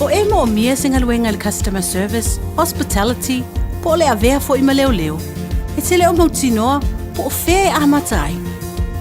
O e moomia se galuega i le customer service, hospitality, po o le avea foi ma leoleo, e te le o mautinoa po o fea e amata ai.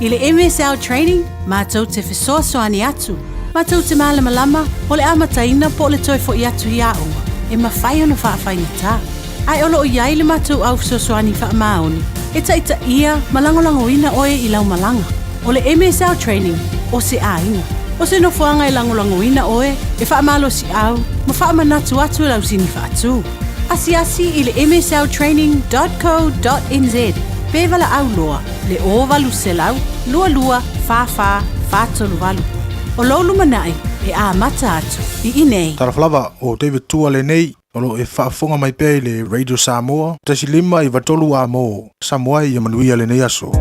I le MSL Training, matou te fesoasoani atu, matou te malamalama o le amataina po o le toe foi atu i aoga, e mafai ona faafaigata. Ae o lo o i ai le matou au fesoasoani faamaoni e taitaia ma lagolagoina oe i lau malaga. O le MSL Training, o se aiga. O se nofoaga e lagolagoina oe, e faamalosiau ma faamanatu atu e lau sini faatu. Asiasi i le msltraining.co.nz pe valaau loa le 0800 22 44 438. O lou lumanai e amata atu i inei. Talofa lava, o David Tua lenei, o lo o e faafofoga mai pea i le Radio Samoa, 1 5 93 A mo Samoa ia manuia lenei aso.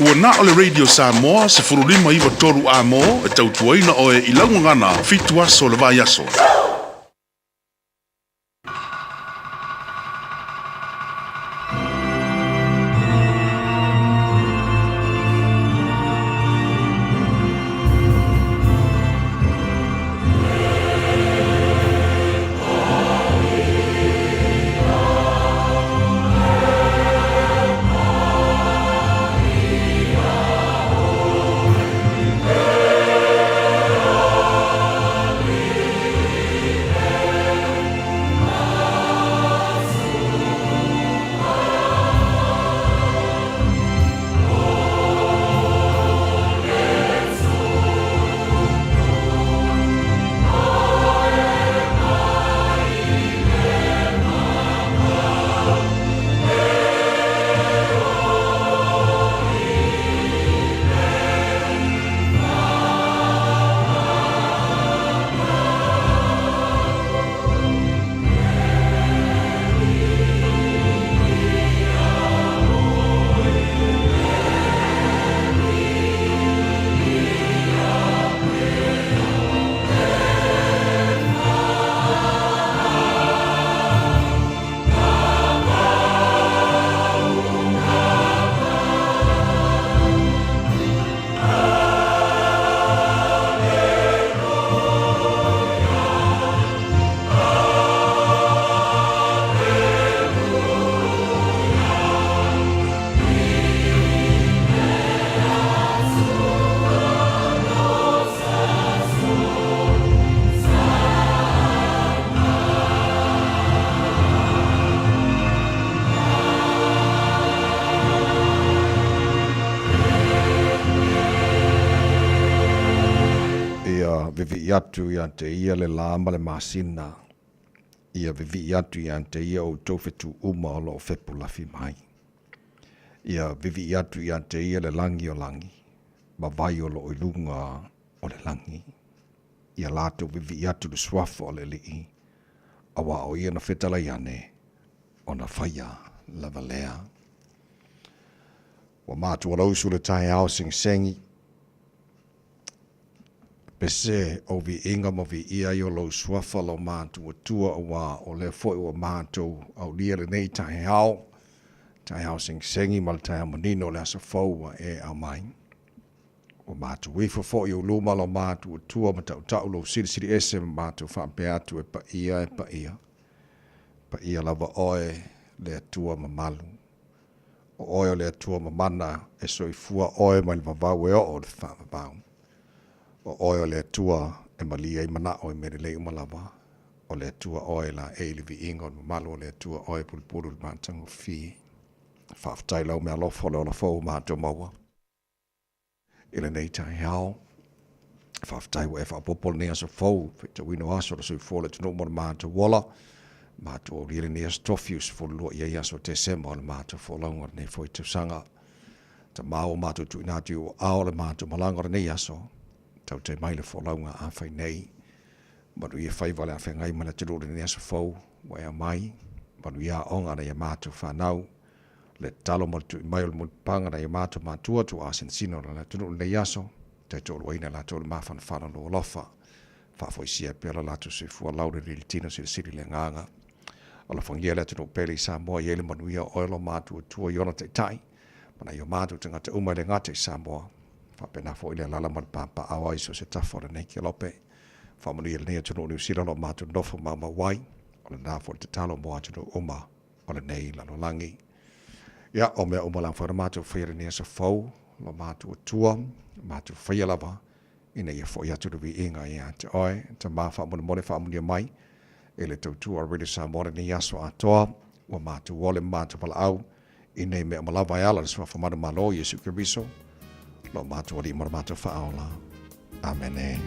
Ua na o le Radio Samoa 1593 Amo e tautuaina oe i lau gagana 7 aso o le vaiaso. Ia vivii atu ia te ia le la ma le masina. Ia vivii atu ia te ia outou fetu uma o loo fepulafi mai. Ia vivii atu ia te ia le lagi o lagi ma vai o loo i luga o le lagi. Ia latou vivii atu le suafa o le Alii, auā o ia na fetalai ane, ona faia lava lea. Ua matua lausu le taeao segisegi, pese o viiga ma viia ai o lou suafa lo matuatua, auā o lea foi ua matou aulia lenei taeao, taeao segisegi ma le taeao manino o le aso fou ua e aumai. Ua matou ifo foi i ou luma lo matuatua ma tautau lou silisili ese ma matou faapea atu e paia e paia. Paia lava oe le Atua mamalu. O oe o le Atua mamana e soifua oe mai le vavau e oo i le faavavau. O oe o le Atua e malie ai manao i mea lelei uma lava. O le Atua oe la e i le viiga o le mamalu o le Atua oe e pulupulu i le matagofie. Faafetai lau meaalofa o le ola fou ua matou maua i lenei taeao. Faafetai ua e faaopoopo lenei aso fou, faitauina o aso o le soifua o le atunuu mo le matou ola. Matou aulia lenei aso tofi 12 i ai aso o Tesema o le matou folauga o lenei foi tausaga. Tamā ua matou tuuina atu i ou aao le matou malaga o lenei aso, tautai mai le folauga a fai nei. Manuia faiva o le a feagai ma le atunuu i lenei aso fou ua e aumai. Manuia aoga a nai a matou fanau. Le tatalo ma le tui mai o le mulipapaga nai o matou matua tuaa sinosino o le atunuu i lenei aso, taitoaluaina i latou le mafanafana o lou alofa. Faafoisia pea lo latou soifua laulelei i le tino silisili le agaga. Alofagia le atunuu pele i Samoa i ai le manuia o oe lo matuatua i ona taitai ma nai o matou tagata uma e le gata i Samoa, faapena foi le alala ma le papaaao ai so o se tafa o lenei kelope. Faamanuia lenei atunuu o Niu Sila o lo o matou nofo maumau ai, o lena foi le tatalo mo atunuu uma o lenei lalolagi. Ia, o mea uma la mafai ona matou faia lenei aso fou, lo matou Atua, matou faia lava, ina ia foi atu le viiga ia te oe. Tama faamolemole faamanuia mai i le tautua a Radio Samoa lenei aso atoa, ua matou ole ma matou valaau i nei mea uma lava e ala i le Suafa manumalo Iesu Keriso, lo matou Alii ma lo matou Faaola. Amene.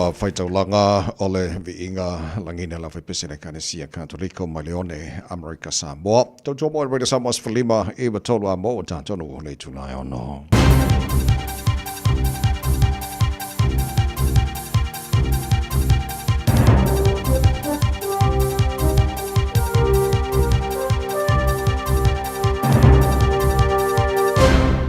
ua faitaulaga o le viiga lagina la faipese le Ekalesia Katoliko mai le one Amerika Samoa. Tautua mo Radio Samoa 15 i 3 a mo tātonu le itula e ono.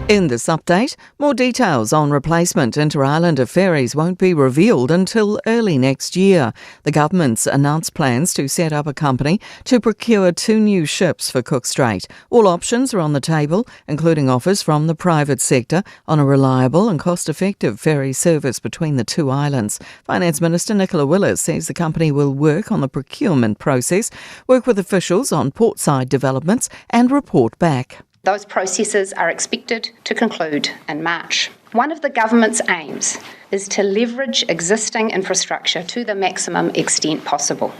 In this update, more details on replacement inter-islander ferries won't be revealed until early next year. The government's announced plans to set up a company to procure two new ships for Cook Strait. All options are on the table, including offers from the private sector on a reliable and cost-effective ferry service between the two islands. Finance Minister Nicola Willis says the company will work on the procurement process, work with officials on portside developments and report back. Those processes are expected to conclude in March. One of the government's aims is to leverage existing infrastructure to the maximum extent possible.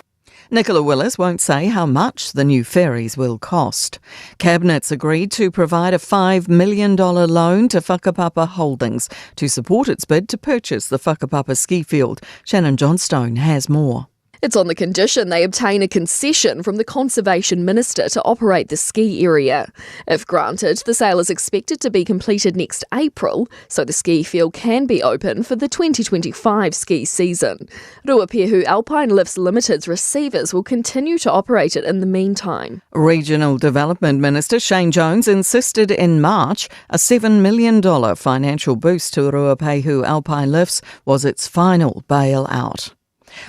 Nicola Willis won't say how much the new ferries will cost. Cabinet's agreed to provide a $5 million loan to Whakapapa Holdings to support its bid to purchase the Whakapapa ski field. Shannon Johnstone has more. It's on the condition they obtain a concession from the Conservation Minister to operate the ski area. If granted, the sale is expected to be completed next April, so the ski field can be open for the 2025 ski season. Ruapehu Alpine Lifts Limited's receivers will continue to operate it in the meantime. Regional Development Minister Shane Jones insisted in March a $7 million financial boost to Ruapehu Alpine Lifts was its final bailout.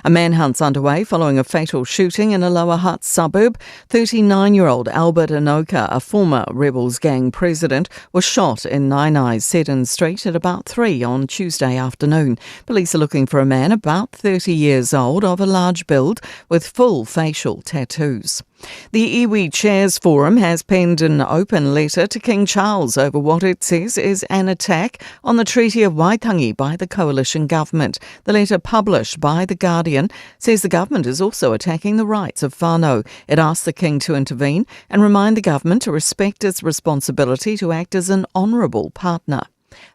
A manhunt's underway following a fatal shooting in a Lower Hutt suburb. 39-year-old Albert Anoka, a former Rebels gang president, was shot in Naenae's Seddon Street at about 3 on Tuesday afternoon. Police are looking for a man about 30 years old of a large build with full facial tattoos. The Iwi Chairs Forum has penned an open letter to King Charles over what it says is an attack on the Treaty of Waitangi by the coalition government. The letter published by The Guardian says the government is also attacking the rights of whānau. It asks the King to intervene and remind the government to respect its responsibility to act as an honourable partner.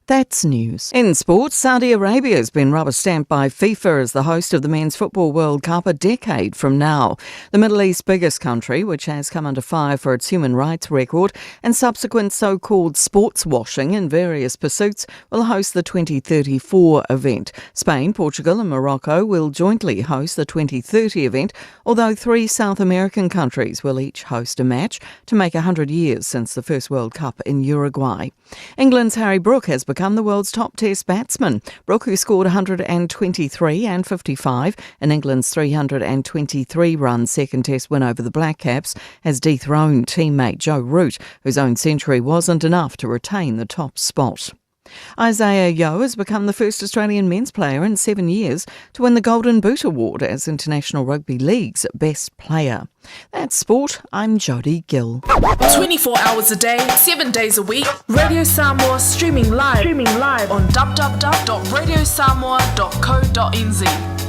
That's news. In sports, Saudi Arabia has been rubber stamped by FIFA as the host of the Men's Football World Cup a decade from now. The Middle East's biggest country, which has come under fire for its human rights record and subsequent so-called sports washing in various pursuits, will host the 2034 event. Spain, Portugal and Morocco will jointly host the 2030 event, although three South American countries will each host a match to make 100 years since the first World Cup in Uruguay. England's Harry Brook has become the world's top test batsman. Brook, who scored 123 and 55 in England's 323-run second test win over the Black Caps, has dethroned teammate Joe Root, whose own century wasn't enough to retain the top spot. Isaah Yeo has become the first Australian men's player in 7 years to win the Golden Boot Award as International Rugby League's best player. That's sport. I'm Jodie Gill. 24 hours a day, 7 days a week, Radio Samoa streaming live on www.radiosamoa.co.nz.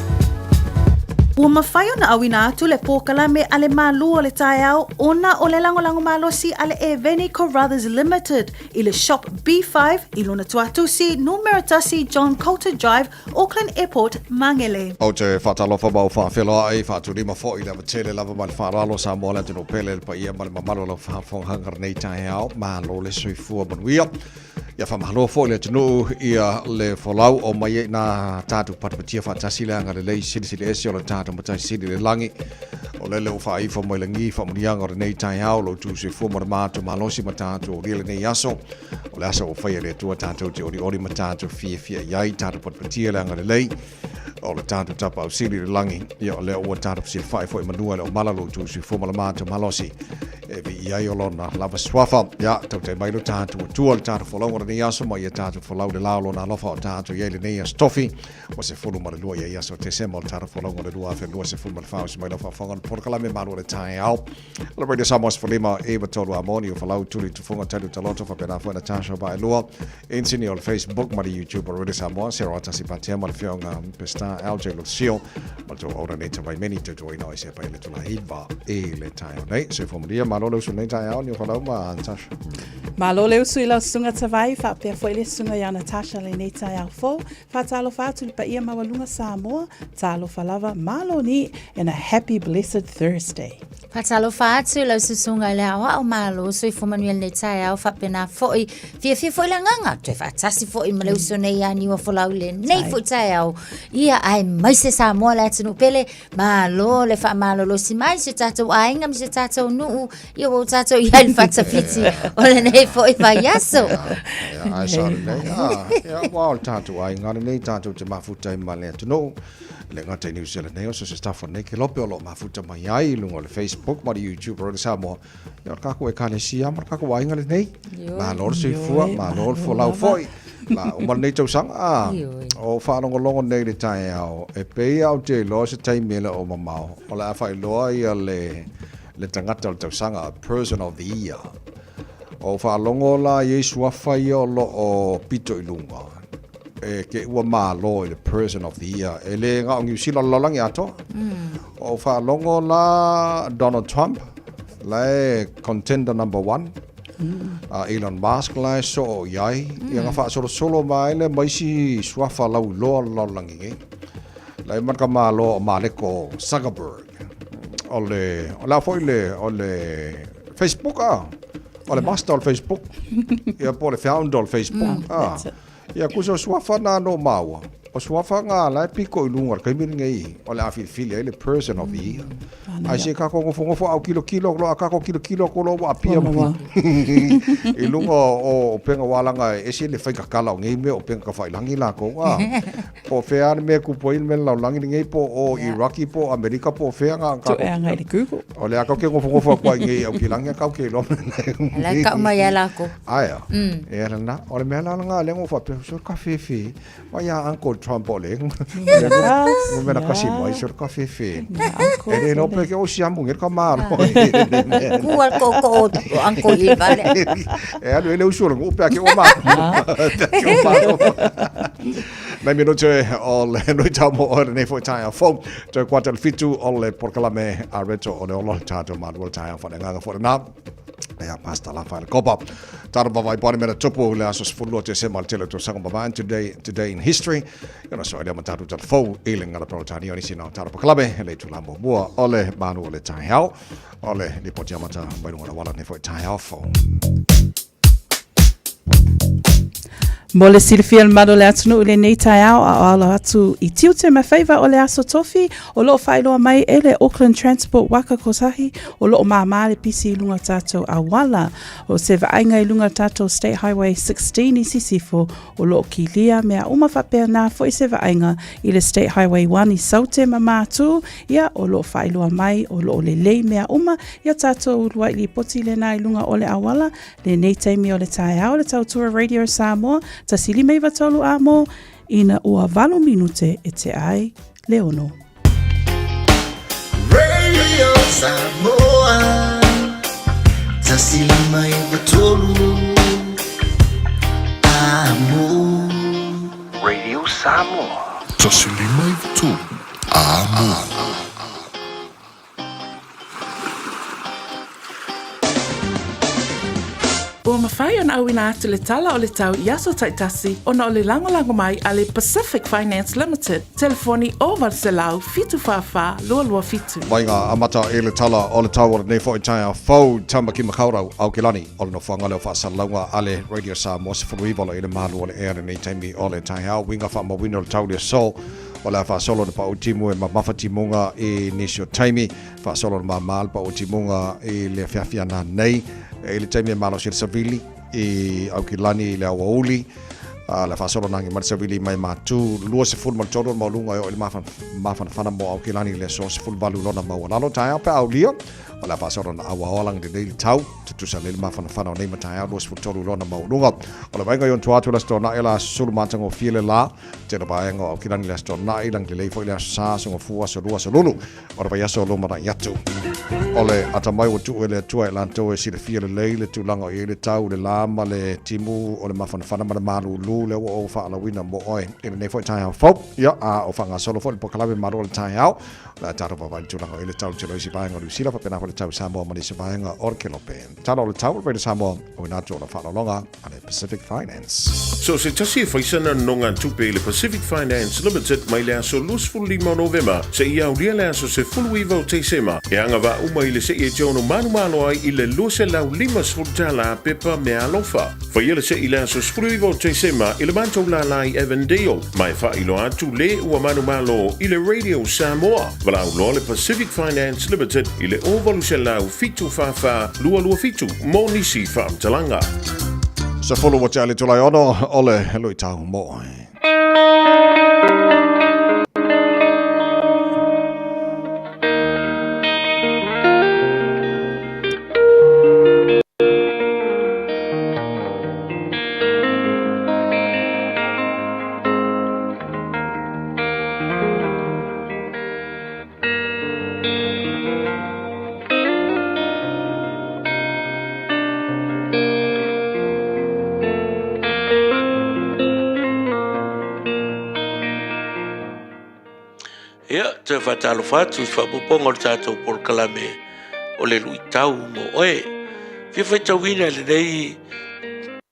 Ua mafai ona auina atu le polokalame a le Malu o le Taeao ona o le lagolago malosi a le Eveni Carruthers Limited i le Shop B5 i lona tuatusi numera 1 John Coulter Drive, Auckland Airport, Mangere. Ou te faatalofa ma ou faafeloai, faatulima foi le avatele lava ma le faaaloalo Samoa le atunuu pele le paia ma le mamalu o lau faafofogaga lenei taeao, malo le soifua manuia. Ia faamalo foi le atunuu ia le folau o mai ai nā tatou patapatia faatasi le agalelei silisili ese o le tatou Matai Sili i le lagi. O lele ua faaifo mai lagi faamanuiaga o lenei taeao, lo outou soifua ma le matou malosi ma tatou aulia lenei aso. O le aso ua faia e le Atua tatou te olioli ma tatou fiafia i ai, tatou patapatia le agalelei o le tatou Tapaau Sili i le lagi. Ia o lea ua tatou fesilafai foi manua e le o mala lo outou soifua ma le matou malosi e viia ai o lona lava suafa. Ia, tautai mai lo tatou Atua le tatou folauga o lenei aso ma ia tatou folau le la o lona alofa o tatou i ai lenei aso tofi. Ua 12 ia aso Tesema o le tatou folauga o le 2024 usi mai lau faafofoga o le polokalame Malu o le Taeao. O le Radio Samoa 15 e tolu a moni o falau tuli tufunga talu taloto faapena foi Natasha Vaelua insini o le Facebook ma le YouTube o Radio Samoa se roa tasi patea ma le fioga Pesta LJ Lucio ma le tou aura nei te vaimeni tautuaina o se pai le tula hiva e le taeao nei. Soifua manuia, malo le usu nei taeao ni o falau ma Natasha. Malo le usu i lau susuga Tavai, faapea foi le susuga ia Natasha lenei taeao fou. Faatalofa atu i le paia maualuga Samoa, talofa lava, malo ni, and a happy blessed Thursday. Faatalofa atu lau susuga i le aoao malo soifua manuia lenei taeao faapena foi fiafia foi le agaga toe faatasi foi ma le uso nei ia Niua Folau i lenei foi taeao ia aemaise Samoa le atunuu pele malo le faamalolosi mai si o tatou aiga ma si o tatou nuu ia ua tatou i ai le fatafiti o lenei foi vaiaso. Ia, ai sa lenei. Ah, ia, ua o le tatou aiga lenei tatou te mafuta ai ma le atunuu. E le gata i New Zealand nei, o so se tafa nei ke lope o lo o mafuta mai ai i luga o le Facebook ma le YouTube o le Samoa. Ia, o le kākou ekalesia ma le kākou aiga lenei. Malo le soifua, malo le folau foi. La uma lenei tausaga, ah, o faalogologo nei i le taeao, e pei lava ou te iloa se taimi e le o mamao, o le a faailoa ia le le tagata o le tausaga, person of the year. O faalogo la i ai suafa ia o lo o pito i luga, e ke ua malo i le person of the year. E le na o Niu Sila o le lalolagi atoa. O faalogo la Donald Trump, la e contender number one. A Elon Musk la e soo i ai. Ia na faasolosolo mai le ma isi suafa lauiloa o le lalolagi nei. La e ma ka malo o Maleko Zuckerberg. O le, o le a foi le, o le Facebook a. O le master o le Facebook. Ia po o le founder o le Facebook. A. Ia kusa o suafa na no maua. O suafa ngā la e piko i lunga o le taimi lenei o le a filifili ai le person of the year. Ai se kako ngofo ngofo au kilo kilo lo a kako kilo kilo ko lo wa apia i lunga o penga walanga e ese le whaika kala o ngei mea o penga ka whailangi la ko a. Po o whea le mea kupu ai le mea lalolagi lenei po o Iraki po o Amerika po o whea ngā To e anga i le Google. O le a kau ke ngofo ngofo a kua i ngei au ki langi a kau ke iloa mea La kau mai a lako. Aia. E ala na, o le mea la nga le ngofa pe so ka fefe. Wa ya Uncle Trump o le. Mo mena kasi mai so ka fefe. E le no pe ke o siamu nge ka malo. Ku al ko ko o Uncle Iva le. E alu ele usu o le ngu pe a ke o ma. Pe a ke o ma. Nei minute o le nui tau mo o lenei foi taeao fou. Toe kuata le 7 o le porokalame a Reto o le olo tātou malua le taeao whalengaga fo lena. Ia, Pastor La Whaele Kopa. Tātou pawai pōni mena tupu le aso 12 Tesema le tele o tausaga mavae today, today in history. Ia na so elea ma tātou tala fou i le ngala Peretania o nisi na o tātou pakalame le itula muamua o le manu o le taeao. O le lipoti amata mai lunga la wala nei foi taeao fou. Mo le silafia le mamalu o le atunuu i lenei taeao a o alo atu i tiute ma faiva o le Aso Tofi o lo o faailoa mai e le Auckland Transport Waka Kotahi o lo o māmā le pisi i luga o tātou auala. O se vaaiga i luga o tātou State Highway 16 i Sisifo o lo o kilia mea uma faapea nā foi se vaaiga i le State Highway 1 i Saute ma Mātū ia o lo o faailoa mai o lo o lelei mea uma ia tātou uluai lipoti lena i luga o le auala Lenei taimi o le taeao le tautua Radio Samoa, 1 5 93 a mo, ina ua 8 minute e tea ai le 6. Radio Samoa 1 5 9 3 Amo. Radio Samoa. 1 5 9 3 Amo. Ua mafai ona auina atu le tala o le tau i aso taitasi ona o le lagolago mai a le Pacific Finance Limited, telefoni 0 800 744 227. Mai ngā amata i le tala o le tau o lenei foi taeao fou, Tamaki Makaurau, Aokelani, o le nofoaga lea o faasalalauga a le Radio Samoa 19 o lo i le malu o le ea lenei taimi o le taeao, uiga faamauina o le tau le aso. O le a faasolo le pau timu e mamafa timuga i nisi o taimi, faasolo le māmā le pau timuga i le afiafi ana nei, i le taimi e malosi le savili i Aukilani i le aoauli, a le faasolo nangi mai le savili mai Matu, 23 o le maualuga e oo i le mafanafana mo Aukilani i le aso 18 lona maualalo. Taeao pe a aulia, o le a faasolo na auaoa lagi lelei le tau, tutusa lelei le mafanafana o nei mataeao 23 lona maualuga. O le vaaiga i ona tua atu le Aso Toonai o le a susulu matagofie le la, Tele vaega o Aukilani le Aso Toonai, lagi lelei foi le Aso Sa, Aso Gafua, Aso Lua, Aso Lulu o le vaiaso o lumanai atu. O le atamai ua tuu e le Atua e latou e silafia lelei le tulaga o i ai le tau, le la ma le timu o le mafanafana ma le malūlū lea ua ou faalauina mo oe i lenei foi taeao fou. Ia, a o faagasolo foi le polokalame malo o le taeao, o le a tatou vaavaai i le tulaga o i ai le tau i le tele o isi vaega o Niu Sila faapena foi le o le Tau Samoa ma nisi vaega o le Kelope. Tala o le Tau, Radio Samoa, auina atu ona faaaloaloga a le Pacific Finance. So se tasi e fai sana nonogatupe i le Pacific Finance Limited mai le aso 25 o Novema seia aulia le aso 19 o Tesema, e agavaa uma i le se'i e te ono manumalo ai i le $250 pepa meaalofa. Faia le se'i i le aso 19 o Tesema i le matou lālā i Avondale, ma e faailoa atu le ua manumalo i le Radio Samoa. Valaau loa le Pacific Finance Limited i le 0800 744 227 mo nisi faamatalaga. 10 ua tea le Tulae ono o le luitau mo oe. Ia, toe faatalofa atu i faaopoopoga o le tatou polokalame o le luitau mo oe. Fia faitauina i lenei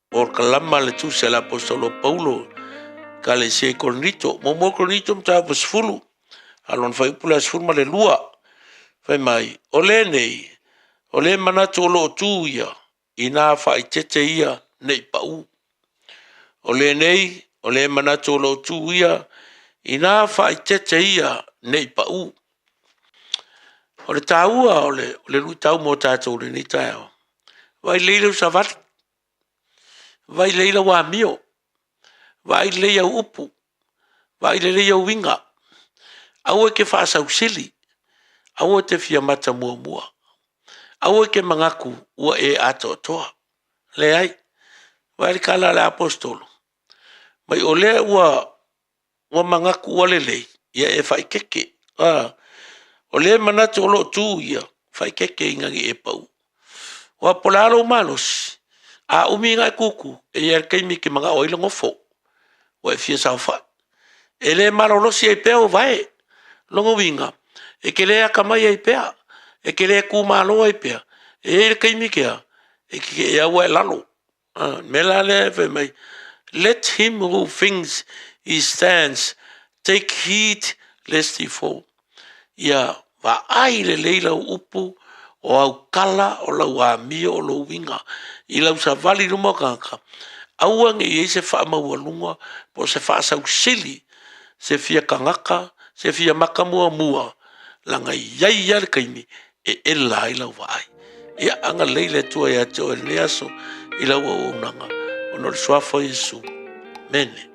polokalama le tusi a le Aposetolo Paulo Ekalesia i Korinito. Muamua Korinito mataupu 10, a lona fuaiupu le 12. Fai mai, o lenei, o le manatu o lo o tu ia, inā faaeteete ia nei pau. O lenei, o le manatu o lo o tu ia, inā faaeteete ia nei pau. O le taua o le, o le luitau mo tatou i lenei taeao, vaai lelei lau savali, Vaai lelei lau amio, vaai lelei au upu, vaai lelei au uiga. Aua e te faasausili, aua e te fia mata muamua. Aua e te manatu ua e atoatoa. Leai. Vaai le tala a le Aposetolo, mai o lea ua ua manatu ua lelei, ia e faaeteete. A, o lea e manatu o lo o tu ia, faaeteete ina ne i e pau. Aua po o le a lou malosi, a umi ona e tutu, e i ai lava le taimi e te manao ai le nofo, ua e fia saofai. E le malolosi ai pea ou vae. O lona uiga, e te le atamai ai pea, e te le tumalo ai pea. E i ai le taimi kea, e te au lava i lalo. O le mea la lea e fai mai, let him who thinks he stands take heed lest he fall. Ia vaai lelei lau upu, o au tala, o lau amio, o lou uiga i lau savali i luma o tagata, aua ne i i ai se faamaualuga po o se faasausili, se fia tagata, se fia maka muamua, leaga e i ai lava le taimi e ela ai lau vaai. Ia agalelei le Atua ia te oe i lenei aso i lau auaunaga, ona o le Suafa o Iesu. Mene.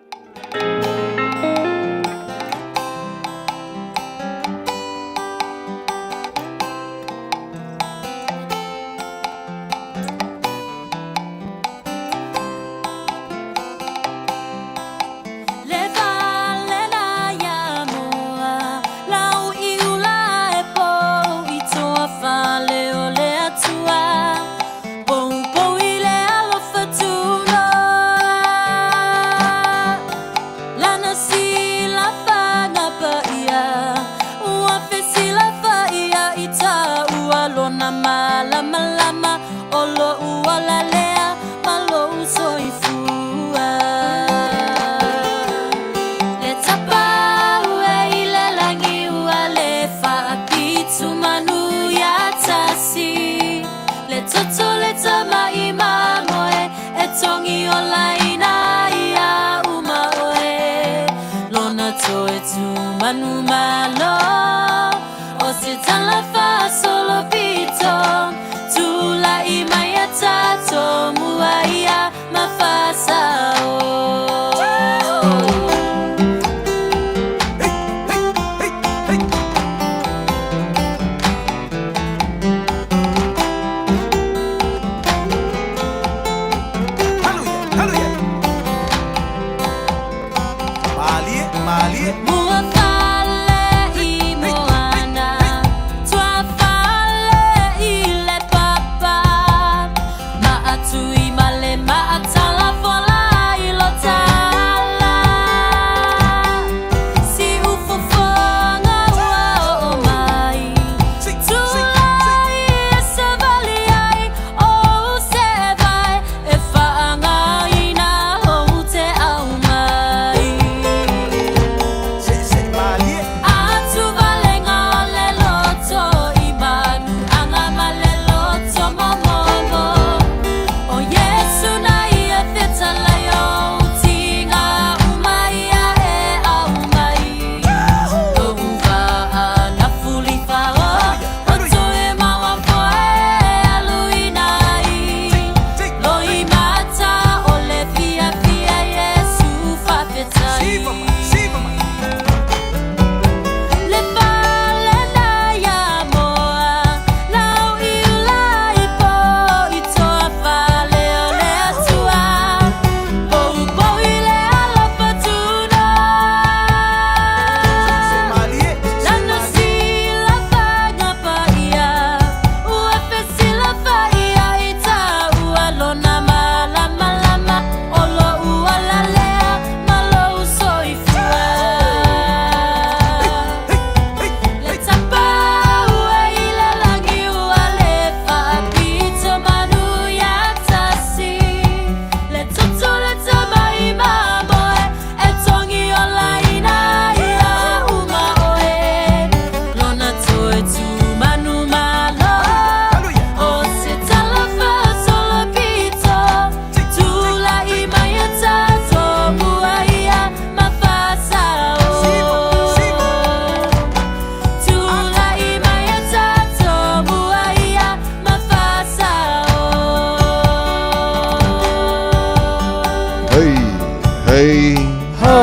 Hey. Ho.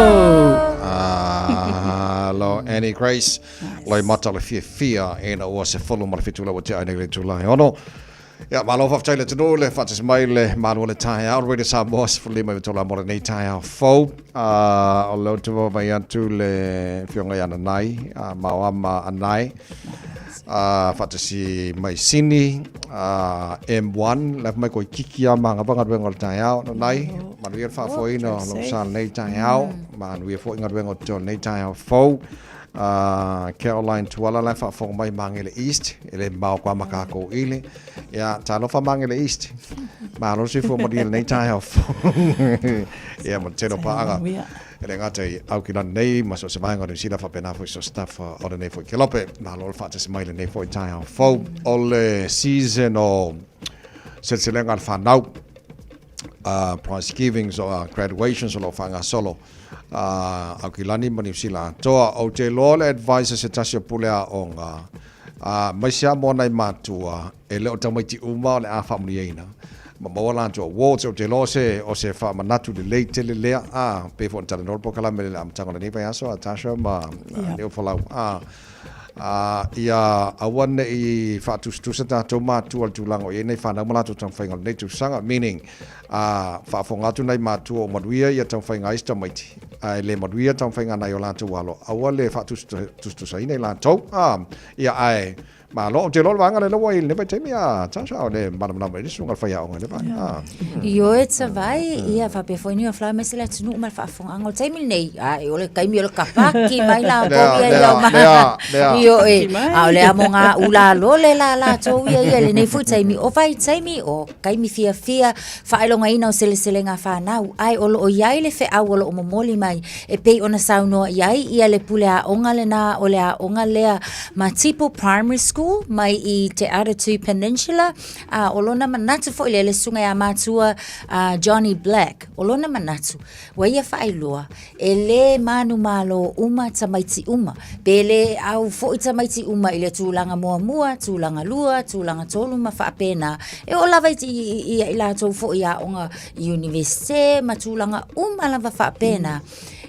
Alo Annie Grace. Nice. Loi mata le fiafia ina ua se folo ma le fitu lau te ai nei le tula he ono. Ia, malo faafetai le atunuu le faatasi mai le malo o le taeao, Radio Samoa 15 i tola mo lenei taeao fou. O lea ou te vaavaai atu le afioga ia Nanai, Maoama Anae, faatasi mai Sini, M1, le mai koe kiki a manga galuega o le taeao, Nanai, manuia le faafoeina o lou sa lenei taeao, manuia foi galuega o totoe o lenei taeao fou. Caroline Tuala la e faafofoga mai Magele East, e le mamao kwa ma kākou ile. Ia, talofa Magele East. Malo le soifua manuia lenei taeao fou. Ia, ma le tele o paaga. E le gata i Aukilani nei ma so o se vaega o Niu Sila faapena foi so staff o lenei foi kelope. Malo le faatasi mai lenei foi taeao fou. O le season o seleselega a le whanau, prize givings o graduations o lo o faagasolo Aukilani ma Niu Sila atoa. Ou te iloa o le advice a se tasi o pule aoga, aemaise lava mo nai matua, e le o tamaiti uma o le a faamanuiaina ma maua latou awards. Ou te iloa o se, o se faamanatu lelei tele lea, a, pei foi ona talanoa le polokalame i le amataga o lenei vaiaso a Tasha ma Leo Folau, a, a, ia aua ne i faatusatusa tatou matua i le tulaga o i ai nai fanau ma latou taumafaiga o lenei tausaga, meaning, A faafofoga atu nai matua o manuia ia taumafaiga a isi tamaiti, ae le manuia taumafaiga a nai o latou alo, aua le faatusatusaina i latou. A, ia, ae, malo, ou te iloa o le vaega lea ua i lenei vaitaimi, a, Tasha, o le malamalama i le susuga i le faiaoga i le vaega. A. Ioe Tavai, ia faapea foi ni o fly mai se le atunuu ma le faafofogaaga o le taimi lenei, a o le taimi o le kapaki mai latou ia ia ma ioe, a o le amo ngā ula lole la latou ia ia lenei foi taimi, o vaitaimi o taimi fiafia faailogaina o seleselega fanau, ae o loo i ai le feau o loo momoli mai e pei ona saunoa i ai ia le pule aoga lena o le aoga lea ma Tipo Primary School mai i Te Atatū Peninsula, a o lona manatu foi lea le susuga ia matua Johnny Black, o lona manatu ua ia faailoa e lē manumalo uma tamaiti uma, pe lē au foi tamaiti uma i le tulaga muamua, tulaga lua, tulaga tolu ma faapena, e oo lava i i latou foi i aoga iunivesite ma tulaga uma lava faapena,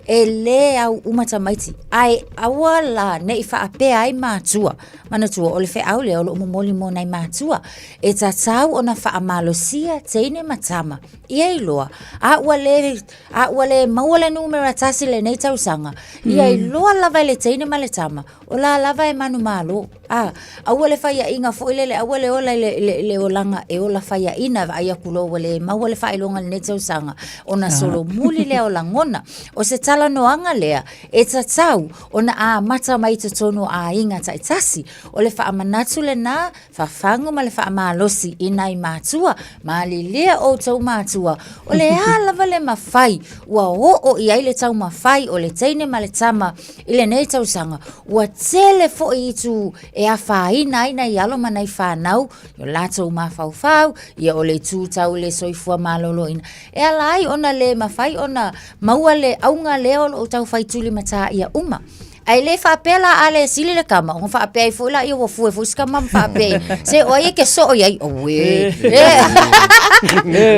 e lē au uma tamaiti, ae aua la ne i faapea ai matua, manatua o le feau lea o loo momoli mo nai matua, e tatau ona faamalosia teine ma tama, ia iloa, a ua lē A ua le maua le numera tasi lenei tausaga, ia iloa lava e le teine ma le tama, o la lava e manumalo. A, aua le faiaina foi lele, aua le ola i le, le, le olaga e ola faiaina, vaai atu loa ua le maua le faailoga i lenei tausaga, ona solomuli lea o lagona. O se talanoaga lea e tatau ona amata mai i totonu o aiga taitasi. O le faamanatu lena Fafagu ma le faamalosi i nai matua, malilie outou matua, o le a lava le mafai ua oo i ai le taumafai o le teine ma le tama i lenei tausaga, ua tele foi itu e afaina ai nai alo ma nai fanau i o latou mafaufau, ia o le itu tau i le soifua maloloina, e ala ai ona le mafai ona maua le auga lea o lo o tau fai tulimatāia uma. Ae le faapea la a le sili le kama, ona faapea ai foi laia ua fue foi si kama ma faapea ai, se o ai e ke soo i ai, auē.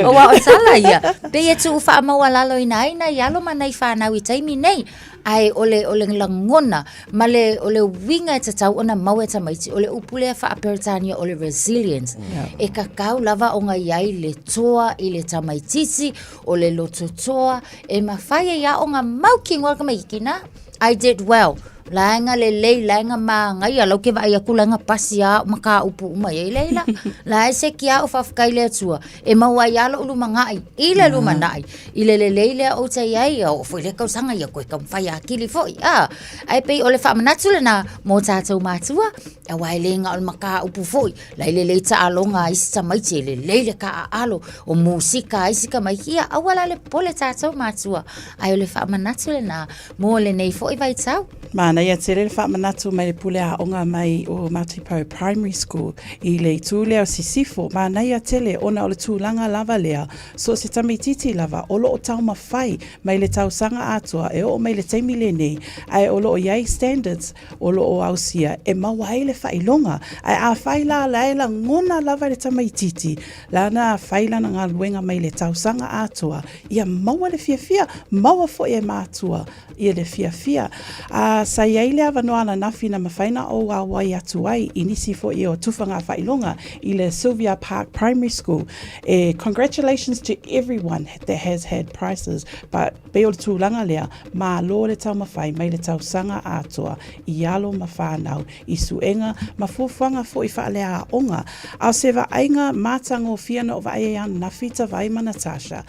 Aua o tala ia, pei e tuu faamaualaloina ai nai alo ma nai fanau i taimi nei, ae o le, o le lagona ma le, o le uiga e tatau ona maua e tamaiti, o le upu lea faa-Peretania o le resilience. E kakau lava ona i ai le toa i le tamaitiiti, o le lototoa, e mafai ai lava ona mautinoa le tamaitiiti na. I did well. Laega lelei, laega mānaia, lau ke vaai atu laega pasi a au mataupu uma i ai leila. La e se kia au faafetai le Atua, e maua ai lava lou lumanai, i le lumanai, i le lelei lea ou te i ai, oo foi i lea tausaga ia toe taumafai atili foi, a. Ae pei o le faamanatu lena mo tatou matua, aua e le na o le mataupu foi, la e lelei taaloga a isi tamaiti, e lelei le taaalo, o musika a isi tamaiti, ia aua la le popole tatou matua, ae o le faamanatu lena mo lenei foi vaitau. Manaia tele le faamanatu mai le pule aoga mai o Matipau Primary School i le itu lea o Sisifo. Manaia tele ona o le tulaga lava lea, so o se tamaitiiti lava o lo o taumafai mai le tausaga atoa e oo mai le taimi lenei, ae o lo o i ai standards o lo o ausia e maua ai le faailoga. Ae afai la la e lagona lava e le tamaitiiti lana fai lana galuega mai le tausaga atoa, ia maua le fiafia, maua foi e matua ia le fiafia. A sa i ai le avanoa ananafi na mafai na ou auai atu ai i nisi foi o tufaga faailoga i le Sylvia Park Primary School. E congratulations to everyone that has had prizes, but pei o le tulaga lea, malo le taumafai mai le tausaga atoa i alo ma whanau i suega ma fuafuaga foi faaleaoga. A o se vaaiga matagofie na ou vaai ai ananafi, Tavai ma Natasha,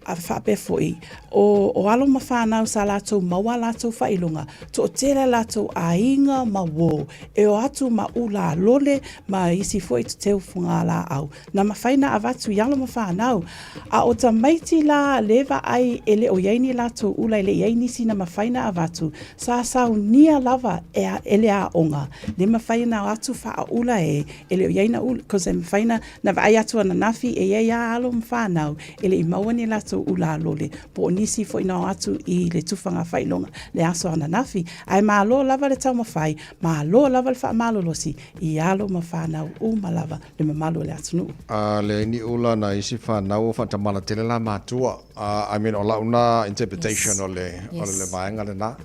A faapea foi, o, o alo ma whanau sa latou maua a latou faailoga, toatele a latou aiga ma uō, e o atu ma ula lole ma isi foi teteu fugalaau. Na mafai na avatu i alo ma whanau. A o tamaiti la le vaai e le o i ai ni latou ula e le i ai nisi na mafai na avatu, sa saunia lava e, e le aoga, le mafai na o atu faaula e, e le o i ai na ula, cause e mafai na, na vaai atu ananafi e i ai lava alo ma fanau e le i maua ni latou ula lole, po o nisi foi na o atu i le tufaga faailoga le aso ananafi. Ae malo lava le taumafai, malo lava le faamalolosi i alo ma fanau uma lava le mamalu o le atunuu. A leai ni ula na isi fanau o faatamala tele la matua. I mean o lau na interpretation o le o le vaega lena.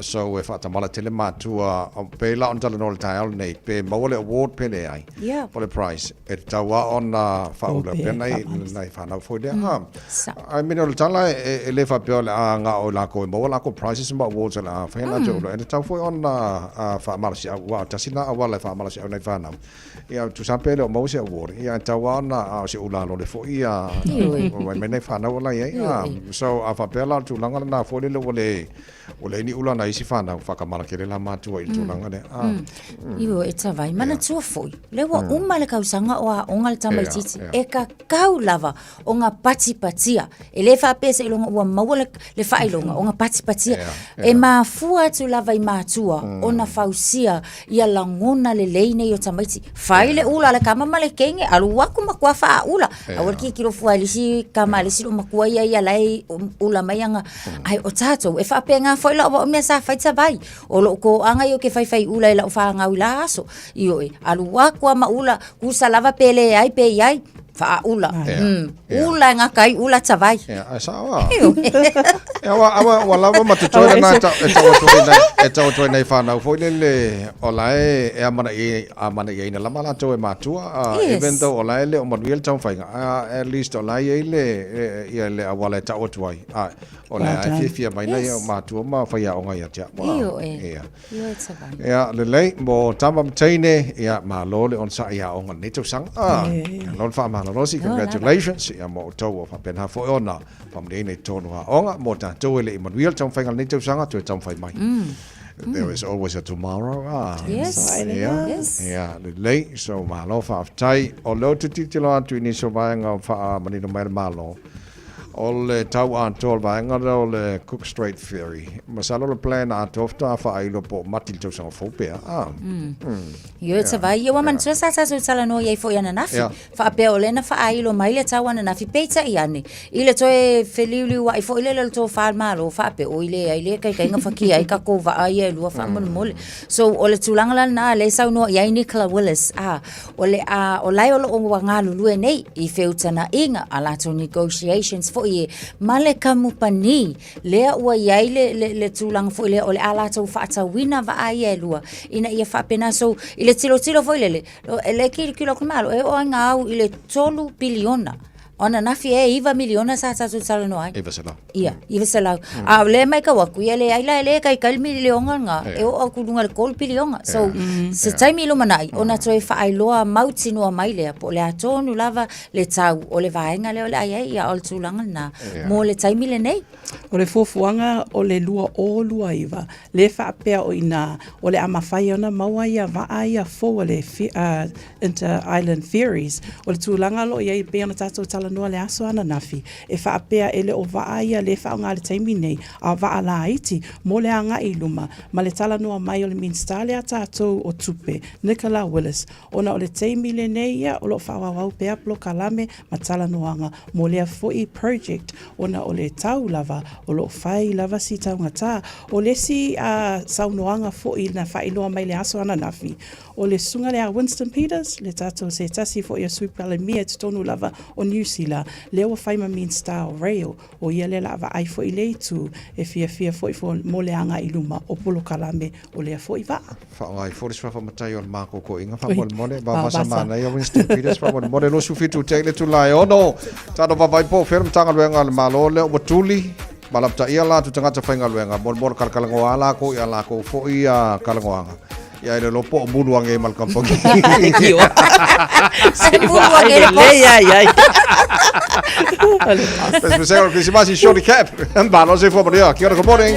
So e faatamala tele matua pe la ona talanoa i le taeao lenei pe maua le award pe leai. Po le prize e tatau lava ona faaula pea nai nai fanau foi lea. I mean o le tala e le faapea o le a gao i lakou e maua lakou prizes ma awards o le a fai a latou ula. E tatau foi ona faamalosiau aua tasi lena auala e faamalosiau nai fanau. Ia, tusa pe le o maua se award, ia, e tatau lava ona, a o se ula lole foi ia, mai mai nai fanau o la i ai. So, a faapea la o le tulaga lena foi lele ua le, ua leai ni ula a nai isi fanau, faakamala tele la matua i le tulaga lea. Ioe, e tavai, manatua foi, lea ua uma le kausaga o aoga le tamaitiiti, e kakau lava o gapatipatia. E le faapea seiloga ua maua le, le faailoga o gapatipatia. Yeah, yeah. E mafua atu lava i matua mm. ona fausia ia lagona lelei nei o tamaiti. Fai yeah. le ula le kama ma le kenge, alu aku makua faaula. Yeah. Aua le kikilo fua i le isi kama le isi lo makua ia ia lai ula mai anga. Mm. Ai o tātou, e faapea foi lau wa mea sa fai tavai. O lou koaga ia ke faifai ula i lau whāngau i la aso. Ioe, alu aku a ma ula, kusa lava pe leai pe iai. Faaula. Yeah. Ula e ngaka ai, ula tavai. Yeah, ai sao a. E awa, awa, ua lava ma totoe lena e tau, e tau atu ai nei, e tau atu ai nei whanau foi lele, o la e, e amana i, amana i aina lama latou e matua, yes. even though o la e le o manuia le taumafaiga, at least o la e i ai le, ia le auala e tau atu ai. O le a e fiafia mai nei o matua ma faiaoga ia te au. Ioe. Ia. Ioe tavai. Ia, lelei, mo tama ma teine, ia, malo le onosai i aoga lenei tausaga. Ah, malo le faamalolosi, congratulations, ia, mo outou o faapena foi ona faamanuiaina i totonu o aoga, mo tatou e le i manuia le taumafaiga o lenei tausaga, toe taumafai mai. There is always a tomorrow. Ah. Yes. Ia, Yes. ia, lelei, so malo faafetai. O lea ou te tilotilo atu i nisi o vaega o faamanino mai e le Malo, O le tau atoa o le vaega lea o le Cook Strait Ferry. Masalo le plan atoa faatoa faailo po o Mati i le tausaga fou pea. Ah. Ioe tavai, ia ua manatua sa tatou talanoa i ai foi ananafi. Yeah. Faapea o lea na faailo mai le tau ananafi, peitai ane, i le toe feliuliuai foi lele o le tofa a le Malo, faapea, oi leai le ikaikaiga fakia ai takou vaa ia e lua faamolemole. So, o le tulaga la lena lea e saunoa i ai Nicola Willis, ah, O le a, o lae o loo ua galulue nei i feutanaʻiga a latou negotiations foi e ma le kamupani lea ua i ai le, le, le tulaga foi lea o le a latou faatauina vaa ia e lua ina ia faapena. So, i le tilotilo foi lele, e le kilokilo atu malo, e oo ai ngā au i le 3 piliona. O ananafi e 9 miliona sa tatou talanoa ai. 900. Ia, 900. A o lea e maitau atu, ia leai la e le kaikai le miliona lena, e oo atu i luga i le 3 piliona. So, se taimi i lumanai, ona toe faailoa mautinoa mai lea, po o le a tonu lava le tau o le vaega lea o le a i ai, ia o le tulaga lena mo le taimi lenei. O le fuafuaga o le 2029, le faapea o i ina o le a mafai ona maua ia vaa ia fou a le Inter Island Ferries. O le tulaga o lo o i ai e pei ona tatou talanoa. talanoa i le aso ananafi, e faapea e le o vaa ia lea e faaaoga i le taimi nei, a o vaa laiti mo le agai i luma ma le talanoa mai o le Minisita lea a tatou o Tupe, Nicola Willis, ona o le taimi lenei ia o lo o faaauau pea polokalame ma talanoaga mo lea foi project ona o le tau lava o lo o fai lava si taugata. O le isi saunoaga foi na faailoa mai i le aso ananafi, o le susuga lea a Winston Peters, le tatou se tasi foi o Sui Palemia i totonu lava o Niu Sila, lea ua fai ma Minisita o Rail, o ia lea o le a vaai foi i lea itu, e fiafia foi mo le agai i luma o polokalame o lea foi vaa. Faaaoga ai foi le suafa matai o le makokoiga faamolemole. Vavasa manaia Winston Peters faamolemole 27 te le tula e ono. Tano vavai po o fea le Matagaluega a le Malo lea ua tuli ma lapataia latou tagata faigaluega molemole kalakalagoa lakou ia lakou foi a kalanoaga. Ia ele lo po o mulu ange ma le kampangi. Se mulu ange le Lei ai ai. Pesepesega o le Krisimasi Shorty Cap. Malo se fua manuia. Kia ora, good morning.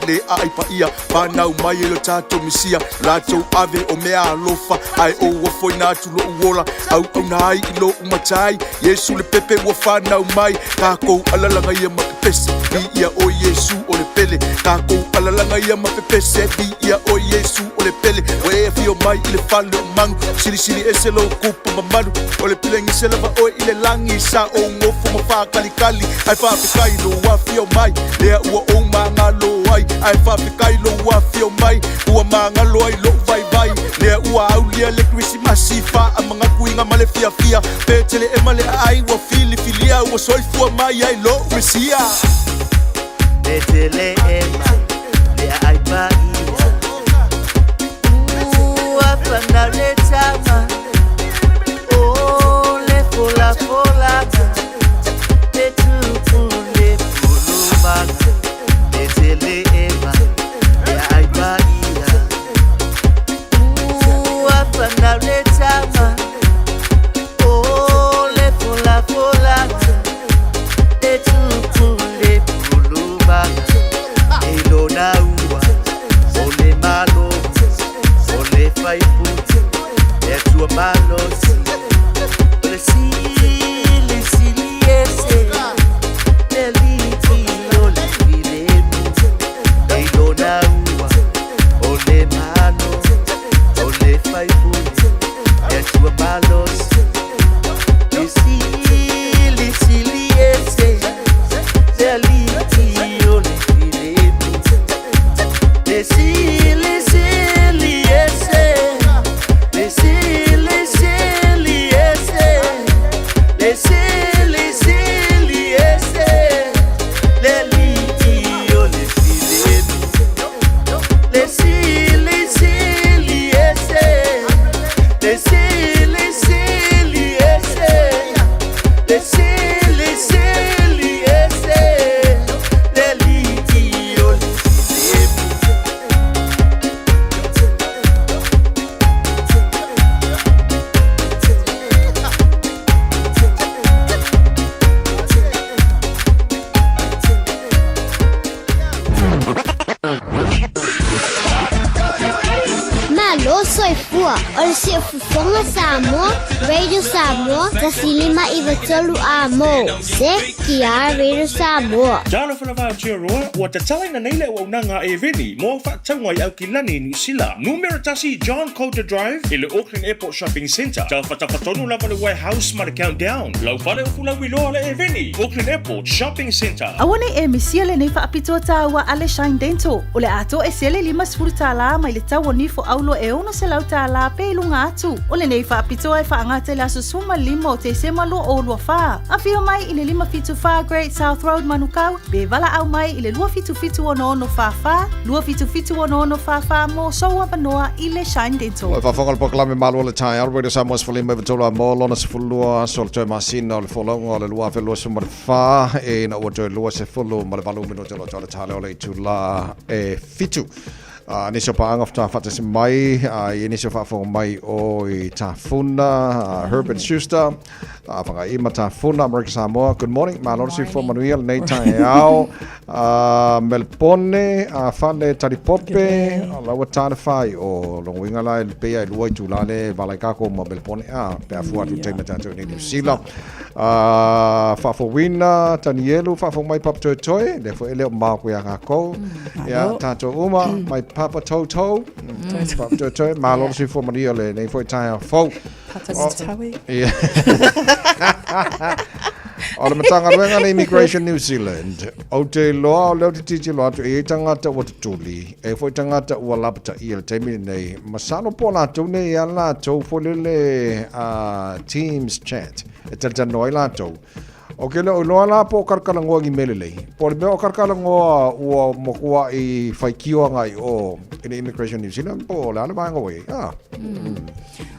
Le aai paia whanau mai e lo tātou misia latou ave o mea alofa ai o ua foina atu lo'u ola au au na ai i lo'u matai Iesu le pepe ua whanau mai tākou alalanga ia ma pepese vi ia o Iesu o le pele tākou alalanga ia ma pepese vi ia o Iesu o le pele ua e afio mai i le fale o magu silisili ese lou kupu mamalu o le pilegise lava oe i le lagi sa ou gofo ma fākalikali ae faafekai lou afio mai lea ua ou magalo ai ae faafekai lou afio mai ua magalo ai lo'u vaivai lea ua aulia le krisimasi faamagakuiga ma le fiafia petele e ma le aai ua filifilia ua soifua mai ai lo'u mesia Petele ema le aai paia Ua whanau le tama O le fola folaga Le tupu le pulumaga Petele ema le aai paia Ua whanau le tama O le fola folaga Le tupu le pulumaga E lona ua O le malo O le faipute E atua malosi O le sili sili ese Le alii o le filemu E lona ua O le malo O le faipute E atua malosi Le sili sili ese Le alii o le filemu Le sili sili ese Le sili sili ese Le sili sili ese Le alii o le filemu Le sili sili ese Le sili sili ese Le sili sili ese Le alii o le filemu. Le Siufofoga Samoa, Radio Samoa, 1593 A mo, se ki a Radio Samoa. Talofa lava Aotearoa, ua tatalaina nei le auaunaga a Eveni mo au faatauga i Aukilani, Niu Sila. Numera tasi John Coulter Drive i le Auckland Airport Shopping Centre. Tafatafa tonu lava le warehouse ma le Countdown. Lau fale o Fulauiloa le Eveni, Auckland Airport Shopping Centre. Aua nei e misia lenei faapitoa tāua a le Shine Dental. O le atoa e sele $50 mai le tau o nifo aulo e $600 pe i luga atu. O lenei faapitoa e faagata i le aso 15 o Tesema 2024. Afio mai i le 574 Great South Road Manukau pe valaau mai i le 2776644, 2776644 mō sou avanoa i le Shine Dental. Ua faafofoga le polokalame Malo o le Taeao, Radio Samoa 15 i mo lona 12 aso o le toe masina o le folauga o le 2024 ina ua toe 28 minute o lo o le tale o le itulā e fitu. Uh, nisi o paaga faatoa faatasi mai, uh, i nisi o faafofoga mai o i Tafuna, uh, Herbert Schuster, uh, Fagaima Tafuna, Amerika Samoa. Good morning, malo le soifua manuia lenei taeao. Melbone, Fale Talipope, laua tane whai o longoinga la e pea e lua i tūlā le valai kako ma Melbone a pe a fua atu teima tātou nei New Zealand. Faafouina, Tanielu, faafou mai Papa Toe Toe, le fo ele o mao koe a kākou. Ia, tātou uma, mai Papa Tau Tau, Papa Toe Toe, malo le soifua manuia le nei foi taeao fou. Papa Taui. Ia. O le Matagaluega le Immigration New Zealand, ou te iloa o lea ou te tilotilo atu e i ai tagata ua tutuli, e i ai foi tagata ua lapataia i le taimi lenei. Masalo po o latou nei e a latou foi lele Teams chat e talatalanoa ai latou. Ou te le o iloa la po o kalakalanoa i ni mea lelei. Po o le mea o kalakalanoa ua matuaʻi faitio agai i o i le Immigration New Zealand po o le a le vaega ua i ai. Ah.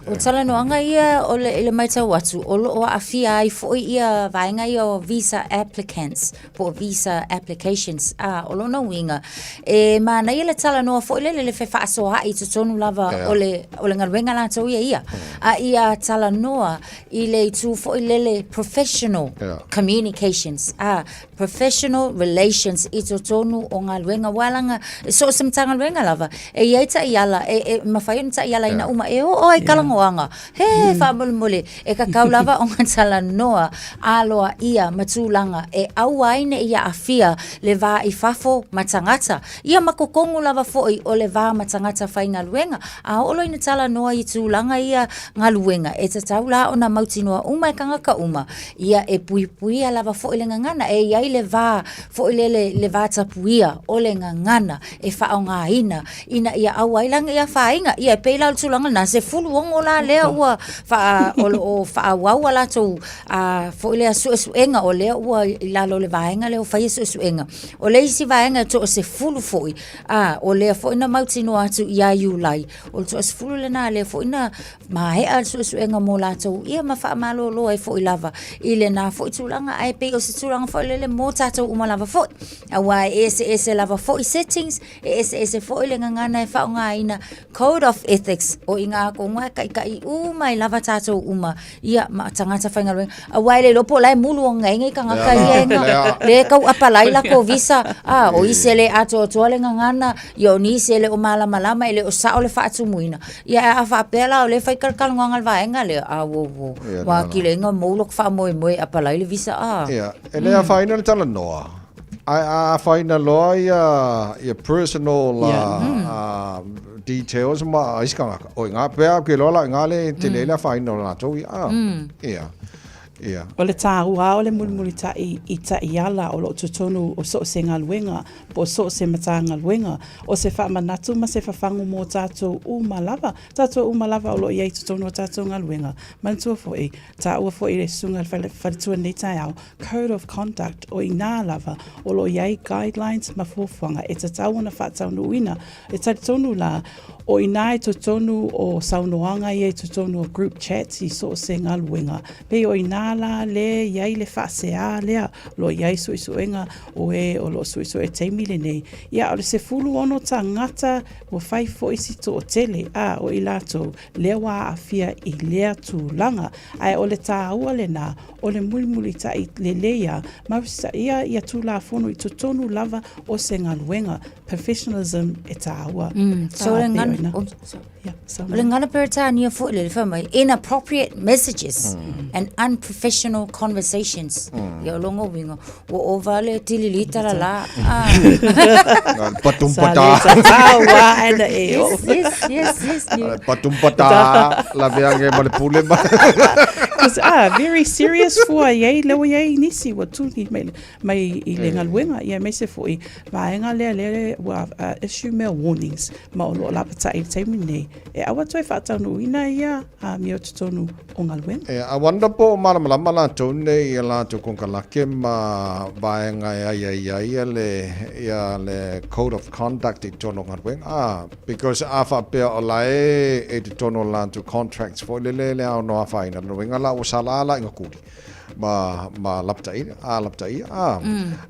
O talanoaga ia o le, i le matau atu, o lo o aafia ai foi ia vaega ia o visa applicants, po o visa applications. A, o lona uiga, e manaia le talanoa foi lele le fefaasoaai i totonu lava yeah. o le, o le galuega latou ia ia. A ia talanoa i le itu foi lele professional yeah. communications, a, professional relations i totonu o galuega aua laga so o se Matagaluega lava e i ai taiala e, e mafai ona taialaina uma e oo ai talanoaga he faamolemole e tatau lava ona talanoa aloaia ma tulaga e aua ai ne i aafia le va i fafo ma tagata ia ma totonu lava foi o le va ma tagata faigaluega a oo loa ina talanoa i tulaga ia galuega e tatau la ona mautinoa uma e tagata uma Ia e puipuia lava foi le gagana, e i ai le va foi lele le va tapuia o le gagana e faaaogaina ina ia aua ai la ne i afaina. Ia e pei la o le tulaga lena, 16 la lea ua faa, o lo o faaauau a latou a foi lea suesuega o lea ua i lalo o le vaega lea o faia suesuega. O le isi vaega e toasefulu foi, a o lea foi na mautinoa atu ia Iulai, o le toasefulu lena lea foi na Maea le suesuega mo latou ia ma faamalolo ai foi lava i lena foi tulaga ae pei o se tulaga foi lele mo tatou uma lava foi aua e eseese lava foi settings e eseese foi le gagana e faaaogaina code of ethics o i ina atonu e taʻitaʻi uma ai lava tatou uma ia ma tagata faigaluega aua e le iloa po o la e mulu ona i tagata ia e le tau apalai latou visa a o isi e le atoatoa le gagana ia o nisi e le o malamalama e le o sao le faatumuina Ia a faapea la o lea e fai talatalanoaga a le vaega lea, a ua ua Ia, ua na. atili ai ona mou lota faamoemoe e apalai le visa a. Ia, e le afaina le talanoa, ae a afaina loa ia ia personal uh, details ma isi tagata, o i ina pea ou te iloa la o i ina le tele ai le afaina o latou ia. A, ia, ia. O le tāua o le mulimulitaʻi i taiala o lo o totonu o so o se galuega po o so o se Matagaluega, o se faamanatu ma se fafagu mō tātou uma lava, tātou uma lava o lo o i ai i totonu o tātou galuega. Manatua foi, tāua foi le susuga i le faletua nei taeao, Code of Conduct, o inā lava o lo o i ai guidelines ma fuafuaga e tatau ona faataunuuina. E talitonu la, o inā i totonu o saunoaga ia i totonu o group chats i so o se galuega, pei o inā la lea e i ai le faasea lea, o lo o i ai suesuega o e o lo o suesue i le taimi lenei. Ia, o le 16 tagata ua fai foi si toatele, a o i latou lea ua aafia i lea tulaga. Ae o le taua lena o le mulimulitai lelei a ma usitaia ia Tulafono i totonu lava o se galuega, professionalism e taua. So le ngana, oh, yeah, so o le ngana Peretania foi le fai mai inappropriate messages and unprofessional conversations. Ia o longa uiga ua ova le tililita la la. Ah. Patum pata. Yes, yes, yes, yes. Patum pata la vea nge ma le pule ma. Cause ah, very serious fua iai lea ua iai nisi ua tuli mai, mai i le galuega ia aemaise foi vaega lea lea ua issue mea warnings ma o lo o lapatai i le taimi lenei e aua toe faataunuuina ia amio totonu o galuega. E, I wonder po o malamalama latou nei i a latou konekarake ma vaega e aiaia ai ia le, ia le code of conduct i totonu o galuega. Ah, because a faapea o la e e totonu o latou contracts foi lele le ao no afaina, lona uiga la ua sala la i ngakuli. Ma, ma lapata'i, a lapata'i, a.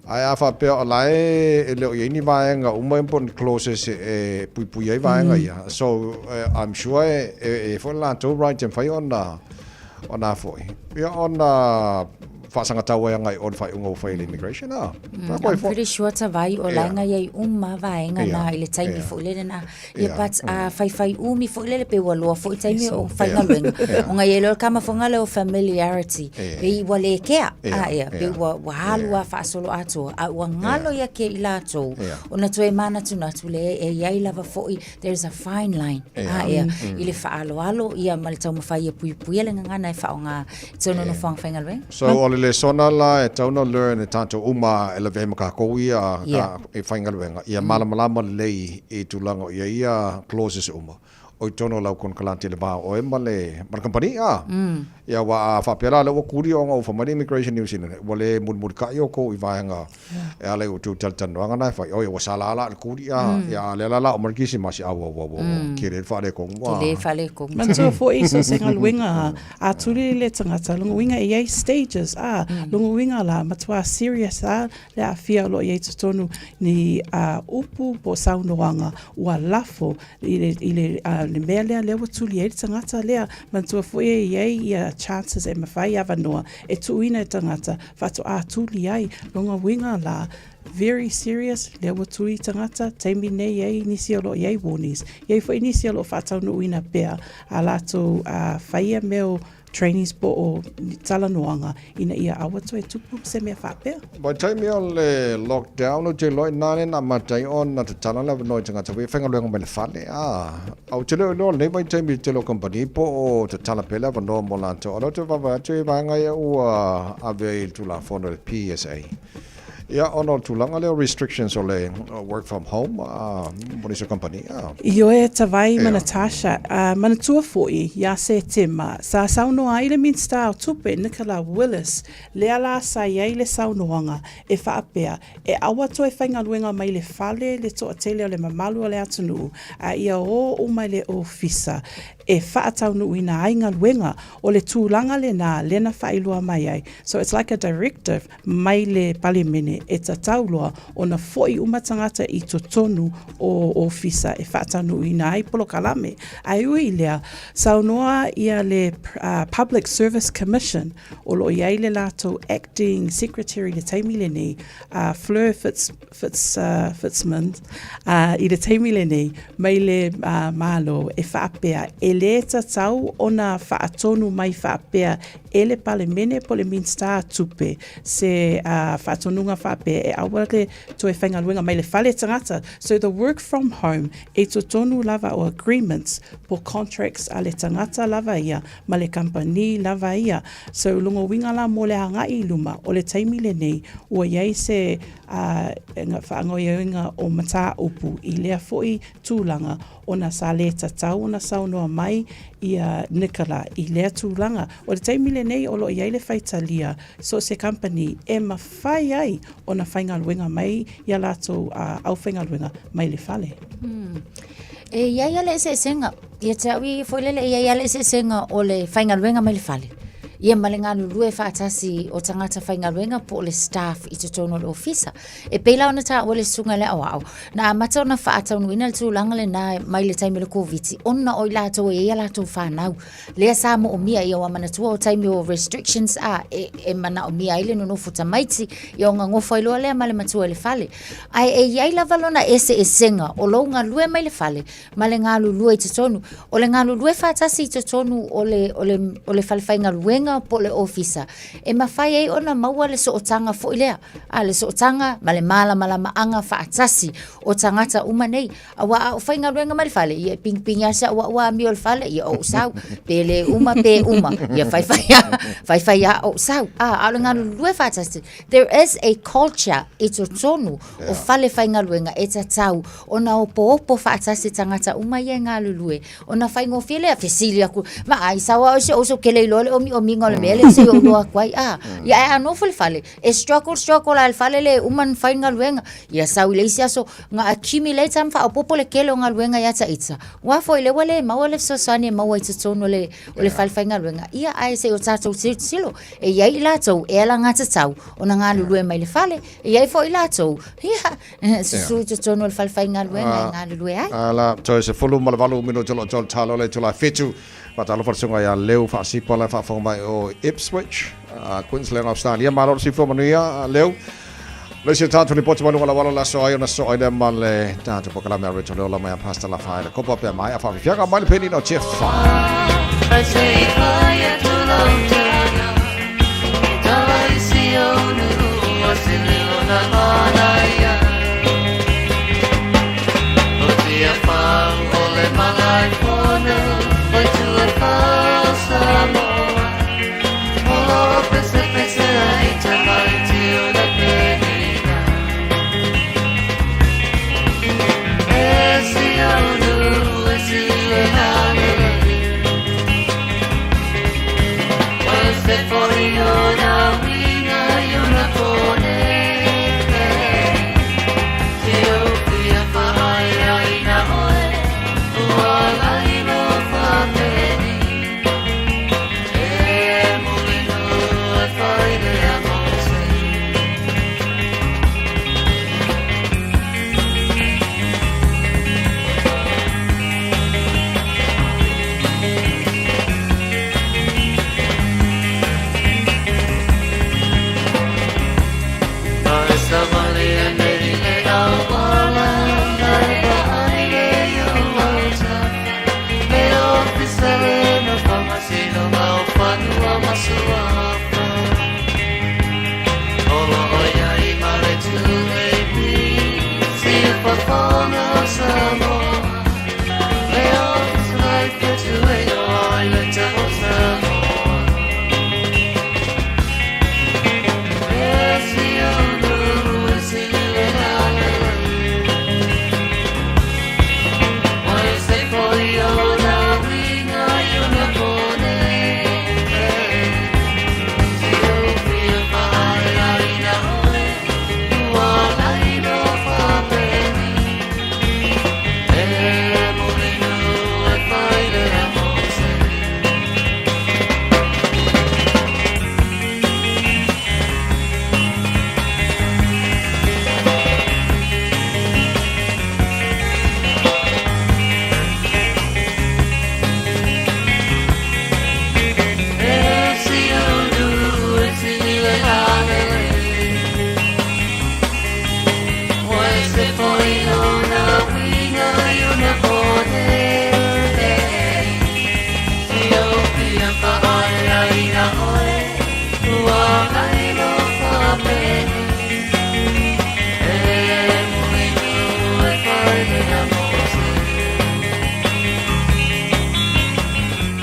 Ae a faapea o la e, e le o i ai ni vaega uma po o ni clauses e puipui ai vaega ia. So, I'm sure e, e, e i ai foi le latou right e mafai ona, ona a foi, ia ona faasagatau ai agai i o le faaiuga ua fai e le immigration, a. I'm pretty sure tavai o la e ngai ai uma vaega na i le taimi foi lele na. Ia but a faifai umi foi lele pe ua loa foi taimi o faigaluega. Ona i ai loa le kamafoga lea o familiarity. Pei ua le kea. A ia, pei ua ua alu a faasoloatoa a ua galo ia ke i latou ona toe manatunatu le e i ai lava foi there is a fine line. A ia, i le faaaloalo ia ma le taumafai e puipuia le gagana e faaaoga i totonu o nofoaga faigaluega. So o le lesona la e tatau ona learn e tatou uma e lavea ai ma kakou ia ka e faigaluega ia malamalama lelei i tulaga o i ai ia clauses uma o i totonu o lau konekarate i le va o oe ma le ma le kamupani a. Ia aua a faapea la lea ua kuli ona ua fai mai le Immigration New Zealand ua le mulimulitai outou i vaega e ala i outou talatalanoaga na e fai oi ua sala la le kuli a ia a lea la la uma le Kirisimasi au au au au tele le faaletonu a. Tele faaletonu. Manatua foi so o se galuega a tuli le tagata lona uiga e i ai stages a lona uiga la matua serious a le aafia o lo o i ai i totonu ni upu po o saunoaga ua lafo i le, i le, le mea lea lea ua tuli ai le tagata lea. Manatua foi e i ai ia chances e mafai avanoa e tuuina e tagata faatoa tuli ai. Lona uiga la, very serious, lea ua tuli tagata, taimi nei e i ai nisi o lo o i ai warnings. E i ai foi nisi o lo o faataunuuina pea a latou faia mea o trainings po o talanoaga ina ia aua toe tupu se mea faapea. Vaitaimi o le lockdown ou te iloa ina lea na amata ai ona tatala le avanoa i tagata foi e faigaluega mai le fale a ou te le o iloa lenei vaitaimi i le tele o kamupani po o tatala pea le avanoa mo latou. A o lea ou te vaavaai atu i vaega ia ua ave ai i le Tulafono i le PSA. Ia, ona o le tulaga lea o restrictions o le work from home, a, mo nisi o kamupani, a. Ioe, Tavai ma Natasha, a manatua foi iā Setema, sa saunoa ai le Minisita o Tupe Nicola Willis, lea la sa i ai le saunoaga e faapea, e aua toe faigaluega mai le fale le toatele o le mamalu o le atunuu, a ia o uma i le ofisa e faataunuuina ai galuega. O le tulaga lena lea na faailoa mai ai. So it's like a directive mai le Palemene e tatau loa ona fo'i uma tagata i totonu o ofisa e faataunuuina ai polokalame. Ae ui i lea, saunoa ia le Public Service Commission o lo o i ai le latou Acting Secretary i le taimi lenei, a Fleur Fitz, Fitz, Fitzmond, i le taimi lenei, mai le Malo e faapea e lē tatau ona faatonu mai faapea e le Palemene po o le Minisita Tupe se faatonuga faapea e aua le toe faigaluega mai le fale tagata. So the work from home e totonu lava o agreements po contracts a le tagata lava ia ma le kamupani lava ia. So lona uiga la mo le agai i luma o le taimi lenei ua i ai se faagaoioiga o mataupu i lea foi tulaga ona sa lē tatau ona saunoa mai ia Nicola i lea tulaga. O le taimi lenei o lo o i ai le faitalia so o se kamupani e mafai ai ona faigaluega mai ia latou aufaigaluega mai le fale. E i ai lava le eseesega, ia te au ia foi lele, e i ai lava le eseesega o le faigaluega mai le fale. Ia ma le galulue faatasi o tagata faigaluega po o le staff i totonu o le ofisa. E pei la ona taua le susuga i le aoao, na amata ona faataunuuina le tulaga lena mai le taimi o le Koviti ona o i latou e i ai a latou fanau. Lea sa moomia, ia ua manatua o taimi o restrictions a, e, e manaomia ai le nonofo tamaiti, ia ona nofo ai loa lea ma le matua i le fale. Ae e i ai lava lona eseesega o lou galue mai le fale ma le galulue i totonu. O le galulue faatasi i totonu o le, o le, o le falefaigaluega po o le ofisa, e mafai ai ona maua le sootaga foi lea, a, le sootaga ma le malamalamaaga faatasi o tagata uma nei. Aua a ou faigaluega mai le fale, ia e pigipigi lava si au au amio i le fale, ia ou sau. Pe le uma, pe uma, ia faifai lava, faifai lava ou sau. A, a o le galulue faatasi, there is a culture i totonu o fale faigaluega e tatau ona opoopo faatasi tagata uma ia e galulue, ona faigofie lea, fesili atu, vaai, sau lava oe i si ou uso, ou te le iloa le omiomiga o le mea lea se i ou iloa atu ai. A, ia ae a nofo i le fale, e struggle, struggle lava i le fale le uma ona fai le galuega. Ia sau i le isi aso, na accumulate lava ma faaopoopo le tele o galuega ia ta ita, aua foi lea ua le maua le fesoasoani e maua i totonu o le, o le fale faigaluega. Ia ae se i o tatou tilotilo, e i ai i latou e alagatatau ona galulue mai le fale, e i ai foi i latou, ia, susu i totonu o le fale faigaluega e galulue ai. Ala, toe 18 minute o lo o toe talo le itula e 7. Faatalofa le susuga ia Leu Faasipa la e faafofoga mai o Ipswich, Queensland, Australia. Malo le soifua manuia, Leu. Le isi o tatou lipoti mai luga o le auala o le aso ai ona sosoo ai lea ma le tatou polokalame a Rachel Leola mai a Pastor Lafaele Kopa pe a maea faafiafiaga mai le penina o Jeff.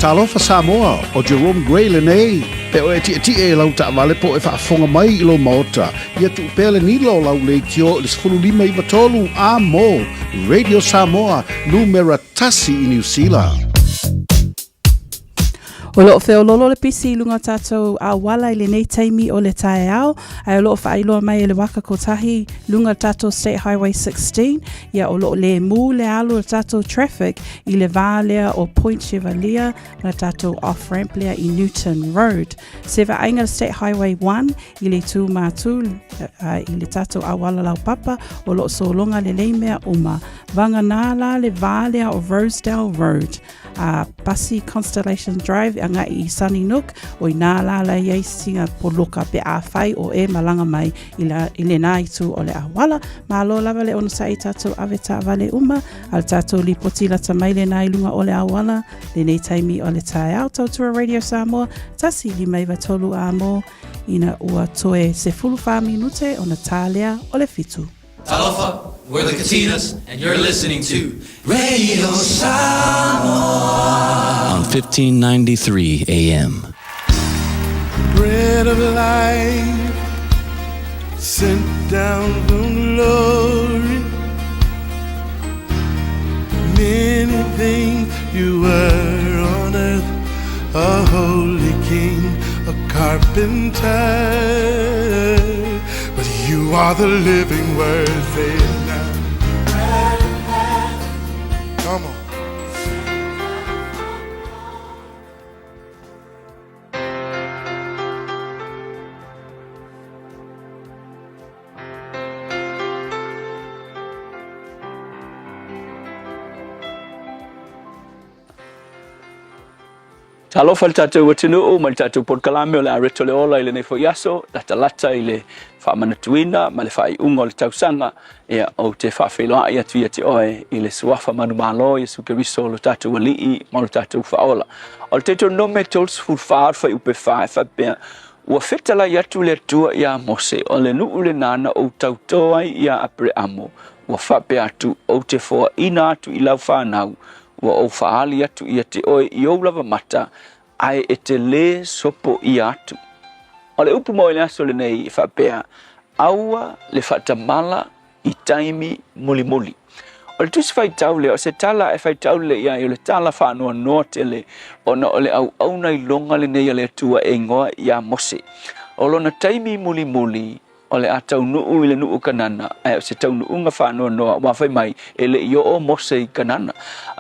Talofa Samoa, ʻo Jerome Gray lenei. Pe o e tietie i lau taavale po o e faafofoga mai i lou maota, ia tuu pea le nila o lau leitio i le 15 93 a mo Radio Samoa, numera tasi i Niu Sila. O loo feololo le pisi i luga o tatou auala i lenei taimi o le taeao, ae o loo faailoa mai e le waka kotahi luga o tatou State Highway 16, ia o loo lemu le alu o le tatou traffic i le va lea o Point Chevalier ma le tatou off ramp lea i Newton Road. Se vaaiga le State Highway 1 i le itu mātū i le tatou auala laupapa o loo sologa lelei mea uma. Vagana la le va lea o Rosedale Road a pasi Constellation Drive agai i Sunnynook, o inā la la i ai sina poloka pe afai o e malaga mai i, la, i lenā itu o le auala. Malo lava le onosai i tatou ave taavale uma, a le tatou lipoti lata mai lenā i luga o le auala, lenei taimi o le taeao. Tautua Radio Samoa, 153 a mō, ina ua toe 14 minute ona tā lea o le 7. Talofa, we're the Katinas, and you're listening to Radio Samoa on 1593 AM. Bread of life sent down from glory. Many things you were on earth, a holy king, a carpenter. But you are the living word, say it now. Come on. Talofa le tatou atunuu ma le tatou polokalame o le Areto le Ola i lenei foi aso, latalata i le faamanatuina ma le faaiuga o le tausaga, ia ou te faafeiloai atu ia te oe i le suafa manumalo Iesu Keriso lo tatou Alii ma lo tatou Faaola. O le Deuteronome 34 o le fuaiupe 4 e faapea, Ua fetalai atu le Atua iā Mose, o le nuu lenā na ou tautō ai iā Apereamo, ua faapea atu, Ou te foaina atu i lau whanau, ua ou whaali atu ia te oe i ou lava mata, ae e te lē sopo ia atu. O le upu mo i le aso lenei e faapea, Aua le faatamala i taimi mulimuli. O le tusi faitau lea, o se tala e faitau lelei i ai, o le tala faanoanoa tele, ona o le auauna iloga lenei a le Atua e igoa iā Mose. O lona taimi mulimuli, o le a taunuu i le nuu o Kanana, ae o se taunuuga faanoanoa, aua fai mai, e le i oo Mose i Kanana,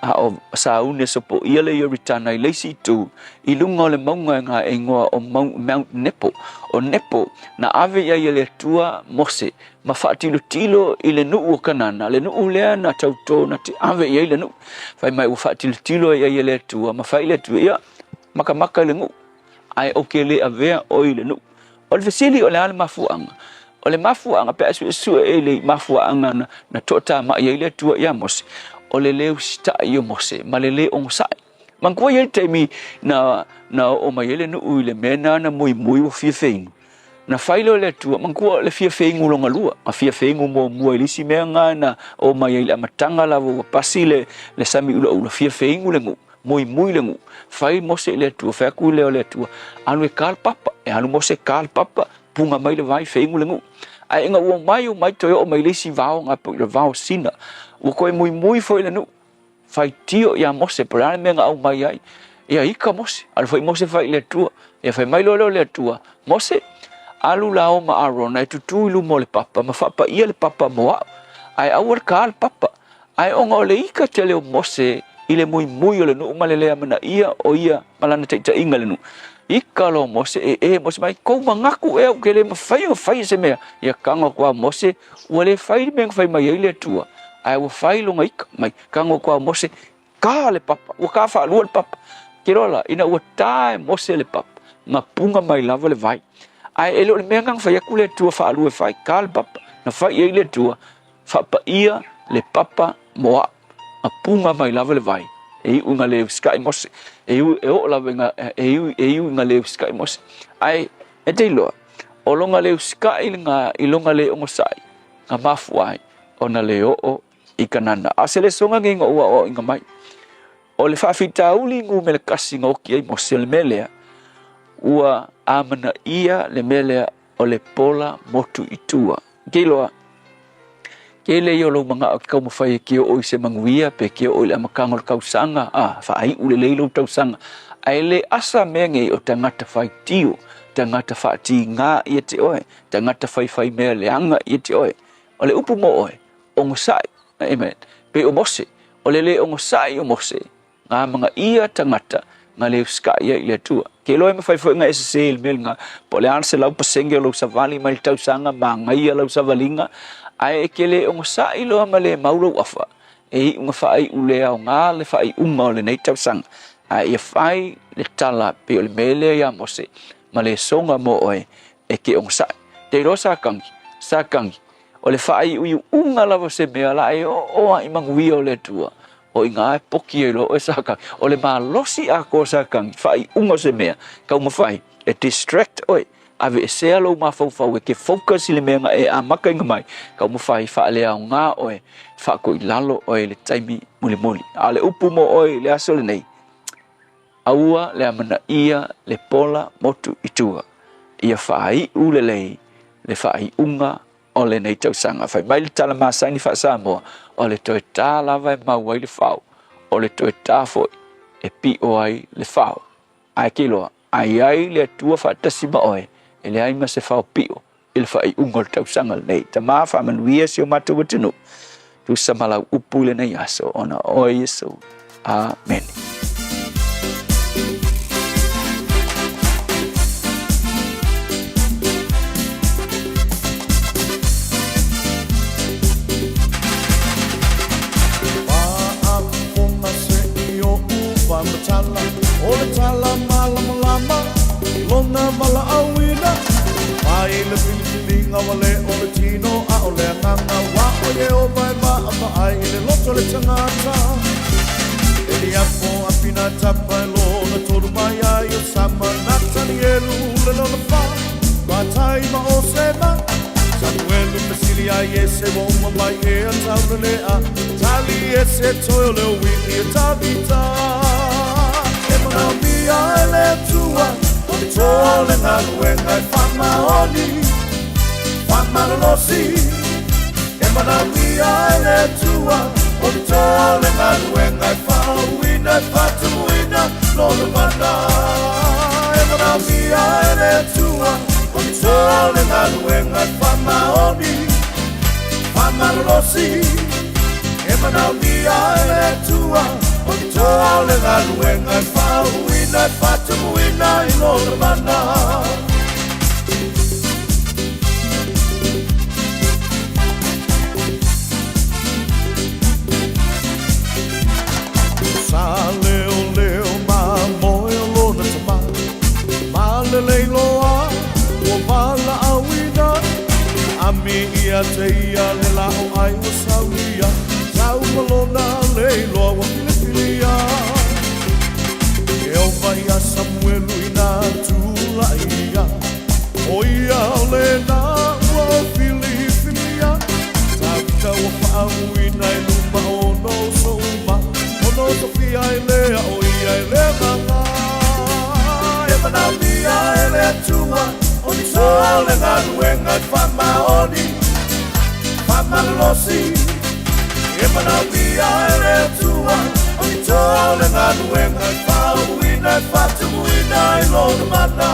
a o sauni e sopoia le Ioritana i le isi itu, i luga o le mauga e ga e igoa o Mount Nepo. O Nepo, na ave i ai e le Atua Mose, ma faatilotilo i le nuu o Kanana, le nuu lea na tautō na te ave i ai le nuu. Fai mai ua faatilotilo i ai e le Atua, ma fai le Atua, ia, makamaka i le nuu, ae ou ke le avea oe i le nuu. O le fesili o le a le mafuaaga? O le mafuaaga pe a suesue e le mafuaaga na, na toatamai ai le Atua ia Mose, o le le usitai o Mose ma le le onosai. Manatua i ai le taimi na, na oo mai ai le nuu i le mea na na muimui ua fia feinu. Na fai lea o le Atua, manatua le fia feigu longa lua, a fia feigu muamua i le isi mea nga na oo mai ai i le amataga lava ua pasi le, le sami ulaula, fia feigu le nuu, muimui le nuu. Fai Mose i le Atua, fai atu lea o le Atua, alu e ka le papa, e alu Mose ka le papa, puga mai le vai, feigu le nuu. Ae ina ua omai omai toe oo mai i le isi vao nga po i le vao Sina, ua toe muimui foi le nuu. Faitio ia Mose, po o le a le mea na aumai ai. Ia ika Mose, alu foi Mose fai i le Atua. Ia fai mai loa lea o le Atua, Mose, alu lāua ma Arona e tutū i luma o le papa ma faapaia le papa mo au, ae aua le kā le papa. Ae ona o le ika tele o Mose i le muimui o le nuu ma le le amanaia o ia ma lana taitaiga i le nuu. Ika loa Mose, e e Mose mai, kou mangaku ea ou ke le mafai ona faia se mea. Ia kago atu a Mose, ua le fai le mea na fai mai ai le Atua, ae ua fai lona ika mai, kago atu a Mose, kā le papa, ua kā faalua le papa. Ke loa la, ina ua tā e Mose le papa, na puga mai lava le vai. Ae e le o le mea na fai atu le Atua faalua e fai, kā le papa, na fai i ai le Atua, faapaia le papa mo au, na puga mai lava le vai, e iu ina le usikai Mose, e iu, e oo lava ina, e iu, e iu ina le usikai Mose. Ae, e te iloa, o lona le usikai lena i lona le onosai, na mafua ai ona le oo i Kanana. A o se lesoga nei na ou aoaoina mai, o le faafitauli numera tasi na oti ai Mose o le mea lea, ua amanaia le mea lea o le pola motu i tua. Ke iloa, tele ia o lou manao e te taumafai e te oo i se manuia pe te oo i le amataga o le tausaga, a, faaiu lelei lou tausaga. Ae le asa mea nei o tagata faitio, tagata faatigā ia te oe, tagata faifai mea leaga ia te oe. O le upu mo oe, ogosaʻi. Amen. Pei o Mose, o le lē ogosaʻi o Mose, ga magaia tagata ga le usitaʻi ai i le Atua. Ke iloa e mafai foi ona e sesē i le mea lenā, po o le a le 100% o lou savali mai le tausaga, magaia lau savaliga, ae e te lē ogosaʻi loa ma le mau lou afa, e iu na faaiu le aoga le faaiuga o lenei tausaga. Ae ia fai le tala pei o le mea lea iā Mose, ma le soga mo oe e te ogosaʻi. Te iloa Satani, Satani, o le faaiuiuga lava o se mea la e oo lava i manuia o le Atua, o i ina e poki ai loa oe Satani. O le malosi atoa o Satani, faaiuga o se mea, taumafai e distract oe, aveesea lou mafaufau e te focus i le mea na e amataina mai, taumafai faaleaoga oe, faatoilalo oe i le taimi mulimuli. A o le upu mo oe i le aso lenei, Aua le amanaia le pola motu i tua, ia faaiu lelei le faaiuga o lenei tausaga. Fai mai le tala masani faa-Samoa, o le toe tā lava e mau ai le fao, o le toe tā foi e pio ai le fao. Ae ke iloa, a i ai le Atua faatasi ma oe, e leai ma se fao pio i le faaiuga o le tausaga lenei. Tama, faamanuia si o matou atunuu, tusa ma lau upu i lenei aso, ona o oe Iesu. Amene. O le tala malamalama i lona valaauina mai le filifiliga ua le o le tino a o le agaga ua o Ieova e vaavaai i le loto o le tagata. E liapo Apinatapa e lona tolu mai ai o Sama Natanielu le lona fa Matai ma o Sema Samuelu fesili ai Iese ua uma mai ea taulelea Tali Iese toe o le ui'i e Tavita. E manaomia e le Atua o le toa o le galuega e faamaoni faamalolosi. E manaomia e le Atua o le toa o le galuega e faauuina e faatumuina lona mana. E manaomia e le Atua o le toa o le galuega e faamaoni faamalolosi. E manaomia e le Atua o le toa o le galuega e faauuina e faatumuina i lona mana. Sa leo leo ma moe o lona tama ma lelei loa ua valaauina ami ia te ia le la o ai ua saulia sau ma lona leiloa ua filifilia. E ova ia Samuelu ina tula'i ia o ia o lena ua filifilia. Tavita ua faauuina i luma o no uso uma ono sofia e lea o ia e le agaga. E manaomia e le Atua o ni toa o le galuega e faamaoni faamalolosi. E manaomia e le Atua o ni toa o le galuega e faauuina e faatumuina i lona mana.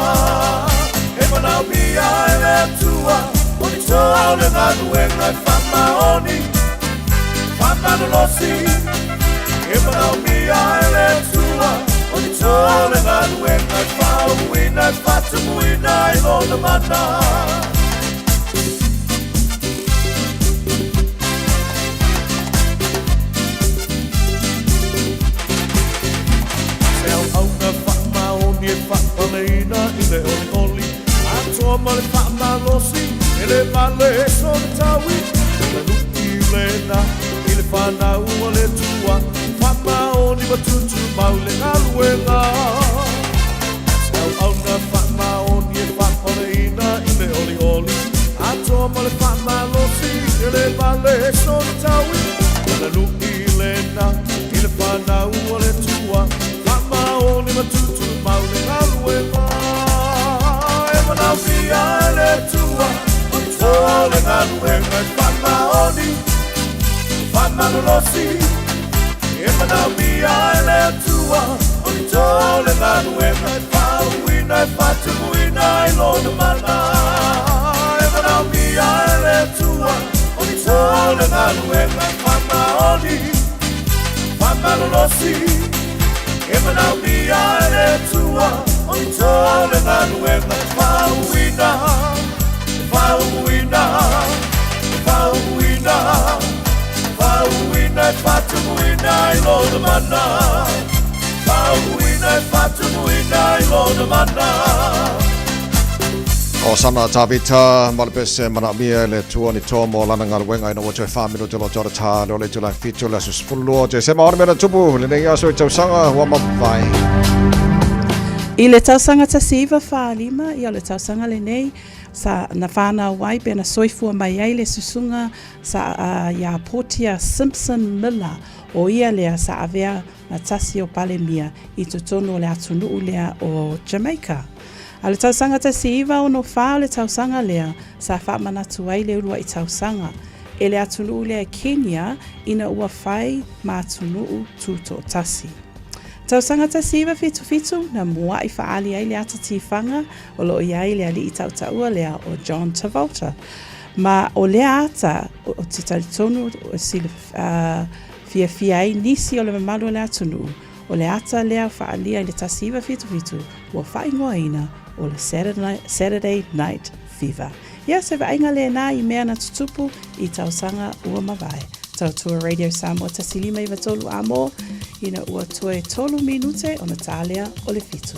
E manaomia e le Atua o ni toa o le galuega e faamaoni faamalolosi. E manaomia e le Atua o ni toa o le galuega e faauuina e faatumuina i lona mana. Se auauna faamaoni e faapaleina i le olioli atoa ma le faamalosi e le vale sona taui le lu'i lena i le fanau a le Atua faamaoni ma tutumau le galuega. Se auauna faamaoni e faapaleina i le olioli atoa ma le faamalosi e le vale sona taui le lu'i lena i le fanau a le Atua faamaoni ma tutumau le galuega. E manaomia e le Atua o le toa o le galuega e faamaoni faamalolosi. E manaomia e le Atua o ni tō le galuega e faauuina e faatumuina ai lona mana. E manaomia e le Atua o ni tō le galuega e faamaoni, faamalolosi. E manaomia e le Atua o ni tō le galuega e faauuina, e faauuina, e faauuina, faauuina e faatumuina ai lona mana. Faauuina e faatumuina ai lona mana. O sana Tavita ma le pese manaomia e le Atua ni toa mo lana galuega ina ua toe fa minute lo tore tā le o le itula e fitu le aso 12 o Tesema. Ona mea na tupu lenei aso i tausaga ua mavae. I le tausaga 1945, ia o le tausaga lenei, sa na whanau ai pe na soifua mai ai le susuga sa a ia Portia Simpson Miller, o ia lea sa avea ma tasi o Palemia i totonu o le atunuu lea o Jamaica. A o le tausaga 1964 o le tausaga lea sa faamanatu ai le uluai tausaga e le atunuu lea e Kenya ina ua fai ma atunuu tutoatasi. Tausaga 1977 na mua'i faaali ai le ata tifaga o lo o i ai le alii tautaua lea o John Travolta. Ma o lea ata ou te talitonu e fiafia ai nisi o le mamalu o le atunuu, o le ata lea faaalia i le 1977 ua faaigoaina o le Saturday Night Fever. Ia, se vaaiga lena i mea na tutupu i tausaga ua mavae. Tautua Radio Samoa 1593 amo ina ua toe tolu minute ona tālea o le fitu.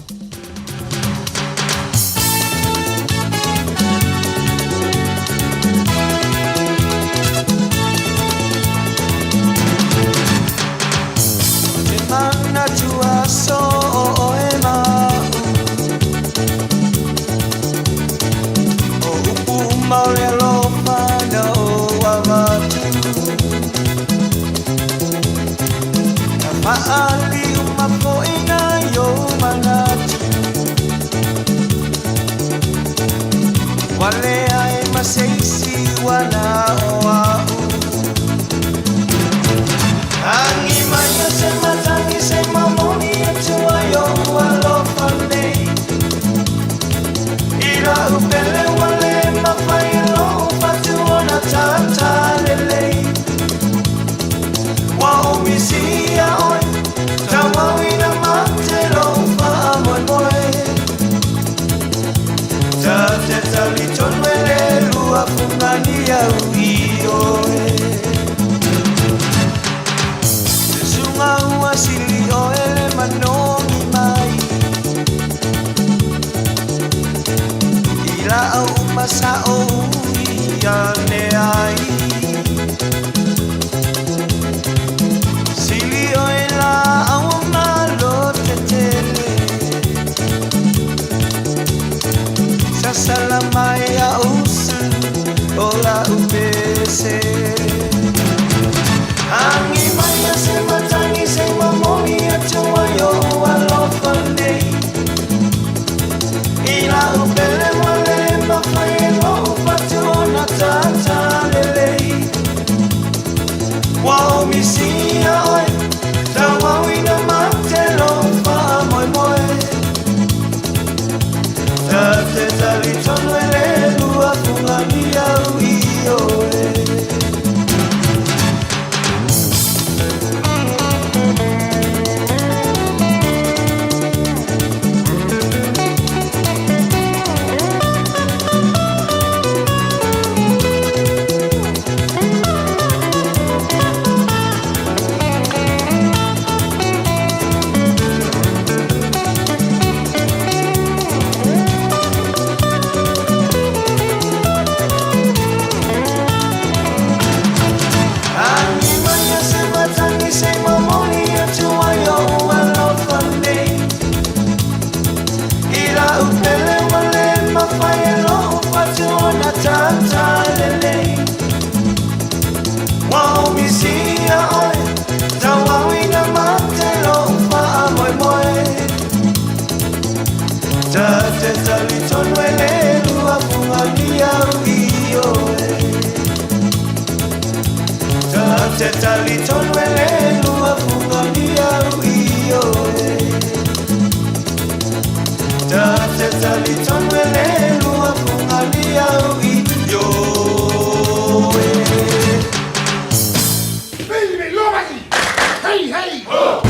Hey, hey! Ho!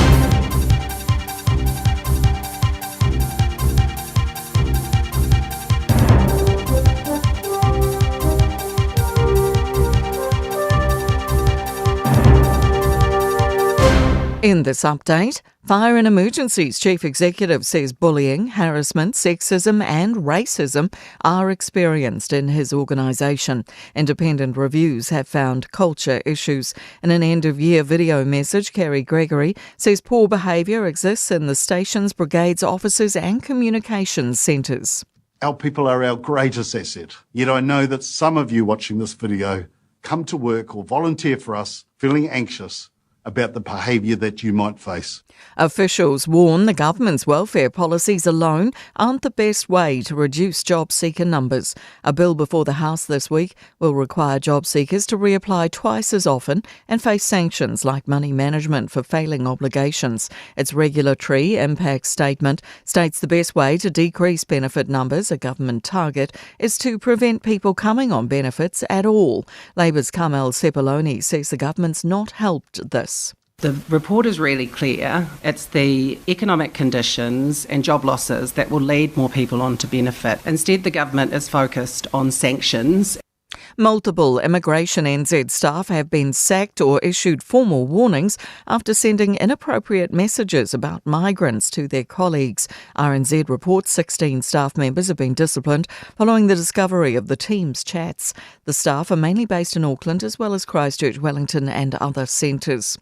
In this update, Fire and Emergencies Chief Executive says bullying, harassment, sexism, and racism are experienced in his organisation. Independent reviews have found culture issues. In an end of year video message, Kerry Gregory says poor behaviour exists in the stations, brigades, offices, and communications centres. Our people are our greatest asset. Yet I know that some of you watching this video come to work or volunteer for us feeling anxious about the behaviour that you might face. Officials warn the government's welfare policies alone aren't the best way to reduce job seeker numbers. A bill before the House this week will require job seekers to reapply twice as often and face sanctions like money management for failing obligations. Its regulatory impact statement states the best way to decrease benefit numbers, a government target, is to prevent people coming on benefits at all. Labour's Carmel Sepuloni says the government's not helped this. The report is really clear. It's the economic conditions and job losses that will lead more people on to benefit. Instead, the government is focused on sanctions. Multiple Immigration NZ staff have been sacked or issued formal warnings after sending inappropriate messages about migrants to their colleagues. RNZ reports 16 staff members have been disciplined following the discovery of the team's chats. The staff are mainly based in Auckland as well as Christchurch, Wellington, and other centres.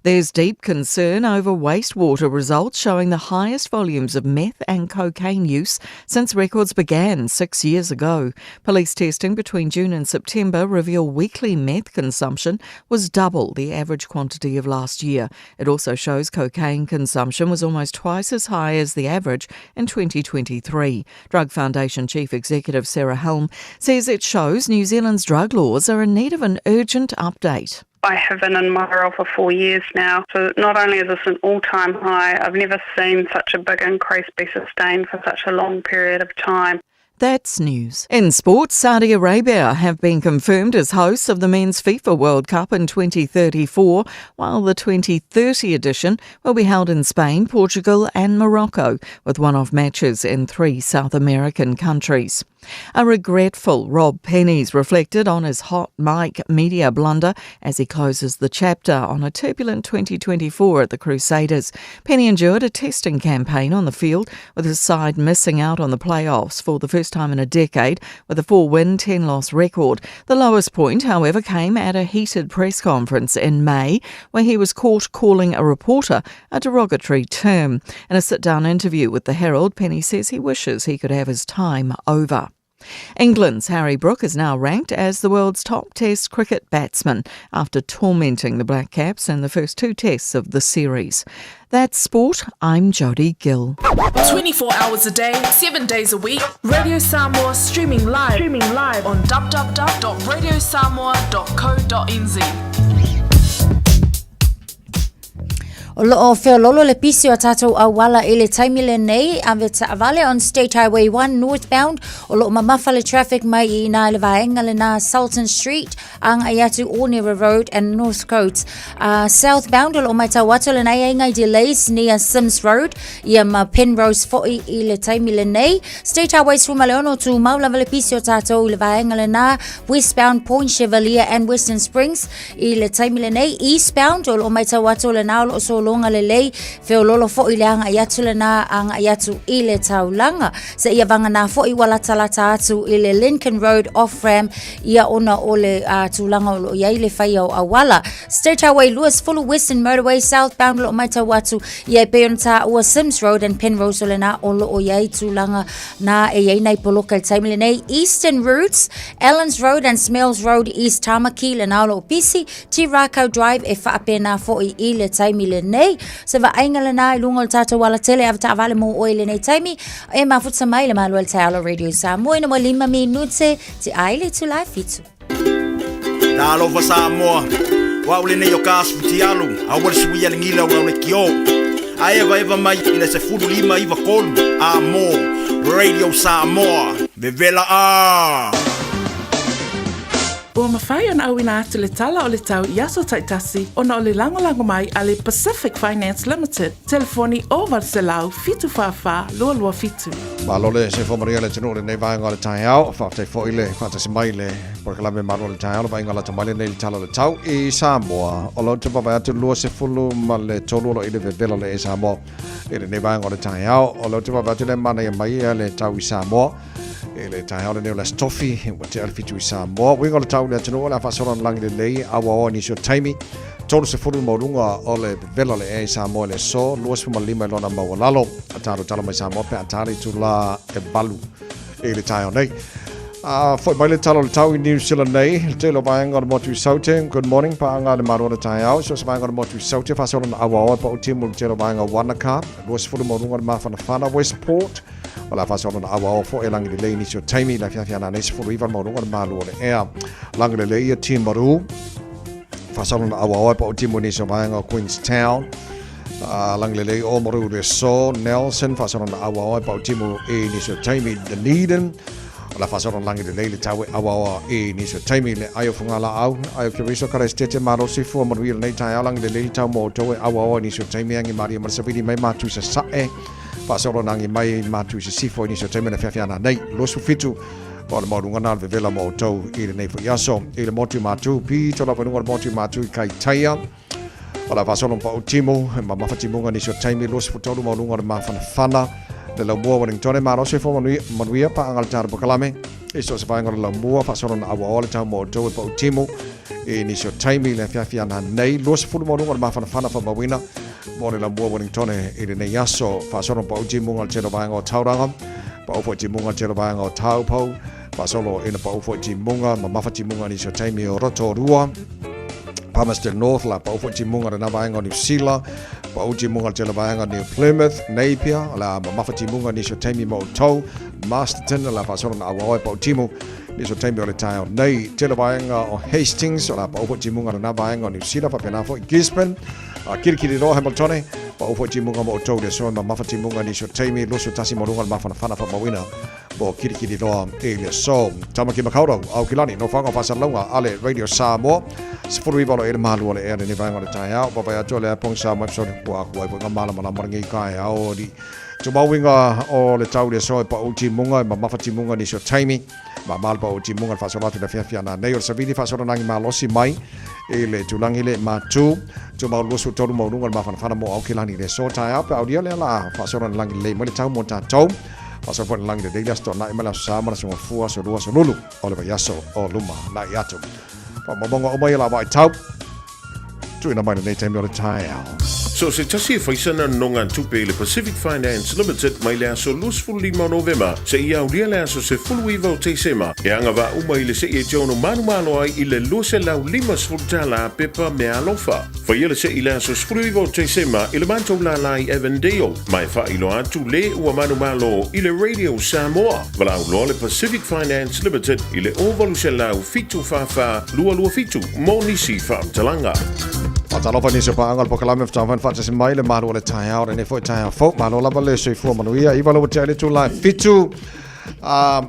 There's deep concern over wastewater results showing the highest volumes of meth and cocaine use since records began six years ago. Police testing between June and September reveal weekly meth consumption was double the average quantity of last year. It also shows cocaine consumption was almost twice as high as the average in 2023. Drug Foundation Chief Executive Sarah Helm says it shows New Zealand's drug laws are in need of an urgent update. I have been in my role for four years now. So not only is this an all-time high, I've never seen such a big increase be sustained for such a long period of time. That's news. In sports, Saudi Arabia have been confirmed as hosts of the men's FIFA World Cup in 2034, while the 2030 edition will be held in Spain, Portugal, and Morocco, with one off matches in three South American countries. A regretful Rob Penny's reflected on his hot mic media blunder as he closes the chapter on a turbulent 2024 at the Crusaders. Penny endured a testing campaign on the field with his side missing out on the playoffs for the first time in a decade with a 4 win, 10 loss record. The lowest point, however, came at a heated press conference in May where he was caught calling a reporter a derogatory term. In a sit down interview with the Herald, Penny says he wishes he could have his time over. England's Harry Brook is now ranked as the world's top Test cricket batsman after tormenting the Black Caps in the first two tests of the series. That's sport. I'm Jodie Gill. 24 hours a day, 7 days a week. Radio Samoa streaming live, streaming live on www.radiosamoa.co.nz. O loo feololo le pisi o tātou auala i le taimi lenei ave taavale on State Highway 1 northbound o loo mamafa le traffic mai i nā le vaenga le nā Sultan Street anga i atu Onera Road and North Coast. Southbound o loo mai tau atu le nei ngai delays near Sims Road ia ma Penrose foi i le taimi lenei. State Highway 16 tu mau lava le pisi o tātou i le vaenga le nā westbound Point Chevalier and Western Springs I le taimi lenei, eastbound, o loo maitau atu o lena o loo sologa lelei, feololo fo'i le agai atu lena agai atu i le taulaga. Seia vagana fo'i ua latalata atu i le Lincoln Road off-ramp ia ona o le uh, tulaga o loo i ai le faia o auala. State Highway 20 Western Motorway southbound o loo maitau atu ia e pei ona taua Sims Road and Penrose o lena o loo i ai tulaga na e i ai nai poloka i le taimi lenei Eastern Routes, Allens Road and Smells Road East Tamaki le nā o loo pisi, Tirākau Drive e faapena fo'i i le taimi lenei. Se vaaiga lena i luga o le tātou alatele ave taavale mō oe i lenei taimi e mafuta mai le malo e le taeao Radio Samoa ina ua lima minute te ai le itula e fitu. Talofa Samoa, o au lenei o ka asu tialu, aua le suia le gila o le kio. A eva eva mai i le 1593 a mō Radio Samoa, vevela a! Ua mafai ona auina atu le tala o le tau i aso taitasi ona o le lagolago mai a le Pacific Finance Limited, telefoni 0800 744 227. Malo le soifua manuia le atunuu i lenei vaega o le taeao. Faafetai foi le faatasi mai le polokalame Malo le taeao le vaaiga lata mai lenei i le tala o le tau i Samoa. O lo te vaavaai atu 23 o lo i le vevela le e Samoa i lenei vaega o le taeao. O lo te vaavaai atu le manaia mai ia le tau i Samoa. I le taeao lenei o le Aso Tofi, ua tea le 7 i Samoa. Uiga o le tau i le atunuu o le a faasolo ana lagi lelei, auaoa i nisi o taimi. 30 le maualuga o le vevela o le ea i Samoa i le aso, 25 i lona maualalo. A talotalo mai Samoa pe a ta le itulā e 8 i le taeao nei. A foi mai le tala o le tau i New Zealand nei, le tele o vaega o le motu i Saute. Good morning, paanga le malo o le taeao. So se vaega o le motu i Saute, faasolo na auaoa e pautimu le tele o vaega o Wanaka, 20 maualuga o le mafanafana Westport. O le a faasolo na auaoa foi e lagi lelei i nisi o taimi, le afiafi ana nei 19 le maualuga o le malu o le ea. Lagi lelei ia Timaru, faasolo na auaoa e pautimu i nisi o vaega o Queenstown. Lagi lelei o Maru le So, Nelson, faasolo na auaoa e pautimu i nisi o taimi, Dunedin. O le a faasolo na lagi lelei le tau e auaoa i nisi o taimi, le ai o Fugalaau, ai o Keriso, Karaisitete, Malosi, Fua Manuia lenei taeao, lagi lelei le tau mo outou e auaoa i nisi o taimi, agi malie ma le savili mai matu i sasae. Faasolonagi mai matu i sisifo i nisi o taimi o le afiafi ana nei. 27 o le maualuga na o le vevela mo outou i lenei foi aso. I le motu matu, pito lava i luga o le motu matu i Kaitaia. O le a faasolo ma pau timu, e mamafa timuga nisi o taimi, 23 maualuga o le mafanafana. Le laumua Wellingtone, malosi e fua manuia, paaga le tala pakalame. I so o se vaega o le laumua, faasolo na auaoa le tau mo outou e pau timu. I nisi o taimi le afiafi ana nei, 20 maualuga o le mafanafana faamauina. Mo le lamua Wellingtone i lenei aso, faasolo pau timuga o le tele o vaega o Tauranga, pau foi timuga o le tele o vaega o Taupo, faasolo ina pau foi timuga, mamafa timuga nisi o taimi o Rotorua, Palmerston North, la pau foi timuga lena vaega o New Zealand, pau timuga le tele vaega o New Plymouth, Napier, la mamafa timuga nisi o taimi mo outou, Masterton, la faasolo na auaoa e pau timu, nisi o taimi o le taeao nei, tele vaega o Hastings, la pau foi timuga lena vaega o New Zealand, faapena foi Gisborne, A kirikiri roa Hamiltone, pa ufo timunga mo outou le aso e mamafa timunga nisi o taimi, 21 mo luga o le mafanafana faamauina mo kirikiri roa i le aso. Tamaki Makaurau, Aukilani, Nofoaga o Faasalalauga a le Radio Samoa, 19 o lo e le malu o le ea lenei vaega o le taeao, vaavaai atu o le Apong Samoa episode ua aku ai foi nga malamalama lenei taeao o li tumauiga o le tau i le aso e pau timunga e mamafa timunga nisi o taimi. Mamalo pa o timuga le faasolo atu i le afiafi ana nei o le savili faasolo nagi malosi mai i le tulangi le matu tumau 23 maualuga o le mafanafana mo Aokelani i le aso taeao pe aulia lea la faasolo na lagi lelei mai le tau mo tatou faasolo foi na lagi lelei le aso toanai ma le aso sa ma le aso gafua aso lua aso lulu o le vaiaso o luma na'i atu faamaumauga uma ia la vaitau Tuuina mai lenei taimi o le taeao. So se tasi e faisana nonogatupe i le Pacific Finance Limited mai le aso 25 o Novema seia aulia le aso 19 o Tesema e agavaa uma i le se'i e te ono manumalo ai i le $250 pepa meaalofa. Faia le se'i i le aso 19 o Tesema i le matou lālā i Avondale ma e faailoa atu le ua manumalo i le Radio Samoa. Valaau loa le Pacific Finance Limited i le 0800 744 227 mo nisi faamatalaga. Faatalofa nisi o paaga o le polokalame faatoa faatasi mai le malu o le taeao lenei foi taeao fou. Malo lava le soifua manuia. Iva lau tea i le itula e 7.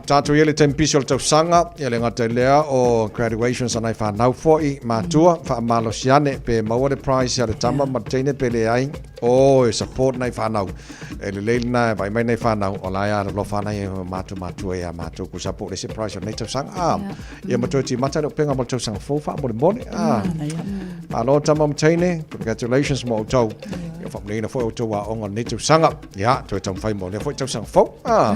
Tatou i ai le taimi pisi o le tausaga, ia le gata i lea o graduations a nai whanau foi, matua, whaamalosi ane, pe maua le prize a le tama ma le teine pe leai, o e support nai whanau. E lelei lena e vaai mai nei whanau, o la e alolofa ana e mātou mātua ia mātou ku sa po le surprise o nei tausaga. Ah, ia ma toe timata le upenga mo le tausaga fou faamolemole. Ah, malo tama ma teine, congratulations mo outou. Ia faamanuiaina foi outou aoga o lenei tausaga. Ia, toe taumafai mo lea foi tausaga fou. Ah,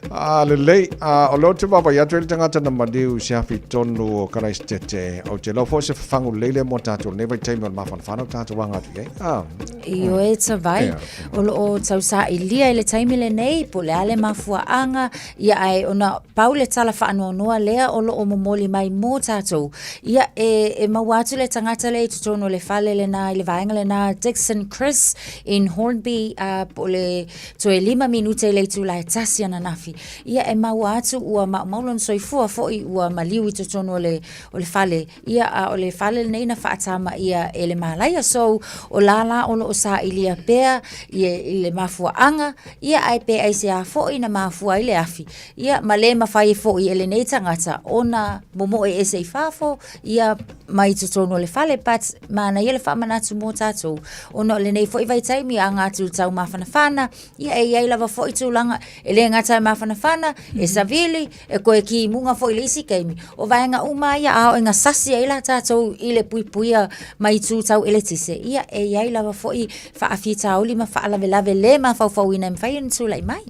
ah, lelei. Ah, o lea ou te vaavaai atu ai le tagata na maliu i se afi tonu o Karaisitete. Ou te iloa foi se fafagu lelei lea mo tatou i lenei vaitaimi o le mafanafana o tatou aga atu i ai. Ah. Ioe Tavai, o lo o tausailia i le taimi lenei, po o le a le mafuaaga, ia ae ona pau le tala faanoanoa lea o lo o momoli mai mo tatou. Ia e, e maua atu le tagata lea i totonu o le fale lena i le vaega lena, Dixon Chris, Flats in Hornby po o le toe 5 minute i le itula e tasi ananafi. Ia e maua atu ua maumau lona soifua foi ua maliu i totonu o le, o le fale. Ia a o le fale lenei na faatama ʻia e le malaia. So o lala o lo o sailia pea i, i le mafuaaga, ia ae pe aisea foi na mafua ai le afi. Ia ma le mafai ai foi e lenei tagata ona momoe ese i fafo, ia mai totonu o le fale, but manaia le faamanatu mo tatou ona o lenei foi vaitaimi aga atu i le taumafanafana, ia e i ai lava foi tulaga e le gata e mafanafana, e savili, e toe kimuga foi i le isi taimi. O vaega uma ia a oo ina sasi ai la tatou i le puipuia mai itu tau eletise, ia e i ai lava foi faafitauli ma faalavelave le mafaufauina e mafai ona tulai mai.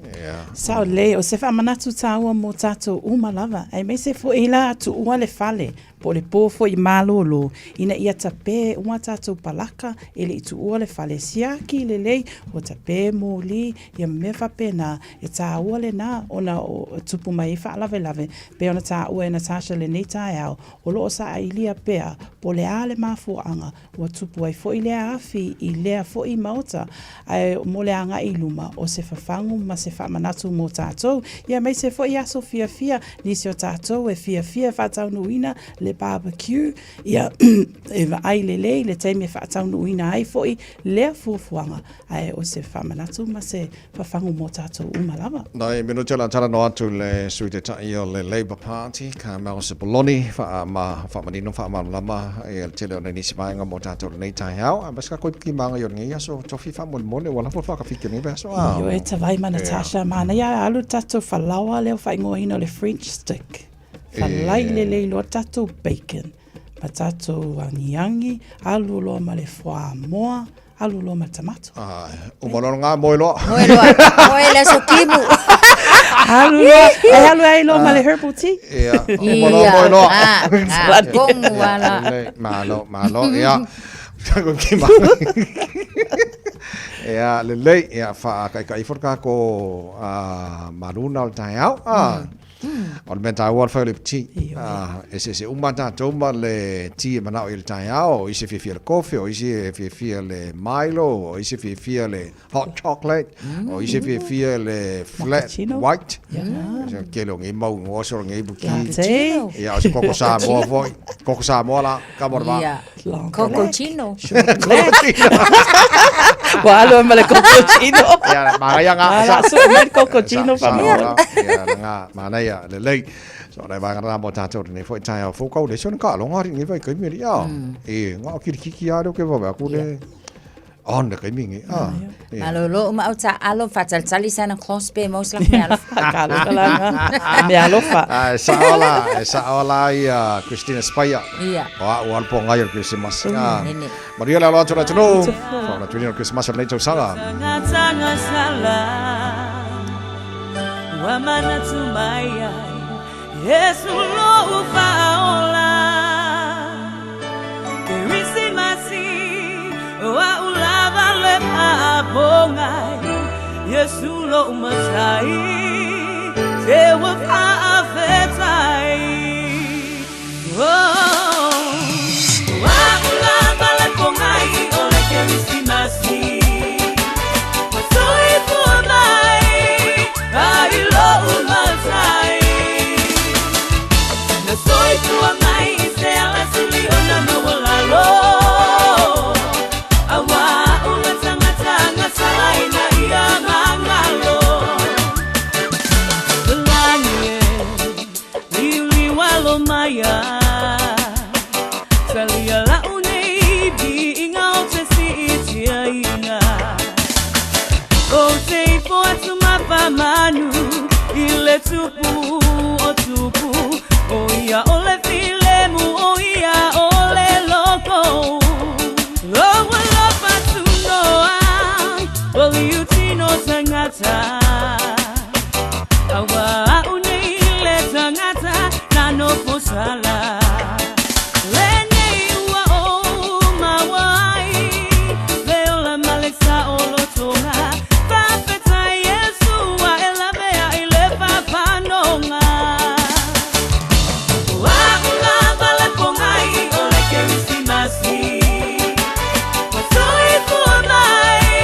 Sao lelei, o se faamanatu taua mo tatou uma lava, aemaise foi la tuua le fale po o le po foi malolo, ina ia tape uma tatou palaka e le i tuua le fale, siaki lelei ua tape moli, ia ma mea faapena, e taua lena ona e tupu mai ai faalavelave, pei ona taua e Natasha lenei taeao, o lo o saailia pea po o le a le mafuaaga Ua tupu ai foi lea afi i lea foi maota, ae mo le agai i luma, o se fafagu ma se faamanatu mo tatou, ia aemaise foi aso fiafia, nisi o tatou e fiafia e faataunuuina le barbecue, ia e vaai lelei le taimi e faataunuuina ai foi lea fuafuaga, ae o se faamanatu ma se fafagu mo tatou uma lava. Nai minute o le a talanoa atu le Sui Taitai o le Labour Party, Carmel Sepuloni, faamanino faamalamalama ia le tele o nai nisi vaega mo tatou i lenei taeao. Ae basi ka koe ki maga i o lenei aso tofi faamolemole ua lafo le whakawhiti o lenei aso. Ioe, tavai ma Natasha, manaia alu tatou falaoa lea ua faaigoaina o le French stick. Falai lelei loa tatou bacon ma tatou agiagi, alu loa ma le fuamoa, Alu loa ma le tamato. Ah, uma loa ngā moe loa. Moe loa. Moe le aso kimu. Alu loa, e alu ai loa ma le herbal tea. Ia, uma loa moe loa. Ah, ah, kongu ala. Malo, malo, ia. Ia, lelei, ia, whaakaikai fo kako maluna o le taeao. Ah. O le mea taua o le fai o le ti. Eseese uma tatou ma le ti e manao i le taeao, o isi e fiafia le kofi, o isi e fiafia le Milo, o isi e fiafia le hot chocolate, o isi e fiafia le flat white. Se kele o ngei mau ngoa se o ngei buki. Ia, o se koko Samoa foi. Koko Samoa la, ka mo va. Coco chino. Ua alu ai ma le coco chino. Ia, manaia ngā. Ala su mai coco chino pa mo. Ia, ngā, manaia, lelei. So, nei vaega rā mo tātou nei foi taeao fou kau le sona ka alonga ri ngi vai kai meri a. E, ngā kiri kiki a reo ke wawe aku le. On le kai mingi a. Malolo uma au ta alo fatalitali Santa Claus pe mo slak me alofa. Ka alofa la nga. Me alofa. Ai sa ola, sa ola ia Christina Spaia. Ia. O a o alpo ngai o Christmas. Nene. Maria le alo atu la tunu. Fa na tuini o Christmas o nei tausaga. Tanga sala Ua manatu mai ai Yesu lou faaola Kerisimasi Ua ulava le faapogai Yesu lou matai Te ua faafetai Oh Ua ulava le pogai O le Kerisimasi Ua soifua mai Ai lou matai Na soifua mai i se alasili o na maualalo Aua ua tagata gasalaina ia magalo Lani e liuliu alo mai a Talia lau nei viiga o te siitiaina O te ifo atu ma faamanu i le tupu o tupu O ia o le filemu o ia o le loko O ua lofa tunoa o liutino tagata Aua a'u nei le tagata na nofo sala Lenei ua ou maua ai le ola ma le saolotoga Faafetai Iesu ua e lavea i le faafanoga O a'u lava le pogai o le Kerisimasi Ua soifua mai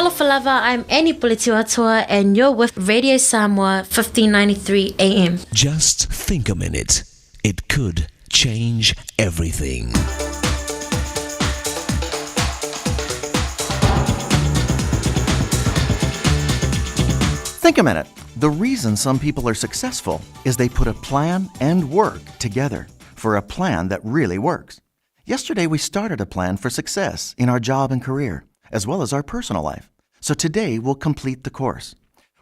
Talofa lava, I'm Annie Puletiuatoa and you're with Radio Samoa 1593 AM. Just think a minute. It could change everything. Think a minute. The reason some people are successful is they put a plan and work together for a plan that really works. Yesterday, we started a plan for success in our job and career, as well as our personal life. So today, we'll complete the course.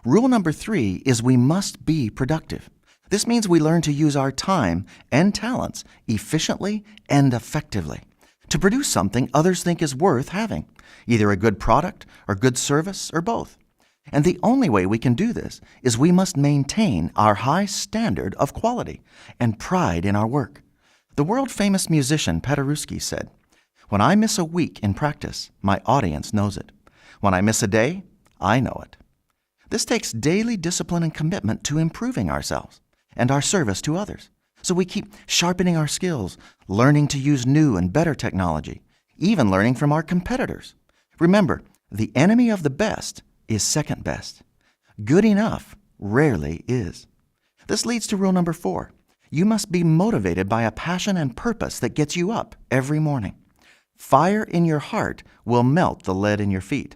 Rule number three is we must be productive. This means we learn to use our time and talents efficiently and effectively to produce something others think is worth having, either a good product or good service or both. And the only way we can do this is we must maintain our high standard of quality and pride in our work. The world famous musician Paderewski said, When I miss a week in practice, my audience knows it. When I miss a day, I know it. This takes daily discipline and commitment to improving ourselves and our service to others. So we keep sharpening our skills, learning to use new and better technology, even learning from our competitors. Remember, the enemy of the best is second best. Good enough rarely is. This leads to rule number four. You must be motivated by a passion and purpose that gets you up every morning. Fire in your heart will melt the lead in your feet.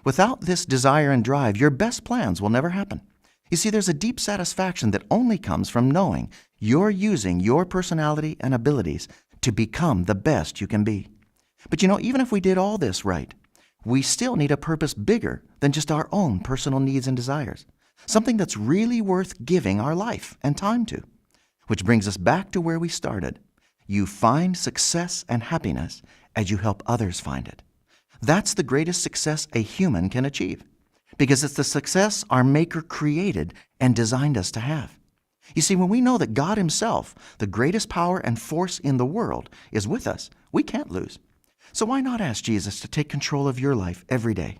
Without this desire and drive, your best plans will never happen. You see, there's a deep satisfaction that only comes from knowing you're using your personality and abilities to become the best you can be. But you know, even if we did all this right, we still need a purpose bigger than just our own personal needs and desires, something that's really worth giving our life and time to. Which brings us back to where we started. You find success and happiness as you help others find it. That's the greatest success a human can achieve because it's the success our Maker created and designed us to have. You see, when we know that God Himself, the greatest power and force in the world, is with us, we can't lose. So why not ask Jesus to take control of your life every day?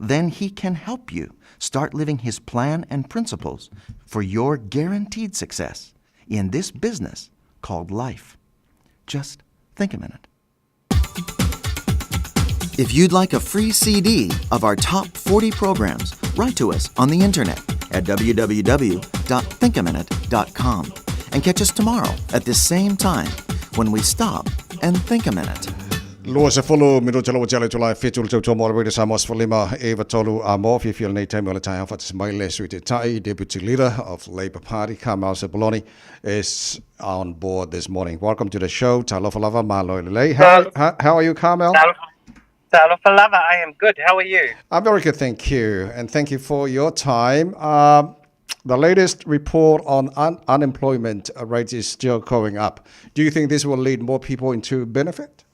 Then He can help you start living His plan and principles for your guaranteed success in this business called life. Just think a minute. If you'd like a free CD of our top 40 programs, write to us on the internet at www.thinkaminute.com and catch us tomorrow at this same time when we stop and think a minute. Lua se fulu, minuta lo tele tula fitu le tautua mo le Samoa sefulima iva tolu a mo fiafia lenei taimi o le taeao faatasi mai le Sui Taitai, Deputy Leader of Labour Party, Carmel Sepuloni, is on board this morning. Welcome to the show. Talofa lava, malo lelei. How, how, how are you, Carmel? Talofa lava, I am good. How are you? I'm very good, thank you. And thank you for your time. The latest report on un- unemployment rate is still going up. Do you think this will lead more people into benefit?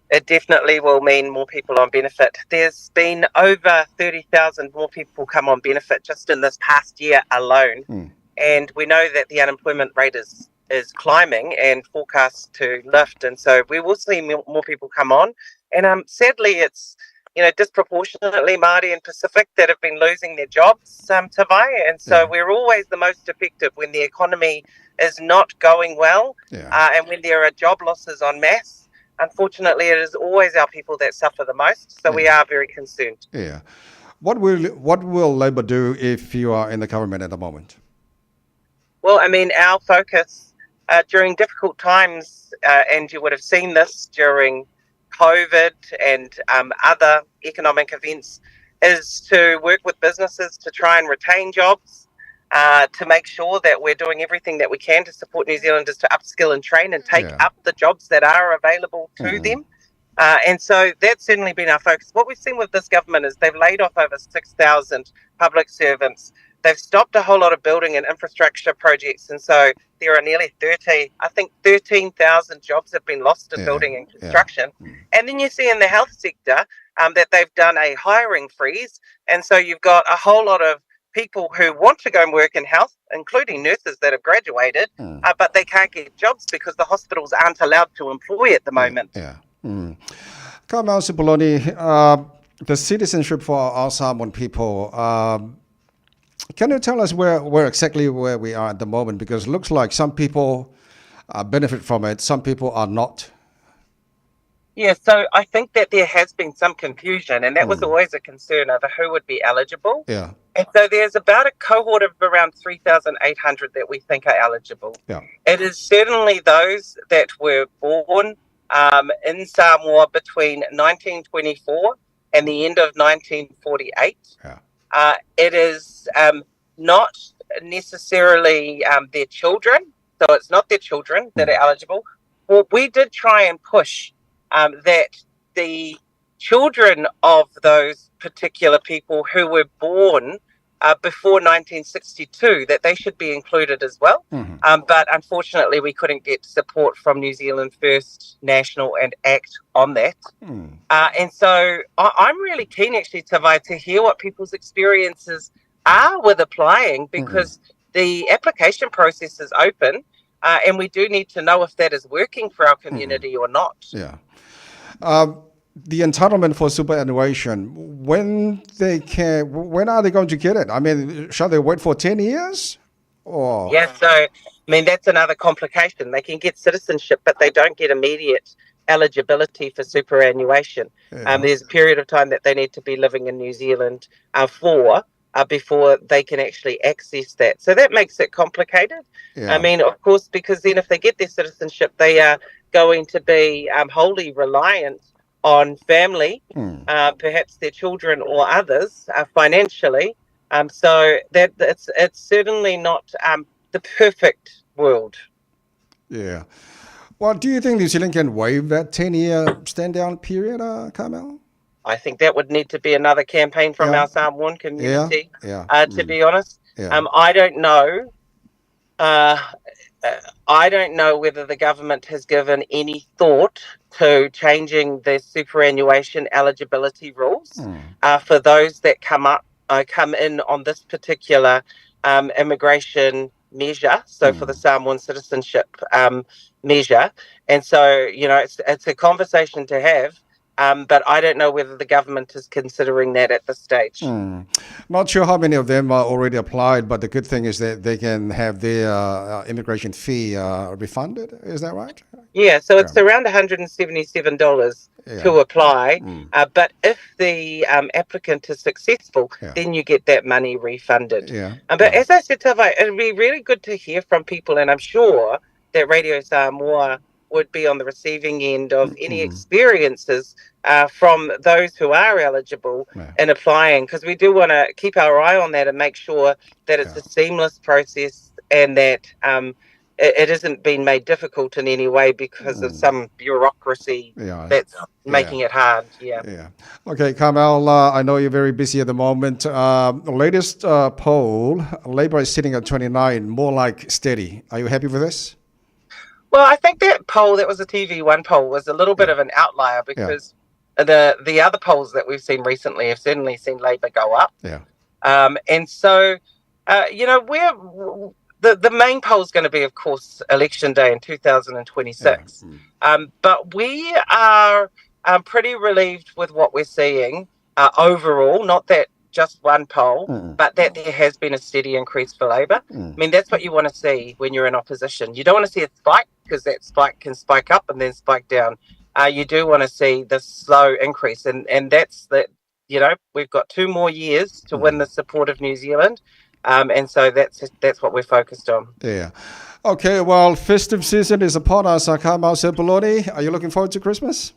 It definitely will mean more people on benefit. There's been over 30,000 more people come on benefit just in this past year alone. And we know that the unemployment rate is, is climbing and forecast to lift. And so we will see more people come on. And sadly, it's you know, disproportionately Māori and Pacific that have been losing their jobs, Tavai. And so we're always the most effective when the economy is not going well and when there are job losses en masse. Unfortunately, it is always our people that suffer the most. So we are very concerned. Yeah. What will what will Labour do if you are in the government at the moment? Well, I mean, our focus during difficult times, and you would have seen this during COVID and other economic events, is to work with businesses to try and retain jobs, to make sure that we're doing everything that we can to support New Zealanders to upskill and train and take up the jobs that are available to them. And so that's certainly been our focus. What we've seen with this government is they've laid off over 6,000 public servants. They've stopped a whole lot of building and infrastructure projects. And so there are nearly 30, I think 13,000 jobs have been lost in building and construction. And then you see in the health sector that they've done a hiring freeze. And so you've got a whole lot of people who want to go and work in health, including nurses that have graduated, but they can't get jobs because the hospitals aren't allowed to employ at the moment. Yeah. Carmel Sepuloni, the citizenship for our Samoan people, can you tell us where, where exactly where we are at the moment? Because it looks like some people benefit from it, some people are not. Yeah, so I think that there has been some confusion, and that was always a concern over who would be eligible. Yeah. And so there's about a cohort of around 3,800 that we think are eligible. Yeah. It is certainly those that were born in Samoa between 1924 and the end of 1948. Yeah. It is not necessarily their children, so it's not their children that are eligible. Well, we did try and push that the children of those particular people who were born before 1962, that they should be included as well. But unfortunately, we couldn't get support from New Zealand First, National and ACT on that. And so I'm really keen, actually, Tavai, to hear what people's experiences are with applying, because the application process is open, and we do need to know if that is working for our community or not. Yeah. The entitlement for superannuation, when are they going to get it? I mean, shall they wait for 10 years? Or Yeah, so, I mean, that's another complication. They can get citizenship, but they don't get immediate eligibility for superannuation. Yeah. There's a period of time that they need to be living in New Zealand for before they can actually access that. So that makes it complicated. Yeah. I mean, of course, because then if they get their citizenship, they are going to be wholly reliant on family, perhaps their children or others, financially. So that it's certainly not the perfect world. Yeah. Well, do you think New Zealand can waive that 10-year stand-down period, Carmel? I think that would need to be another campaign from Yeah. our Samoan community, Yeah. Yeah. to be honest. Yeah. I don't know. I don't know whether the government has given any thought to changing the superannuation eligibility rules for those that come in on this particular immigration measure, so for the Samoan citizenship measure. And so, you know, it's a conversation to have, but I don't know whether the government is considering that at this stage. Not sure how many of them are already applied, but the good thing is that they can have their immigration fee refunded. Is that right? Yeah, so it's around $177 to apply. But if the applicant is successful, then you get that money refunded. Yeah. But as I said, Tavai, it'd be really good to hear from people, and I'm sure that Radio Samoa would be on the receiving end of any experiences from those who are eligible in applying, because we do want to keep our eye on that and make sure that it's a seamless process and that it isn't being made difficult in any way because of some bureaucracy that's making it hard. Yeah. Yeah. Okay, Carmel, I know you're very busy at the moment. The latest poll, Labour is sitting at 29, more like steady. Are you happy with this? Well, I think that poll, that was a TV1 poll, was a little bit of an outlier because the other polls that we've seen recently have certainly seen Labour go up. Yeah. And so, you know, we're the main poll is going to be, of course, Election Day in 2026. But we are pretty relieved with what we're seeing overall, not that just one poll, but that there has been a steady increase for Labour. I mean, that's what you want to see when you're in opposition. You don't want to see a spike, because that spike can spike up and then spike down. You do want to see this slow increase, and that's that. You know, we've got 2 more years to win the support of New Zealand, and so that's what we're focused on. Yeah. Okay, well, festive season is upon us. Carmel Sepuloni, are you looking forward to Christmas?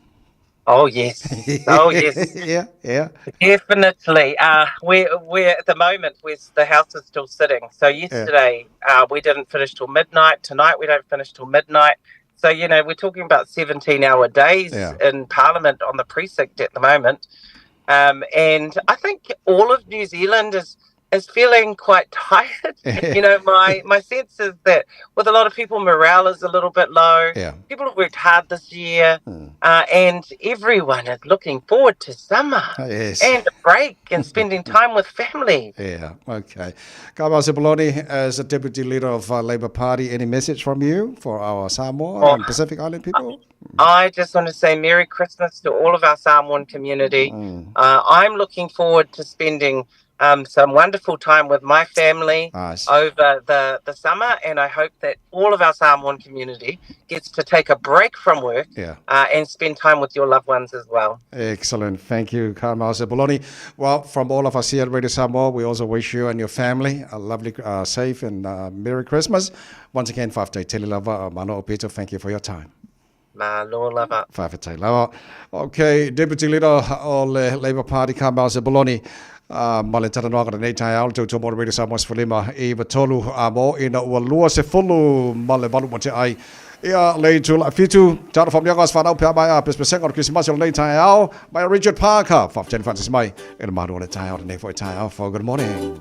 Oh, yes. Oh, yes. Yeah, yeah. Definitely. We're at the moment, the house is still sitting. So yesterday we didn't finish till midnight. Tonight we don't finish till midnight. So, you know, we're talking about 17-hour days in Parliament on the precinct at the moment. And I think all of New Zealand is feeling quite tired. You know, my sense is that with a lot of people, morale is a little bit low. Yeah. People have worked hard this year, and everyone is looking forward to summer and a break and spending time with family. Yeah, okay. Carmel Sepuloni, as a deputy leader of Labour Party, any message from you for our Samoa and Pacific Island people? I just want to say Merry Christmas to all of our Samoan community. I'm looking forward to spending some wonderful time with my family nice. over the, the summer, and I hope that all of our Samoan community gets to take a break from work yeah. uh, and spend time with your loved ones as well. Excellent. Thank you, Carmel Sepuloni. Well, from all of us here at Radio Samoa, we also wish you and your family a lovely, uh, safe, and uh, Merry Christmas. Once again, Fafte Telelava, Mano Opito, thank you for your time. Malo lava. Fafetai lava. Okay, Deputy Leader o le Labour Party, Carmel Sepuloni, uh, ma le talanoaga lenei taeao le tautua mo le Radio Samoa 15 i 3 a mo ina ua 28 ma le 8 ma te ai. Ia le itula fitu, talo whamnianga as whanau pea mai a pespesenga o le Krisimasi o lenei taeao, mai Richard Parker, whawhiteni whantas mai, e le maru o le taeao lenei foi taeao fou. Good morning.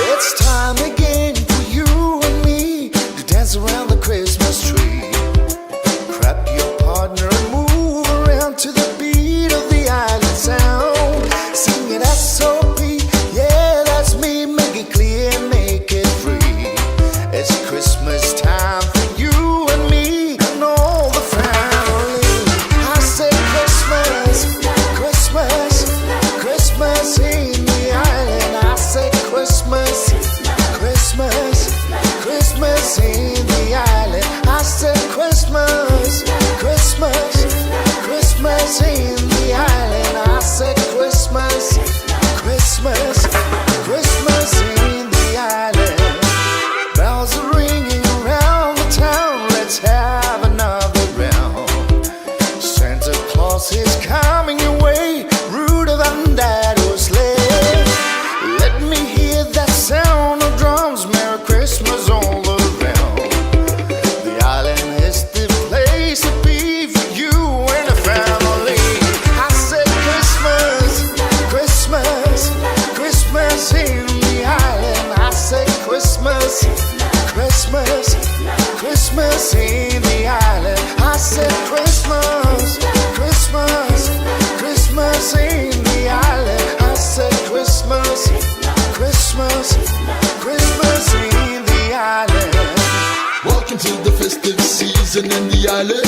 It's time again for you and me to dance around the Christmas tree. Grab your partner and move around to the beat of the island sound. Sing it SOP, yeah, that's me. Make it clear, make it free. It's Christmas time for you and me and all the family. I say Christmas, Christmas, Christmas in the island. I say Christmas, Christmas, Christmas in the island. I say Christmas, Christmas, Christmas in the island. I say Christmas, Christmas, Christmas in the island. Bells are ringing around the town. Let's have another round. Santa Claus is coming your way, Rudolph and that sleigh. Let me hear that sound of drums. Merry Christmas all around. The island is the place to be for you and the family. I said Christmas, Christmas, Christmas in the island. I said Christmas, Christmas, Christmas in the island. I said Christmas, Christmas, Christmas in the island. I said Christmas, Christmas, Christmas in the island. Welcome to the festive season in the island.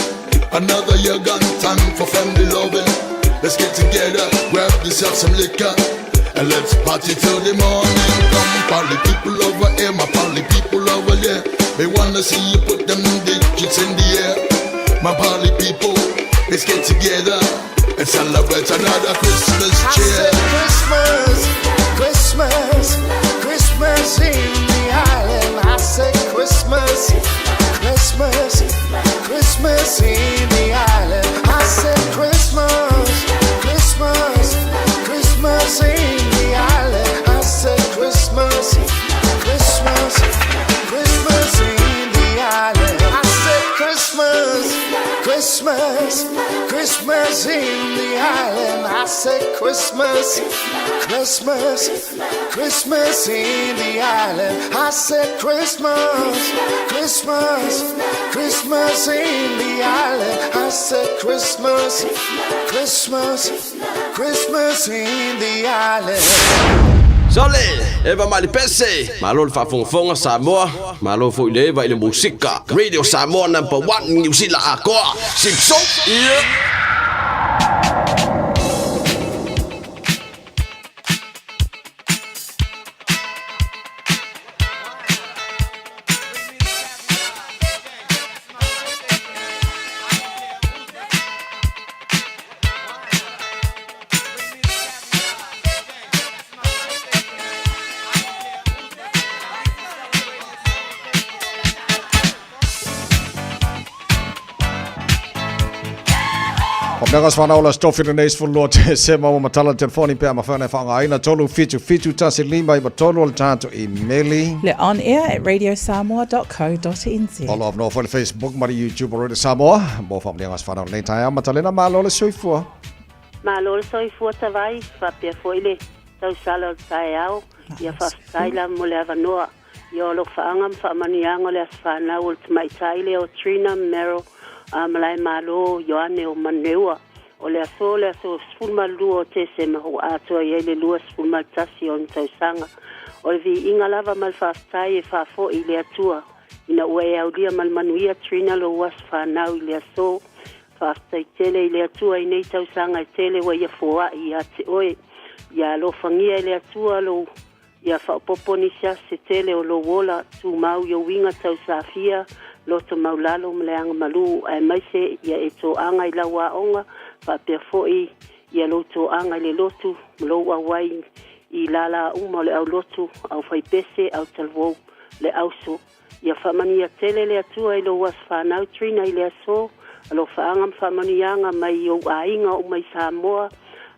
Another year gone, time for family loving. Let's get together, grab yourself some liquor, and let's party till the morning. Come, party people over here, my party people over there. They wanna see you put them digits in the air. My party people, let's get together and celebrate another Christmas I cheer. said Christmas, Christmas, Christmas in the island. I said Christmas, Christmas, Christmas in the island. I said Christmas, Christmas, Christmas in the island. I said Christmas, Christmas, Christmas in the island. I said Christmas, Christmas, Christmas in the island. I said Christmas, Christmas, Christmas in the island. I said Christmas, Christmas, Christmas in the island. I said Christmas, Christmas, Christmas in the island. Sole, eva mai le pese. Malo le faafogafoga Samoa, malo foi le eva i le musika. Radio Samoa number 1 New Zealand akoa. Sipso. Yeah. Mega swana ola stofi le neis full te sema o matala telefoni pe ma whana whanga aina tolu fitu fitu tasi lima i tolu o le tātou i meli. Le on air at radiosamoa.co.nz. Olo of no le Facebook ma le YouTube o Radio Samoa. Mo whamnianga swana o le taia matalena malo le soifua. Malo le soifua tavai, faapea foi le tausala o le taeao. Ia faafetai lava mo le avanoa. Ia o alofaaga ma faamanuiaga o le aso fanau o le tamaitai lea o Trina Merrill a Malaemalo Ioane o Manuneua. O le aso le aso 12 o Tesema ua atoa i ai le 21 o ona tausaga. O le viiga lava ma le faafetai e faafoi i le Atua ina ua e aulia ma le manuia Trina lou aso fanau i le aso. Faafetai tele i le Atua i nei tausaga e tele ua ia foai ia te oe. Ia alofagia e le Atua lou Ia faaopoopo nisi aso se tele o lou ola, tumau i ou uiga tausafia, loto maulalo ma le agamalu, aemaise ia e toaga i lau aoga, faapea foi ia lou toaga i le lotu ma lou auai i lala uma o le aulotu, aufaipese, autalavou, le auso. Ia faamanuia tele le Atua i lou aso fanau Trina i le aso, alofaaga ma faamanuiaga mai i ou aiga uma i Samoa,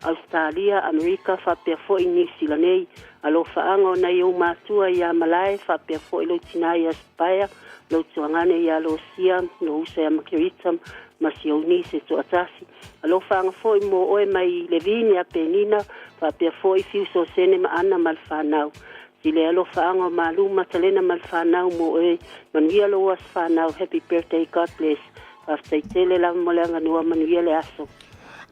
Ausetalia, Amerika faapea foi Niu Sila nei. Alofaaga o nai ou matua ia Malae faapea foi lou tina ia Sipaea, lou tuagane ia Losia, lou uso ia Makerita ma si ou niece e toatasi. Alofaaga foi mo oe mai Levine a Penina faapea foi Fiu Sosene ma Ana ma le fanau. I le alofaaga o Malu Matalena ma le fanau mo oe, manuia lou aso fanau, happy birthday God bless. Faafetai tele lava mo le avanoa, manuia le aso.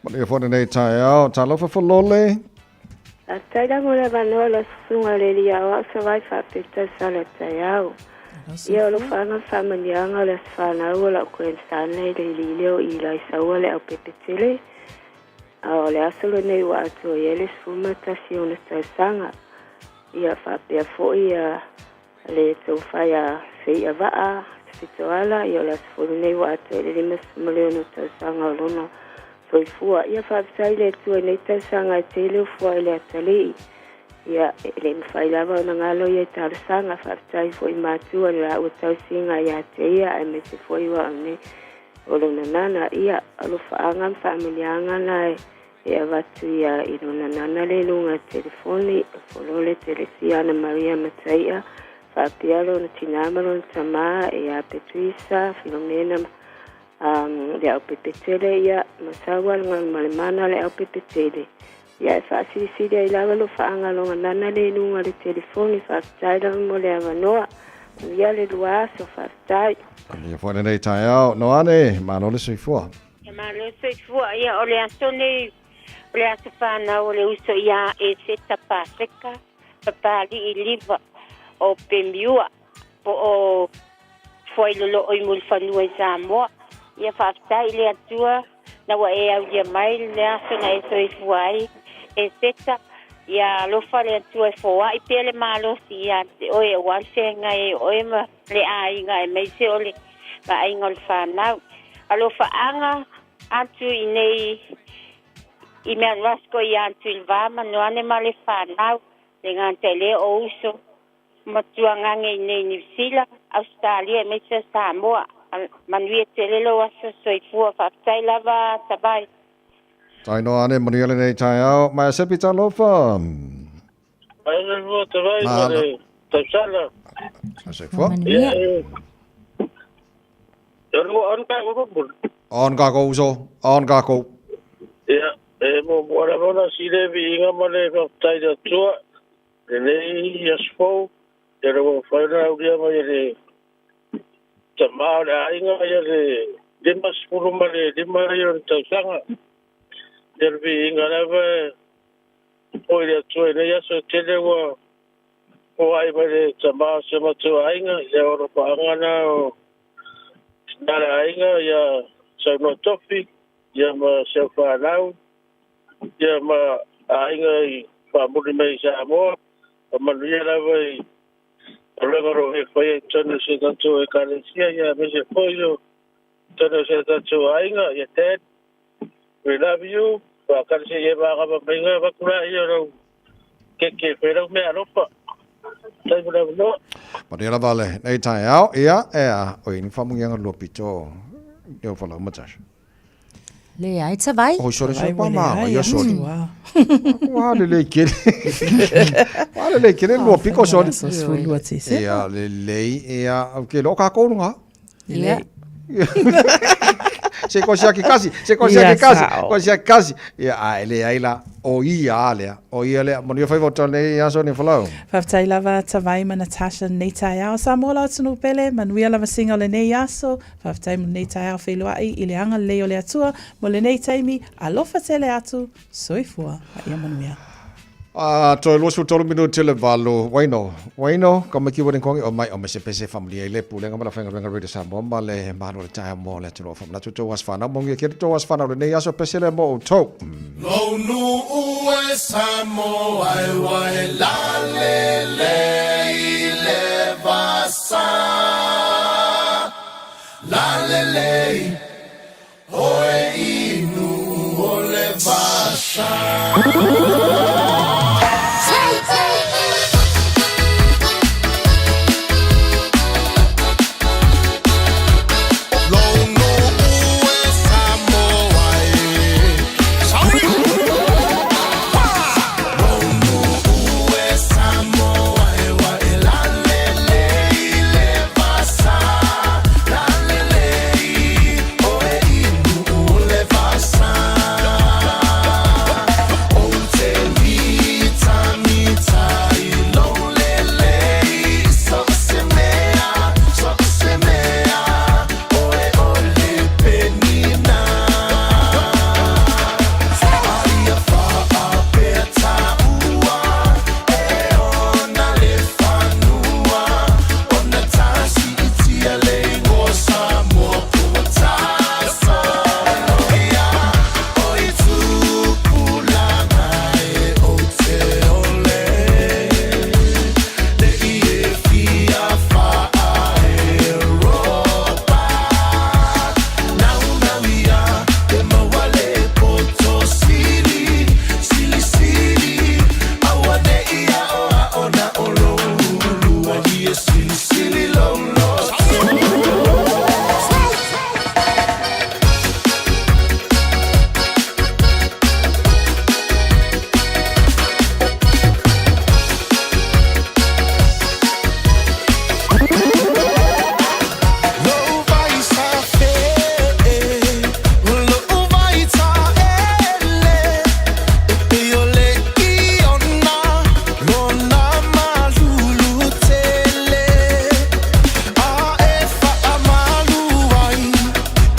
Manuia foi lenei taeao, talofa Folole. Faafetai lava mo le avanoa lau susuga o le Alii Aoao Savai faapea tausala o taeao. Ia o alofaaga ma faamanuiaga o le aso fanau o la'u grandson e le alii lea o Eli Saua le aupepetele. A o le aso lenei ua atoa i ai le 11 ona tausaga. Ia faapea foi ia le tofa ia Feiavaa Tafitoala, ia o le aso foi lenei ua atoa i le 56 tausaga o lona soifua. Ia faafetai i le Atua i nei tausaga e tele o fua i le atalii. Ia e le mafai lava ona galo ia talosaga. Faafetai foi i matua i le laua tausiga ia te ia aemaise foi ua nei O lona nana, ia, alofaaga ma faamanuiaga na e avatu ia i lona nana le luga telefoni, Folole Telesia Ana Maria Mataia, faapea lona tinā ma lona tamā, ia Petrisa, Filomena, um, le aupepetele, ia, ma Saua Galumalemana le aupepetele. Ia, e faasilisili ai lava lo faagaloga nana le luga le telefoni, faafetai lava mo le avanoa. Manuia le lua aso, faafetai. Manuia foi lenei taeao. Noane, malo le soifua. Ia malo le soifua. Ia o le aso nei, o le aso fanau o le uso ia Eseta Paseka, Papali'i Liva o Pemiua, po o Fuailoloo i Mulifanua i Samoa. Ia faafetai i le Atua na ua e aulia mai le aso na e soifua ai e Seta. Ia alofa le Atua e foai pea le malosi ia te oe aua le feagai ai o oe ma le aiga aemaise o le vaaiga o le fanau. Alofaaga atu i nei i Mount Roskill ia Tuilva ma Noane ma le fanau, le gata i lea o uso Matua gage i nei Niu Sila, Ausetalia aemaise o Samoa. Manuia tele lou aso soifua. Faafetai lava Tavai. Tainoa ane, manuia lenei taeao. Maea Sepi talofa. Maea soifua Tavai ma le tausala. Soifua. Manuia. On kākou uso, on kākou. Ia, e muamua lava ona sili viiga ma le faafetai i le Atua Lenei aso fou, ia le ua mafai ona aulia mai e le tama o le aiga ia le 55 ia o le tausaga. Ia le viiga lava e foi i le Atua i nei aso e tele ua foai mai le tama o si o matou aiga, ia o alofaaga na o tina le aiga, ia Saunoa Tofi, ia ma si au fanau, Ia ma aiga i faamuli mai i Samoa, ma manuia lava i galuega o lo o e faia i totonu o si o tatou Ekalesia, ia aemaise foi o totonu o si o tatou aiga. Ia Dad, we love you. Faakali se i e magava mai ga avatu laia o lau keke e fai lau meaalofa. Faafetai mo le avanoa. Manuia lava lenei taeao, ia, ea, o i ni faamuiaga lua pito, leo falau matasha. Leai, tavai. Oi, sorry, sorry, pa ma, ia sorry. Ua lelei kele. Ua lelei kele lua piko, sorry. Ia, lelei, ia, ke lo kākou lunga. Ia. Se ko siaki kasi, se ko Ia, siaki kasi, sao. ko siaki kasi. Ia, a e leai la, o ia a lea, o ia lea, manuia faiva o tau nei aso ni folau. Faafetai lava Tavai ma Natasha lenei taeao. Samoa lau atunuu pele, manuia lava siga o lenei aso. Faafetai mo lenei taeao feiloai i le agalelei o le Atua mo lenei taimi. Alofa tele atu. Soifua ma ia manuia. A toe 23 minute le 8. Waino, Waino, ka mai ki wari kongi o mai o me se pese familia i le pulega ma la whainga Radio Samoa ma le manu le taea mo le atunuu whamanatu tō as whanau mongi ke tō as whanau le nei aso pese le mo o tau. Lou nuu e Samoa e wai la le le i le vasa. La le le i oe inu o le vasa. Lou nuu e Samoa e. Sauri! Lou nuu e Samoa e wa e la le le i le vasa. La le le i oe inu o le vasa. O te mita mita i lou le le i so se mea, so se mea, oe o le penina. Aia whaapea tāua, e ona le whanua, ona tasi i tia le ingoa Samoa pua tasa. Ia, o i tupulanga e o te ole, le i e fia whaa e ropa. Nau nau ia, te mawale poto sili, sili sili, aua ne ia o a ona o lo lua ia sili sili lo lo. Lou vai sa fe, lou vai ta ele, e pe o le i ona, lona malulu tele. A e wha malu ai,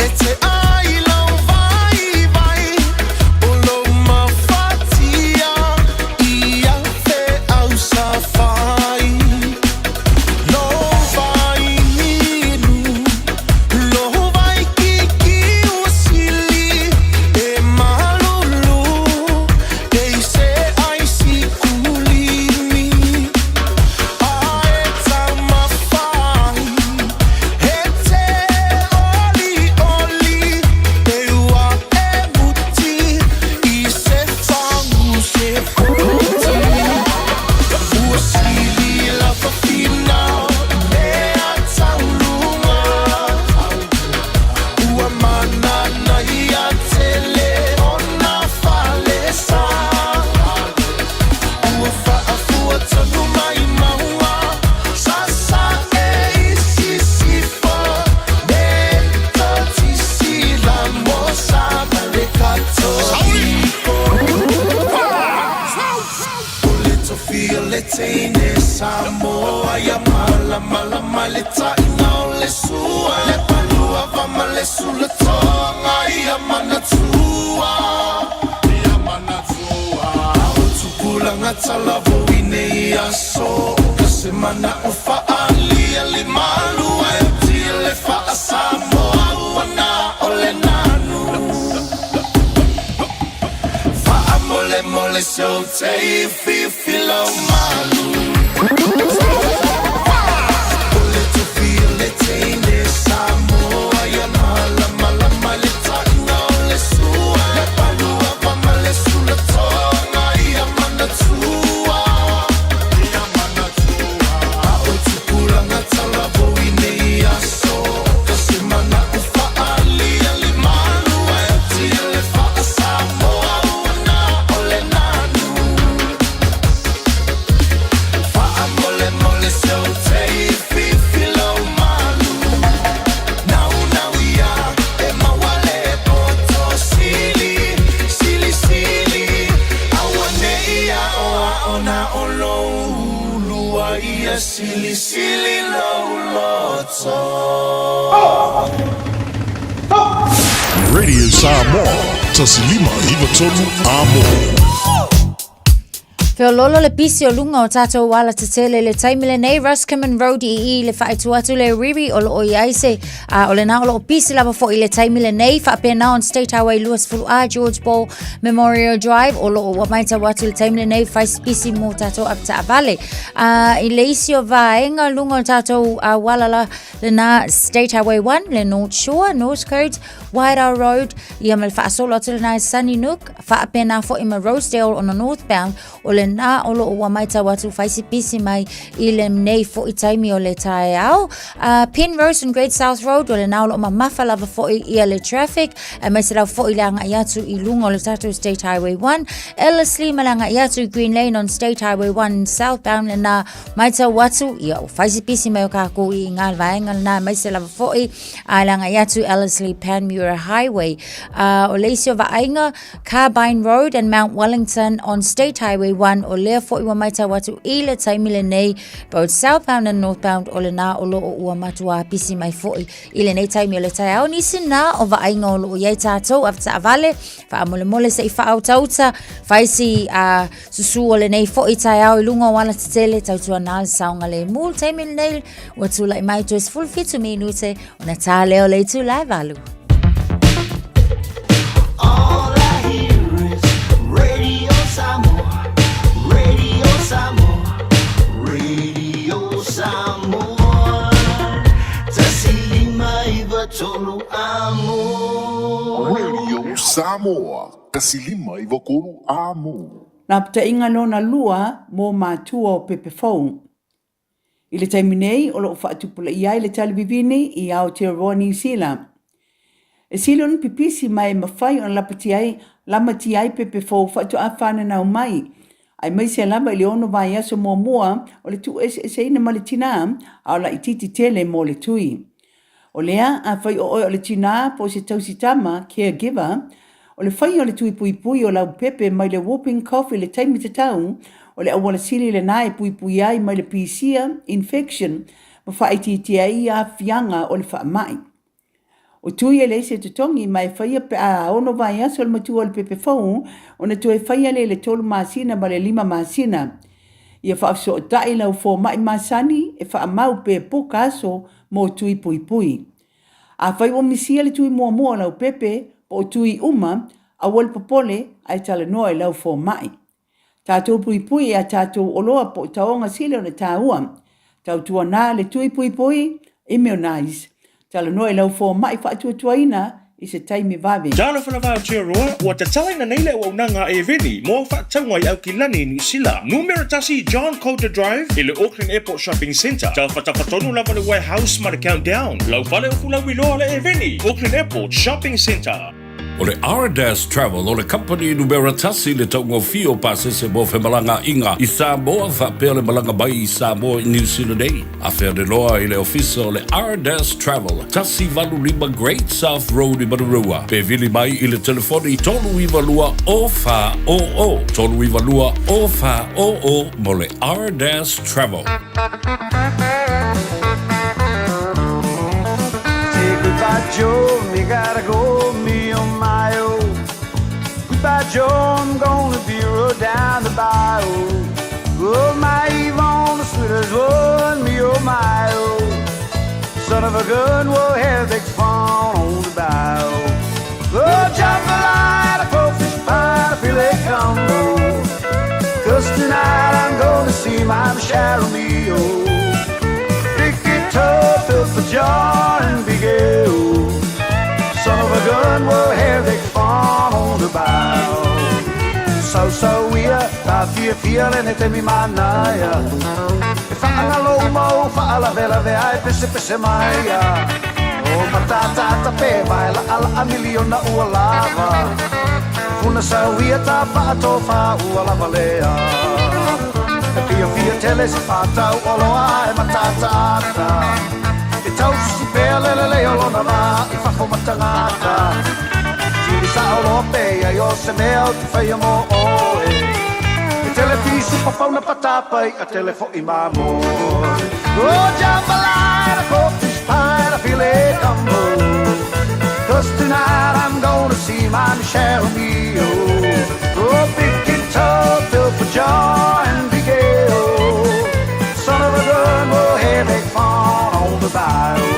e te ai lau vai vai, o lou mafatia, i au fe au sa whai. Lou vai ninu, lou vai kiki o sili, e malulu, e i se ai si kulimi. A e taumawhai, e te oli oli, e ua e muti, i se whangu se kuti. Ua sili la whawhina, mea taulunga. Ua manana ia tele ona whalesa. Ua whaafua tonu mai maua, sasa e isisifa. Me totisi la mosa ma le katoliko. O le tofia le teine Samoa ia mala mala ma le taina o le sua. Le palua va ma le sula tonga ia manatua. Ia manatua. O tupulanga talavo i nei aso. Ka se mana o whaalia le malua e tia le whaa Samoa ua na o le nanu. Whaa mole mole se o te i whiwhi lau malu. O le tofia le teine Samoa ia mala mala ma le taina o le sua. Le palua va ma le sula tonga ia manatua. Ia manatua. A o tupulanga talavo i nei aso. Ka se mana o whaalia le malua e tia le whaa Samoa ua na o le nanu. Whaa mole mole se Silisili lou loto. Radio Samoa, 1593 Amo. Feololo le pisi o luga o tātou ala tetele le taimi lenei Roscommon Road i i le whaetu atu le riri o loo i ai se a o lena o loo pisi lava fo i le taimi lenei whaapena on State Highway 20 A George Ball Memorial Drive o loo ua maitau atu le taimi lenei whais pisi mō tātou avetaavale. A i le isi o vaenga luga o tātou auala la lena State Highway 1 le North Shore, North Coast, Wairau Road, ia ma le faasolo atu lena i Sunnynook, faapena foi ma Rosedale ona northbound, o lena o loo ua maitau atu faisipisi mai i lenei foi taimi o le taeao. Penrose and Great South Road, o lena o loo mamafa lava foi ia le traffic, aemaise lava foi le agai atu i luga o le tatou State Highway 1, Ellerslie ma le agai atu i Green Lane on State Highway 1 southbound lena maitau atu, ia o faisipisi mai o kākou i ngā vaenga lena, aemaise lava foi A le agai atu Ellerslie Panmure Highway. O le isi o vaaiga, Carbine Road and Mount Wellington on State Highway 1, o lea foi ua maitau atu i le taimi lenei, both southbound and northbound, o lena o loo ua matuā pisi mai foi i lenei taimi o le taeao. Nisi na o vaaiga o loo i ai tātou avetaavale, faamolemole se i faautauta, faisi susū o lenei foi taeao i luga o alatetele, tautuana le saogalemu. Le taimi lenei, Ua tulai mai toe 17 minute ona tā lea o le itula e 8. All I hear is Radio Samoa, Radio Samoa, Radio Samoa. 1593 amo. Radio Samoa, 1593 amo. Lapataiga lona lua mō mātua o pepe fou. I le taimi nei, o lo o faatupulaia ai le talivivini i Aotearoa Niu Sila. E sili ona pipisi ma e mafai ona lapatia ai, lamatia ai pepe fou faatoa fananau mai, aemaise lava i le ono vaiaso muamua o le tuueseeseina ma le tinā, a o laitiiti tele mo le tui. O lea, afai o oe o le tinā po o se tausi tama, caregiver, o le faia o le tui puipui o lau pepe mai le whooping cough i le taimi tatau, o le auala sili lenā e puipui ai mai le pisia, infection, ma faaitiitia ai aafiaga o le faamai. O tui e leai se totogi ma e faia pe a ono vaiaso le matua o le pepe fou ona toe faia lea i le tolu masina ma le lima masina. Ia faafesootai lau fomai masani e faamau pe poka aso mo tui puipui. Afai ua misia le tui muamua o lau pepe po o tui uma, aua le popole ae talanoa i lau fomai. Tatou puipui i a tatou oloa po o taoga sili ona taua. Tautuana le tui puipui, immunize. Talanoa i lau fomai faatuatuaina i se taimi vave. Talofa lava Aotearoa, ua tatalaina nei le auaunaga a Eveni mo au faatauga i Aukilani i Niu Sila. Numera tasi John Coulter Drive i le Auckland Airport Shopping Centre. Tafatafa tonu lava le warehouse ma le Countdown. Lau fale o Fulauiloa le Eveni, Auckland Airport Shopping Centre. O le Ardas Travel o le kamupani numera tasi i le taugofie o pasese mo femalagaaiga i Samoa faapea le malaga mai i Samoa i Niu Sila nei. Afea le loa i le ofisa o le Ardas Travel, 185 Great South Road i Manurewa, pe vili mai i le telefoni 392 0400, 392 0400 mo le Ardas Travel. Say goodbye, Joe, me gotta go, me oh my oh. Goodbye, Joe, I'm gonna be rode down the bayou. Oh, my Yvonne, the sweetest one, me oh my oh. Son of a gun, we'll have big fun on the bayou. Oh, jambalaya, crawfish pie, filet combo. Cause tonight I'm gonna see my Michelle Romeo. Ricky Tough, for John and Big L. Son of a gun, we'll have big fun on the bayou. So, so we are, ta fia fia le ne te mi manaia. E whaangalo mau, whaalavelave ai pese pese mai O matata pe vai la ala a miliona ua lava. Funa sauia ta whaatofa ua lava lea. E fia fia tele se whātau o loa e matata ata. E tau si pea lele le o lona vā i whafo matangata. Tiri sa o loa pe ai o se mea o te whaia mō oe. E tele tele pisu papauna patapai a tele fo'i mamo. Oh, jambalaya, pork fish pie, and a filet gumbo. Cause tonight I'm gonna see my Michelle Mio. Oh, big guitar built for joy and big ale. Son of a gun, we'll have big fun on the bayou.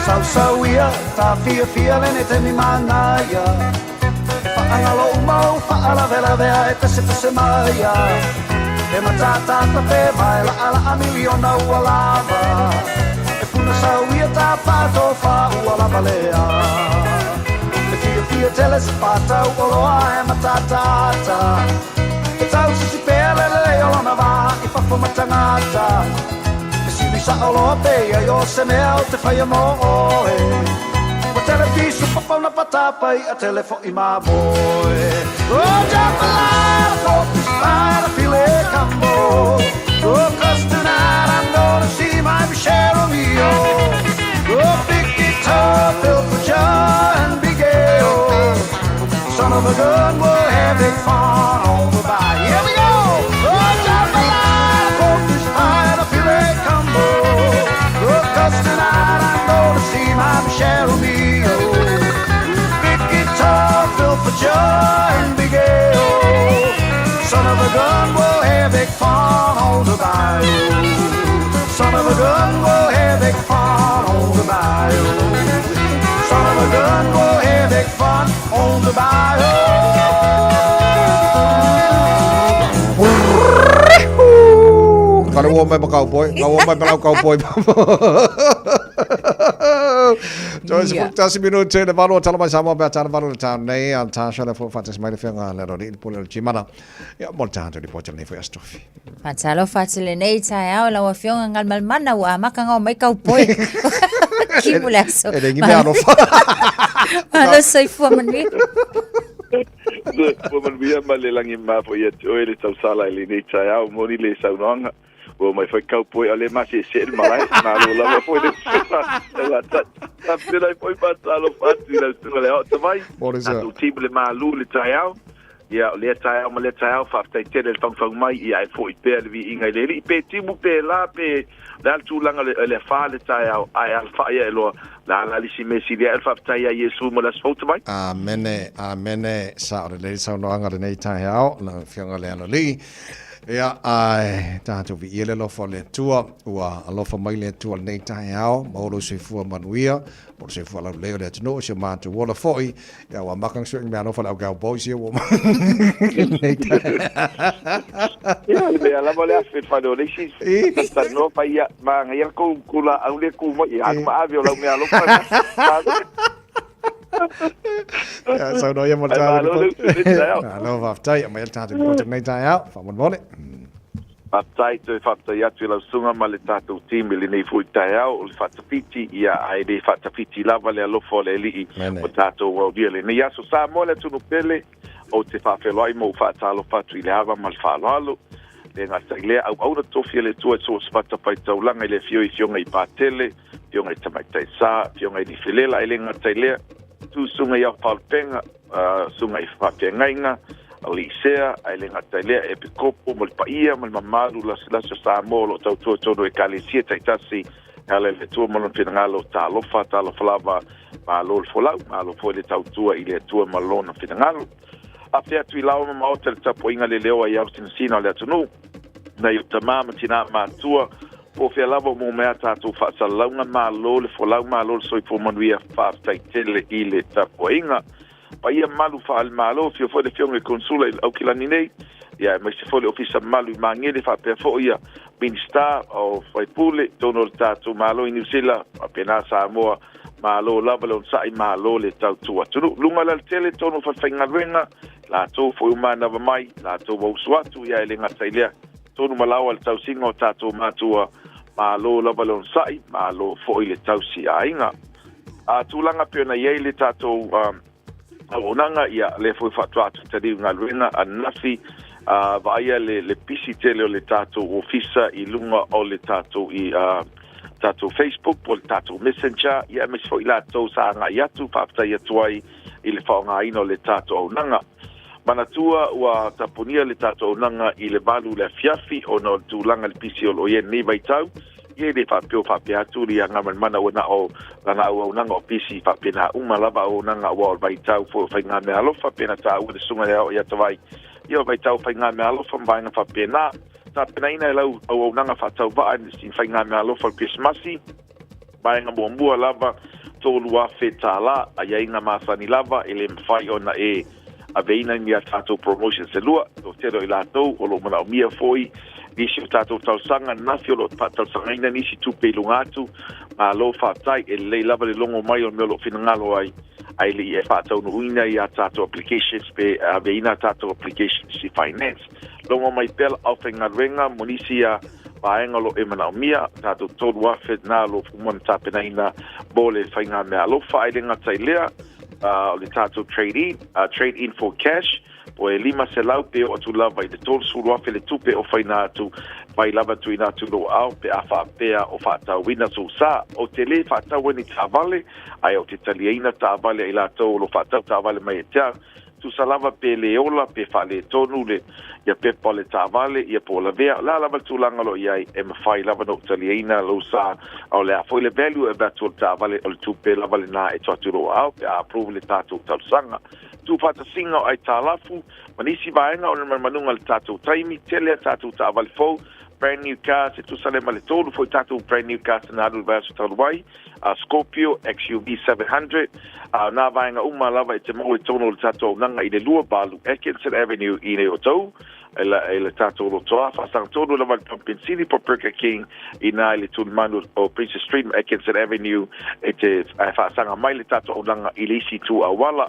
Sausauia, ta fiafia lene te mi manaia. E whaangalo umau, whaalavelavea e pese pese maia. E matatata pe vai la ala a miliona ua lava. E puna sauia ta pato wha ua lava lea. E fiafia tele se patau oloa e matatata. E tau sisi pea lele le olona va i fafo matangata. E sili sa oloa pe ia i o se mea o te whaia mo oe. O tele pisu papauna patapai a tele fo'i mamoe. Oh, jambalaya, pork fish pie, and a filet gumbo. Oh, cause tonight I'm gonna see my Michelle Romeo. Oh, big guitar built for joy and big ale. Son of a gun, we'll have big fun on the bayou. Here we go! Oh, jambalaya, pork fish pie, and a filet gumbo. Oh, cause tonight I'm gonna see my Michelle Romeo. Big guitar built for joy and big ale. Son of a gun, we'll have big fun on the bayou. Son of a gun, we'll have big fun on the bayou. Son of a gun, we'll have big fun on the bayou. Ka le ua mai ma cowboy, ka ua mai ma lau cowboy. Toi se tasi minute le valo tala mai Samoa pe tala valo le tau nei a Tasha le fo fatas mai le fenga le rori le pule le chimana. Ia mo le tato li pota nei foi astofi. Fatalo fatile nei taeao lau afioga Galumalemana ua amaka gao mai kaupoi. Kimu le aso. E le ngi mea alofa. Malo soifua manuia. Soifua manuia ma le lagi ma foi ia te oe le tausala i lenei taeao moni le saunoaga. Ua mai foi kaupoi a le masese le malae. Malo lava foi le la ta ai foi faatalofa atu i lau susuga le aoa tamai. Tatou timu le malu le taeao. Ia, o lea taeao ma lea taeao, faafetai tele le fagufagu mai, ia e fo'i pea le viiga i le Alii. Pe timu pe la, pe le a le tulaga o le afa le taeao, ae alafai ae loa, le a la le isi mea sili ae o le faafetai ia Iesu mo le aso fou tamai. Amene, amene, sao lelei le saunoaga o lenei taeao, lau Afioga i le Aloalii. Ia, ae tatou viia le alofa o le Atua, ua alofa mai le Atua i lenei taeao, maua lou soifua manuia, Po le soifua laulelei o le atunuu, si o matou ola foi. Ia ua amata ona sueina meaalofa le au cowboys ia ua nei Ia, le mea lava le afe fale o le isi. Talanoa fai ia, manaia kou kula au le ku mai, alu ma ave o lau meaalofa. Ia, saunoa ia mo le Ai, malo le usu i lenei taeao. Malo, faafetai. Aumai le tatou lipoti i lenei taeao. Faamolemole. Faafetai, toe faafetai atu i lau susuga ma le tatou team i lenei foi taeao o le faatafiti, ia ae le faatafiti lava le alofa o le Alii o tatou aulia lenei aso. Samoa le atunuu pele, ou te faafeiloai ma ou faatalofa atu i le ava ma le faaaloalo. Le gata i lea, auauna tofi a le Atua i so o se fatafaitaulaga i le afio i Afioga i Patele, Afioga i Tamaitai Sa, Afioga i Lifelela, e le gata i lea, tu susuga i Aofaolepenga, susuga i Faafeagaiga, Aliisea, ae le gata i lea, Epikopo ma le paia ma le mamalu lasilasi o Samoa o lo o tautua i totonu o Ekalesia taitasi, e ala i le Atua ma Lona finagalo, talofa, talofa lava, malo le folau, malo foi le tautua i le Atua ma Lona finagalo. Afea atu i laoa ma maota le tapuaiga le leo ai ao sinasina o le atunuu, nai o tamā ma tinā matua, po o fea lava o mea tatou faasalalauga, malo le folau, malo le soifua manuia, faafetai tele i le tapuaiga. Paia malu faale-Malo, afio foi le Afioga i Konsula i Aukilani nei, ia aemaise foi le Ofisa Mamalu i Magele, faapea foi ia Minisita o Faipule i totonu o le tatou Malo i Niu Sila, faapena Samoa, malo lava le onosai, malo le tautua atunuu. Luga o le alatele totonu o falefaigaluega, latou foi ua manava mai, latou ua usu atu, ia e le gata i lea, tonu ma laoa le tausiga o tatou matua, malo lava le onosai, malo foi le tausi aiga. A tulaga pei ona i ai le tatou Auaunaga, ia, lea foi faatoa atu i galuega ananafi, vaaia le pisi tele o le tatou ofisa i luga o le tatou i tatou Facebook po o le tatou Messenger, ia aemaise foi latou sa agai atu, faafetai atu ai i le faaaogaina o le tatou auaunaga. Manatua ua tapunia le tatou auaunaga i le 8 i le afiafi ona o le tulaga i le pisi o lo o i ai i lenei vaitau, ia e le faapea o faapea atu le Gagaifomauga ua na o lana auaunaga o pisi faapena uma lava auaunaga aua o le vaitau foi o faigameaalofa pei ona taua le susuga i le Aoao ia Tavai, ia o le vaitau o faigameaalofa ma vaega faapena. Tapenaina e lau auaunaga faatauvaa i faigameaalofa o le Kerisimasi, vaega muamua lava $3,000, aiaiga masani lava e le mafai ona e aveina ni a tatou promotions e lua, toatele o i latou o lo o manaomia foi nisi o tatou talosaga ananafi o lo o faatalosagaina nisi tupe i luga atu. Malo faafetai, e lelei lava le logo mai o le mea o lo o finagalo ai, ae le i e faataunuuina i a tatou applications pe aveina a tatou applications i finance. Logo mai pea la aufaigaluega mo nisi a vaega o lo o e manaomia, tatou 3,000 na o lo o uma ona tapenaina mo le faigameaalofa, ae le gata i lea, o le tatou trade in, trade in for cash, po e 500 pe oo atu lava i le 30,000 le tupe ofaina atu, mai lava tuuina atu i lou aao pe a faapea o faatauina sou sa. Ou te le faataua ni taavale, ae ou te taliaina taavale a i latou o lo o faatau taavale mai ia te au. Tusa lava pe le ola, pe faaletonu le ia pepa o le taavale, ia po o lavea, o le a lava le tulaga o lo o i ai, e mafai lava ona ou taliaina lou sa, a o le a foi le value e avatu o le taavale, o le tupe lava lena e tuu atu i lou aao pe a approve le tatou talosaga. Tuufaatasiga o aitalafu ma nisi vaega o le manumanuga i le tatou taimi, tele a tatou taavale fou, brand new cars, e tusa lea ma le tolu foi tatou brand new cars na alu i le vaiaso talu ai, a Scorpio XUV 700, a o nā vaega uma lava e te maua i totonu o le tatou auaunaga i le 28 Atkinson Avenue i nei o tou, e la, e le tatou lotoa faasagatonu lava i le pamu penisini po Burger King i nā i le tulimanu o Princess Street ma Atkinson Avenue e te e faasaga mai le tatou auaunaga i le isi itu auala.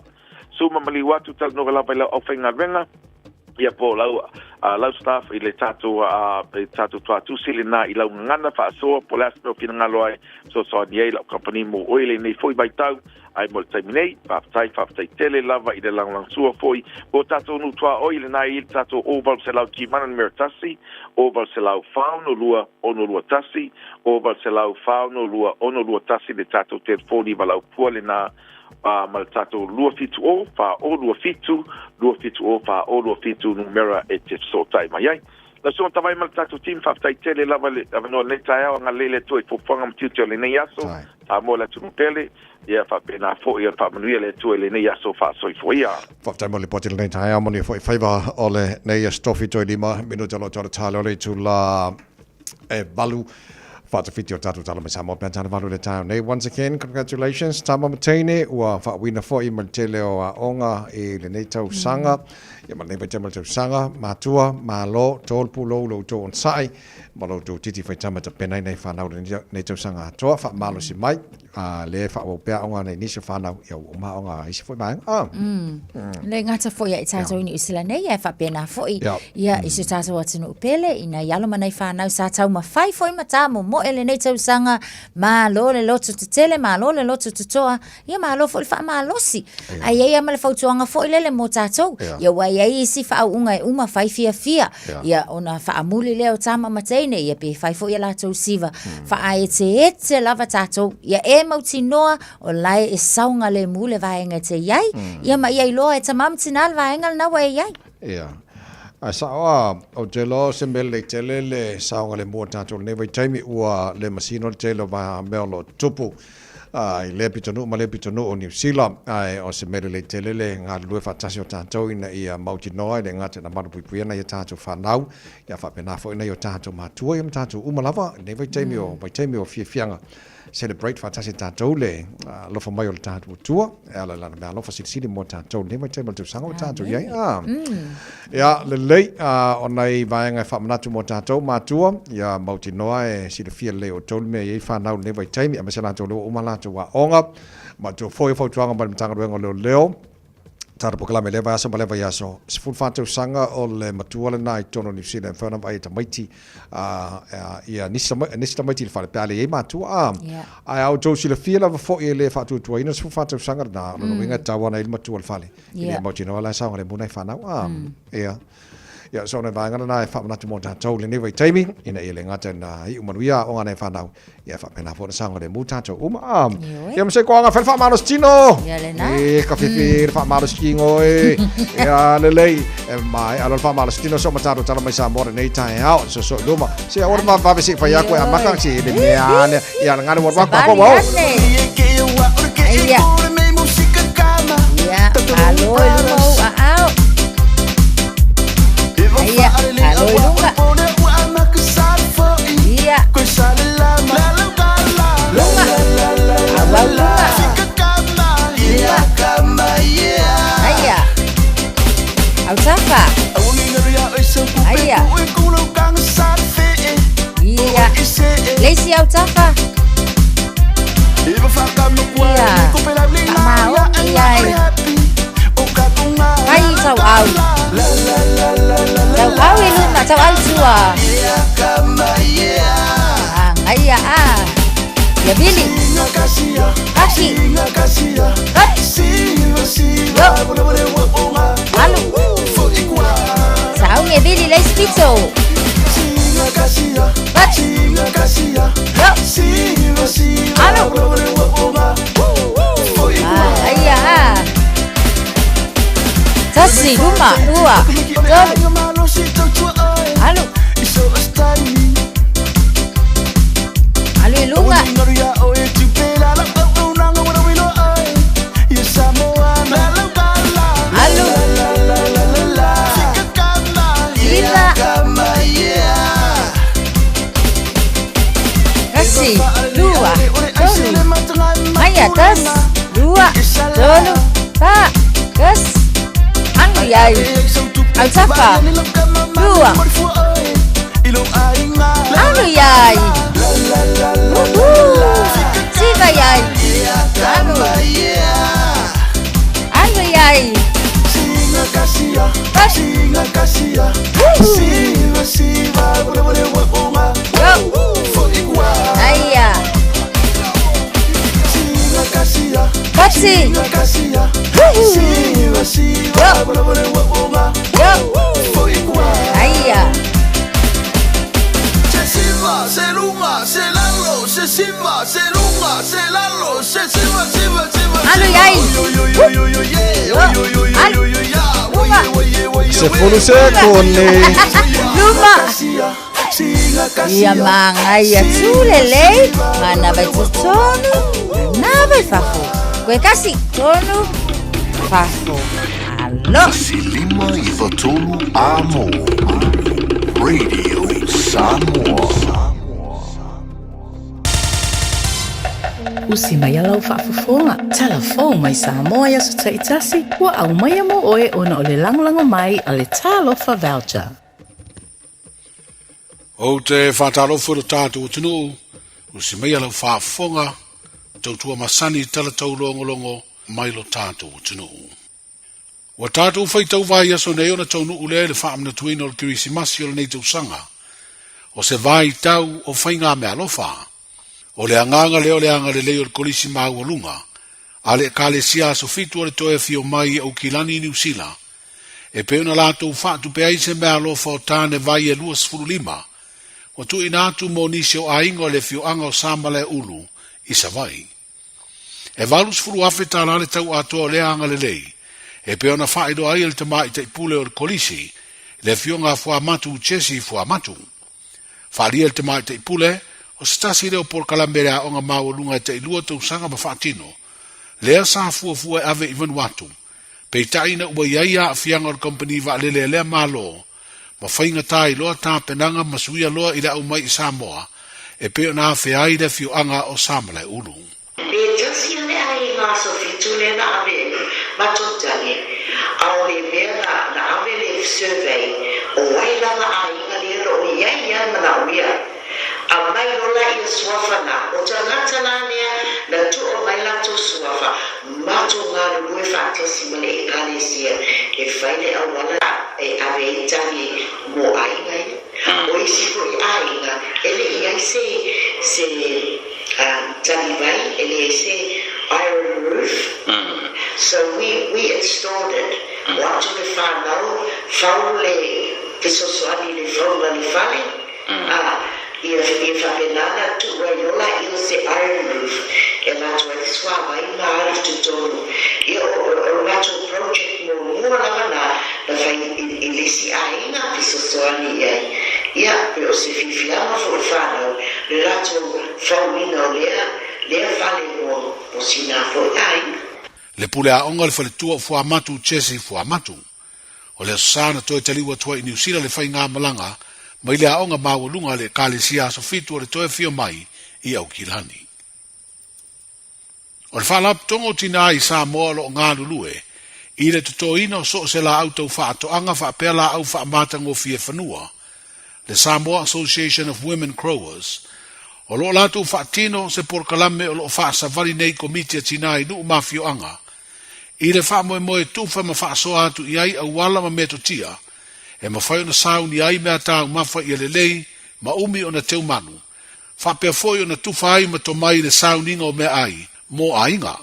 Suma maliu atu talanoa lava i lau aufaigaluega ia po o lau, lau staff i le tatou, i tatou tuatusi lena i lau gagana faasoa po o le a se mea o finagalo ai fesoasoani ai lau kamupani mo oe i lenei foi vaitau ae mo le taimi nei faafetai faafetai tele lava i le lagolagosua foi mo tatou nuu tuaoi lena i le tatou 0800 Timana numera 1 0800 462 621 0800 462 621 le tatou telefoni valaupua lena ma le tatou 270 4027 270 4027 numera e te fesootai mai ai. Lau Susuga Tavai ma le tatou team, faafetai tele lava i le avanoa i lenei taeao, agalelei le Atua i fuafuaga ma tiute o lenei aso, Samoa le atunuu pele, ia faapena foi ona faamanuia le Atua i lenei aso faasoifua ia. Faafetai mo le lipoti i lenei taeao, manuia foi faiva o lenei aso tofi toe 5 minute o lo o toe tale o le itula e 8 faatafiti o tatou tala mai Samoa pe tala valu le taeao nei. Once again, congratulations Tama ma Teine, ua faauuina foi ma le tele o aoga i lenei tausaga. Ia ma lenei vaitaimi o le tausaga, matua, malo, tolu pulou lo outou onosai, ma lo outou titi faitama tapenaina i fanau lenei tausaga atoa, faamalosi mai, a lea e faaauau pea aoga nei nisi o fanau, ia ua uma aoga a isi foi vaega. Ah. Le gata foi ia i tātou i Niu Sila nei, e faapena foi ia i so tātou atunuu pele, i nai alo ma nai whānau sa taumafai foi ma tā momoe lenei tausaga, malo le loto tetele, malo le loto totoa, ia malo foi le faamalosi. Ae i ai lava ma le fautuaga foi lele mo tātou, ia ua i ai isi faauuga e uma fai fiafia, ia ona faamuli lea o tama ma teine, ia pe fai foi a latou siva, faaeteete lava tātou, ia e mautinoa o la e saogalemu le vaega e te i ai, ia ma ia iloa e tama ma tina le vaega lena ua e i ai. Ia. Ae sao a, ou te iloa o se mea lelei tele le saogalemu o tatou i lenei vaitaimi, ua le masino le tele o mea o lo o tutupu i lea pitonuu ma lea pitonuu o Niu Sila, ae o se mea lelei tele le galulue faatasi o tatou ina ia mautinoa e le gata ina malupuipuia nai a tatou fanau, ia faapena foi nai o tatou matua ia ma tatou uma lava i lenei vaitaimi o vaitaimi o fiafiaga. Celebrate faatasi e tatou le alofa mai o le tatou Atua e ala i lana meaalofa silisili mo tatou i lenei vaitaimi o le tausaga ua tatou i ai. Ia, lelei, o nai vaega e faamanatu mo tatou matua, ia mautinoa e silafia lelei e outou le mea e i ai fanau i lenei vaitaimi, aemaise latou lea ua uma latou aoga. Matou foi o fautuaga mai le Matagaluega o Leoleo. tatou polokalame i lea vaiaso ma lea vaiaso, 14 tausaga o le matua lena i totonu o Niu Sila e mafai ona vaai e tamaiti ia nisi tamaiti i le fale pe a leai matua a. Ae a outou silafia lava foi e le faatuatuaina le 14 tausaga lena, o lona uiga e tatau lava ona i ai le matua i le fale. I le mautinoa la e saogalemu nai fanau a. Ia. Ia, so o nai vaega lena e faamanatu mo tatou i lenei vaitaimi, ina ia le gata ina iu manuia aoga a nai fanau, ia faapena foi ona saogalemu tatou uma. A. Ia ma se koaga fai le faamalosi tino. Ia lena. E ka fifi le faamalosi tino e. Ia lelei. E mai alo le faamalosi tino so ma tatou tala mai Samoa lenei taeao. So so i luma. Se aua le vavevave se i fai aku e amata se le mea lea. Ia le ngale wa wa kwa wa. Ia. Ia, alo i luma ou aao. Ia, alo i luga. Ia. Luga. Auau luga. Luga. Aia. Autafa. Aia. Ia. Le isi autafa. Ia. Faamaoni ai. Fai tauau. Tauau i luma, tauau i tua. Agaia a. Ia vili. Kaki. Kat. Yo. Alu. Sauni e vili le isi pito. Kat. Yo. Alu. Agaia a. Tasi, luma, lua, tolu. Alu. Alu i luga. Alu. Iva. Tasi, lua, tolu. Aia, tasi, lua, tolu, fa, tasi. Alu iai. Autafa. Lua. Alu iai. Uhu. Siva iai. Alu. Alu iai. Kat. Uhu. Yo. Aia. Tasi. Uhu. Yo. Yo. Aia. Alu iai. Yo. Alu. Luma. Sefulu sekone. Luma. Ia magaia tu lelei, manava i totonu, manava i fafo. Koe kasi, tonu, fafo. Alo. Silima i Vatolu Amo. Radio Samoa. Usi mai a lau faafofoga, tala fou mai Samoa i aso taitasi, ua aumaia mo oe ona o le lagolago mai a le Talofa Voucher. Ou te faatalofa i lo tatou atunuu, usi mai a lau faafofoga, tautua masani i tala taulogologo mai lo tatou atunuu. Ua tatou faitau vaiaso nei ona taunuu lea i le faamanatuina o le Kerisimasi o lenei tausaga, o se vaitau o faigameaalofa. O le agaga lea o le agalelei o le Kolisi Maualuga a le Ekalesia Aso Fitu o le Toe Afio Mai i Aukilani i Niu Sila, e pei ona latou faatupe ai se meaalofa o tane vai e 25, ua tuuina atu mo nisi o aiga o le afioaga o Samalaeulu i Savaii. E 80,000 tala le tau atoa o lea agalelei, e pei ona faailoa ai e le tamaitai pule o le Kolisi, le afioga a Fuamatu Jesse Fuamatu. Faaalia e le tamaitai pule, o se tasi lea o polokalame le aoga maualuga e tailua tausaga ma faatino, lea sa fuafua e ave i Vanuatu, peitai ina ua i ai aafiaga o le kamupani vaalele a lea Malo, ma faigata ai loa tapenaga ma suia loa i le au mai i Samoa, e pei ona afea ai le afioaga o Samalaeulu. Pe tasi ane ai i nga aso fitu lea na ave ai matou tagi, aole mea na na ave le survey o ai lava aiga lea lo o iai ia e manaomia. Aumai lola ia suafa na o tagata la lea na tuu mai latou suafa ma Matou galulue faatasi ma le Ekalesia e fai le auala e ave ai tagi mo aiga ia. O isi foi aiga e le i ai se se talivai, e leai se iron roof, so we we installed it. O atu le whanau, fau le fesoasoani i le fauga le fale, a, ia ia faapena ona tuu ai loa laia o se iron roof e avatu ai le suavai ma alu i totonu. Ia o o le matou project muamua lava na na fai i i le isi aiga fesoasoani i ai. Ia pe o se fiafiaga foi i le whanau le latou fauina o lea lea fale mo mo sina foi aiga. Le pule aoga o le faletua o Fuamatu Jesse Fuamatu. O le Aso Sa na toe taliu atu ai i Niu Sila le faigamalaga mai le aoga maualuga a le Ekalesia Aso Fitu o le toe afio mai i Aukilani. O le Faalapotopotoga o Tinā i Samoa o lo o galulue i le totoina o so o se laau tau faatoaga faapea laau faamatagofie fanua, le Samoa Association of Women Growers, o lo o latou faatino se polokalame o lo o faasavali nei Komiti a Tinā i nuu ma afioaga i le faamoemoe tufa ma faasoa atu i ai auala ma metotia e mafai ona sauni ai mea taumafa ia lelei ma umi ona teumanu, faapea foi ona tufa ai ma tomai i le sauniga o meaai mo aiga,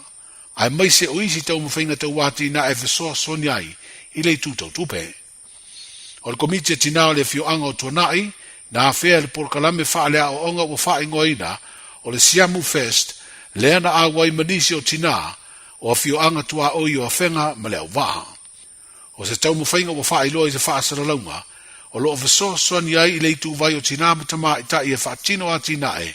aemaise o isi taumafaiga tauatinae e fesoasoani ai i le itu tau tupe. O le Komiti a Tinā o le Afioaga o Tuanai na afea i le polokalame faaleaoaoga ua faaigoaina o le Siamu Fest lea na auai ma nisi o tinā o afioaga tuaoi o Afega ma Leauvaa. O se taumafaiga ua faailoa i se faasalalauga o lo o fesoasoani ai i le ituvai o tinā ma tamaitai e faatino atinae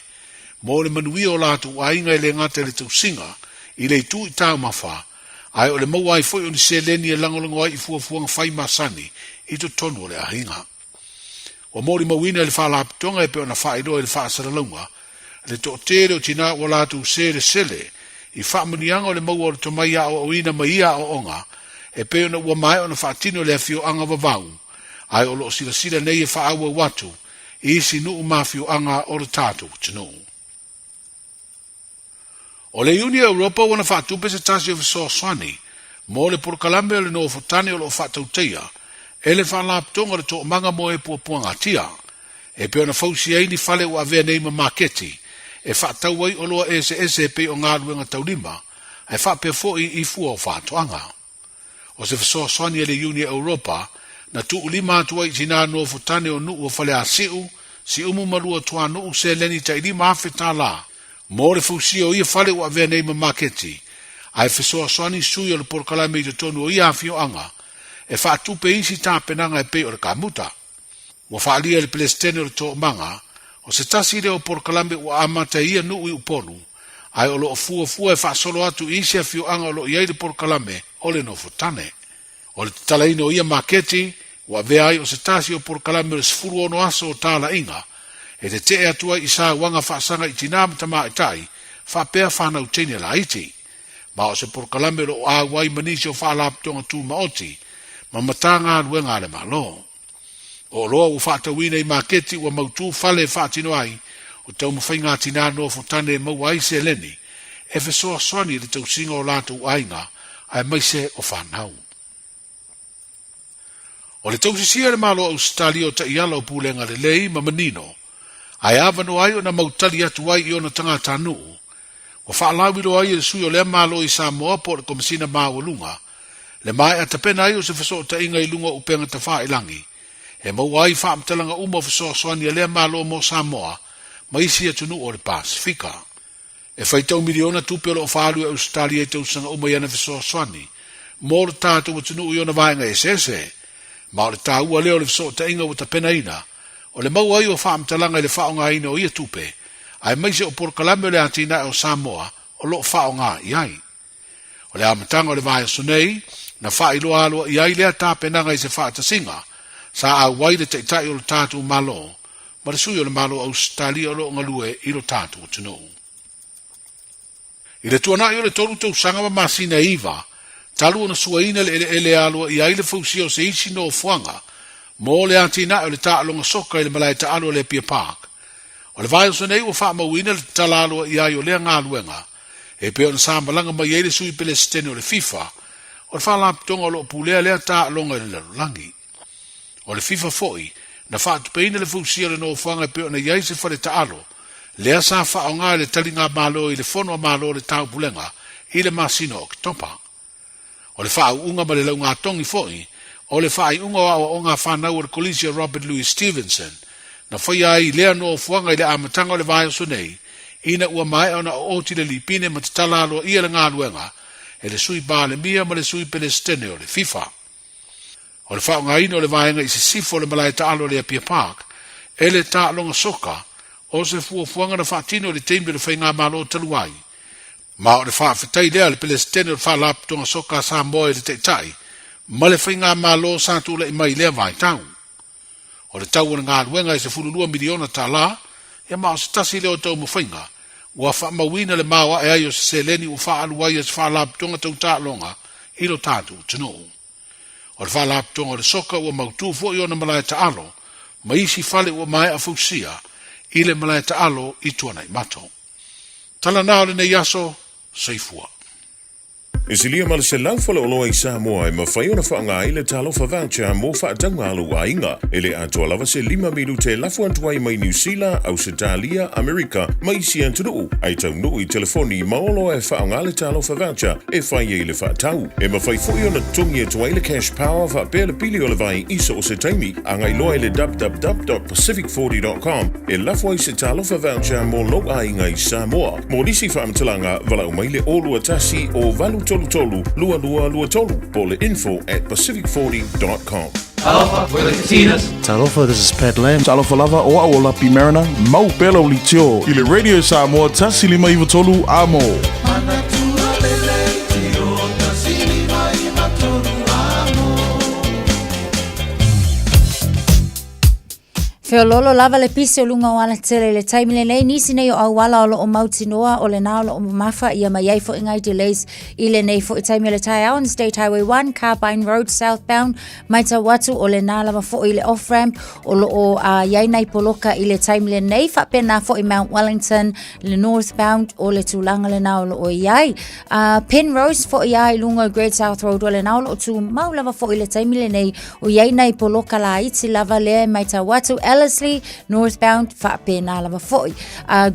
mo le manuia o latou aiga e le gata i le tausiga i le itu i taumafa ae o le maua ai foi o ni seleni e lagolago ai i fuafuaga fai masani i totonu o le aiga. Ua molimauina e le Faalapotopotoga e pei ona faailoa i le faasalalauga le toatele o tinā ua latou selesele i faamanuiaga o le maua o le tomai aoaoina mai ia aoaoga e pei ona ua maea ona faatino e le afioaga Vavau, ae o lo o silasila nei e faaauau atu i isi nuu ma afioaga o le tatou atunuu. O le Iuni Europa ua na faatupe se tasi o fesoasoani mo le polokalame o le nofotane o lo o faatautaia e le Faalapotopotoga o le Toomaga mo e Puapuagatia, e pei ona fausia ai ni fale ua avea nei ma maketi e faatau ai oloa eseese e pei o galuega taulima ae faapea foi i fua o faatoaga. O se fesoasoani a le Iuni Europa na tuulima atu ai i tinā nofotane o nuu o Faleasiu, Siumu ma Luatuanuu seleni tai 5,000 tālā mo le fausia o ia fale ua avea nei ma maketi, ae fesoasoani sui o le polokalame i totonu o ia afioaga e faatupe isi tapenaga e pei o le kamuta. Ua faaalia e le Peresetene o le Toomaga, o se tasi lea o polokalame ua amata i ia nuu i Upolu, ae o lo o fuafua e faasolo atu i isi afioaga o lo o i ai le polokalame o le nofotane. O le tatalaina o ia maketi, ua avea ai o se tasi o polokalame o le 16 aso o talaiga, e tetee atu ai i sauaga faasaga i tinā ma tamaitai, faapea fanau teine laiti. Ma o se polokalame o lo o auai ma nisi o faalapotopotoga tumaoti ma Matagaluega a le Malo. O oloa ua faatauina i maketi ua mautū fale e faatino ai o taumafaiga a tinā nofotane e maua ai seleni e fesoasoani i le tausiga o latou aiga aemaise o fanau. O le tausisia e le Malo o Ausetalia o taiala o pulega lelei ma manino ae avanoa ai ona mautali atu ai i ona tagatanuu ua faalauiloa ai e le sui o lea Malo i Samoa po o le Komesina Maualuga le maea tapena ai o se fesootaiga i luga o upega tafailangi e maua ai faamatalaga uma o fesoasoani a lea Malo mo Samoa ma isi atunuu o le Pasefika. E faitau miliona tupe o lo o faaalu e Ausetalia i tausaga uma i ana fesoasoani mo le tatou atunuu i ona vaega eseese, ma o le taua lea o le fesootaiga ua tapenaina o le maua ai o faamatalaga i le faaaogaina o ia tupe aemaise o polokalame o le atinae o Samoa o lo o faaaoga i ai. O le amataga o le vaiaso nei, na faailoa aloaia ai lea tapenaga i se faatasiga sa auai le Taitai o lo tatou Malo ma le Sui o le Malo o Ausetalia o lo o galue i lo tatou atunuu. I le tuanai o le tolu tausaga ma masina e iva, talu ona suaina le eleele e aloaia ai le fausia o se isi nofoaga mo le atinae o le taaloga soka i le malae taalo o le Apia Park. O le vaiaso nei ua faamauina le tatala aloaia ai o lea galuega. E pei ona sa malaga mai ai le Sui Pelesitene o le FIFA, o le Faalapotopotoga o lo o pulea lea taaloga i le lalolagi. O le FIFA foi, na faatupeina le fausia o le nofoaga e pei ona i ai se fale taalo, lea sa faaaoga e le taligamalo i le Fono a Malo o le Taupulega i le masina o Oketopa. O le faauuga ma le laugatogi foi o le faaiuga o aoaoga a fanau o le Kolisi a Robert Louis Stevenson, na faia ai lea nofoaga i le amataga o le vaiaso nei, ina ua maea ona ooti le lipine ma tatala aloaia le galuega e le Sui Palemia ma le Sui Pelesitene o le FIFA. O le faaaogaina o le vaega i sisifo o le malae taalo o le Apia Park e le taaloga soka o se fuafuaga na faatino i le taimi o le faigamalo talu ai, ma o le faafetai lea a le Pelesitene o le Faalapotopotoga Soka a Samoa i le Taitai ma le faigamalo sa tulai mai i lea vaitau. O le tau o le galuega e $12 miliona tala, ia ma o se tasi lea o taumafaiga ua faamauina le maoae ai o se seleni ua faaalu ai e se faalapotopotoga tau taaloga i lo tatou atunuu. O le Faalapotopotoga o le Soka ua mautu foi ona malae taalo ma isi fale ua maea fausia i le malae taalo i Tuanaimato. Tala na o lenei aso, soifua. E silia ma le 100 faleoloa i Samoa e mafai ona faaaoga ai le Talofa Voucher mo faatauga a lou aiga. E le atoa lava se lima minute e lafo atu ai mai Niu Sila, Ausetalia, Amerika ma isi atunuu, ae taunuu i telefoni ma oloa e faaaoga le Talofa Voucher e fai ai le faatau. E mafai foi ona totogi atu ai le Cash Power faapea le pili o le vai i so o se taimi. Agai loa i le www.pacific40.com e lafo ai se Talofa Voucher mo lou aiga i Samoa. Mo nisi faamatalaga, valaau mai le 021 o 833 2223 po o le info at pacific40.com. Talofa, we're the Katinas. Talofa, this is Pat Lam. Talofa lava, o au o Lapi Mariner, mau pea lau leitio i le Radio Samoa 153 Amo. Feololo lava le pisi o luga o alatele i le taimi lenei, nisi nei o auala o loo mautinoa o lena o loo mamafa ia ma iai foi ngai delays i lenei foi taimi o le taeao on State Highway 1 Carbine Road southbound matau atu o lena lava foi i le off ramp o loo uh, iai nai poloka i le taimi lenei faapena foi Mount Wellington le northbound o le tulaga lena o loo iai uh, Penrose foi a i luga o Great South Road o lena o loo tumau lava foi i le taimi lenei O i ai nai poloka laiti lava lea e matau atu Ellerslie northbound faapena lava foi.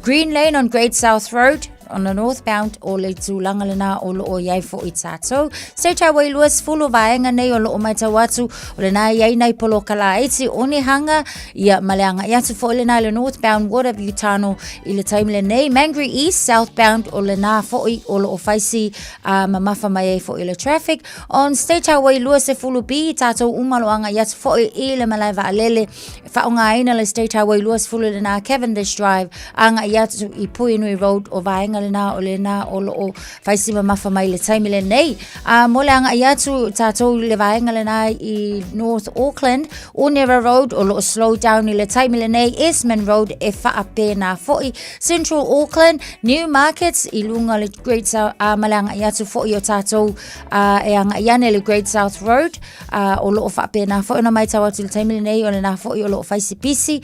Green Lane on Great South Road on the northbound o le tulaga lena o loo i ai foi tātou. State Highway 20 vaega nei o loo matau atu o lena i ai nai poloka laiti o ni hanga ia ma le agai atu foi lena i le northbound Waterview Tunnel i le taimi lenei. Mangere East southbound o lena foi o loo faisi mamafa mai ai foi le traffic. On State Highway 20B, tātou uma lo agai atu foi i le malae vaalele. Faaaogaina le State Highway 20 lena Cavendish Drive, agai atu i Puhinui Road o vaega lena o lena o loo faisi mamafa mai le taimi lenei. A mo le agai atu tātou le vaega lena i North Auckland, Onera Road o loo slow down i le taimi lenei, Esmond Road e faapena foi. Central Auckland, New Markets i lunga le Great South, a ma le agai atu foi o tātou e agai ane le Great South Road, o loo faapena foi ona matau atu i le taimi lenei o lena foi o loo faisipisi,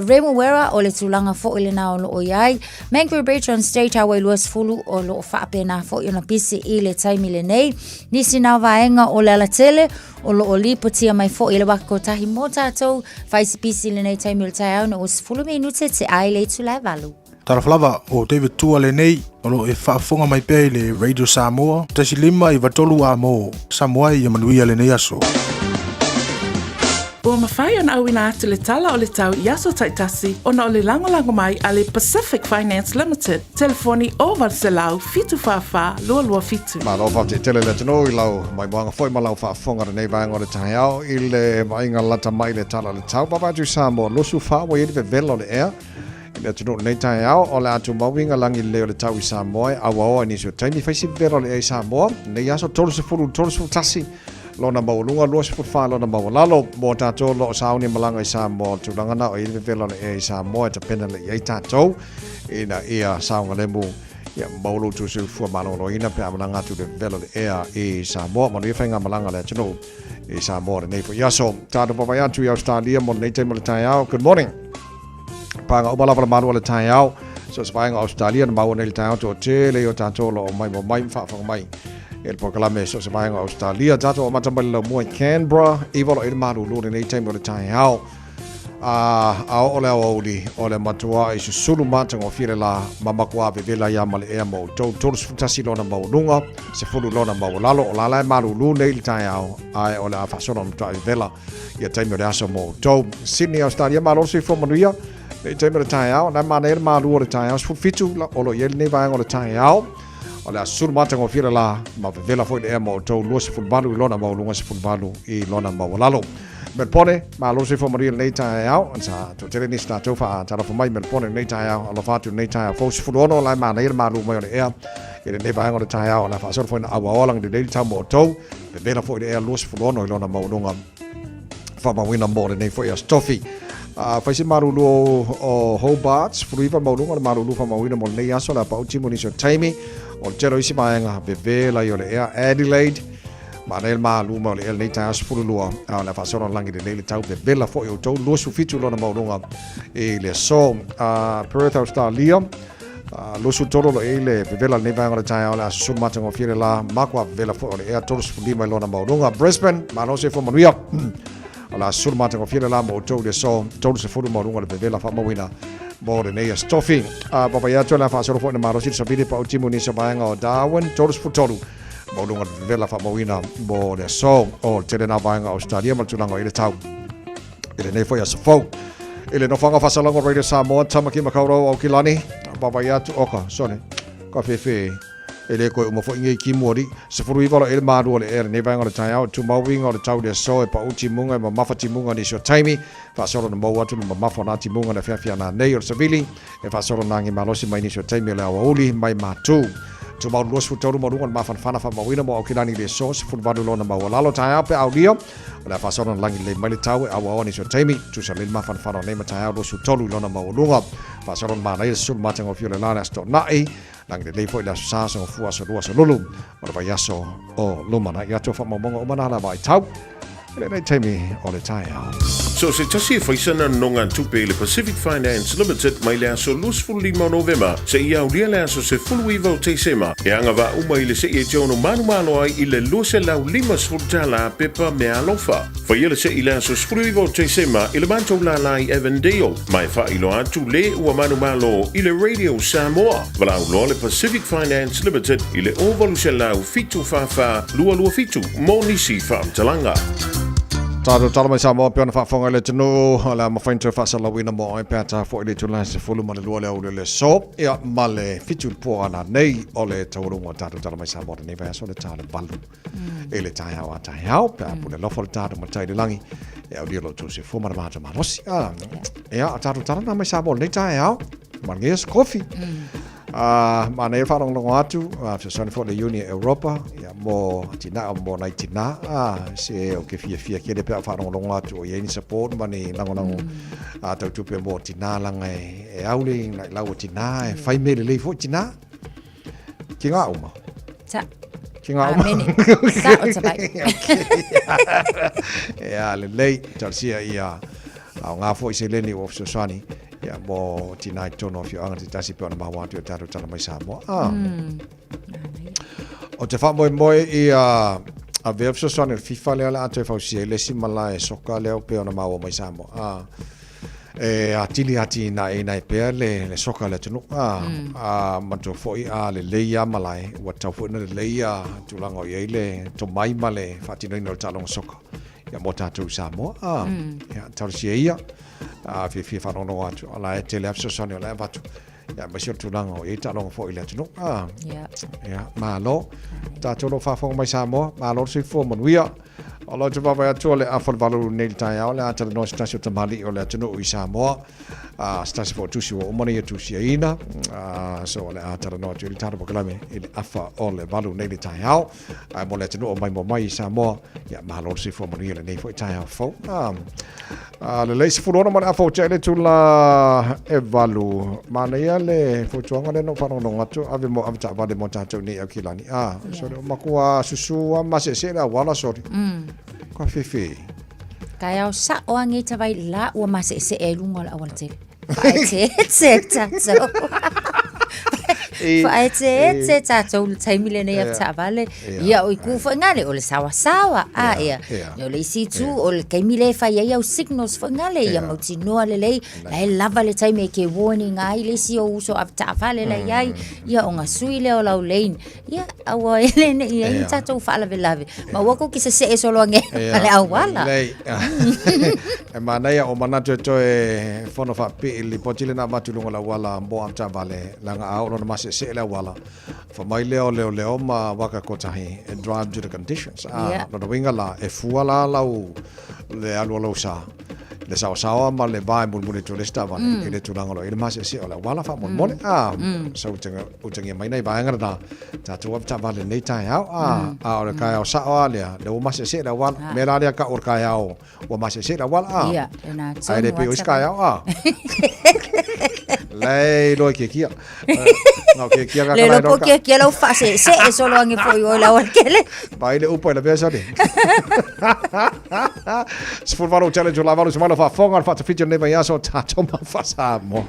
Remuera o le tulaga foi lena o loo iai, Mangere Bridge on State Highway 20 o loo faapena foi ona pisi i le taimi lenei. Nisi nā vaega o le alatele o loo lipotia mai foi i le waka kotahi mō tātou faisipisi i lenei taimi o le taeao ina ua 10 minute te ai le itula e valu. Talofa lava, o David Tua lenei, o lo o e faafofoga mai pea i le Radio Samoa, 153 A mo Samoa ia manuia lenei aso. Ua mafai ona auina atu le tala o le tau i aso taitasi ona o le lagolago mai a le Pacific Finance Limited, telefoni 0800 744 227. Malo faafetai tele le atunuu i lau maimoaga foi ma lau faafofoga i lenei vaega o le taeao i le vaaiga lata mai i le tala o le tau. Vaavaai atu i Samoa, 24 ua i ai le vevela o le ea i le atunuu i lenei taeao. O le a tumau uiga lagi lelei o le tau i Samoa e auaoa i nisi o taimi. Fai si vevela o le ea i Samoa lenei aso 30 31 lona maualuga, 24 lona maualalo. Mo tatou o lo o sauni malaga i Samoa, o le tulaga na o i ai le vevela o le ea i Samoa e tapena lelei i ai tatou ina ia saogalemu ia maua lo outou soifua maloloina pe a malaga atu le vevela o le ea i Samoa. Manuia faigamalaga a le atunuu i Samoa lenei foi aso. Tatou vaavaai atu i Australia mo lenei taimi o le taeao. Good morning. Paga uma lava le malu o le taeao. So se vaega o Australia na maua nei le taeao toatele i o tatou o lo o maimoa mai ma faafofoga mai i le polokalame so se vaega o Australia. Tatou amata mai le laumua i Canberra, iva o lo o i le malulu lenei taimi o le taeao. A, a oo le aoauli o le matua i susulu matagofie le la ma makuā vevela ia ma le ea ma outou 31 lona maualuga, 10 lona maualalo o la la e malulu nei le taeao ae o le a faasolo ona matuai vevela ia taimi o le aso mo outou. Sydney, Australia, malo le soifua manuia nei taimi o le taeao, na manaia le malu o le taeao 17 la o lo o i ai lenei vaega o le taeao. O le a susulu matagofie le la ma vevela foi le ea ma outou 28 i lona maualuga 18 i lona maualalo. Melbourne, malo le soifua manuia lenei taeao. Sa toatele nisi tatou faatalofa mai Melbourne lenei taeao. Alofa atu lenei taeao fou 16 la e manaia le malu mai o le ea i lenei vaega o le taeao. O le a faasolo foi na auaoa lagi lelei le tau mo outou. Vevela foi le ea 26 i lona maualuga faamauina mo lenei foi aso tofi. Fai se malulu o Hobart, 19 maualuga le malulu faamauina mo lenei aso, le a pau timu nisi o taimi. O le tele o isi vaega vevela i o le ea Adelaide, manaia le malu mai o le ea lenei taeao 12, a o le a faasolo lagi lelei le tau vevela foi outou 27 lona maualuga i le aso. Perth, Australia, 23 lo i ai le vevela lenei vaega o le taeao, le a susulu matagofie le la makua vevela foi o le ea 35 i lona maualuga. Brisbane, malo soifua manuia. O le a susulu matagofie le la mo outou i le aso 30 maualuga le vevela faamauina mo lenei aso tofi. Vaavaai atu o le a faasolo foi na malosi le savili pa utimu nisi o vaega o Darwin 33 maualuga le vevela faamauina mo le aso o le tele na vaega o Australia ma le tulaga o i le tau i lenei foi aso fou. I le nofoaga faasalaga o Radio Samoa, Tamaki Makaurau, Aukilani, vaavaai atu, oka, sone, ka fefe, e le koe uma foi ngei ki mua li, 19 lo e le malu o le ea lenei vaega o le taeao, tumau uiga o le tau le aso e pau timuga e mamafa timuga nisi o taimi, faasolo na maua atu le mamafa o nā timuga na feafea nā nei o le savili, e faasolo nā ngi malosi mai nisi o taimi o le aoauli mai mātū. Tumau 23 maualuga o le mafanafana faamauina mo Aukilani i le aso, 18 lona maualalo taeao pe aulia, O le a faasolo na lagi lelei mai le tau e auaoa nisi o taimi, tusa lelei le mafanafana o nei mataeao 23 i lona maualuga. Faasolo na manaia le susulu matagofie o le la le Aso Toonai, lagi lelei foi le Aso Sa, Aso Gafua, Aso Lua, Aso Lulu o le vaiaso o lumanai atu. Faamaumauga uma na la vaitau i lenei taimi o le taeao. So se tasi e faisana nonogatupe i le Pacific Finance Limited mai le aso 25 o Novema seia aulia le aso 19 o Tesema e agavaa uma i le se'i e te ono manumalo ai i le $250 tala pepa meaalofa. Faia le se'i i le aso 19 o Tesema i le matou lālā i Avondale ma e faailoa atu le ua manumalo i le Radio Samoa. Valaau loa le Pacific Finance Limited i le 0800 744 227 mo nisi faamatalaga. Tatou tala mai Samoa pe ona faafofoga i le atunuu, o le a mafai ona toe faasalauina mo oe pe a ta foi i le itula 12 le aoauli o le aso, ia ma le 7 i le po ana nei o le taualuga o tatou tala mai Samoa lenei vaiaso le ta o le 8 i le taeao a taeao pe a pule alofa le tatou matai i le lagi e aulia lo outou soifua ma le matou malosi. Ia, o tatou tala na mai Samoa lenei taeao ma lenei aso kofi. Manaia le faalogologo atu, fesoasoani foi le Iuni e Europa, ia, mo atina'e mo nai tinā, se ou te fiafia tele pe a ou faalogologo atu o i ai ni support ma ni lagolago tau tupe mo tinā laga e au le nai lau o tinā, e fai mea lelei foi tinā. Ki ngā uma. Sa. Ki ngā uma. Amene. Sa o te vai. Ia, lelei, talosia ia, a o ngā foi seleni ua fesoasoani, ia, mo tinā i totonu o afioaga taitasi pei ona maua atu i o tatou tala mai Samoa. O te faamoemoe i a avea fesoasoani o le FIFA lea o le a toe fausia ai le isi malae soka lea pei ona maua mai Samoa. E atili atinaeina ai pea le soka a le atunuu. A manatua foi a lelei lava malae, ua tatau foi ona lelei a tulaga o i ai le tomai ma le faatinoina o le taaloga soka ia mo tatou i Samoa. Ia, talosia ia. A fiafia faalogologo atu, o la e tele lava fesoasoani o la e avatu. Ia, aemaise o le tulaga o i ai taaloga foi i le atunuu. Ia, malo. Tatou o lo o faafofoga mai Samoa, malo le soifua manuia. O lo o te vaavaai atu o le afa o le 8 nei i le taeao, o le a talanoa se tasi o tamalii o le atunuu i Samoa. Se tasi foi o tusi ua uma ona ia tusiaina. So o le a talanoa atu i le tatou polokalame i le afa o le 8 nei i le taeao. Ae mo le atunuu o maimoa mai i Samoa, ia malo le soifua manuia lenei foi taeao fou. Lelei 16 ma le afa ua tea i le itula e 8. Manaia le fautuaga lea na ou faalogologo atu, ave mo ave taavale mo tatou nei i Aukilani. Sole, o matua susu lava ma seesee le auala, sole. Ka fefe. Taeao sa'o a nei tavai la ua mase'ese'e ai luga o le aualatele. Faaeteete tatou. Faaeteete tatou i le taimi lenei avetaavale. Ia o itu foi ngale o le saoasaoa a ia. Ia o le isi itu o le taimi lea e fai ai au signals foi ngale ia mautinoa lelei la e lava le taimi e te warning ai le isi ou uso avetaavale la e i ai ia ona sui lea o lau lane. Ia aua e le ne i ai ni tatou faalavelave ma ua kou ki sese'e solo ange ma le auala. Lelei. E manaia o manatu e toe fono faapipii i le lipoti lena avatu i luga o le auala mo avetaavale leaga a oo loa ina mase'ese'e le auala Fa mai lea o leoleo ma waka kotahi e drive to the conditions. A, lona uiga la, e fua la lau le alu o lou sa, le saosaoa ma le va e mulimuli atu e le isi taavale i le tulaga o lo o i ai le mase'ese'e o le auala faamolemole. A, sa utagia mai nai vaega lena, tatou avetaavale i lenei taeao. A, a o le taeao sa'o lava lea, lea ua mase'ese'e le auala. O le mea la lea ka'u o le taeao Ua maseese le auala a. Ia, e nā tonu Ae le pei o isi taeao a. Lei loa i kiekia. Ngau kiekia ka Le kalai lopo ka. kiekia lau whaasese solo ange foi oi lau kele. Vai le upo i la vea sali. 18 challenge o la valu se malo faafofoga le faatafiti o lenei vaiaso o tatou ma Faa-Samoa.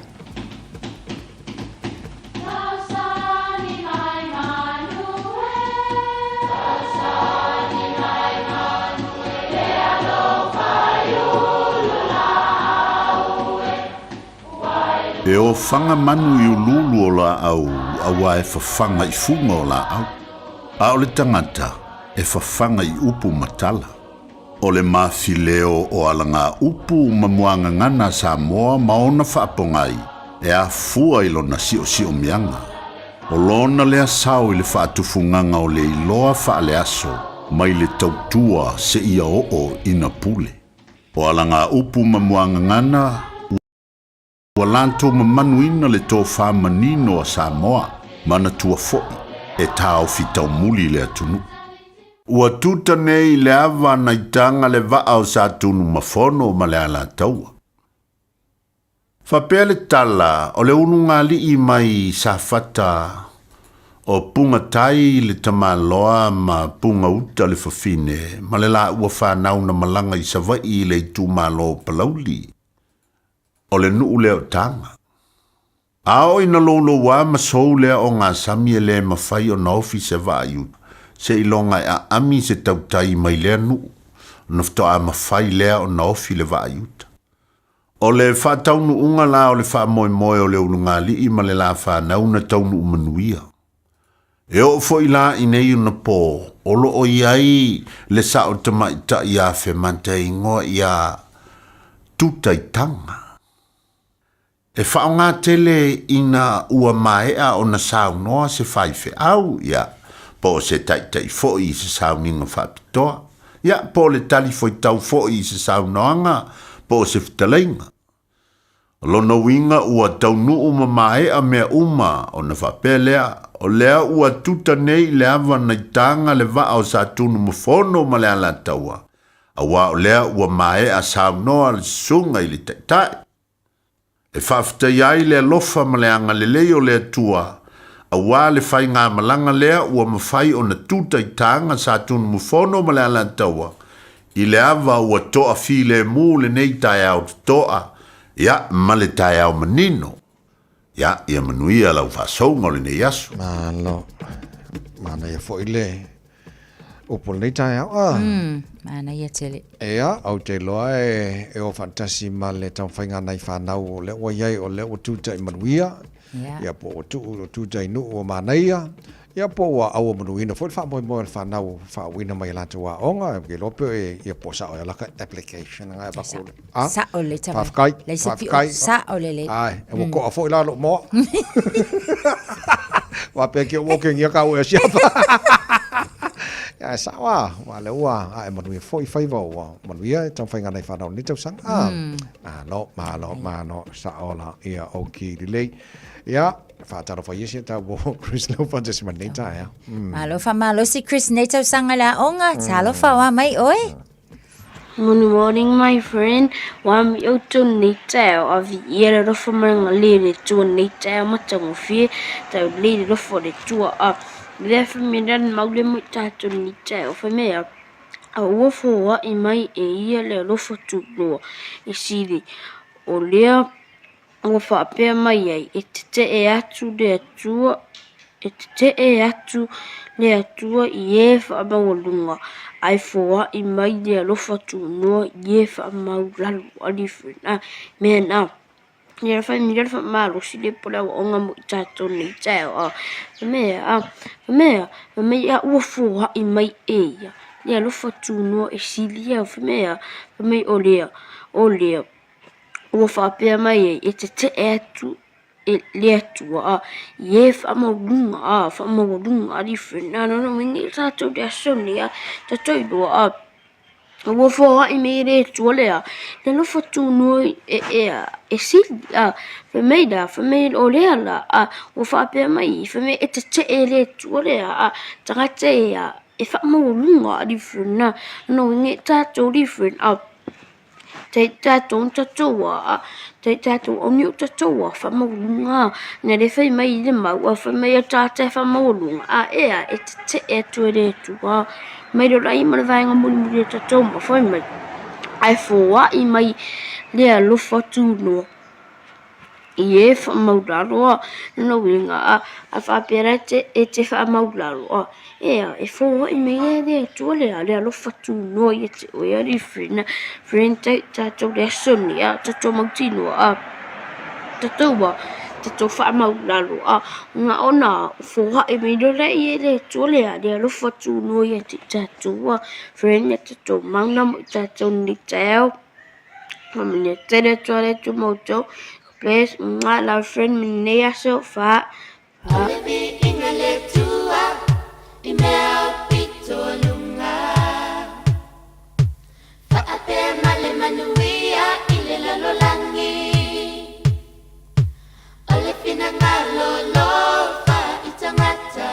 E ofaga manu i uluulu o laau auā e fafaga i fuga o laau, a o le tagata e fafaga i upu ma tala. O le mafileo o alagaupu ma muagagana a Samoa ma ona faapogai e afua i lona siosiomiaga. O lona lea sao i le faatufugaga o le iloa faaleaso mai le tautua seia oo ina pule. O alagaupu ma muagagana ua latou mamanuina le tofa manino a Samoa, manatua foi e taofi taumuli le atunuu. Ua tuta nei le ava na itaga le vaa o Satunumafono ma le Alataua. Faapea le tala o le ulugalii mai Safata o Pugatai le tamaloa ma Pugauta le fafine ma le laua fanau na malaga i Savaii i le itumalo o Palauli. O le nuu lea o Taga. A oo ina loulouā ma sou lea o Gasami e le mafai ona ofi se vaa i uta, seiloga e aami se tautai mai lea nuu, ona faatoa mafai lea ona ofi le vaa i uta. O le faataunuuga la o le faamoemoe o le ulugalii ma le la fanau na taunuu manuia. E oo foi la i nei ona pō, o lo o i ai le sao tamaitai ia Femata e igoa ia Tutaitaga. E faaaoga tele ina ua maea ona saunoa se faifeau, ia, po o se taitai foi i se sauniga faapitoa, ia, po o le talifuaitau foi i se saunoaga po o se fetalaiga. O lona uiga ua taunuu ma maea mea uma, ona faapea lea, o lea ua tuta nei i le ava nai taga le vaa o Satunumafono ma le Alataua, auā o lea ua maea saunoa le susuga i le Taitai. E faafetaia ai le alofa ma le agalelei o le Atua, auā le faigamalaga lea ua mafai ona tuta i taga Satunumafono ma le Alataua, I le ava ua toa filemu lenei taeao totoa, ia, ma le taeao manino. Ia, ia manuia lau faasouga o lenei aso. Malo. Manaia foi le upu o lenei taeao. Ah. Manaia tele. Ia, ou te iloa e, e o faatasi ma le taumafaiga a nai fanau o lea ua i ai, o lea ua tutai manuia. Ia, po ua tuu, tutai nuu o manaia. Ia po ua auamanuina foi le faamoemoe o le fanau faauuina mai i latou aoga, ou te iloa pe ia po o sao ea laka application nga e avatu. Ah, Sao lelei tama. Faafetai. Lei se pio, Faafetai. sao lelei. Ai, e ua toa foi la lou moa. Faapea ki ua okengia ka ua e siapa. Ia e sao a, wa le ua ae manuia foi faiva ua manuia e taumafaiga nai fanau i lenei tausaga. Ah, malo, malo, malo, sao la, ia okay lelei. Ia, Faatalofa ia si a taua Chris Laufata ma lenei taeao. Malo faamalosi Chris nei tausaga i le aoga. Talofa oa mai oe. Good morning my friend, Ua mi outou nei taeao, a viia le alofa ma le agalelei o le Atua nei taeao matagofie, tau lelei le alofa o le Atua, a lea fai mai lea le mau lea mo i tatou nei taeao, fai mai a, a ua foai mai e ia le alofa tunoa e sili, o lea. Ua faapea mai ai, E teteʻe atu le Atua, e teteʻe atu le Atua i e faamaualuga, ae foai mai le alofa tunoa i e faamaulalo. Alii Mea na. Ia fai mai le faamalosi le po le aoaoga mo i tatou nei taeao a fai mai a fai mai a fai mai a ua foai mai e ia le alofa tunoa e sili au fai mai a fai mai o lea o lea ua faapea mai ai e teteʻe atu e le Atua a i e faamaualuga a faamaualuga alii friend a lona uiga i tatou le aso lenei a tatou iloa a Ua foai mai e le Atua lea, le alofa tunoa e sili, a, fai mai la, fai mai o lea la, a, ua faapea mai, fai mai e tetee e le Atua lea, a, tagata e a, e faamaualuga a different, a, no nge tatou different, a, tai tatou na tatou a, tai tatou auni o tatou a, faamaualuga, na le fai mai i le mau, a, fai mai o tagata e faamaualuga, a, e a, e tetee atu e le Atua. Mai le lai ma le vaega mulimuli o tatou ma fai mai, ae foai mai le alofa tunoa i e faamaulalo a lona uiga a a faapea la e e te faamaulalo a e a e foai mai e le Atua le a le alofa tunoa ia te oe alii friend friend tatou le aso lenei a tatou mautinoa a tatou a tatou faamaulalo a na ona foai mai loa lea e le Atua le a le alofa tunoa ia te i tatou a friend ia tatou mauna mo i tatou nei taeao faamanuia tele atu a le Atua ma outou God bless mwah love friend ma lenei aso fa fa. O le viiga le Atua i mea pito luga. Faapea ma le manuia i le lalolagi. O le finagalo alofa i tagata.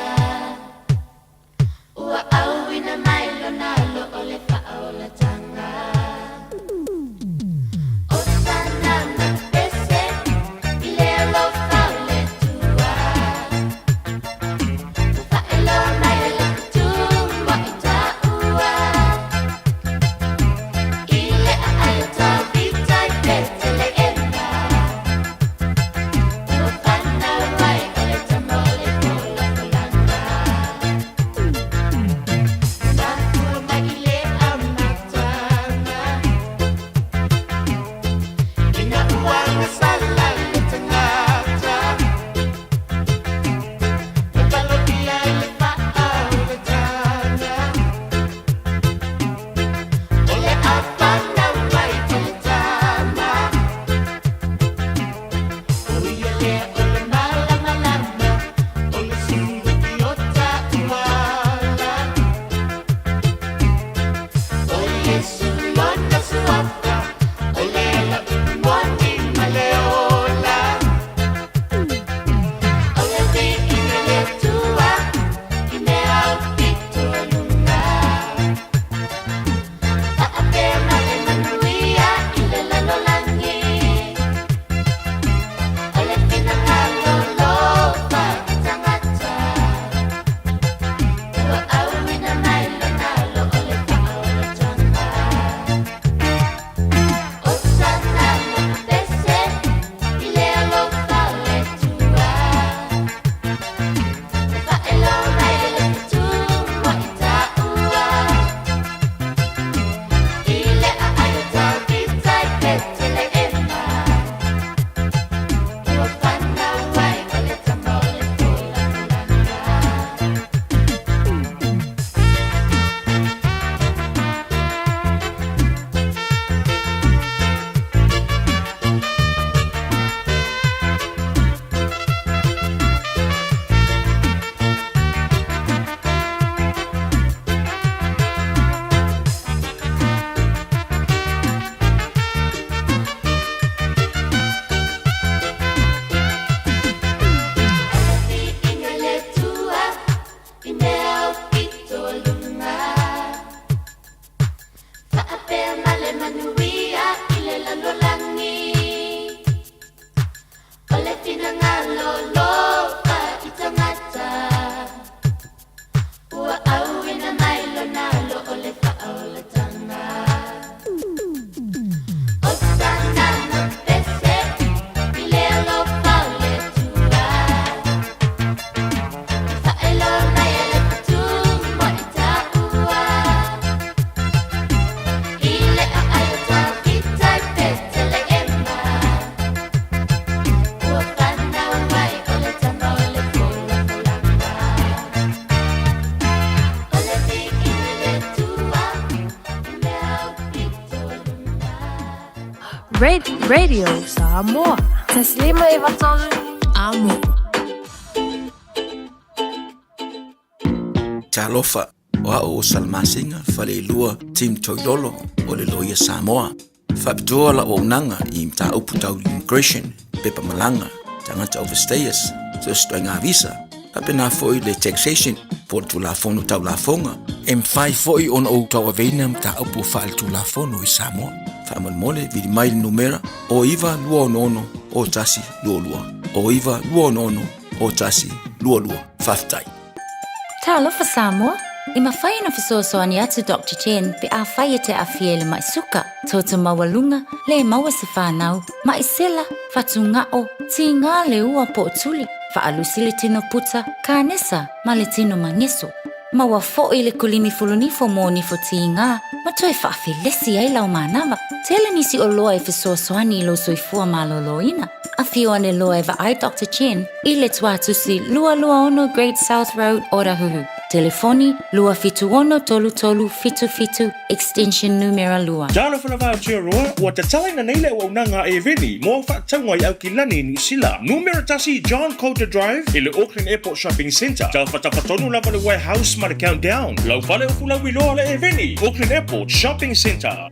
Ua auina mai lona alo o le faaolatanga. Osana ma pese i le alofa o le Atua. Radio Samoa. 153 Amo. Talofa, o au o Salamasina, Faleilua, Tim Toilolo, o le Loia Samoa. Faapitoa lau auaunaga i mataupu tau immigration, pepa malaga, tagata overstayers, so se ituaiga visa, faapena foi le taxation po o le Tulafono Tau Lafoga. E mafai foi ona ou tauaveina mataupu faaletulafono i Samoa. Faamolemole, vili mai le numera o 9266 0122, o 9266 0122. Faafetai. Talofa Samoa! E mafai ona fesoasoani atu Doctor Chen pe afai e te aafia i le ma'i suka, toto maualuga, le maua se fanau, ma'i sela, fatuga'o, tigā le ua po o tuli, faalusi le tino puta, kanesa, ma le tino mageso. Maua fo'i le kulimi fulunifo mō nifo tigā ma toe faafelesi ai lau manava. Tele nisi oloa e fesoasoani i lou soifua malōlōina. Afio ane loa e vaai Doctor Chen i le tuatusi 226 Great South Road, Otahuhu. Telefoni, 276 3377, extension numera 2. Talofa lava Aotearoa, ua tatalaina nei le auaunaga a Eveni mo au faatauga i Aukilani i Niu Sila. Numera 1 John Coulter Drive i le Auckland Airport Shopping Centre. Tafatafa tonu lava le warehouse ma le Countdown. Lau fale upu lauiloa le Eveni, Auckland Airport Shopping Centre.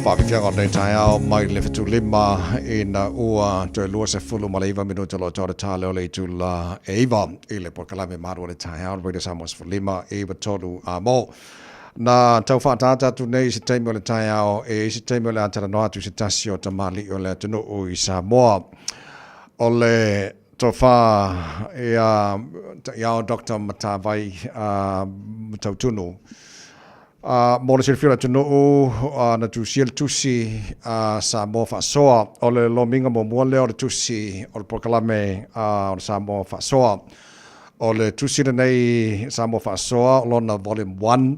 Faafiafiaga o lenei taeao mai le 75 ina ua toe 29 minuta o lo o toa le tale o le itula e 9 i le polokalame malu o le taeao le Radio Samoa 15 93 a mo. Na tau faaataata atu nei i se taimi o le taeao e i se taimi o le a talanoa atu i se tasi o tamalii o le atunuu i Samoa. O le tofa ia Ta'iao Doctor Matavai Matautunu. Mo le silafia o le atunuu, na tusia le tusi a Samoa Faasoa. O le lomiga muamua lea o le tusi o le polokalame o le Samoa Faasoa. O le tusi lenei Samoa Faasoa o lona Volume 1,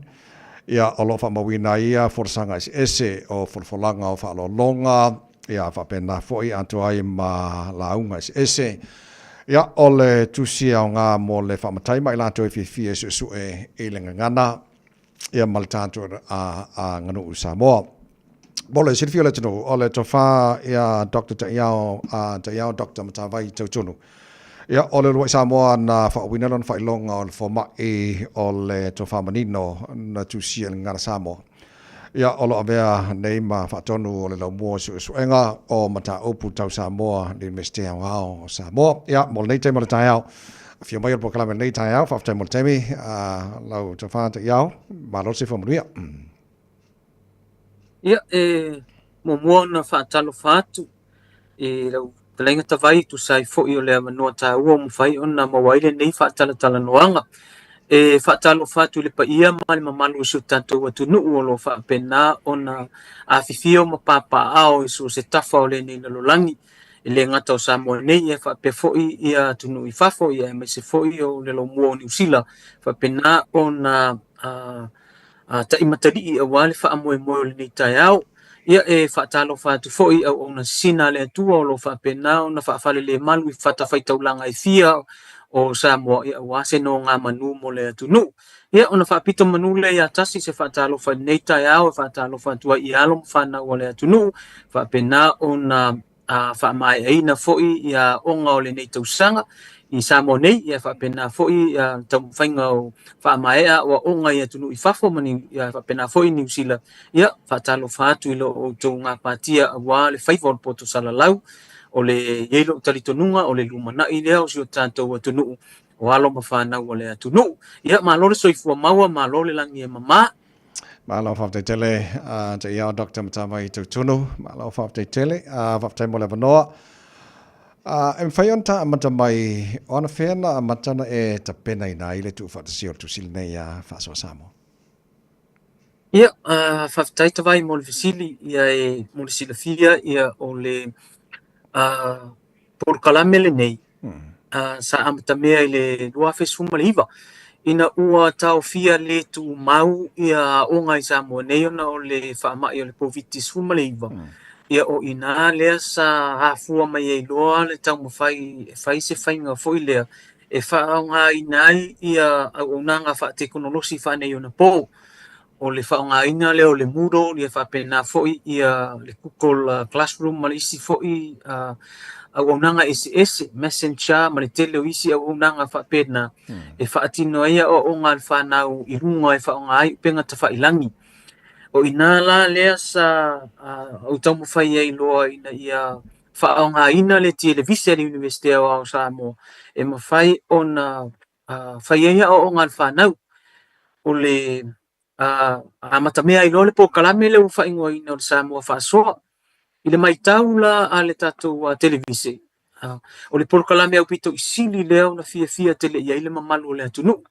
ia, o lo o faamauina ai ia folasaga eseese o folafolaga o faaaloaloga, ia, faapena foi atoa ai ma lauga eseese. Ia, o le tusi e aoga mo le faamatai ma i latou e fiafia e suesue i le gagana, ia ma le tatou aganuu Samoa. Mo le silafia o le atunuu, o le tofa ia Dr. Ta'iao, Ta'iao Dr. Matavai Tautunu. Ia, o le uluai Samoa na faauuina lona faailoga o le foma'i o le tofa manino na tusia i le gagana Samoa. Ia, o lo o avea nei ma faatonu o le laumua o suesuega o mataupu tau Samoa i le Iunivesite Aoao o Samoa. Ia, mo lenei taimi o le taeao, afio mai o le polokalame lenei taeao, faafetai mo le taimi, lau tofa Ta'iao, malo le soifua manuia. Ia, e muamua ona faatalofa atu i lau fetalaiga Tavai e tusa ai foi o le avanoa taua ua mafai ona maua ai lenei faatalatalanoaga. E faatalofa atu i le paia ma le mamalu o si o tatou atunuu o lo o faapena ona afifio ma papaaao i so o se tafa o lenei lalolagi, e le gata o Samoa nei, ae faapea foi ia atunuu i fafo, ia aemaise foi o le laumua o Niu Sila, faapena ona taimatalii aua le faamoemoe o lenei taeao. Ia, e faatalofa atu foi i auauna sisina a le Atua o lo o faapena ona faafalelemalu i fatafaitaulaga e fia o Samoa, ia, aua se nogamanu mo le atunuu. Ia, ona faapito manu lea ia tasi se faatalofa i lenei taeao e faatalofa atu ai i alo ma fanau a le atunuu, faapena ona a faamaeaina foi ia aoga o lenei tausaga i Samoa nei, ia faapena foi ia taumafaiga o faamaea aoaoga i atunuu i fafo ma ni, ia faapena foi Niu Sila. Ia faatalofa atu i lo outou gapatia aua le faiva o le poto salalau. O le i ai lou talitonuga o le lumanai lea o si o tatou atunuu o alo ma fanau a le atunuu. Ia malo le soifua maua, malo le lagi e mama. Malo faafetai tele a te iao Dr. Matavai Tautunu. Malo faafetai tele. Faafetai mo le avanoa. E mafai ona ta amata mai o anafea na amata ona e tapenaina ai le tuufaatasia o le tusi lenei a Faasoa Samoa? Ia, faafetai Tavai mo le fesili, ia e mo le silafia ia o le polokalame lenei sa amatamea i le 2019 ina ua taofia le tumau ia aoga i Samoa nei ona o le faamai o le Koviti-19. Ia o i ina lea sa afua mai ai loa le taumafai e fai se faiga foi lea e faaaogaina ai ia auaunaga faatekonolosi faaneionapo. O le faaaogaina lea o le Moodle ia faapena foi ia le Google Classroom ma le isi foi auaunaga eseese, Messenger ma le tele o isi auaunaga faapena e faatino ai aoaoga a le fanau i luga e faaaoga ai upega tafailagi. O i ina la lea sa ou taumafai ai loa ina ia faaaogaina le televise a le Iunivesite Aoao o Samoa e mafai ona fai ai aoaoga a le fanau. O le amatamea ai loa le polokalame lea ua faaigoaina o le Samoa Faasoa. I le matau la a le tatou televise, o le polokalame aupito i sili lea ona fiafia tele i ai le mamalu o le atunuu.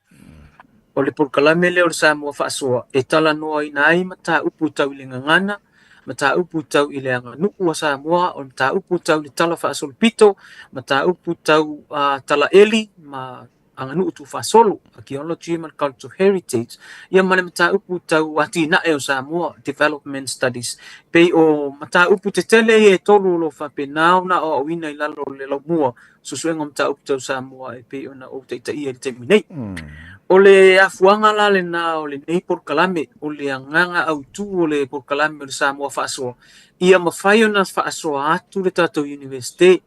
O le polokalame lea o le Samoa Faasoa e talanoaina ai mataupu tau i le gagana, mataupu tau i le aganuu a Samoa, o mataupu tau i le tala faasolopito, mataupu tau talaeli ma aganuu tuufaasolo, archaeology ma le cultural heritage, ia ma le mataupu tau atinae o Samoa, development studies. Pei o mataupu tetele ia e tolu o lo o faapena ona aoaoina i lalo o le laumua suesuega o mataupu tau Samoa e pei ona ou taitaia i le taimi nei. O le afuaga la lena o lenei polokalame, o le agaga autu o le polokalame o le Samoa Faasoa, ia mafai ona faasoa atu le tatou Iunivesite,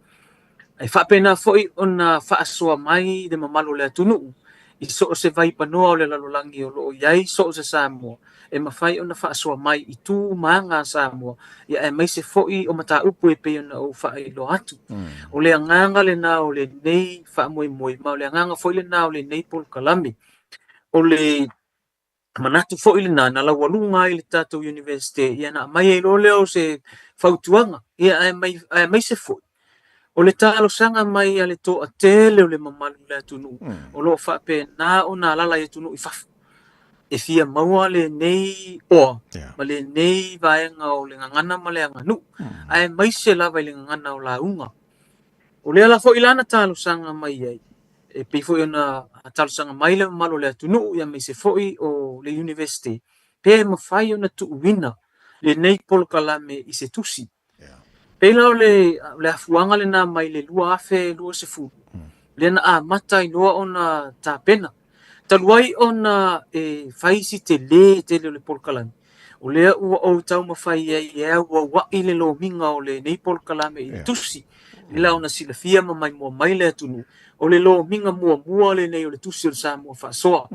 e faapena foi ona faasoa mai le mamalu o le atunuu i so o se vaipanoa o le lalolagi o lo o i ai so o se Samoa, e mafai ona faasoa mai i tu ma aga a Samoa, ia aemaise foi o mataupu e pei ona ou faailoa atu. O le agaga lena o lenei faamoemoe, ma o le agaga foi lena o lenei polokalame. O le manatu foi lena na laualuga ai le tatou Iunivesite, ia na aumai ai loa lea o se fautuaga, ia aemaise foi o le talosaga mai a le toatele o le mamalu o le atunuu o lo o faapena ona alaala i atunuu i fafo e fia maua lenei oa ma lenei vaega o le gagana ma le aganuu, aemaise lava i le gagana o lauga. O lea la foi la na talosaga mai ai, e pei foi ona talosaga mai le mamalu o le atunuu aemaise foi o le Iunivesite, pe mafai ona tuuina lenei polokalame i se tusi. Pei la o le afuaga lena mai le 2020, lea na amata ai loa ona tapena. Talu ai ona e fai si telē tele o le polokalame, o lea ua ou taumafai ai e auaua'i le lomiga o lenei polokalame i le tusi. La ona silafia ma maimoa mai le atunuu, o le lomiga muamua lenei o le Tusi o le Samoa Faasoa,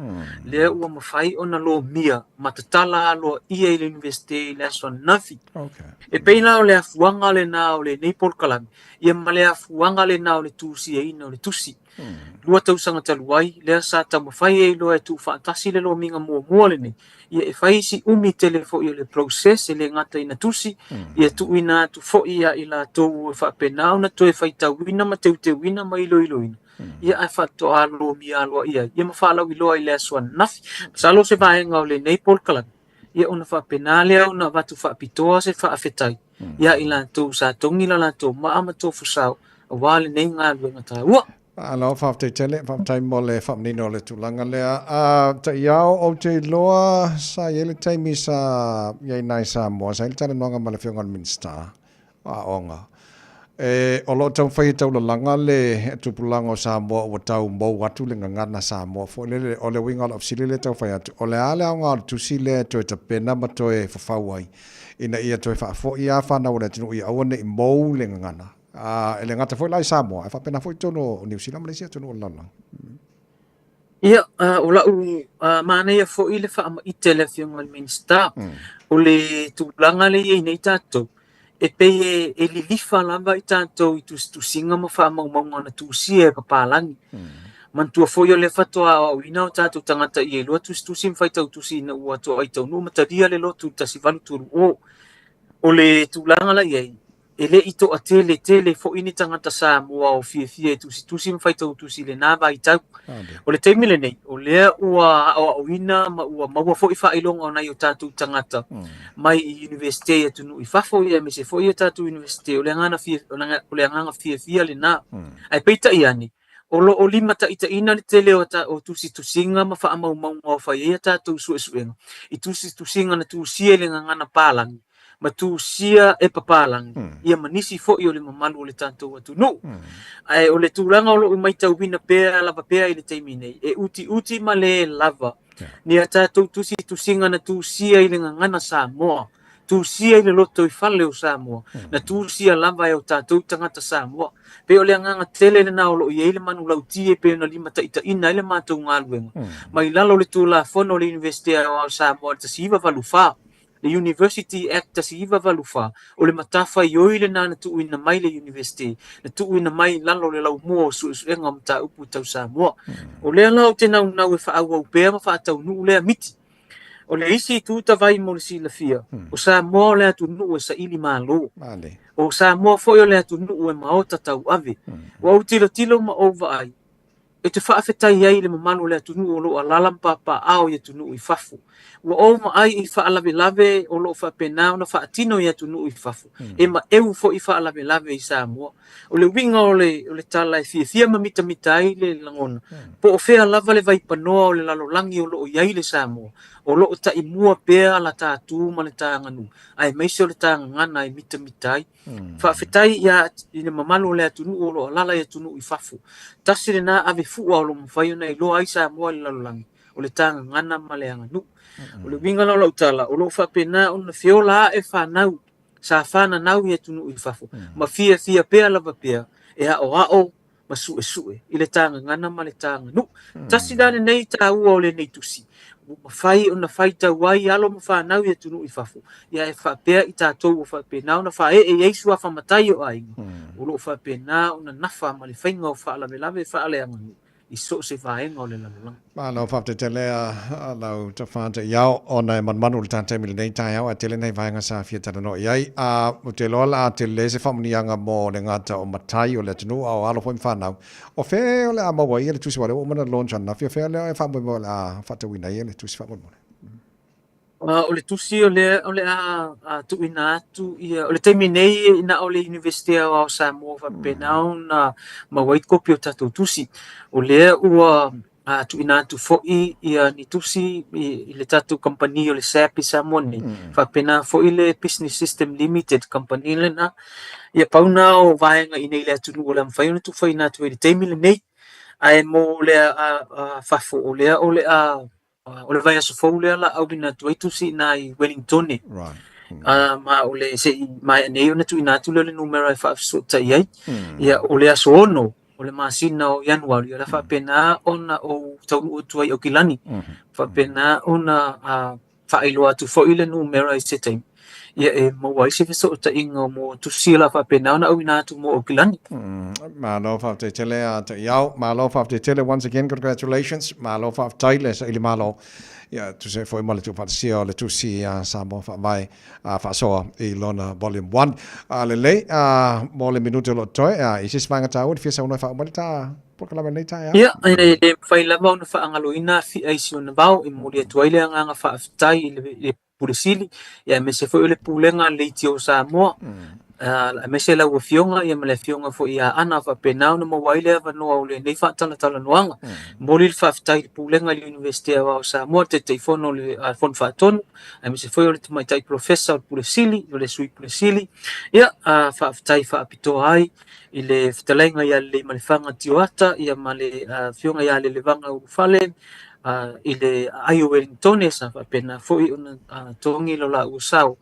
lea ua mafai ona lomia ma tatala aloaia i le Iunivesite i le aso ananafi. E pei la o le afuaga lena o lenei polokalame, ia ma le afuaga lena o le tusiaina o le tusi. 2 tausaga talu ai, lea sa taumafai ai loa e tuufaatasi le lomiga muamua lenei, ia e fai si umi tele foi o le process e le gata ina tusi, ia tuuina atu foi ia i latou e faapena ona toe faitauina ma teuteuina ma iloiloina, ia ae faatoa lomia aloaia ai, ia ma faalauiloa i le aso ananafi. Masalo o se vaega o lenei polokalame, ia ona faapena lea ona avatu faapitoa se faafetai ia i latou sa togi la latou maa ma tofusao aua lenei galuega taua. Malo, faafetai tele, faafetai mo le faamanino o le tulaga lea. A Taiao, ou te iloa sa i ai le taimi sa i ai nai Samoa, sa i ai le talanoaga ma le Afioga i le Minisita o Aoga. E, o lo o taumafai e taulalaga le tupulaga o Samoa ua tau mou atu le gagana Samoa foi lele. O le uiga o lau fesili lea e tau fai atu, o le a le aoga o le tusi lea e toe tapena ma toe fafau ai ina ia toe faafoi lava fanau a le atunuu ia aua ne i mou le gagana? A, e le gata foi la i Samoa, ae faapena foi i totonu o Niu Sila ma le isi atunuu o le lalolagi. Ia, o lau manaia foi le faamaite a le Afioga i le Minisita, o le tulaga lea e i ai nei tatou, e pei e lilifa lava i tatou i tusitusiga ma faamaumauga na tusia e papalagi. Manatua foi o lea faatoa aoaoina o tatou tagata ia iloa tusitusi ma faitautusi ina ua toai taunuu ma talia le lotu i le 1830. O le tulaga la i ai, E le i toatele tele foi ni tagata Samoa o fiafia e tusitusi ma faitautusi i lena vaitau. O le taimi lenei, o lea ua aoaoina ma ua maua foi faailoga o nai o tatou tagata mai i Iunivesite i atunuu i fafo, ia aemaise foi o tatou Iunivesite, o le agaga fiafia lena. Ae peitai ane, O lo o limataitaiina le tele o tusitusiga ma faamaumauga o fai ai a tatou suesuega i tusitusiga na tusia i le gagana palagi ma tusia e papalagi, ia ma nisi foi o le mamalu o le tatou atunuu. Ae o le tulaga o lo o maitauina pea lava pea i le taimi nei, e utiuti ma le lava ni a tatou tusitusiga na tusia i le gagana Samoa, tusia i le lotoifale o Samoa, na tusia lava e o tatou tagata Samoa. Pei o le agaga tele lena o lo o i ai le manulauti e pei ona limataitaiina ai le matou galuega mai lalo o le Tulafono o le Iunivesite Aoao o Samoa i le 1984, le University Act 1984, o le matafaioi lena na tuuina mai le Iunivesite, na tuuina mai i lalo o le laumua o suesuega o mataupu tau Samoa. O lea la ou te naunau e faaauau pea ma faataunuu lea miti. O le isi itu tavai mo le silafia, o Samoa o le atunuu e saili malo. O Samoa foi o le atunuu e maota tauave. Ua ou tilotilo ma ou vaai, ou te faafetai ai i le mamalu o le atunuu o lo o alaala ma papaaao i atunuu i fafo. Ua ou vaai i faalavelave o lo o faapena ona faatino i atunuu i fafo, e maeu foi faalavelave i Samoa. O le uiga o le, o le tala e fiafia ma mitamita ai le lagona, po o fea lava le vaipanoa o le lalolagi o lo o i ai le Samoa, o lo o taimua pea la ta tu ma le ta aganuu, aemaise o le ta gagana e mitamita ai. Faafetai ia i le mamalu o le atunuu o lo o alaala i atunuu i fafo. Tasi lena ave fua o lo o mafai ona iloa ai Samoa i le lalolagi, o le ta gagana ma le aganuu. O le uiga la o lau tala, o lo o faapena ona feola ae fanau sa fananau i atunuu i fafo, ma fiafia pea lava pea e aoao ma suesue i le ta gagana ma le ta aganuu. Tasi la lenei taua o lenei tusi, ua mafai ona faitau ai alo ma fanau i atunuu i fafo, ia e faapea i tatou ua faapena ona faaee i ai suafa matai o aiga, o lo o faapena ona nafa ma le faiga o faalavelave faaleaganuu i so o se vaega o le lalolagi. Malo, faafetai tele a lau Tafa Ta'iao ona e manumanu i le ta taimi i lenei taeao ae tele nai vaega sa fia talanoa i ai. A, ou te iloa la a tele se faamanuiaga mo le gata o matai o le atunuu a o alo foi ma fanau. O fea o le a maua ai le tusi aua o lea ua uma ona launch ananafi, o fea lea e faamoemoe o le a faatauina ai le tusi faamolemole? O le tusi o lea o le a tuuina atu ia, o le taimi nei na o le Iunivesite Aoao o Samoa faapena ona maua ai kopi o tatou tusi. O lea ua tuuina atu foi ia ni tusi i le tatou kamupani o le SAP i Samoa nei, faapena foi le Business System Limited kamupani lena. Ia pau na o vaega i inei i le atunuu o le a mafai ona tufaina atu ai i le taimi lenei. Ae mo le fafo, o lea o le a O le vaiaso fou lea la auina atu ai tusi i ina i Wellingtone. Right. Ma o le se i maea nei ona tuuina atu lea o le numera e faafesootai ai. Ia, o le aso 6 o le masina o Ianuari, o le a faapena ona ou taunuu atu ai i Aukilani. Faapena ona faailoa atu foi le numera i se taimi, ia e maua ai se fesootaiga mo tusi o le a faapena ona auina atu mo Aukilani. Malo faafetai tele a Ta'iao. Malo faafetai tele once again congratulations. Malo faafetai le saili malo. Ia tusa ai foi ma le tuufaatasia o le tusi a Samoa Faavae a faasoa i lona volume 1. A lelei a mo le minute o lo o totoe, a i se isi vaega taua e te fia saunoa e faauma ai le ta polokalame i lenei taeao? Ia, e le mafai lava ona faagaloina afi'a i si ona vao e momoli atu ai le agaga faafetai i le Pule Sili, aemaise foi o le Pulega a le Leitio o Samoa, aemaise lau Afioga ma le Afioga foi ia Ana, faapena ona maua ai le avanoa o lenei faatalatalanoaga. Momoli le faafetai i le Pulega i le Iunivesite Aoao o Samoa, le Taitaifono o le Fono Faatonu, aemaise foi o le Tamaitai Polofesa o le Pule Sili, o le Sui Pule Sili. Ia, faafetai faapitoa ai i le fetalaiga ia Leleimalefanga Tioata ma le Afioga ia Lelevaga Ulufale, i le aai o Wellingtone sa faapena foi ona togi lo laua sao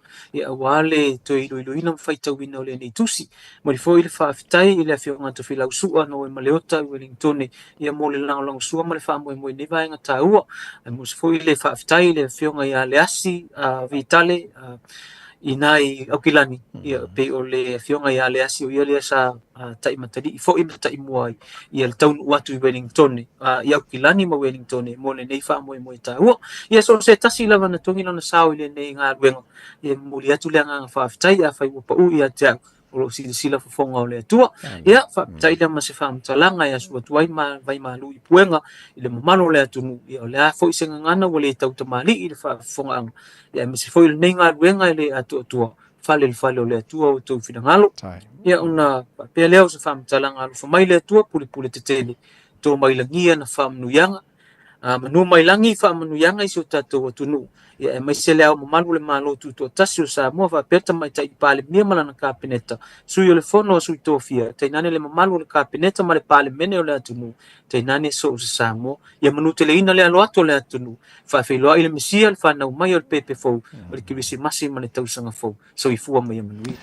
aua le toe iloiloina ma faitauina o lenei tusi. Momoli foi le faafetai i le Afioga Tofilau Sua Noema Leota i Wellingtone mo le lagolagosua ma le faamoemoe i lenei vaega taua. Aemaise foi le faafetai i le Afioga ia Leasi Vitale i ina i Aukilani, pei o le Afioga ia Leasi o ia lea sa taimatalii foi ma taimua ai le taunuu atu i Wellingtone, i Aukilani ma Wellingtone mo lenei faamoemoe taua. Ia so o se tasi lava na togi lona sao i lenei galuega, e momoli atu le agaga faafetai afai ua pau ia te au, o lo o silasila fofoga o le Atua. Ia, faafetai lea ma se faamatalaga e asu atu ai ma vaimalu i puega i le mamalu o le atunuu. Ia, o le a foi se gagana ua le tautamalii i le faafofogaaga, ia aemaise foi o lenei galuega e le atoatoa, fale i le fale o le Atua o outou finagalo. Ia ona faapea lea o se faamatalaga alofa mai le Atua pulepule tetele, to mai lagi ana faamanuiaga, manu mai lagi faamanuiaga i si o tatou atunuu, ia aemaise le ao mamalu o le Malo Tutoatasi o Samoa faapea le Tamaitai Palemia ma lana Kapeneta, Sui o le Fono a Sui Tofia, tainane le mamalu o le Kapeneta ma le Palemene o le atunuu, tainane so o se Samoa. Ia manuteleina le alo atu o le atunuu, faafeiloai le Mesia, le fanau mai o le pepe fou, o le Kerisimasi ma le tausaga fou. Soifua ma ia manuia.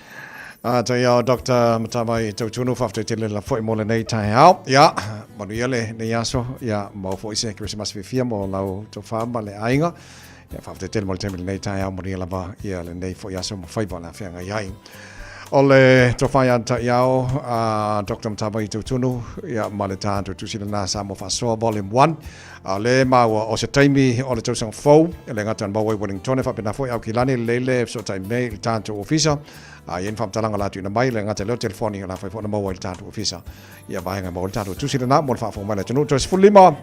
A taiao Dr. Matavai Tautunu, faafetai tele la foi mo lenei taeao. Ia, manuia lenei aso, ia, maua foi se Kerisimasi fiafia mo lau tofa ma le aiga. Ia, faafetai tele mo le taimi lenei taeao, manuia lava ia lenei foi aso ma faiva o le a feagai ai. O le tofa ia Ta'iao a Dr. Matavai Tautunu, ia, ma le tatou tusi lena Samoa Faasoa Volume 1. A o lea e maua o se taimi o le tausaga fou, e le gata na maua i Wellingtone, faapena foi Aukilani, lelei le fesootai mei i le tatou ofisa. A i ai ni faamatalaga o le a tuuina mai, e le gata i lea o telefoni, o le a fai foi ona maua i le tatou ofisa. Ia vaega e maua ai le tatou tusi lena mo le faafofoga mai a le atunuu. Toe 15 i le 9.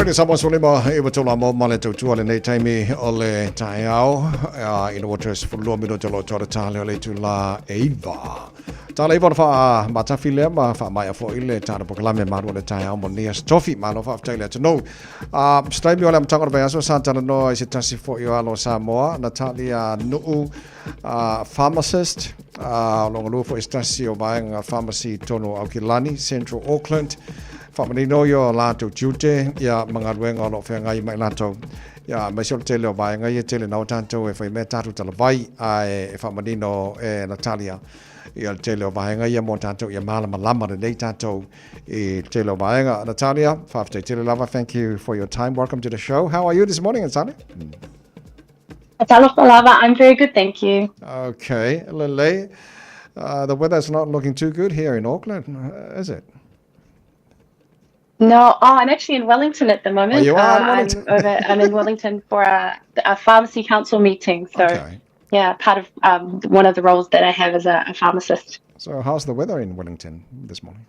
Radio Samoa 15 93 amo ma le tautua lenei taimi o le taeao ina ua toe 12 minute o lo o toa le tale o le itulā e 9. Tala iwa ona wha matafi lea ma wha mai foi le tāna pokalame maru o le taeao mo Nia Stofi. Malo faafetai le atunuu. Se taimi o le amataga o le vaiaso sa talanoa i se tasi foi o alo o Samoa, Natalia Nu'u, pharmacist, o lo o galue foi i se tasi o vaega pharmacy i totonu o Aukilani, Central Auckland. Faamanino ia o latou tiute ia ma galuega o lo o feagai ma i latou. Ia, aemaise o le tele o vaega ia e tele naua tatou e fai mea tatou talavai, ae e faamanino e Natalia ia le tele o vaega ia mo tatou ia malamalama lelei tatou i le tele o vaega. Natalia, faafetai tele lava. Thank you for your time. Welcome to the show. How are you this morning, Natalia? Talofa lava, I'm very good, thank you. Okay, lelei. The weather's not looking too good here in Auckland, is it? No, oh, I'm actually in Wellington at the moment. Oh, you are in Wellington. I'm in Wellington for a pharmacy council meeting. So, Okay. yeah, part of one of the roles that I have as a pharmacist. So how's the weather in Wellington this morning?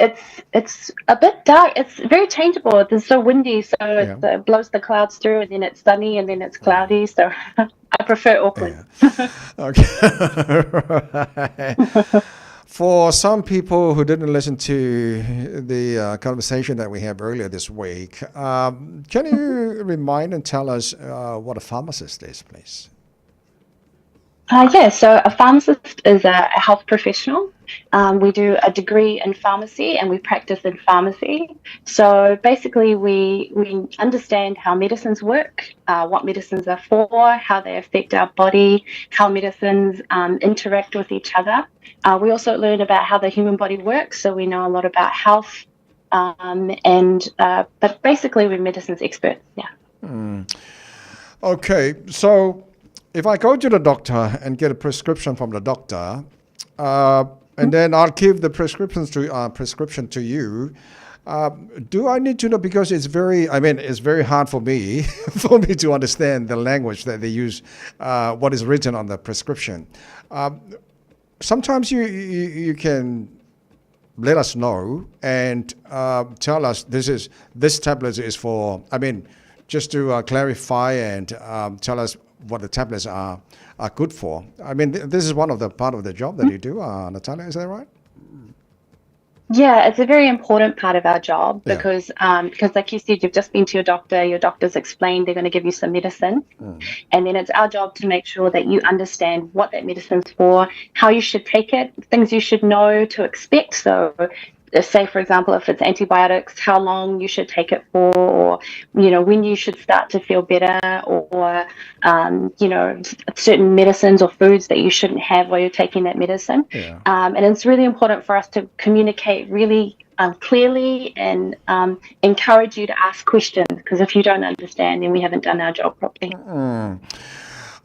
It's a bit dark. It's very changeable. It's so windy, so it blows the clouds through, and then it's sunny, and then it's cloudy. So I prefer Auckland. Yeah. Okay. Right. For some people who didn't listen to the conversation that we had earlier this week, can you remind and tell us what a pharmacist is, please? Yeah, so a pharmacist is a health professional. We do a degree in pharmacy and we practice in pharmacy. So basically we understand how medicines work, what medicines are for, how they affect our body, how medicines interact with each other. We also learn about how the human body works, so we know a lot about health. But basically we're medicines experts, yeah. Okay, so if I go to the doctor and get a prescription from the doctor, and then I'll give the prescription to you, do I need to know, because it's very, I mean, it's very hard for me to understand the language that they use, what is written on the prescription. Sometimes you can let us know and tell us this tablet is for, I mean, just to clarify and tell us what the tablets are good for. I mean, this is one of the part of the job that you do, Natalia, is that right? Yeah, it's a very important part of our job because like you said, you've just been to your doctor, your doctor's explained they're going to give you some medicine. And then it's our job to make sure that you understand what that medicine's for, how you should take it, things you should know to expect. So say, for example, if it's antibiotics, how long you should take it for, or, when you should start to feel better, or certain medicines or foods that you shouldn't have while you're taking that medicine. And it's really important for us to communicate really clearly and encourage you to ask questions, because if you don't understand, then we haven't done our job properly.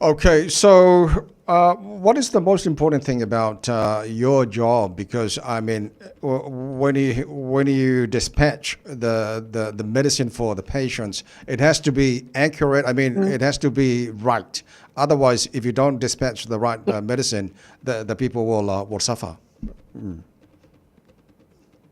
Okay, so what is the most important thing about your job? Because, I mean, when you dispatch the medicine for the patients, it has to be accurate. I mean, it has to be right. Otherwise, if you don't dispatch the right medicine, the people will suffer.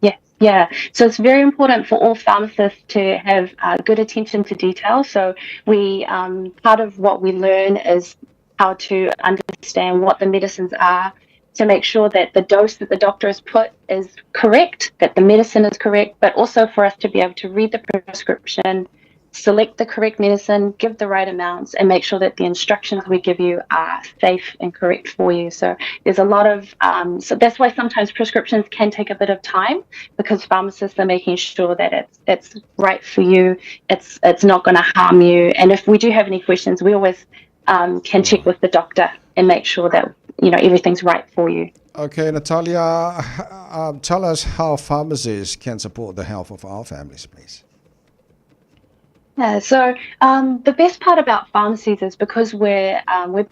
Yes, yeah. So it's very important for all pharmacists to have good attention to detail. So part of what we learn is how to understand what the medicines are, to make sure that the dose that the doctor has put is correct, that the medicine is correct, but also for us to be able to read the prescription, select the correct medicine, give the right amounts, and make sure that the instructions we give you are safe and correct for you. So there's a lot of so that's why sometimes prescriptions can take a bit of time, because pharmacists are making sure that it's right for you, it's not going to harm you. And if we do have any questions, we always can check with the doctor and make sure that everything's right for you. Okay, Natalia, tell us how pharmacies can support the health of our families, please. The best part about pharmacies is because we're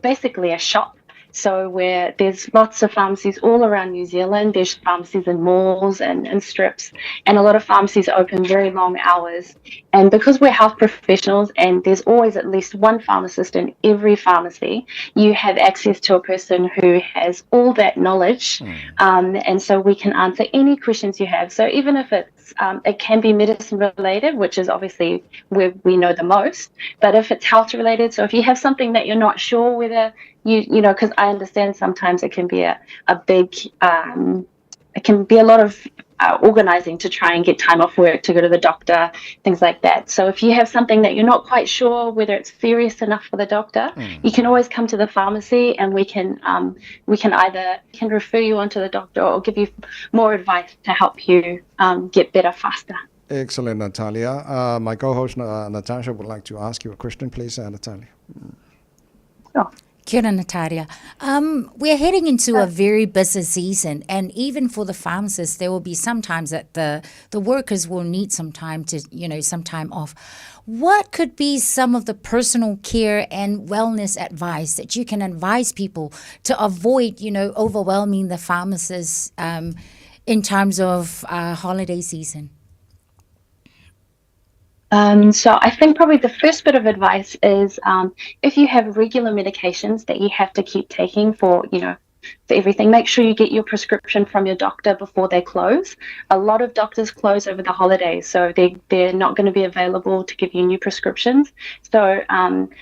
basically a shop. So there's lots of pharmacies all around New Zealand. There's pharmacies in malls and strips, and a lot of pharmacies open very long hours. And because we're health professionals and there's always at least one pharmacist in every pharmacy, you have access to a person who has all that knowledge. And so we can answer any questions you have. So even if it's it's it can be medicine related, which is obviously where we know the most. But if it's health related, so if you have something that you're not sure whether you you know, because I understand sometimes it can be a a big it can be a lot of organizing to try and get time off work to go to the doctor, things like that. So if you have something that you're not quite sure whether it's serious enough for the doctor, you can always come to the pharmacy and we can we can either can refer you on to the doctor or give you more advice to help you get better faster. Excellent, Natalia. My co-host Natasha would like to ask you a question, please, Natalia. Sure. Kia ora, Natalia. We're heading into a very busy season, and even for the pharmacists, there will be some times that the, the workers will need some time to, you know, some time off. What could be some of the personal care and wellness advice that you can advise people to avoid, you know, overwhelming the pharmacists in terms of holiday season? So I think probably the first bit of advice is if you have regular medications that you have to keep taking for, you know, for everything, make sure you get your prescription from your doctor before they close. A lot of doctors close over the holidays, so they, they're not going to be available to give you new prescriptions. So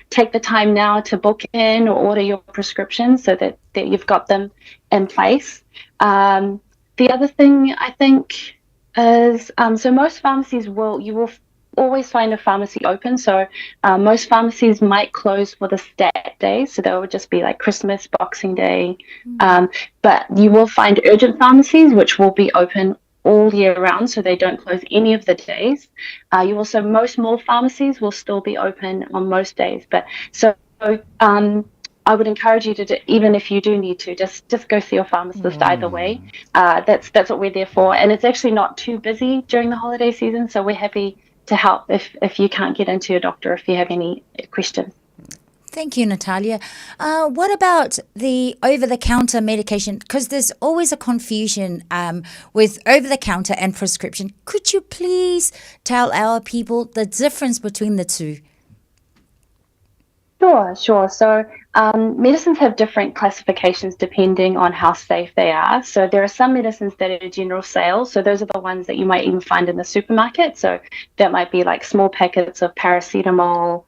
take the time now to book in or order your prescriptions so that, that you've got them in place. The other thing I think is so most pharmacies will, you will always find a pharmacy open. So most pharmacies might close for the stat day. So that would just be like Christmas, Boxing Day. But you will find urgent pharmacies, which will be open all year round, so they don't close any of the days. You also, most mall pharmacies will still be open on most days. But so I would encourage you to, do, even if you do need to, just just go see your pharmacist either way. That's that's what we're there for, and it's actually not too busy during the holiday season, so we're happy to help if if you can't get into your doctor if you have any questions. Thank you, Natalia. What about the over the counter medication? Because there's always a confusion with over the counter and prescription. Could you please tell our people the difference between the two? Sure. So, medicines have different classifications depending on how safe they are. So, there are some medicines that are general sales. So, those are the ones that you might even find in the supermarket. So, that might be like small packets of paracetamol,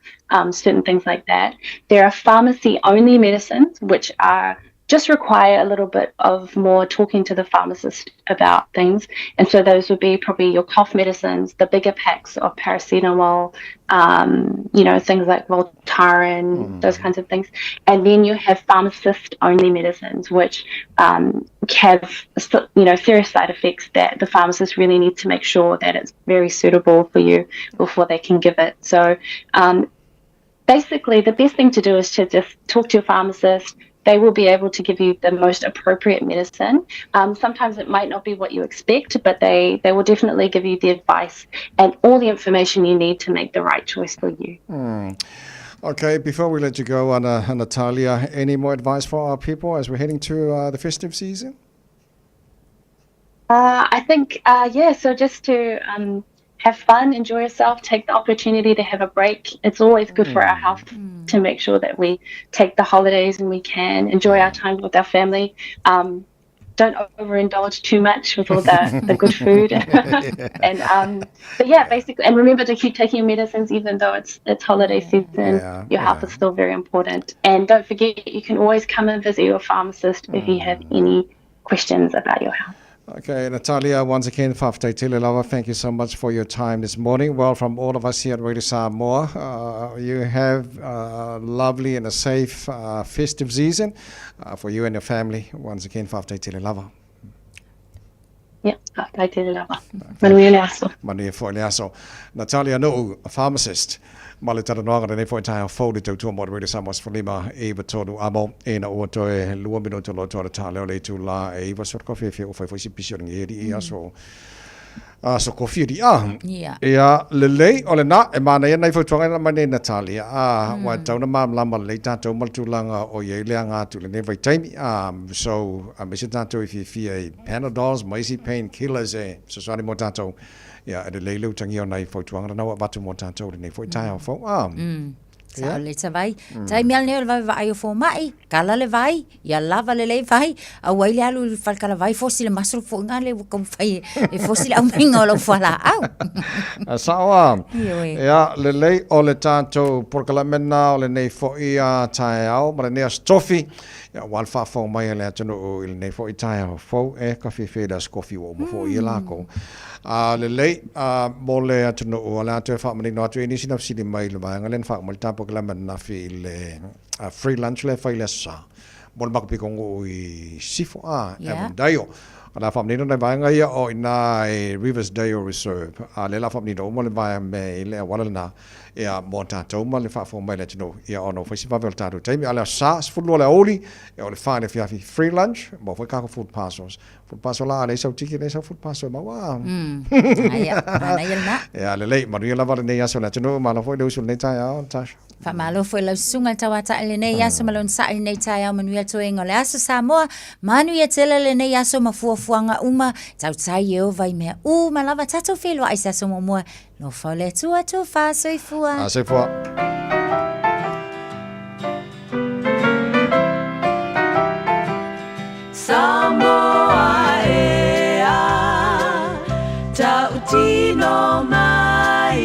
certain things like that. There are pharmacy only medicines, which are just require a little bit of more talking to the pharmacist about things. And so those would be probably your cough medicines, the bigger packs of paracetamol, you know, things like Voltaren, those kinds of things. And then you have pharmacist only medicines, which have, you know, serious side effects that the pharmacist really needs to make sure that it's very suitable for you before they can give it. So basically, the best thing to do is to just talk to your pharmacist. They will be able to give you the most appropriate medicine. Sometimes it might not be what you expect, but they, they will definitely give you the advice and all the information you need to make the right choice for you. Okay, before we let you go, Anna, Natalia, any more advice for our people as we're heading to the festive season? I think, yeah, so just to have fun, enjoy yourself, take the opportunity to have a break. It's always good for our health to make sure that we take the holidays and we can enjoy our time with our family. Don't overindulge too much with all the, the good food. and but yeah, basically, and remember to keep taking your medicines even though it's it's holiday season. Your health is still very important. And don't forget, you can always come and visit your pharmacist if you have any questions about your health. Okay, Natalia, once again, faafetai tele lava, thank you so much for your time this morning. Well, from all of us here at Radio Samoa, you have a lovely and a safe festive season for you and your family. Once again, faafetai tele lava. Yeah, faafetai tele lava. Manuia le aso. Manuia foi le aso. Natalia Nu'u, a pharmacist. Ma le talanoaga lenei foi taeao fou le tautua mo le Radio Samoa 15 i 3 amo e na ua toe 2 minuto loa toa le tā leo le itu la e iwa sora kofi e fia ua fai foi si pisi o le ngeri i aso aso kofi ri a. Ia lelei o lena e manaia nai fautuaga na mai nei Natalia a ua e tau na malamalama lelei tatou ma le tulaga o i ai le aga atu i lenei vaitaimi a so aemaise tatou i fiafia i Panadols ma isi pain killers e fesoasoani mo tatou. Ia, e lelei le utagia o nai fautuaga na ua avatu mo tatou i lenei foi taeao fou. A. Sao lelei Savai. Taimi lava lenei o le vave vaai o fomai, kala le vai, ia lava lelei vai, aua ai le alu i le fale kalavai fosi le maso le foʻiga lea ua taumafai e fosi le aumaiga o lau fualaau. Sao a. Ioe. Ia, lelei o le tatou polokalame lena o lenei foi taeao ma lenei Aso Tofi. Ia, aua le faafofoga mai a le atunuu i lenei foi taeao fou, e ka fiafia i le Aso Kofi ua uma foi e lakou. A lelei, a, mo le atunuu, o le a toe faamanino atu i nisi na fesili mai i le vaega lea na faauma ai le ta polokalame ananafi i le free lunch lea e fai i le Aso Sa mo le matou pitonuu i Sisifo, a, Avondale. O le a faamanino nai vaega ia o i ina i Riversdale Reserve, a lea o le a faamanino uma le vaega mea i le auala lena. Ia, mo tatou ma le faafofoga mai a le atunuu, ia ona ua fai si vave o le tatou taimi. A o le aso Sa, 12 o le aoauli, ia o le 4 i le afiafi, free lunch, maua foi tatou food parcels. Food parcel la, a leai sau ticket, leai sau food parcel e maua. Manaia, manaia lena. Ia, lelei, manuia lava lenei aso i le atunuu, malo foi le usu i lenei taeao, Natasha. Faamalo foi i lau susuga i le tauatai i lenei aso ma le onosai i lenei taeao manuia toega o le aso Samoa. Manuia tele lenei aso ma fuafuaga uma. Tautai Ieova i mea uma lava. Tatou feiloai i se aso muamua. Alofa o le Atua tofa soifua. A soifua. Samoa e a tautino mai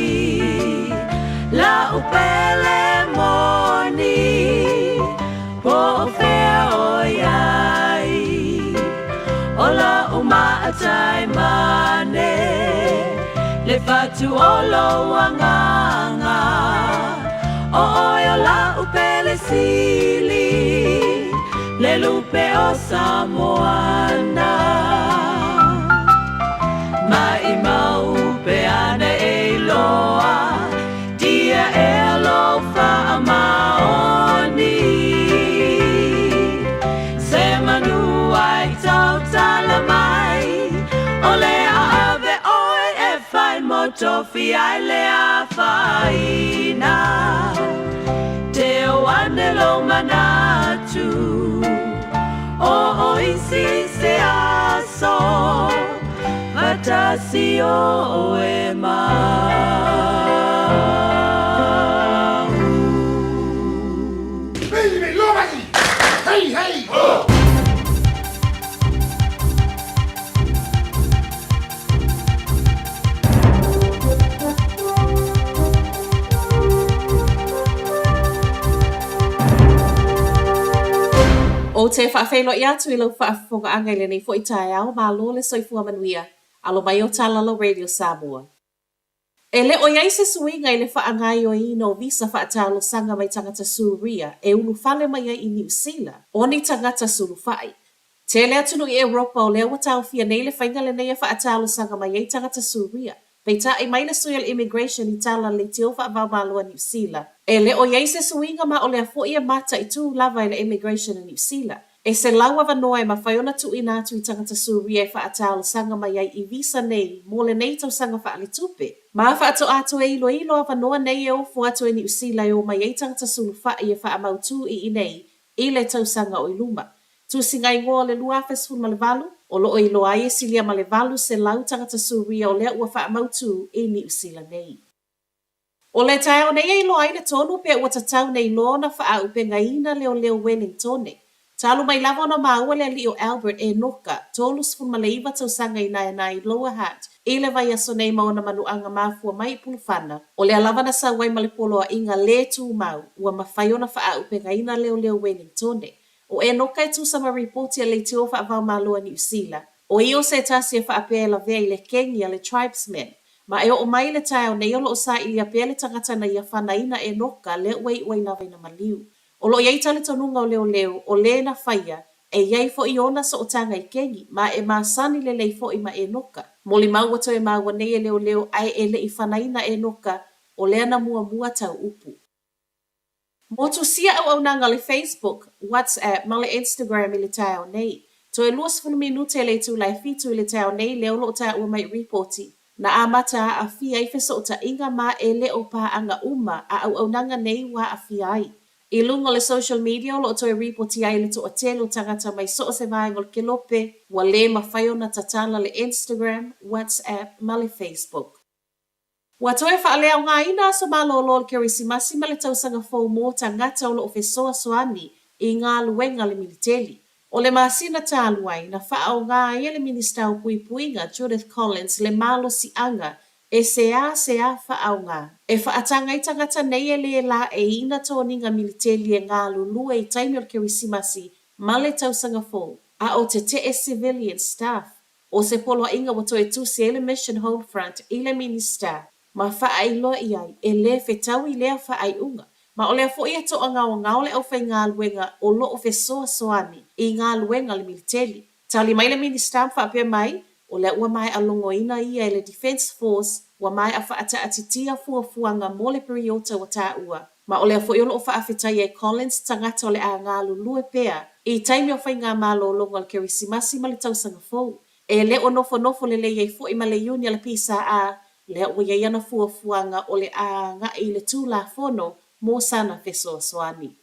La'u pele moni po o fea o iai O la'u maatai mane Le fatu o lou agaga O oe o la'u pele sili Le lupe o Samoana Maimau pe ana e iloa Tia ea lou faamaoni Se manu ai tautala mai O le a ave oe e fai mo tofi ai le afaina Te o ane lou manatu O o isi se aso Fatasi oe ma Hey, hey, ho! Ou te faafeiloai atu i lau faafofogaaga i lenei foi taeao, malo le soifua manuia, alo mai o Talala Radio Samoa. E le o i ai se suiga i le faagaoioiina o visa faatalosaga mai tagata Suria e ulufale mai ai i Niu Sila, o ni tagata sulufai. Tele atunuu i Europa o lea ua taofia nei le faiga lenei e faatalosaga mai ai tagata Suria. Peitai mai le sui o le Immigration i tala leitio faavaomalo a Niu Sila, e le o i ai se suiga ma o lea foi e mataitū lava e le Immigration a Niu Sila. E 100 avanoa e mafai ona tuuina atu i tagata Suria e faatalosaga mai ai i visa nei mo lenei tausaga faaletupe. Ma faatoa toe iloilo avanoa nei e ofo atu e Niu Sila e o mai ai tagata sulufai e faamautū i inei i le tausaga o i luma. Tusiga igoa o le 2018, o lo o iloa ai e silia ma le 800 tagata Suria o lea ua faamautū i Niu Sila nei. O le taeao nei e iloa ai le tonu pe ua tatau nei loa ona faaaupegaina leoleo Wellingtone. Talu mai lava ona maua le alii o Albert Enoka, 39 tausaga i Naenae i Lower Hutt, i le vaiaso nei ma ona manuaga mafua mai i Pulufana, o lea lava na sau ai ma le poloaiga lē tumau ua mafai ona faaaupegaina leoleo Wellingtone. O Enoka e tusa ma ripoti a Leitio Faavaomalo a Niu Sila, o ia o se tasi e faapea e lavea i le kengi a le Tribesmen, Ma e oo mai i le taeao nei o lo o sailia pea le tagata na ia fanaina Enoka lea ua iu ai lava ina maliu. O lo o i ai talitonuga o leoleo, o lē na faia, e i ai foi ona sootaga i Keni, ma e masani lelei foi ma Enoka. Molimau ua toe maua nei e leoleo ae e le i fanaina Enoka, o lea na muamua tau upu. Motusia auaunaga o le Facebook, WhatsApp ma le Instagram i le taeao nei. Toe 20 minute le itula e fitu i le taeao nei lea o lo o taua mai i ripoti, na amata aafia ai fesootaiga ma e le o paaga uma a auaunaga nei ua aafia ai. I luga o le social media o lo o toe ripoti ai le toatele o tagata mai so o se vaega o le kelope ua le mafai ona tatala le Instagram, WhatsApp ma le Facebook. Ua toe faaleaogaina aso malolo o le Kerisimasi ma le Tausaga Fou mō tagata o lo o fesoasoani i galuega a le militeli. O le masina talu ai, na faaaoga ai e le Minista o Puipuiga, Judith Collins, le malosiaga e seāseā faaaoga e faataga ai tagata nei e lē laeiina toniga militeli e galulue i taimi o le Kerisimasi ma le Tausaga Fou, a o teteʻe civilian staff. ʻO se poloaiga ua toe tusi ai le Mission Home Front i le Minista ma faailoa i ai e lē fetaui lea faaiuga, ma o lea foi e toagaogao le aufaigaluega o lo o fesoasoani i galuega a le militeli. Tali mai le Minista ma faapea mai, o lea ua maea logoina ia e le Defence Force ua maea faataatitia fuafuaga mo le piriota ua taua, ma o lea foi o lo o faafetaia e Collins tagata o le a galulue pea i taimi o faigamalologa o le Kerisimasi ma le Tausaga Fou. E le o nofonofo lelei ai foi ma le iuni a le PSA, lea ua i ai ana fuafuaga o le a agai i le Tulafono mo sana fesoasoani.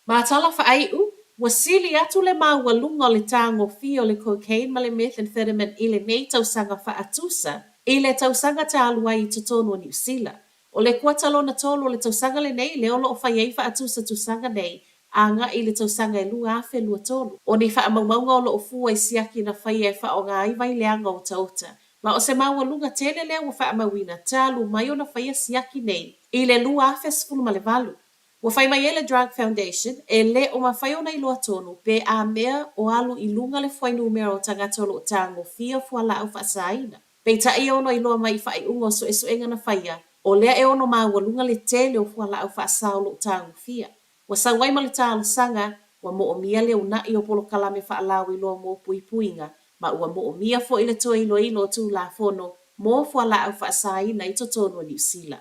Ma tala faaiu, ua sili atu le maualuga o le tagofia o le cocaine ma le methamphetamine i lenei tausaga faatusa i le tausaga talu ai i totonu o Niu Sila. O le kuata lona tolu o le tausaga lenei lea o lo o fai ai faatusatusaga nei agai i le tausaga e 2023. O ni faamaumauga o lo o fua i siaki na faia e faaaoga ai vaileaga otaota, ma o se maualuga tele lea ua faamauina talu mai ona faia siaki nei i le 2018. Ua fai mai ai le Drug Foundation, e le o mafai ona iloa tonu pe a mea o alu i luga le fuainumera o tagata o lo o tagofia fualaau faasaina. Peitai e ono iloa mai i faaiuga o suesuega na faia, o lea e ono maualuga le tele o fualaau faasa o lo o tagofia. Ua sau ai ma le talosaga, ua moomia le unaʻi o polokalame faalauiloa mo puipuiga, ma ua moomia foi le toe iloilo o Tulafono mo fualaau faasaina i totonu o Niu Sila.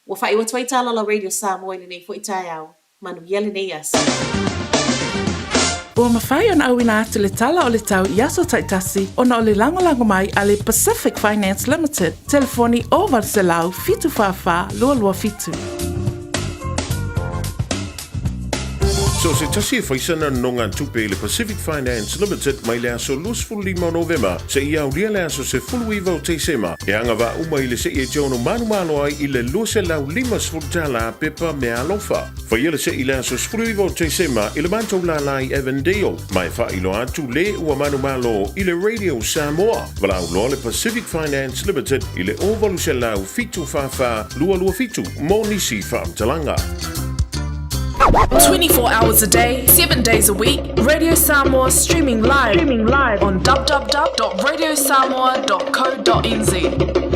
Ua faaiu atu ai Tala la Radio Samoa i lenei foi taeao. Manuia lenei aso. Ua mafai ona auina atu le tala o le tau i aso taitasi ona o le lagolago mai a le Pacific Finance Limited, telefoni 0800 744 227. So se tasi e fai sana nonogatupe i le Pacific Finance Limited mai le aso 25 o Novema seia aulia le aso 19 o Tesema e agavaa uma i le seʻi e te ono manumalo ai i le $250 tala pepa meaalofa. Faia le seʻi i le aso 19 o Tesema i le matou lālā i Avondale ma e faailoa atu le ua manumalo i le Radio Samoa. Valaau loa le Pacific Finance Limited i le 0800 744 227 mo nisi faamatalaga. 24 hours a day, 7 days a week, Radio Samoa streaming live, streaming live on www.radiosamoa.co.nz.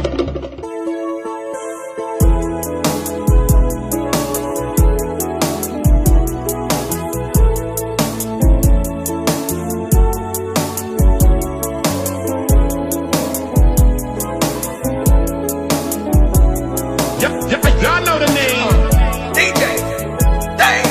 Y'all know the name. DJ. Dang.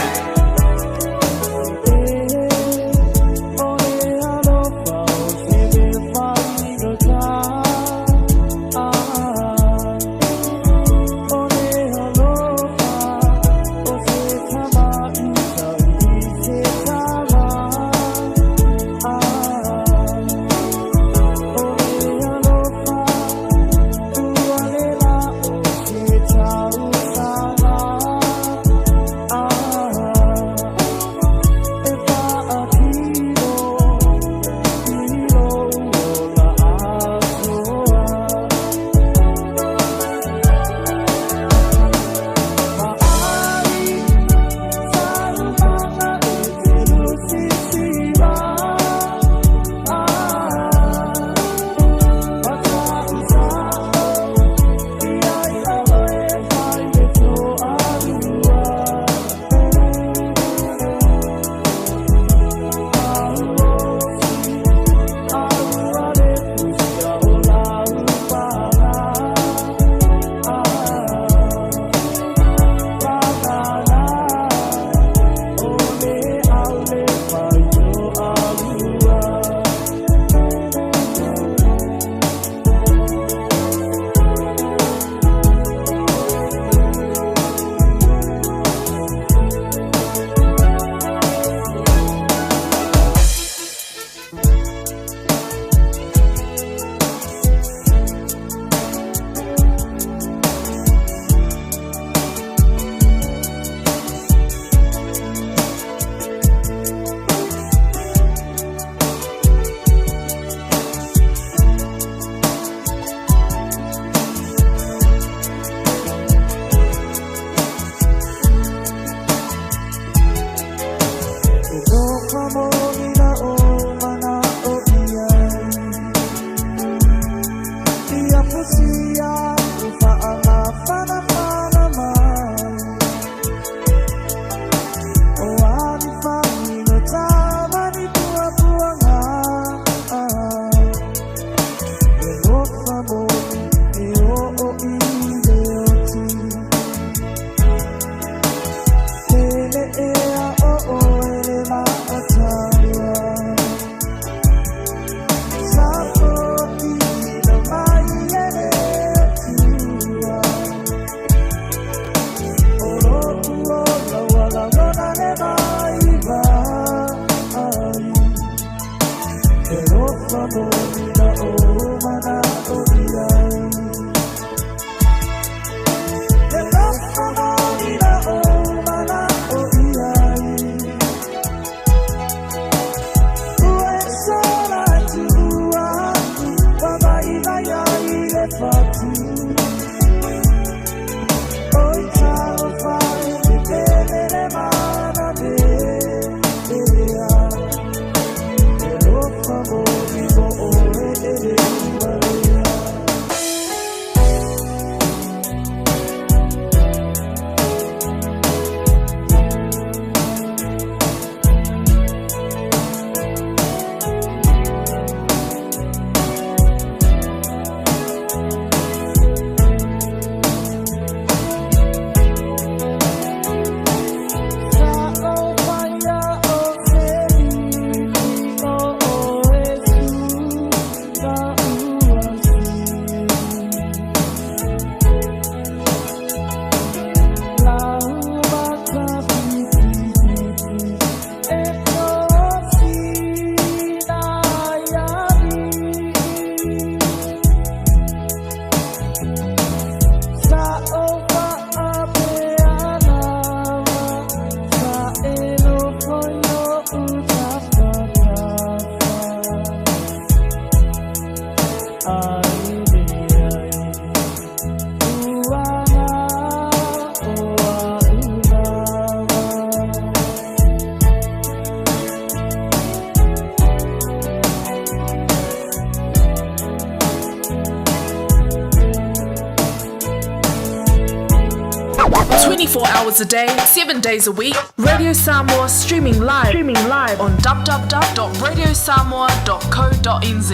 Hours a day, 7 days a week. Radio Samoa streaming live, streaming live on www.radiosamoa.co.nz.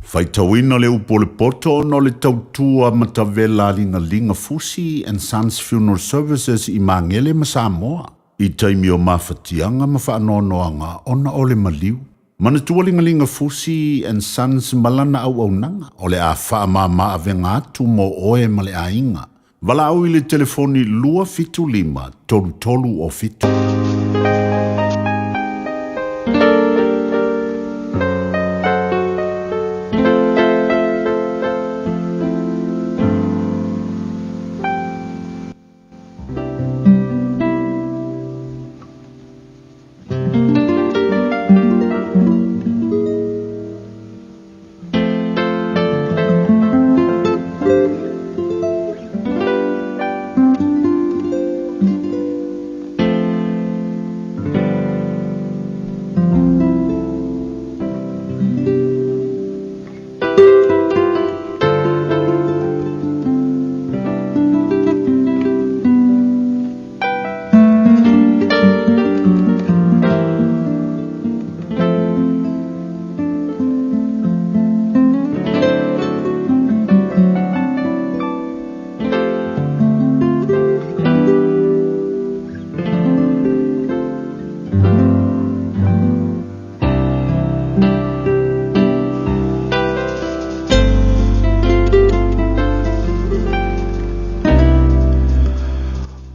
Faitauina le upu o le poto ona o le tautua matavela a Ligaliga Fusi and Sons Funeral Services i Magele ma Samoa i taimi o mafatiaga ma faanoanoaga ona o le maliu. Manatua Ligaliga Fusi and Sons ma lana auaunaga o le a faamama avega atu mo oe ma le aiga. Valaau i le telefoni 275 33 o 7.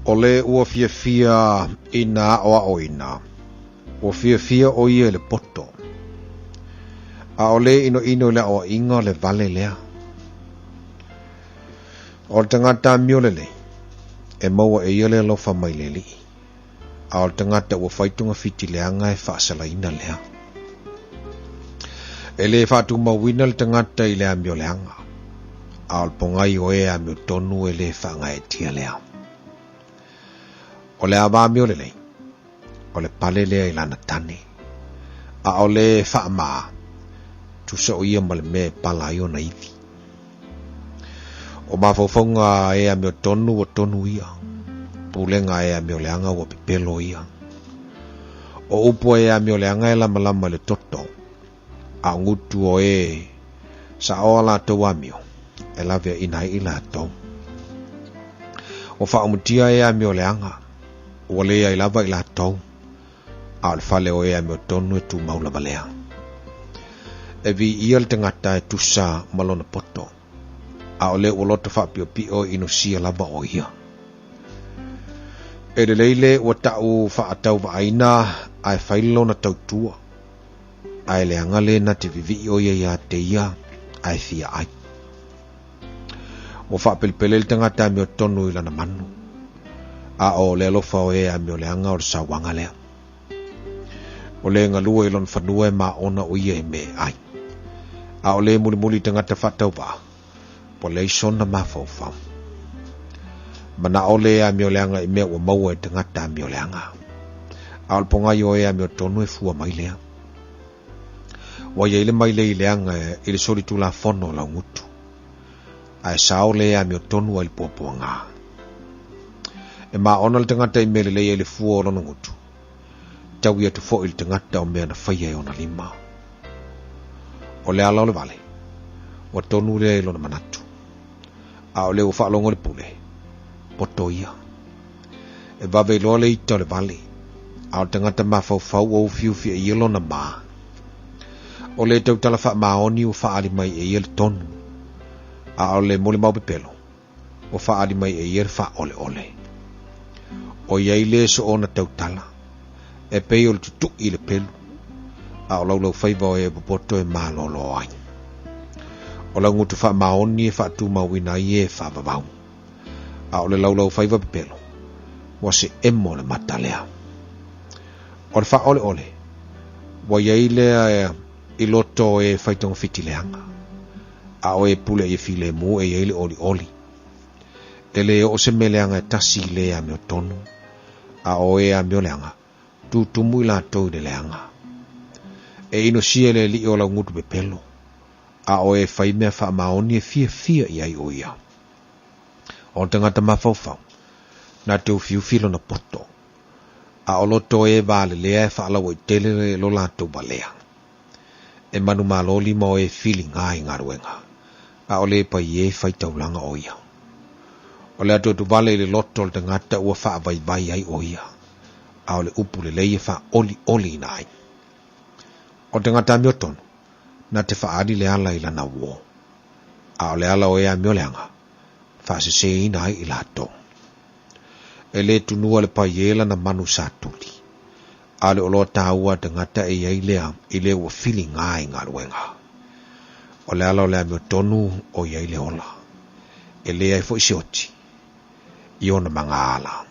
O le ua fiafia ina aʻoaʻoina, ua fiafia ʻo ia i le poto. A o le ʻinoʻino i le aʻoaʻiga o le wale lea. O le tagata amio lelei, e maua e ia le alofa mai le Alii, a o le tagata ua fai togafiti leaga e faasalaina lea. E lē faatumauina le tagata i le amio leaga, a o le pogai o e amio tonu e lē faagaeetia lea. O le ava amio lelei, o le pale lea i lana tane, a o le faamā, tusa o ia ma le mea e pala ai ona ivi. O mafaufauga a e amio tonu ua tonu ia, pulega a e amio leaga ua pepelo ia. O upu a e amio leaga e lamalama i le toto, a o gutu o e saʻoa latou amio, e laveaʻina ai i latou. Ua faaumutia e amio leaga, ua leai lava i latou, a o le fale o e amiotonu e tumau lava lea. E viia le tagata e tusa ma lona poto, a o le ua loto faapiopio e inosia lava o ia. E lelei le ua taʻu faatauvaaina ae fai lona tautua, Ae leaga le na te vivii o ia ia te ia ae fia ai. Ua faapelepele le tagata amiotonu i lana manu, a o le alofa o e amioleaga o le sauaga lea. O le galue i lona fanua e maona o ia i mea e ai. A o le mulimuli i tagata faatauvaa, ua leai sona mafaufau. Manao le amioleaga i mea ua maua e tagata amioleaga. A o le pogai o e amiotonu e fua mai lea. Ua i ai le mailei leaga i le solitulafono o laugutu, ae sao le amiotonu ai le puapuaga. E maona le tagata i mea lelei ai le fua o lona gutu, taui atu foi le tagata o mea na faia e ona lima. O le ala o le vale, ua tonu lea i lona manatu. A o le ua faalogo le pule, poto ia. E vave iloa le ita o le vale, a o le tagata mafaufau ua ufiufi e ia lona ma. O le tautala faamaoni ua faaali mai e ia le tonu, a o le molimau pepelo ua faaali mai e ia le faaoleole. O i ai le soona tautala, e pei o le tutui i le pelu, a o laulaufaiva o e popoto e malolo ai. O laugutu faamaoni e faatumauina ai e faavavau, a o le laulaufaiva pepelo, ua se emo le mata lea. O le faaoleole, ua i ai lea i loto o e faitogafiti leaga, a o e pule i e filemu e i ai le olioli. E le oo se mea leaga e tasi i le amiotonu, a o e amioleaga, tutumu i latou i le leaga. E inosia le alii o laugutu pepelo, a o e fai mea faamaoni e fiafia i ai o ia. O le tagata mafaufau, na te ufiufi lona poto, a o loto e valelea e faalauaitele lo latou valea. E manumalo lima o e filiga i galuega, a o le paie faitaulaga o ia. O le atuatuvale i le loto o le tagata ua faavaivai ai o ia, a o le upu lelei e faaolioliina ai. O le tagata amiotonu, na te faaali le ala i lana uō, a o le ala o e amioleaga, faaseseina ai i latou. E le tunua le paie lana manu satuli, a o le oloa taua a tagata e i ai lea i le ua filiga i galuega. O le ala o le amiotonu o i ai le ola, e leai foi se oti i ona magaala.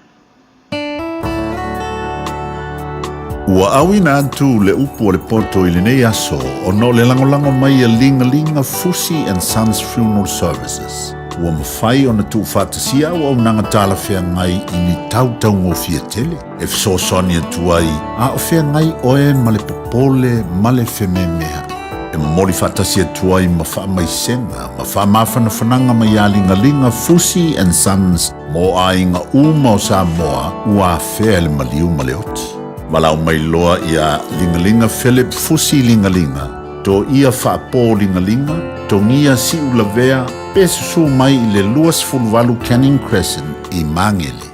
Ua auina atu le upu o le poto i lenei aso ona o le lagolago mai a Ligalinga Fusi and Sons Funeral Services. Ua mafai ona tuufaatasia auaunaga talafeagai i ni tau taugofie tele e fesoasoani atu ai a o feagai oe ma le popole ma le fememea'i. E momoli faatasi atu ai ma faamaisega ma faamafanafanaga mai ia Ligaliga Fusi and Sons mo aiga uma o Samoa ua afea e le maliu ma le oti. Valaau mai loa ia Ligaliga Philip Fusi Ligaliga, Toia Faapo Ligaliga, Togia Siulavea pe susu mai i le 28 Canning Crescent i Magele.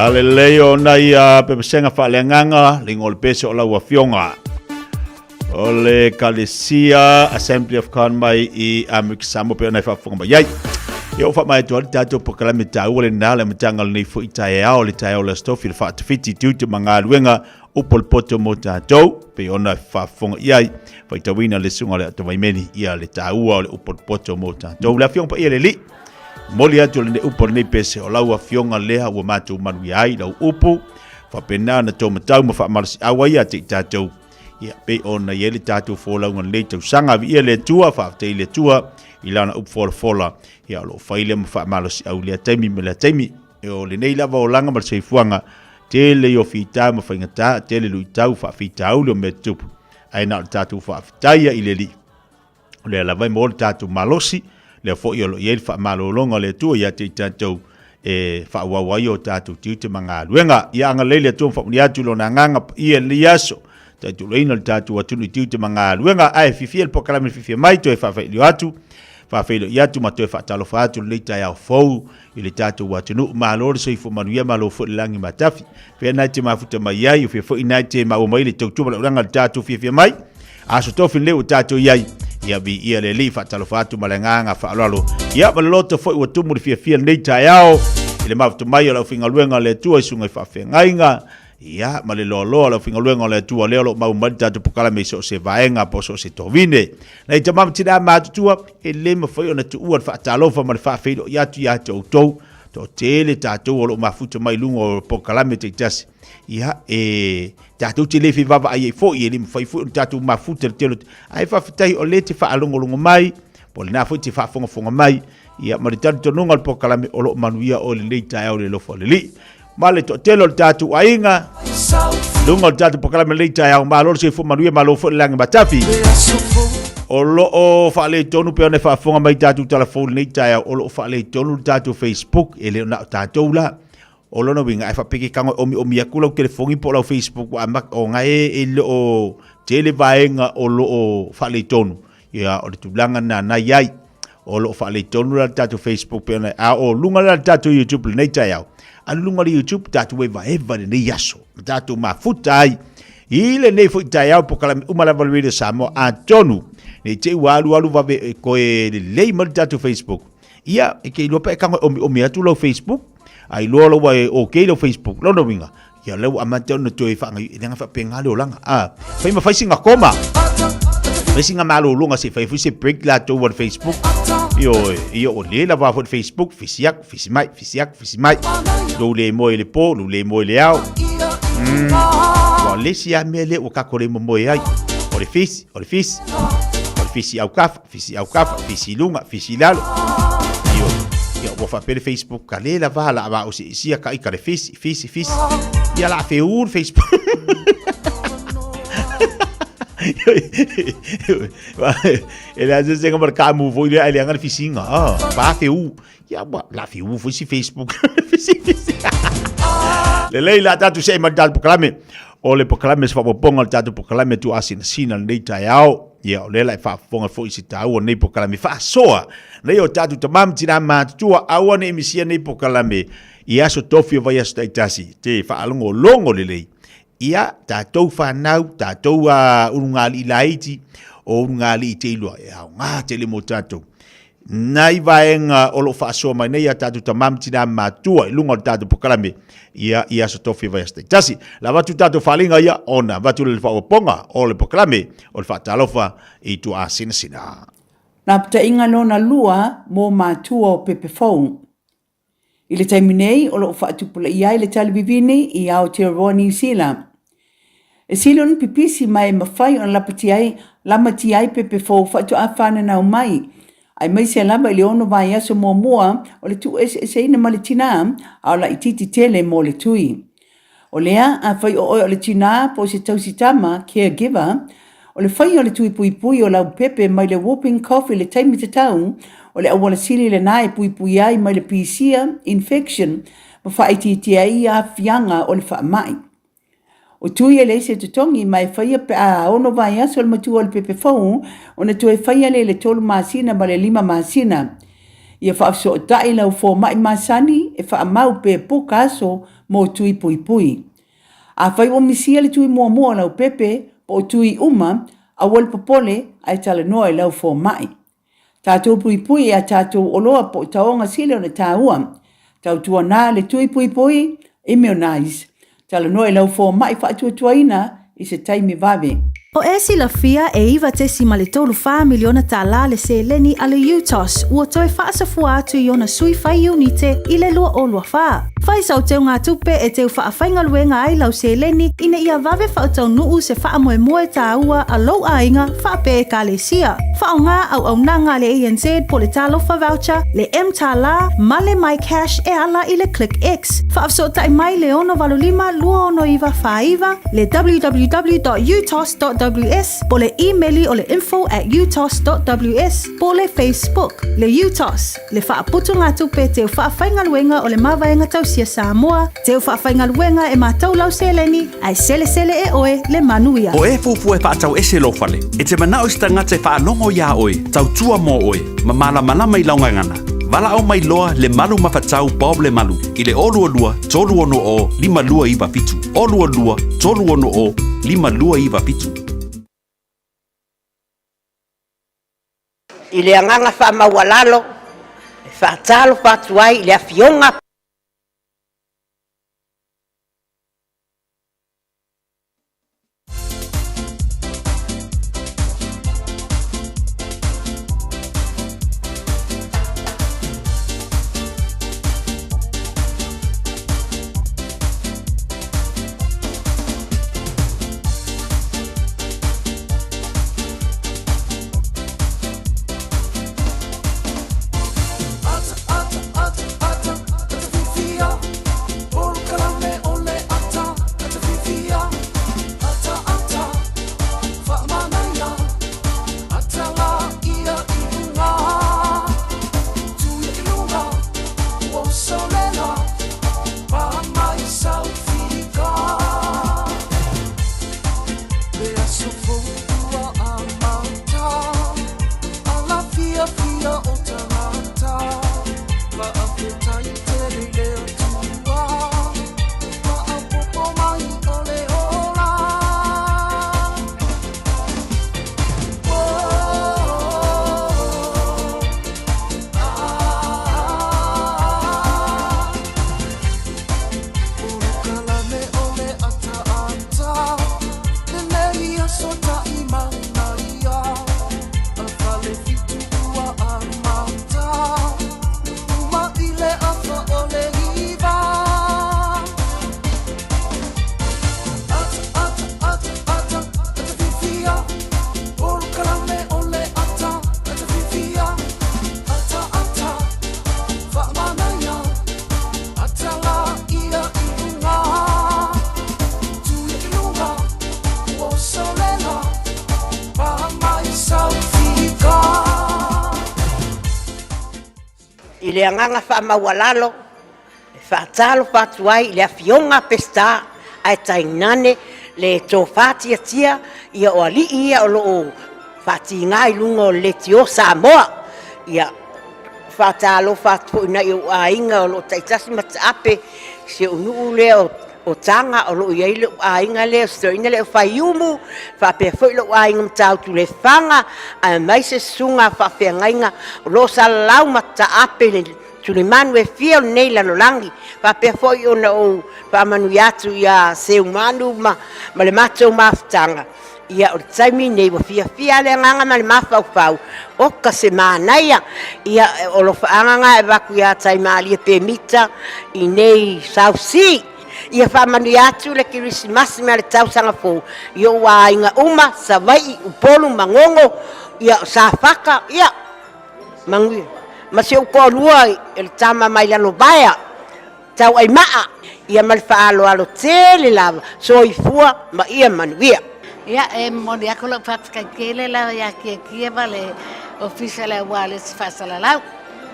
A le lelei o nai pepesega faaleagaga, le igoa o le pese o lau afioga. O le Ekalesia Assembly of God mai i Amerika Samoa pe ona e faafofoga mai ai. Ia o faamaea atu ai le tatou polokalame taua lenā le amataga o lenei foi taeao, le taeao o le Aso Tofi, le faatafiti tiute ma galuega upu o le poto mo tatou, pei ona e faafofoga i ai, faitauina le susuga o le Atovaimeni, ia le taua o le upu o le poto mo tatou. Le Afioga Paia le Alii, momoli atu lenei upu o lenei pese, o lau Afioga lea ua matou manuia ai lau upu, faapena ona tou matau ma faamalosiau ai ia te i tatou, ia pei ona i ai le tatou folauga i lenei tausaga. Viia le Atua, faafetai i le Atua i lana upu folafola, ia o lo o fai lea ma faamalosiau i lea taimi ma lea taimi. E o lenei lava olaga ma le soifuaga, tele i o fita ma faigata, tele luitau faafitauli o mea tutupu, ae na o le tatou faafetaia i le Alii. O lea lava e maua le tatou malosi, lea foi o lo o i ai le faamalologa o le Atua ia te i tatou e faaauau ai o tatou tiute ma galuega. Ia agalelei le Atua ma faamanuia atu i Lona Agaga Paia i lenei aso, taitulaina le tatou atunuu i tiute ma galuega. Ae fiafia le polokalame fiafia mai, toe faafeiloai atu, faafeiloai atu ma toe faatalofa atu i lenei taeao fou i le tatou atunuu. Malo le soifua manuia, malo foi le lagi matafi. Fea na e te mafuta mai ai, o fea foi na e te maua mai le tautua ma le ulaga le tatou fiafia mai. Aso tofi lenei ua tatou i ai. Ia viia le Alii, faatalofa atu ma le agaga faaaloalo. Ia ma le loto foi ua tumu le fiafia lenei taeao i le mafuta mai o le aufaigaluega a le Atua i susuga i faafeagaiga. Ia, ma le loaloa o le aufaigaluega o le Atua lea o lo o maua mai le tatou polokalame i so o se vaega po o so o se tovine. Nai tama ma tinā matutua, e le mafai ona tuua le faatalofa ma le faafeiloai atu ia te outou. Toatele tatou o lo o mafuta mai i luga o polokalame taitasi. Ia, e tatou te le fevaavaai ai foi, e le mafai foi ona tatou mafuta le tele. Ae faafetai o lea e te faalogologo mai, po o lena foi e te faafogafoga mai, ia, ma le talitonuga o le polokalame o lo o manuia oe i lenei taeao i le alofa o le Alii. Ma le toatele o le tatou aiga, luga o le tatou polokalame lenei taeao, malo le soifua manuia, malo foi le lagi matafi. O lo o faaletonu pei ona e faafofoga mai i tatou talafou lenei taeao, o lo o faaletonu le tatou Facebook, e le o na o tatou la. O lona uiga, a e faapea e tago e omiomi atu lau telefoni po o lau Facebook ua amata, o na e le o tele vaega o lo o faaletonu. Ia, o le tulaga lena na i ai. O lo o faaletonu la le tatou Facebook pei ona, a o luga la le tatou YouTube lenei taeao. Alu luga le YouTube, tatou evaeva lenei aso. Ma tatou mafuta ai i lenei foi taeao polokalame uma lava o le Radio Samoa. Atonu, ne i te i ua alu alu vave e toe lelei mai le tatou Facebook. Ia, e te iloa pe e tago e omiomi atu lau Facebook, a iloa loa ua e okay lau Facebook, lona uiga, ia lea ua amata ona toe faagaioia, e leaga faapena le olaga. A, fai ma fai sina koma, fai sina malologa se i fai foi se break latou a le Facebook. Ioe, ia ua le lava foi le Facebook, fisi atu, fisi mai, fisi atu, fisi mai. Lou le moe i le po, lou le moe i le ao. Ua o le isi lava mea lea ua tatou le momoe ai, o le fisi, o le fisi, o le fisi autafa. Fisi aukafa, fisi luga, fisi lalo. Io, ia ua faapea le Facebook, ka le lava la va o si sia ka ika le fisi, fisi, fisi. Ia la fe u le Facebook. E le ase se ngamar ka mu foi le ai le anga le fisinga. Ah, pa fe u. Ia ua la fe u foi si Facebook. Fisi, fisi. Lelei la tatou se ma le tatou polokalame. O le polokalame se faaopoopoga o le tatou polokalame tuuasinasina lenei taeao. Ia, o lea la e faafofoga foi i se taua o lenei polokalame faasoa. Nei o tatou tama ma tina matutua, aua ne i misia nei polokalame i aso tofi o vaiaso taitasi, te faalogologo lelei. Ia, tatou fanau, tatou a ulugalii laiti, o ulugalii te iloa, e aoga tele mo tatou. Nai vaega o lo o faasoa mai nei a tatou tama ma tina matua i luga o le tatou polokalame ia i aso tofi o vaiaso taitasi. La avatu tatou faaaliga ia ona avatu lea le faaopoopoga o le polokalame o le faatalofa i Tuaasinasina. Lapataiga lona lua mo matua o pepe fou. I le taimi nei, o lo o faatupulaia ai le tali vivini i Aotearoa Niu Sila. E sili ona pipisi ma e mafai ona lapatia ai, lamatia ai pepe fou faatoa fananau mai, aemaise lava i le ono vaiaso muamua o le tuueseeseina ma le tinā, a o laitiiti tele mo le tui. O lea, afai o oe o le tinā po o se tausi tama, caregiver, o le faia o le tui puipui o lau pepe mai le whooping cough i le taimi tatau, o le auala sili lenā e puipui ai mai le pisia, infection, ma faaitiitia ai aafiaga o le faamai. O tui e leai se totogi ma e faia pe a ono vaiaso le matua o le pepe fou ona toe faia lea i le tolu masina ma le lima masina. Ia faafesootai lau fomai masani e faamau pe puka aso mo tui puipui. Afai ua misia le tui muamua o lau pepe po o tui uma, aua le popole ae talanoa i lau fomai. Tatou puipui i a tatou oloa po o taoga sili ona taua. Tautuana le tui puipui, immunize. Talanoa i lau fomai faatuatuaina i se taimi vave. O e silafia e $9.34 miliona tala le seleni a le UTOS ua toe faasafua atu i ona sui fai iunite i le 2024. Fai sau teugatupe e teu faafaigaluega ai lau seleni ina ia vave faataunuu se faamoemoe taua a lou aiga faapea Ekalesia. Faaaoga auaunaga a le ANZ po o le Talofa Voucher, le mTala ma le MyCash e ala i le ClickX. Faafesootai mai le 685 269 49, le www.utos.ws po o le imeli o le info at utos.ws po o le Facebook. Le UTOS, le faaputugatupe teu faafaigaluega o le Mavaega Tausia Samoa, teu faafaigaluega e matou lau seleni, ae selesele e oe le manuia. O e fuafua e faatau ese lou fale, e te manao i se tagata e faalogo iā oe, tautua mo oe, ma malamalama i lau gagana. Valaau mai loa Lemalu Mafatau Bob Lemalu i le 022 360 5297, 022 360 5297. I le agaga faamaualalo e faatalofa atu ai i le Afioga. I le agaga faamaualalo e faatalofa atu ai i le Afioga a Peseta ae tainane le tofa tiatia ia o alii ia o lo o faatiga i luga o le Leitio Samoa. Ia faatalofa atu foi i nai ou aiga o lo o taitasi ma taape si ou nuu lea o Taga o lo o i ai lou aiga lea o si toeaina lea o Faiumu, faapea foi lou aiga Matautu Lefaga, aemaise susuga faafeagaiga o lo o salalau ma taape le tulimanu e fia o lenei lalolagi. Faapea foi ona ou faamanuia atu ia Seumanu ma le matou mafutaga. Ia, o le taimi lenei ua fiafia lava le agaga ma le mafaufau, oka se manaia. Ia, o alofaaga na e avatu ia Taimalie Pemita i nei South Sea. Ia faamanuia atu le Kerisimasi ma le tausaga fou i ou aiga uma, Savaii, Upolu, Manono, ia, o Safata, ia, manuia. Ma si ou toalua i le tama mai Lalovaea. Tauaimaa, ia ma le faaaloalo tele lava. Soifua ma ia manuia. Ia, e momoli atu lau faafetai tele lava ia Tiatia ma le Ofisa o le Aualesi Faasalalau.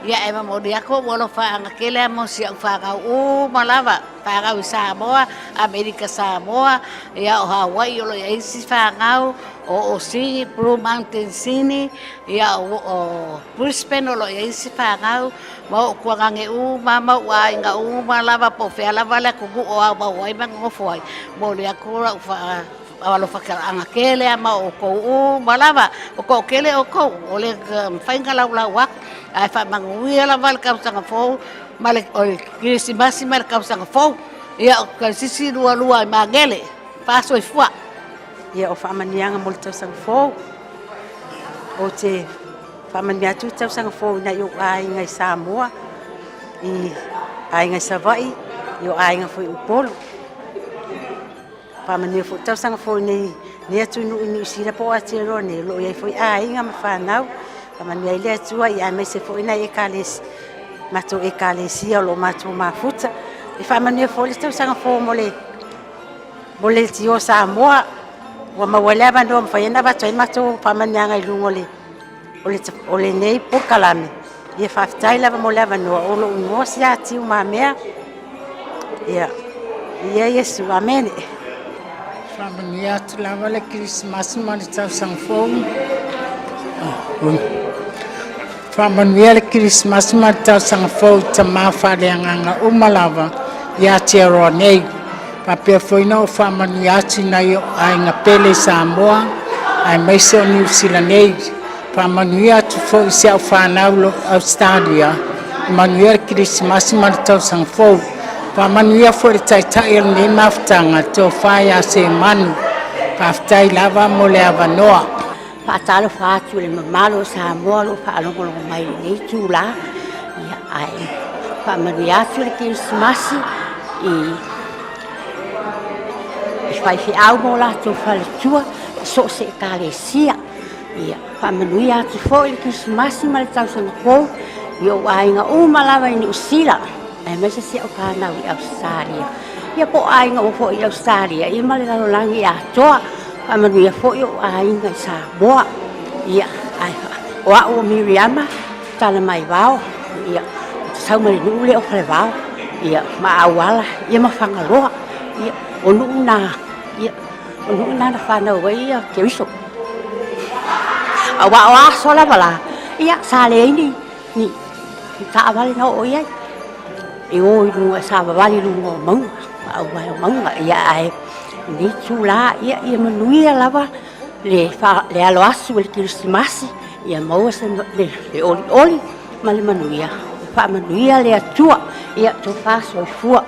Ia e momoli atu ou alofaaga tele mo si au fanau uma lava, fanau i Samoa, Amerika Samoa, ia o Hawaii o lo o i ai isi fanau, o o Sini, Blue Mountain Sini, ia o o Brisbane o lo o i ai isi fanau, ma ou tuagane uma ma ou aiga uma lava po o fea lava le atunuu o aumau ai ma nonofo ai, momoli atu lau faa Alofa talaaga tele a ma outou uma lava, ua toatele outou, ua le mafai ona laulau atu, ae faamanuia lava le tausaga fou ma le Kerisimasi ma le tausaga fou. Ia o Talasisi 22 i Magele, faasoifua. Ia o faamanuiaga mo le tausaga fou. Ou te faamanuia atu le tausaga fou i nai ou aiga i Samoa, i aiga i Savaii, i o aiga foi i Upolu. Faamanuia foi tausaga fou i nei atunuu i Niu Sila po o Aotearoa nei, o lo o i ai foi aiga ma fanau. Faamanuia ai le Atua aemaise foi nai ekalesia, matou ekalesia o lo o matou mafuta. E faamanuia foi le tausaga fou mo le mo le Leitio Samoa ua maua ai le avanoa e mafai ai ona avatu ai matou faamanuiaga i luga o le o lenei polokalame. Ia faafetai lava mo le avanoa. O lou igoa o Siatiu Mamea. Ia, ia Iesu, amene. Faamanuia atu lava le Kerisimasi ma le tausaga fou. Faamanuia le Kerisimasi ma le tausaga fou i tama faaleagaga uma lava i Aotearoa nei. Faapea foi ona ou faamanuia atu i nai ou aiga pele i Samoa aemaise o Niu Sila nei. Faamanuia atu foi i si au fanau o lo o i Ausetalia, manuia le Kerisimasi ma le tausaga fou. Faamanuia foi i le Taitai o lenei mafutaga, le Tofa ia Semanu. Faafetai lava mo le avanoa. Faatalofa atu i le mamalu o Samoa o lo o faalogologo mai i lenei itula, ia, ae faamanuia atu le Kerisimasi i i faifeau ma o latou faletua i so o se ekalesia. Ia, faamanuia atu foi le Kerisimasi ma le tausaga fou i ou aiga uma lava i Niu Sila, aemaise si au fanau i Ausetalia. Ia po o aiga uma foi i Ausetalia, ia ma le lalolagi atoa. Faamanuia foi ou aiga i Samoa. Ia, ae o au o Miriama Talamaivao, ia, ou te sau mai le nuu lea o Falevao, ia, ma Auala, ia ma Fagaloa. Ia, o nuu na, ia, o nuu na na fanau ai ia Keriso. Aua o aso lava la, ia, sa leai ni, ni, ni taavale na oo i ai. E o i luga, savavali i luga o mauga, auala o mauga, ia ae lenei itula, ia, ia manuia lava le, fa, le alo asu o le Kerisimasi, ia maua se, le, le olioli ma le manuia. Faamanuia le Atua, ia tofa soifua.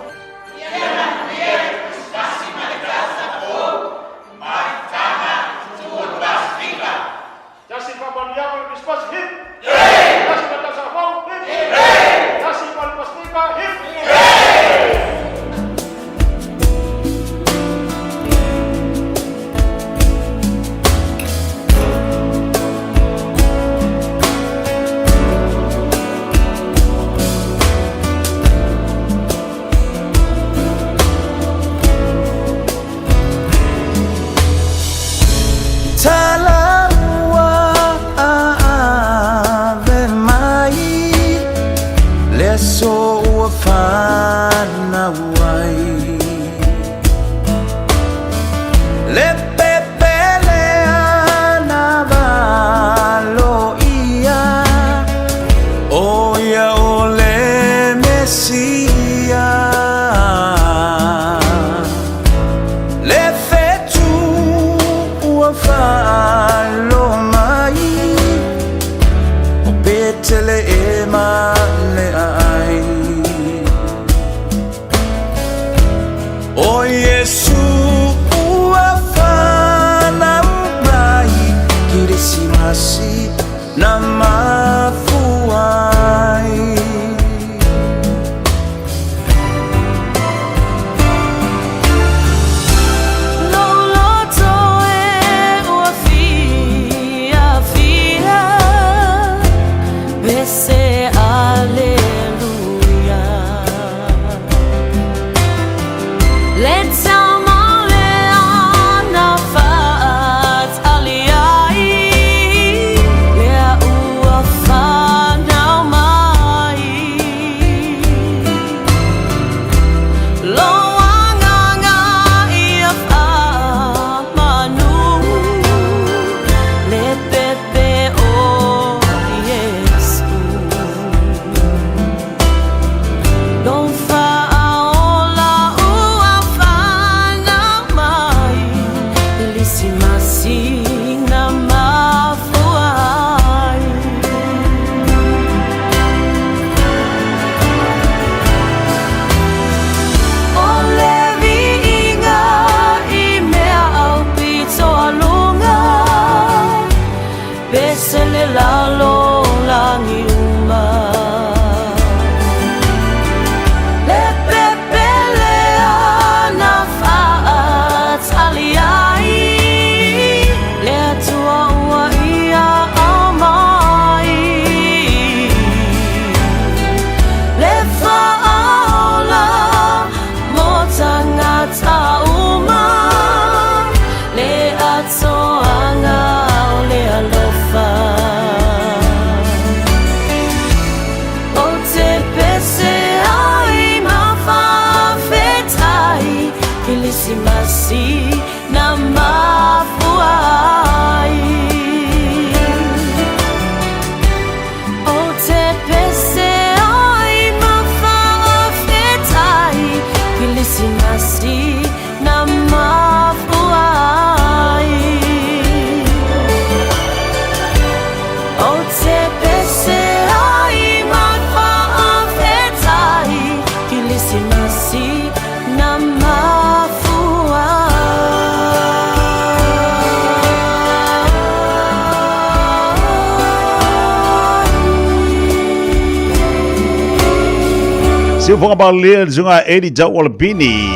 Siufoga palia le suga Eddie Taualapini.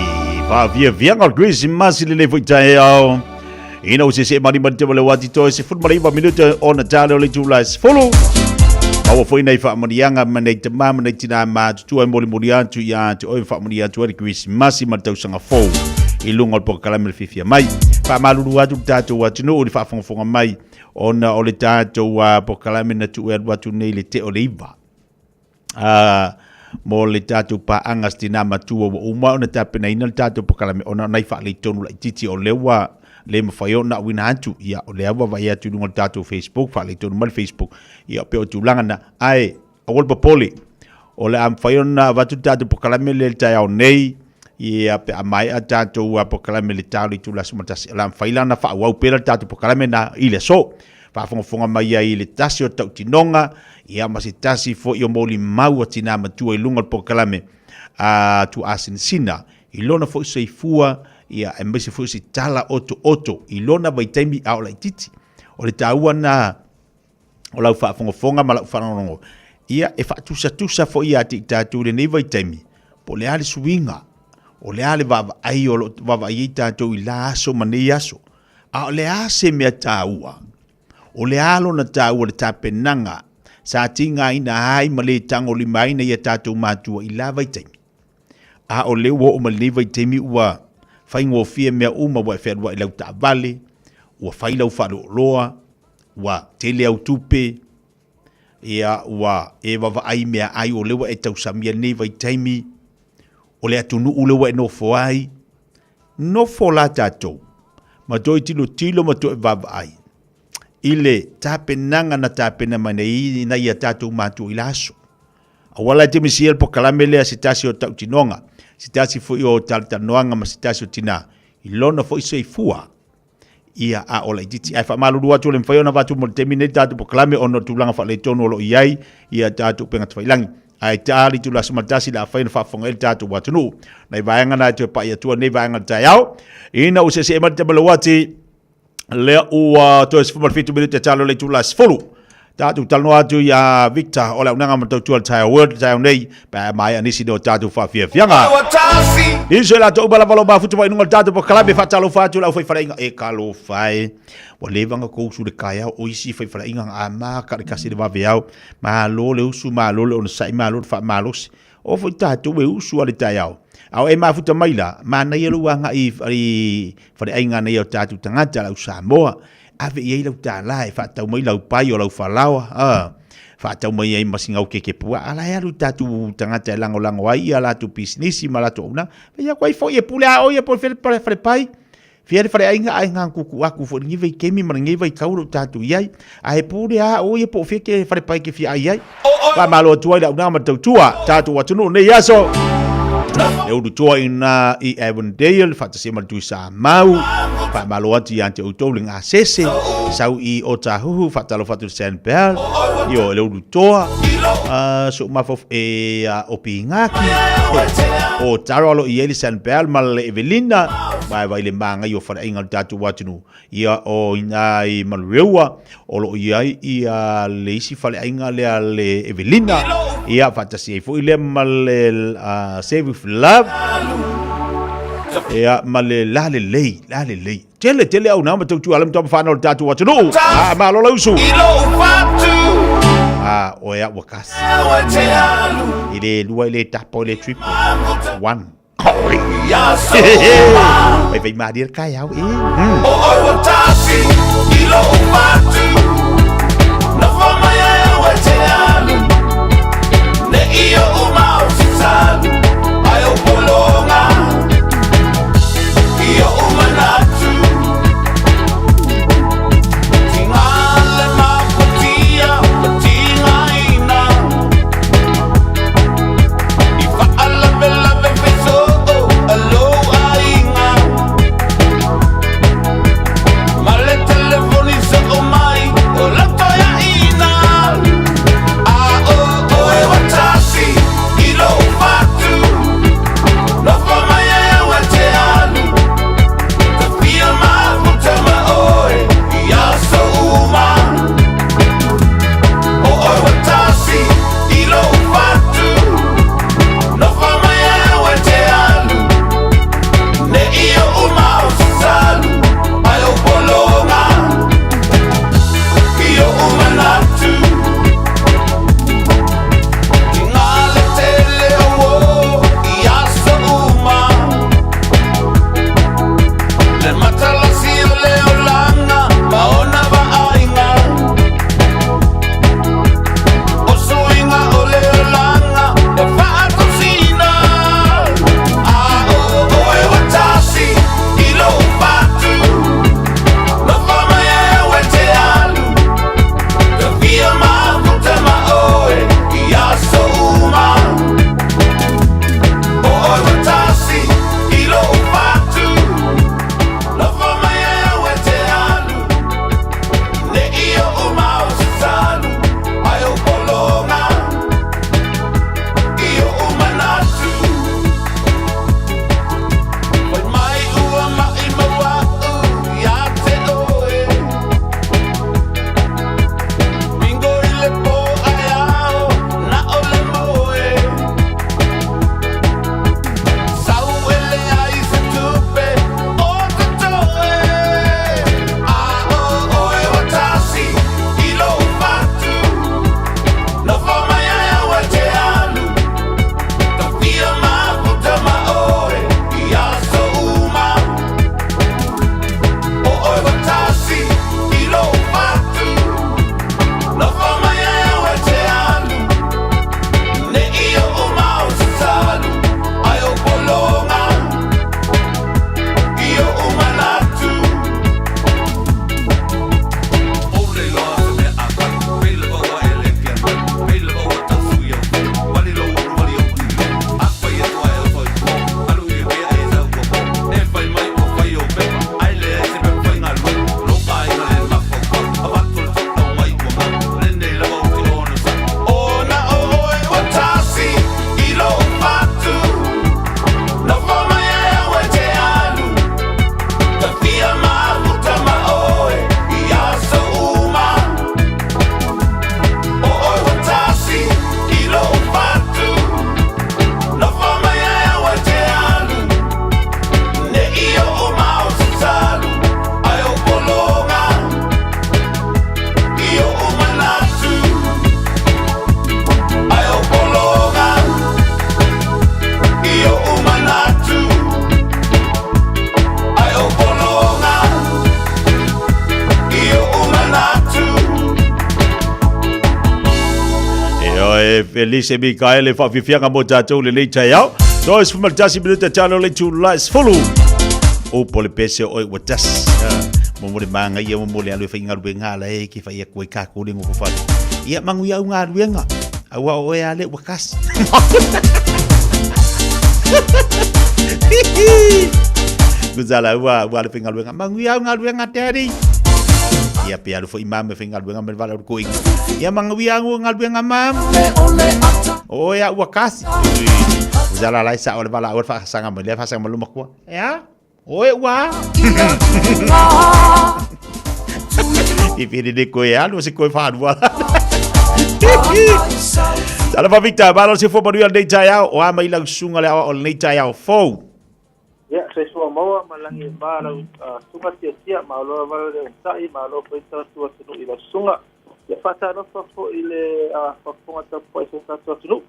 Faafiafiaga o le Kerisimasi lenei foi taeao. Ina ua sese'e malima le tema le uati toe 19 minute ona tale o le itula e 10. Maua foi nai faamanuiaga ma nei tamā ma nei tinā matutua e molimoli atu ia te oe ma faamanuia atu ai le Kerisimasi ma le tausaga fou i luga o le polokalame le fiafia mai. Faamalulu atu le tatou atunuu i le faafogafoga mai ona o le tatou polokalame na tuu e alu atu nei i le tea o le 9. Mo le tatou paaga se tinā matua ua uma ona tapenaina le tatou polokalame ona o nai faaletonu laitiiti o lea ua le mafai ona auina atu. Ia, o lea ua vaai atu i luga o le tatou Facebook, faaletonu mai le Facebook. Ia, pei o tulaga na. Ae, aua le popole, o le a mafai ona avatu le tatou polokalame lea i le taeao nei, ia, pe a maea tatou polokalame i le ta o le itula 11, o le a mafai la ona faaauau pea le tatou polokalame na i le aso. Faafogafoga mai ai i le tasi o tautinoga, ia ma se tasi foi o molimau a tinā matua i luga o le polokalame a Tuaasinasina i lona foi soifua, ia, aemaise foi o se tala otooto i lona vaitaimi a o laitiiti. O le taua lena o lau faafogafoga ma lau faalogologo, ia, e faatusatusa foi ia te i tatou i lenei vaitaimi, po o le a le suiga, o le a le vaavaai o lo o vaavaai ai tatou i la aso ma nei aso. A o le a se mea taua? O le a lona taua le tapenaga sa tigaina ai ma le tagolimaina i a tatou matua i la vaitaimi? A o lea ua oo mai lenei vaitaimi ua faigofie mea uma, ua e fealuai i lau taavale, ua fai lau faleoloa, ua tele au tupe, ia ua e vaavaai i meaai o lea ua e tausamia i lenei vaitaimi, o le atunuu lea ua e nofo ai. Nofo la tatou ma toe tilotilo ma toe vaavaai i le tapenaga na tapena mai nei nai a tatou matua i la aso. Aua la e te misia le polokalame lea se tasi o tautinoga, se tasi foi o talatalanoaga ma se tasi o tinā i lona foi soifua. Ia, a o laitiiti. Ae faamalulu atu, e le mafai ona avatu mo le taimi nei le tatou polokalame ona o tulaga faaletonu o lo o i ai ia tatou upega tafailagi. Ae ta le itula 11 le a fai ona faafofoga ai le tatou atunuu. Nai vaega na e toe pai atua nei vaega o le taeao. Ina ua seesee mai le tama lauati, lea ua toe 17 minute talo le itula 10. Tatou talanoa atu iā Victor o le auaunaga ma tautua le taeao World le taeao nei pe a maea nisi nei o tatou faafiafiaga. Nisi o latou uma lava o lo o mafuta mai i luga o le tatou polokalame faatalofa atu i le aufaifaleaiga e talofa e. Ua leva ona tou usu i le taeao o isi faifaleaiga na amata le 1 i le vaveao. Malo le usu, malo le onosai, malo le faamalosi. O foi tatou e usu lava i le taeao. A o e mafuta mai la, manaia lou agai i faleaiga nei a o tatou tagata, le au Samoa. Ave i ai lau tālā e faatau mai lau pai o lau falaoa, a, faatau mai ai ma sina au keke puaa. A la e alu i tatou tagata e lagolago ai ia latou pisinisi ma latou auaunaga. Fai atu ai foi e pule a oe ia po o fea le falepai, fea le faleaiga ae na tuutuu atu foi i lenei vaitaimi ma lenei vaitau o lo o tatou i ai. Ae pule a oe ia po o fea ke falepai e te fia ai ai. Faamalo atu ai le auaunaga ma le tautua tatou atunuu i lenei aso. Le ulutoa i na i Avondale, faatasi ai ma le Tui Samau. Faamalo atu ia te outou le gasese, sau i Otahuhu, faatalofa atu i le Sandbell, io le ulutoa, so mafauf e o Pingaki, o Tara o lo i ai le Sandbell ma le Evelina, vae vai le magai o faleaiga o le tatou atunuu. Ia, o ina i Manurewa, o lo o i ai ia le isi faleaiga lea le Evelina, ia faatasi ai foi lea ma le Save with Love, ia ma le La Lelei, La Lelei. Tele, tele au nā ma tautua ala ma whanau le tātou atunuu. A, malo la usu. A, o ea ua kasi. I le lua, i le tapo, i le triple. One. Vai vai malie le taeao e. Ioe, Felice Mikaele, whaafifianga mo tātou le nei taeao. 31 minuta talo le tūlai 10. O pole pese oi ua tasi. Mo mo le manga ia mo mo le alu e whai ngaruenga ala e ki whai aku e kākou le ngofo whare. Ia mangu ia au ngaruenga. Aua o e ale ua kasi. Kuzala ua ua le whai Mangu ia au ngaruenga daddy. Ia pe alu fo i mama whai ngaruenga me wala ko inga. Ia mangu ia au ngaruenga mam. O ia ua kasi. Kuzala lai sa o le wala o le whakasanga mo le whakasanga mo luma kua. Ea? Oe ua. I whiri ne koe alu se koe whanua. Talofa Victor, malo se fo manuia lenei taeao, o a mai lau susuga le aoao o lenei taeao fou. Ia, soifua maua ma lagi e ma lau susuga tiatia, malo lava le onosai, malo foi tatou atunuu i lau susuga. Ia, faatalofa foi i le faafofoga tapuai o si o tatou atunuu,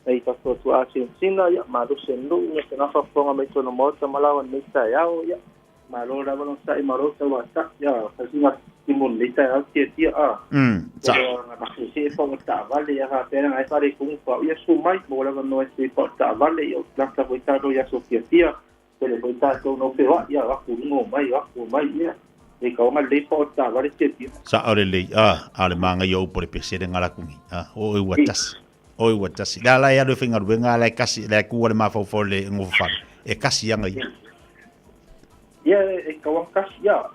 Nei tatou atu Argentina, ia, malosi e nuu ia tena faafofoga mai tona maota ma lawa nei taeao, ia, malo lava lona sa'i malo tauata, ia, fasiga timu nei taeao tiatia, a. Sa. Ga see pa o taavale, ia, faapea na ai faalekugu pa ia su mai, mo lava no e se pa o taavale, ia, o lata foi tatou i aso fiafia, tele foi tatou no feoa'i, ia, o aku luga o mai, o aku o mai, ia, e kaoga lelei pa o taavale tiatia. Sa'o lelei, a, a o le magaia o upu o le pesele galakugi, a, o oe ua tasi. Oi ua tasi. Le ala e alu e faigaluega ala e kasi, le kua le mafaufau le ngofofale. E kasi anga ia. Ia e kau ang kasi ia.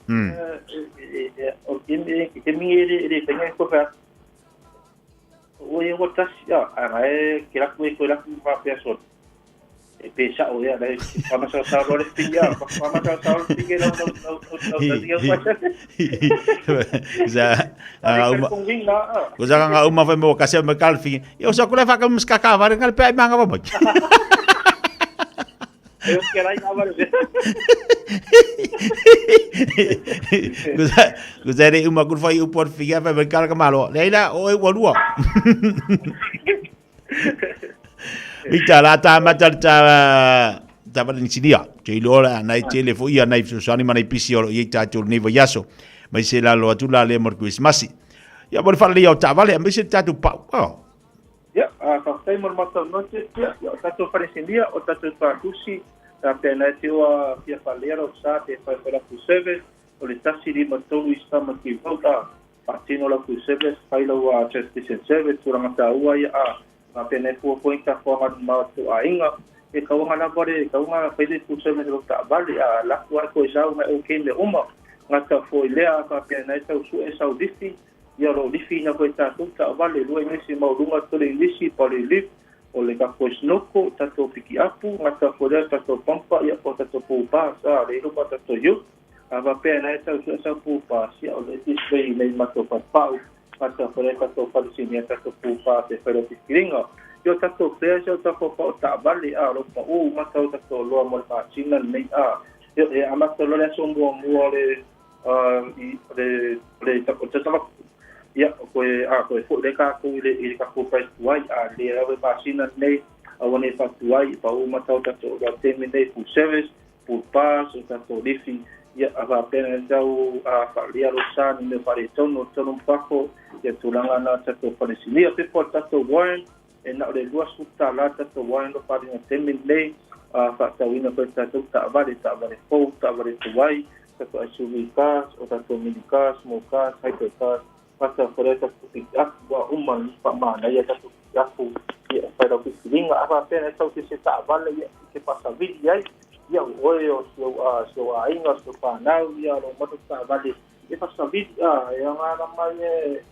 O ke mi e le whainga e koe whea. O e ua tasi ia. Anga e ke raku e koe raku ngā pea sona. E pē sa'o ia, lai, whamasao sao le pinga, whamasao sao le pinga lau lau lau lau lau lau Sa uma ko sa nga uma fa mo kasi me kalfi. Yo sa kule fa ka mskaka va ngal pe manga va mo. Eu que lai nga va. Ko sa re uma kur fa i upor figa fa me kal ka malo. Leila o e walua. Victor, la tā mata le tā tā wale nisinia. Te ilo ora nai tele fo ia nai fesoasoani ma nai pisi o lo i tātou lenei vaiaso. Mai se lalo atu la le mo le Krismasi. Ia mo le whalalei au taavale, aemaise le tātou pau. Oh. Ia, faafetai mo le matou note, ia, o tatou falesinia, o tatou tuatusi, a pea nai te oa fia faalea lau sa pe fai fai latou service, o le 153 i sama ki vote, a, faatino latou service, fai lau transportation service, tulaga taua ia, a, a pea nai fua foi ta foaga ma tou aiga, e kauga lava le, kauga fai le full service lau taavale, a, laku ae koe sau ngai okay mea uma, gata foi lea, a faapea nai tau sue sau lifi, ia o lo o lifiina foi tatou taavale, lua inisi maualuga, tolu inisi pale lift, o le tatou snoko, tatou pikiapu, gata foi lea tatou pampa, ia po o tatou pū bus, a, le luma tatou youth, a faapea nai tau sue sau pū bus, ia o le display nei matou falepau, gata foi lea tatou falesinia tatou pū bus e fai lau filifiliga. Ia o tatou players ia o tatou pao taavale, a, o lo o paū uma tau tatou oloa mo le masina lenei, a, ia e amata loa le aso muamua o le i le le o le ia koe a koe foi le kākou i le i le kākou price tuai a le lava e masina lenei aua nei faatuai paū uma tau tatou oloa taimi nei full service full pass o tatou lifi ia a faapea na tau a faalia lo sa ni mea faaletonu o tonu ma fafo ia tulaga na tatou falesinia pepa o le tatou warrant e na o le $20 tatou warrant o faaaliga taimi lenei a faatauina foi tatou taavale taavale fou taavale tuai tatou SUV cars o tatou mini cars small cars hybrid cars gata foi lea tatou pick-up ua uma ni faamanaia tatou pick-up ia e fai lau filifiliga a faapea na tau se taavale ia e te faasavili ai ia o oe o si ou a si ou aiga o si ou fanau ia lo manu taavale e faasavili a e aoga mai e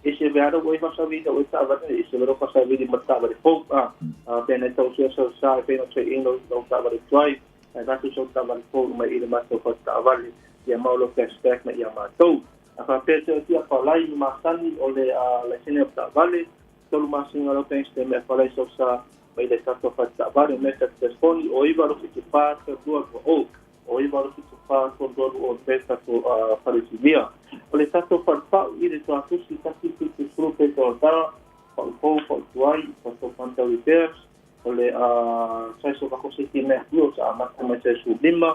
e se vea ua e faasavili o e taavale e se vea faasavili ma taavale fou a a pea na tau sia sau sa e pea na trade in lau taavale tuai ae avatu sau taavale fou mai i le matou fale taavale ia mau lo cashback mai ia matou. A faapea te oti apalai i masani o le laisene o taavale, tolu masina lau bank statement apalai sau sa mai le tatou fale taavale o mea tatou telefoni o 9 2 7 4 3 2 2 0 o 9 2 7 4 3 2 2 0 mea tatou fale sinia. O le tatou fale pau i le tuatusi 170 pe tauatara, pau fou, pau tuai, tatou fanta repairs, o le size o kako seti mea io sa amata mai se 15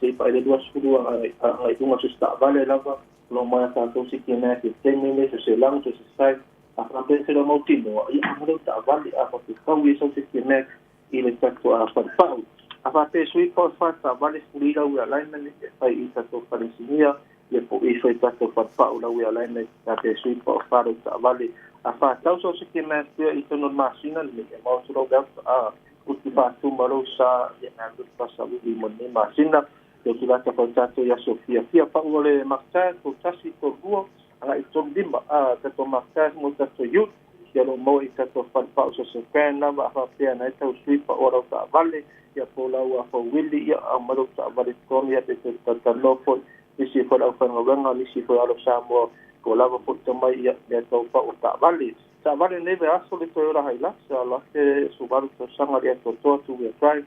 se i pae le 20 agai luga se taavale lava lo mai a tatou seti mea ke taimi le se se langu se se size A faapea se leo mautinoa, ia a lau taavale a faapefau ia sau se K-Max i le tatou falepau. A faapea e sui pa o le fa taavale fuli lau alignment e fai i tatou falesinia ia po i fai tatou falepau lau alignment faapea e sui pa o fa lau taavale. A fatau sau se K-Max pea i totonu o le masina lenei e maua atu lau a uti faatuma lou sa ia e alu le faasauili mo lenei masina. Ia tulata fai tatou i aso fiafia. Pau o le Martin, 31, 32, agai 35, a tatou Martin mo tatou youth, ia lo maua i tatou falepau so se fan lava a faapea na e tau sui pa o lau taavale, ia po lau a fauwili, ia au mai lau taavale tonu, ia pe te talanoa foi, nisi foi le aufaigaluega, nisi foi alo Samoa, po lava foi tamai, ia mea tau pau o taavale. Taavale nei vaiaso le Toyota Hilux, a lake 18 tausaga le atoatoa, two wheel drive,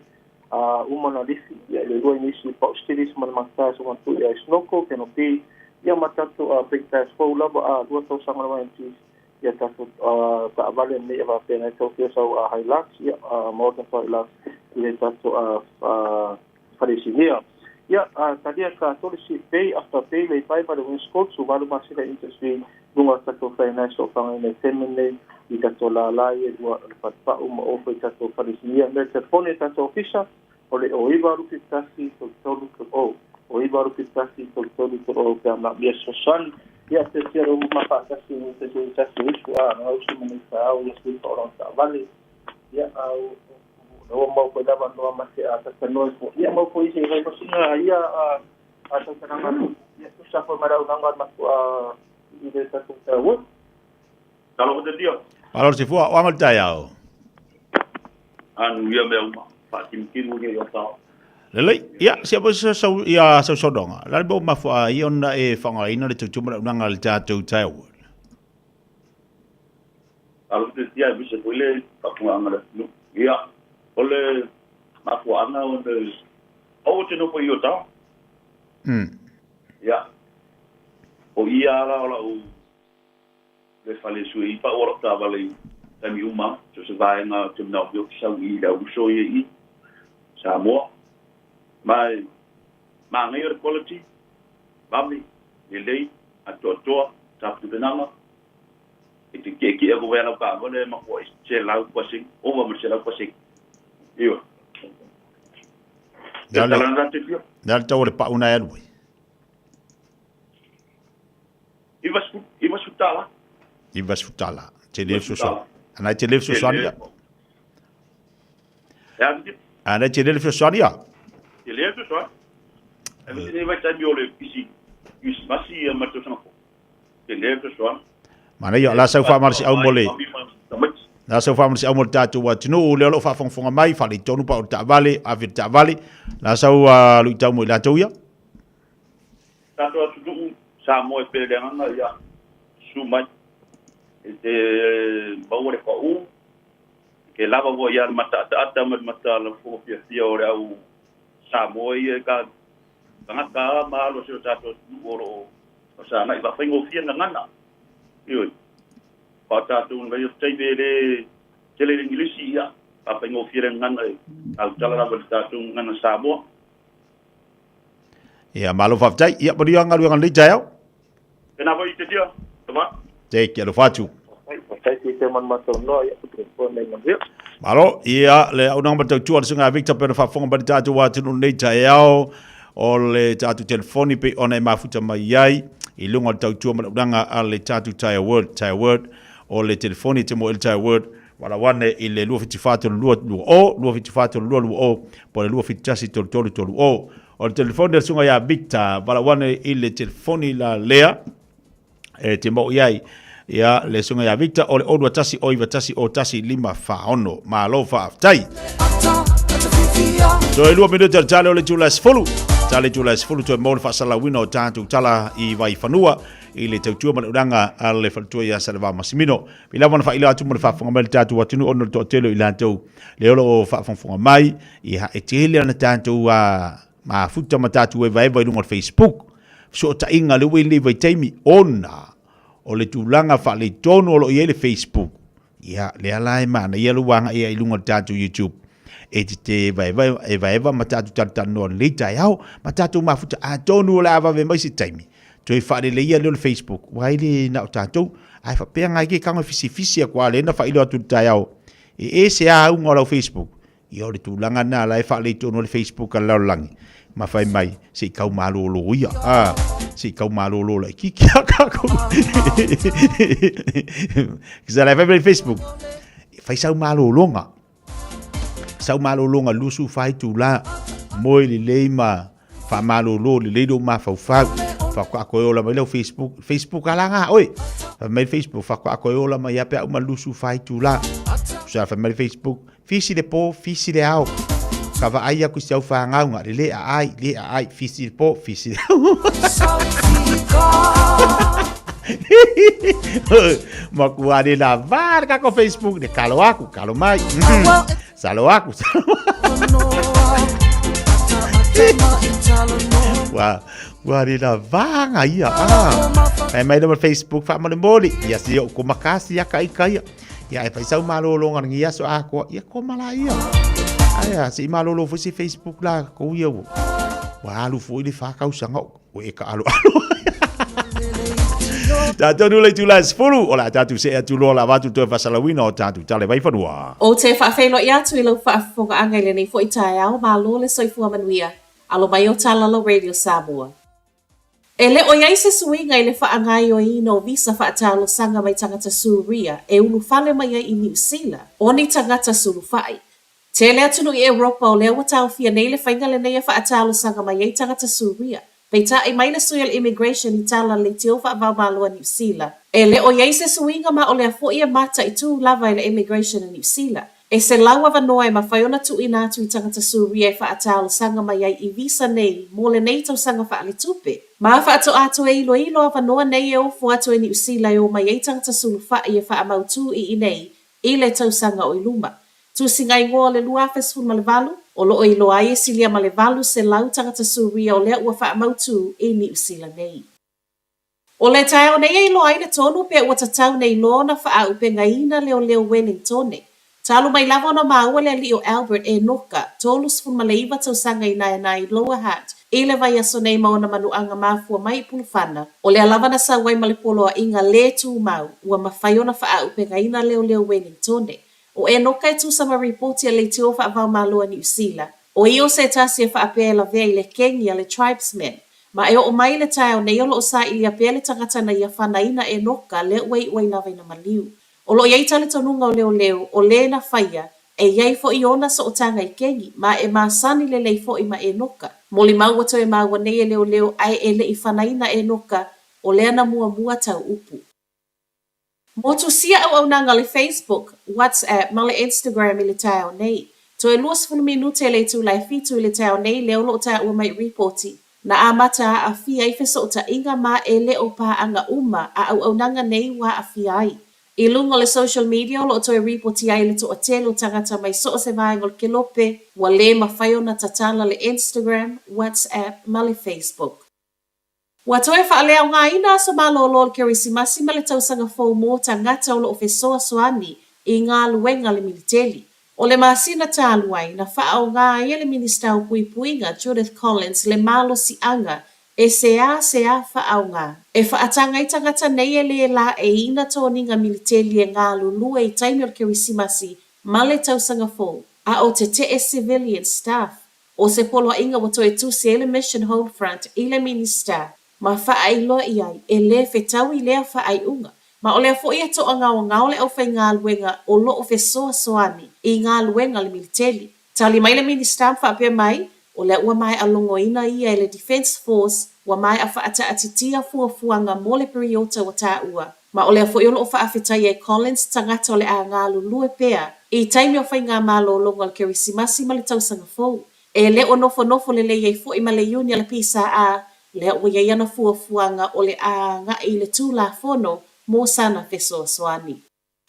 a uma na lifi ia le lua i nisi pau stilis ma le mata so tu ia snoko ke no pi ia ma tatou a big task fou lava a lua tausaga le YMT ia tatou taavale nei e faapea nai tau fia sau a Hilux ia a Morgan Hilux i le tatou a falesinia ia a talia ka tole si pay after pay le pai ma le Winscope su valu masina interest free luga o tatou finance o fanga nei teme nei i tatou lala ia lua o le falepau ma ofo i tatou falesinia. Me telefone tatou ofisa o le o 9 lupe 1 3 3 3 o o 9 lupe 1 3 3 3 o pe a manaomia fesoasoani ia te tia le uma faatasi i te tui tasi usu a gausi ma nei taeao ia sui pa o lana taavale ia au ua mau foi lava noa ma te a tatanoa fo ia mau foi se vai masina ia a a tautananga ia tusa foi ma rauhanga ma a i le tatou taua. Talofa te tia. Malo se fua, o anga le taeao. Anu ia mea uma, whaatimutimu ia i o tao. Lelei, ia, sia po sa sau ia sau sodonga. La le bo mafua ia ona e whangaina le tutuma le unanga le tātou taeao. Talofa te tia, e mise koe le whapunga le nu. Ia, o le mafua anga o ne o te nopo i o tao. Ia, o ia ala o la u le fale sui i pa o la taavale i taimi uma, so se vaega o te manao o ki sau i le auso ia i Samoa. Mai, māngai o le quality, vave, lelei, atoatoa, tapenapenaga, e te kiekie ko wea lau taavale ma kua i 100%, ova ma le 100%. Ioe. Le a le tau o le pau na e alu ai. 90 tala. 90 tala. Te le fesoasoani. Ana te le fesoasoani ia. Ana te le fesoasoani ia. Te le fesoasoani. E misi nei vai taimi o le pisi Krisimasi ia ma tausaga fou. Te le fesoasoani. Mana ia, la sau whaamarisi au mo le. La sau whaamarisi au mo le tātou atunuu, lea o lo o faafogafoga mai, faaletonu pa o le taavale, ave le taavale. La sau luitau mo i latou ia. Tatou atunuu Samoa e pele le agaga ia susu mai e te maua le pau ke lava ua ia le mataataata ma le matalafoga fiafia o le au Samoa ia ka tagata a ma alo o si o tatou atunuu o lo o sagai faafaigofie gagana. Ioe, pa tatou nai o taimi e le tele le Igilisi ia faafaigofie le gagana e tautala lava i le tatou gagana Samoa. Ia, malo faafetai. Ia, manuia galuega lenei taeao. Tēnā foi te tia, te wā. Te kia alofa atu. Faafetai te te manu matou noa, ia, te poe mai manuia. Malo, ia, le aunaga ma tautua le susuga a Victor pei ona faafofoga mai le tatou atunuu lenei taeao, o le tatou telefoni pei ona e mafuta mai ai i luga o le tautua ma le aunaga a le tatou Tyre World, Tyre World, o le telefoni e te moe le Tyre World, Valaau ane i le 274 3220, 274 3220, po o le 271 33 30. O le telefoni a le susuga ia Victor, valaau ane i le telefoni la lea e te mau i ai ia le susuga ia Victor o le 021 091 01 546. Malo faafetai. Toe lua minute o le tale o le itula e 10. Tale itula e 10 toe maua le faasalauina o tatou tala i Vaifanua i le tautua ma le ulaga a le faletua ia Salevao Masimino. I lava ona faailoa atu mo le faafofoga mai le tatou atunuu ona o le toatele o i latou lea o lo o faafogafoga mai, ia e tele ana tatou mafuta ma tatou evaeva i luga o le Facebook. Fesootaiga lea ua i lenei vaitaimi ona o le tulaga faaletonu o lo o i ai le Facebook, ia lea la e manaia lou agai ai i luga o le tatou YouTube e te te evaeva, evaeva ma tatou talatalanoa lenei taeao ma tatou mafuta. Atonu o le a vave mai se taimi toe faaleleia lea o le Facebook, ua ai le na o tatou. Ae faapea ngai ke tago e fisifisi atu a lea na faailoa atu i le taeao e ese a auga o lau Facebook. Ia o le tulaga lena la e faalei tonu ai le Facebook a le lalolagi ma fai mai se i tau malolo ia. A, se i tau malolo laitiiti a tatou. Kisa la e fai mai le Facebook, fai sau malologa. Sau malologa 24 itula, moe lelei ma faamalolo lelei lou mafaufau. Faatoa toe ola mai lau Facebook. Facebook a laga oe. Fai mai le Facebook, faatoa toe ola mai lava pe a uma le 24 itula. Tusa fai mai le Facebook, fisi le po, fisi le ao. Ka vaai aku i si au fanau na le le aai, le aai, fisi le po, fisi le ao. Matua le lava le kako Facebook, le kalo aku, kalo mai. Salo aku, salo Ua, ua le lava nga ia. Ah. Fai mai le Facebook faamolemole. Ia si o ko makasi ia ka ika ia. Ia e fai sau malologa lenei aso atoa, ia koma laia. Ae a, se i malolo foi se Facebook la kou ia ua. Ua alu foi le fa tausaga o e taaloalo. Tatou le itula e 10, o le a tatou see atu loa le avatu toe faasalauina o tatou tala i Vaifanua. Ou te faafeiloai atu i lau faafofogaaga i lenei foi taeao, malo le soifua manuia, alo mai o Talala Radio Samoa. E le o i ai se suiga i le faagaoioiina o visa faatalosaga mai tagata Suria e ulufale mai ai i Niu Sila, o ni tagata sulufai. Tele atunuu i Europa o lea ua taofia nei le faiga lenei e faatalosaga mai ai tagata Suria. Peitai mai le sui o le Immigration i tala leitio faavaomalo a Niu Sila, e le o i ai se suiga ma o lea foi e mataitū lava e le Immigration a Niu Sila. E 100 avanoa e mafai ona tuuina atu i tagata Suria e faatalosaga mai ai i visa nei mo lenei tausaga faaletupe. Ma faatoa toe iloilo avanoa nei e ofo atu e Niu Sila e o mai ai tagata sulufai e faamautū i inei i le tausaga o i luma. Tusiga igoa o le 2018, o lo o iloa ai e silia ma le 800 tagata Suria o lea ua faamautū i Niu Sila nei. O le taeao nei e iloa ai le tonu pe ua tatau nei loa ona faaaupegaina leoleo Wellingtone. Talu mai lava ona maua le alii o Albert Enoka, 39 tausaga i Naenae i Lower Hutt, i le vaiaso nei ma ona manuaga mafua mai i Pulufana, o lea lava na sau ai ma le poloaiga lē tumau ua mafai ona faaaupegaina leoleo Wellingtone. O Enoka e tusa ma ripoti a Leitio Faavaomalo a Niu Sila, o ia o se tasi e faapea e lavea i le kengi a le Tribesmen. Ma e oo mai i le taeao nei o lo o sailia pea le tagata na ia fanaina Enoka lea ua iu ai lava ina maliu. O lo o i ai talitonuga o leoleo, o lē na faia, e i ai foi ona sootaga i kengi, ma e masani lelei foi ma Enoka. Molimau ua toe maua nei e leoleo ae e le i fanaina Enoka, o lea na muamua tau upu. Motusia auaunaga o le Facebook, WhatsApp ma le Instagram i le taeao nei. Toe 20 minute le itula e fitu i le taeao nei lea o lo o taua mai i ripoti. Na amata aafia ai fesootaiga ma e le o paaga uma a auaunaga nei ua aafia ai. I luga o le social media o lo o toe ripoti ai le toatele o tagata mai so o se vaega o le kelope ua lē mafai ona tatala le Instagram, WhatsApp ma le Facebook. Ua toe faaleaogaina aso malolo o le Kerisimasi ma le Tausaga Fou mō tagata o lo o fesoasoani i galuega a le militeli. O le masina talu ai, na faaaoga ai e le Minista o Puipuiga, Judith Collins, le malosiaga e seasea faaaoga e faataga ai tagata nei e lē laeiina toniga militeli e galulue i taimi o le Kerisimasi ma le Tausaga Fou, a o tetee civilian staff. ʻO se poloaiga ua toe tusi ai le Mission Home Front i le Minista ma faailoa i ai e lē fetaui lea faaiuga, ma o lea foi e toagaogao le aufaigaluega o lo o fesoasoani i galuega a le militeli. Tali mai le Minista ma faapea mai, o lea ua maea logoina ia e le Defence Force ua maea faataatitia fuafuaga mo le piriota ua taua, ma o lea foi o lo o faafetaia e Collins tagata o le a galulue pea i taimi o faigamalologa o le Kerisimasi ma le Tausaga Fou. E le o nofonofo lelei ai foi ma le iuni a le PSA, lea ua i ai ana fuafuaga o le a agai i le Tulafono mo sana fesoasoani.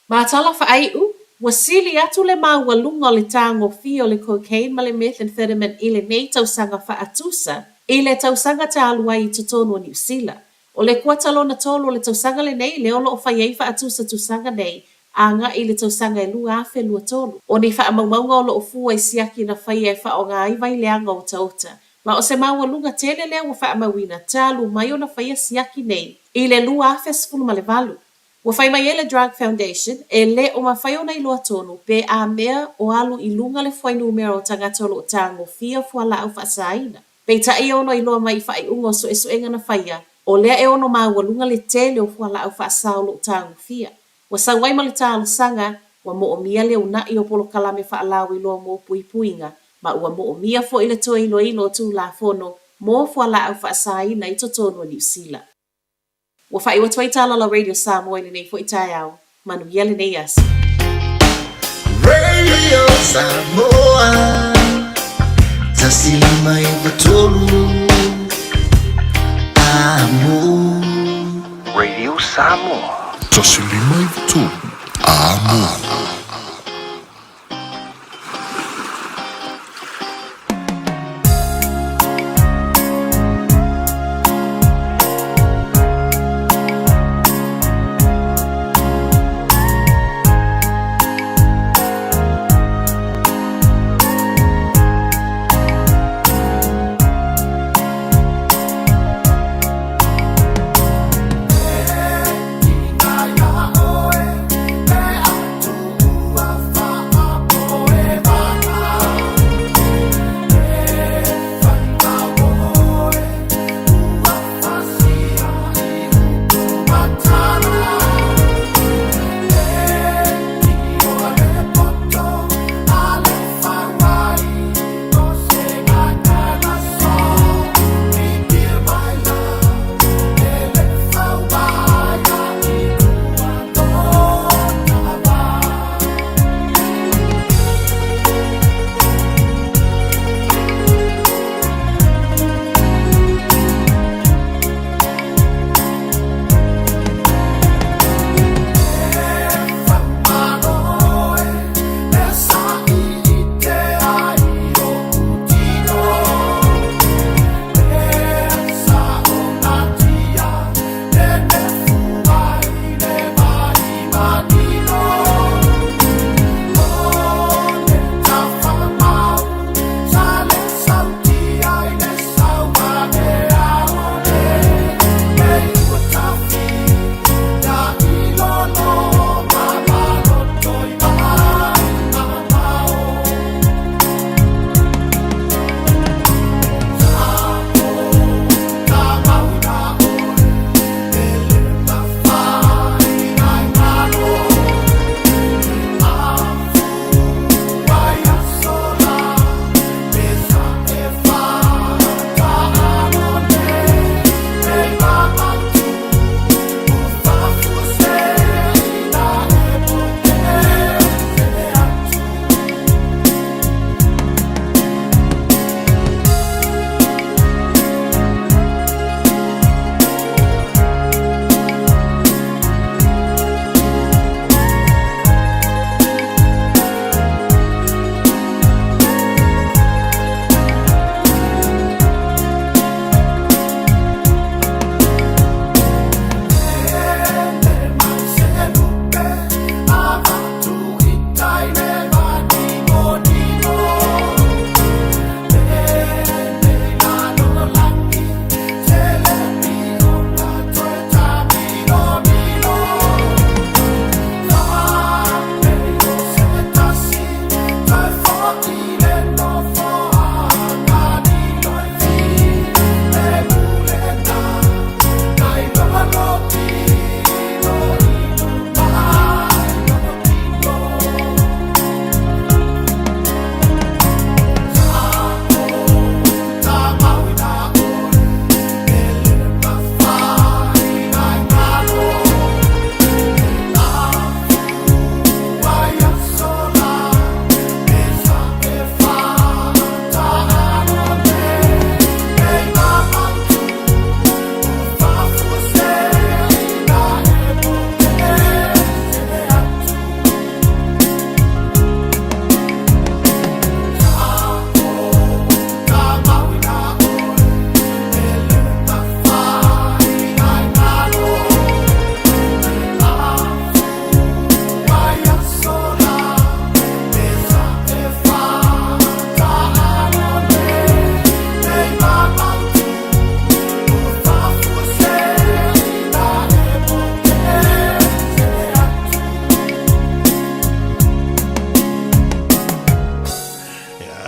Ma tala faaiu, ua sili atu le maualuga o le tagofia o le cocaine ma le methamphetamine i lenei tausaga faatusa i le tausaga talu ai i totonu o Niu Sila. O le kuata lona tolu o le tausaga lenei lea o lo o fai ai faatusatusaga nei agai i le tausaga e 2023. O ni faamaumauga o lo o fua i siaki na faia e faaaoga ai vaileaga otaota, ma o se maualuga tele lea ua faamauina talu mai ona faia siaki nei i le 2018. Ua fai mai ai le Drug Foundation, e le o mafai ona iloa tonu pe a mea o alu i luga le fuainumera o tagata o lo o tagofia fualaau faasaina. Peitai e ono iloa mai i faaiuga o suesuega na faia, o lea e ono maualuga le tele o fualaau faasa o lo o tagofia. Ua sau ai ma le talosaga, ua moomia le uunai o polokalame faalauiloa mo puipuiga, ma ua moomia foi le toe iloilo o Tulafono mo fualaau faasaina i totonu o Niu Sila. Ua faaiu atu ai Tala Radio Samoa i lenei foi taeao. Manuia lenei aso. Radio Samoa 153 Amo. Radio Samoa. 153 Amo.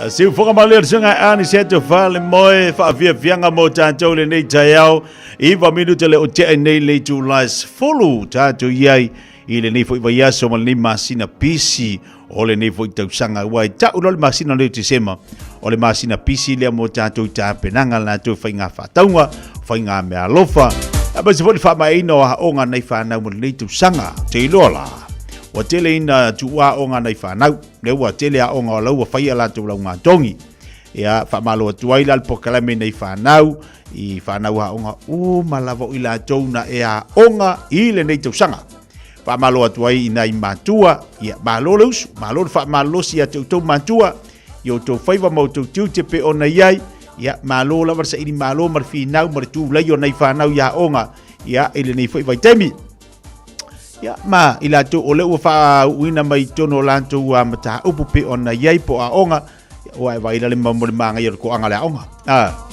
Siufoga malie o le suiga ani se te fale moe faafiafiaga mo tatou lenei taeao. 9 minute le o tea nei le itula e 10 tatou i ai i lenei foi vaiaso ma lenei masina pisi o lenei foi tausaga. Ua e tau loa le masina lenei o Tesema, o le masina pisi lea mo tatou i tapenaga latou faiga faatauga, faiga meaalofa, aemaise foi le faamaeaina o aoga nai fanau mo lenei tausaga. Te iloa la, ua tele ina tuuaoga nai fanau, lea ua tele aoga o la ua faia latou laugatogi. Ia, faamalo atu ai la le polokalame nei fanau, i fanau aoga uma lava o i latou na e aoga i lenei tausaga. Faamalo atu ai i nai matua, ia malo le usu, malo le faamalolosi ia te outou matua, i outou faiva ma outou tiute pe ona i ai, ia malo lava le saili malo ma le finau ma le tulai o nai fanau i aoga, ia i lenei foi vaitaimi. Ia, ma i latou o lea ua faauuina mai i totonu o latou mataupu pe ona i ai po o aoga, ua e vaai la le mo le magaia o le toaga o le aoga. Ah,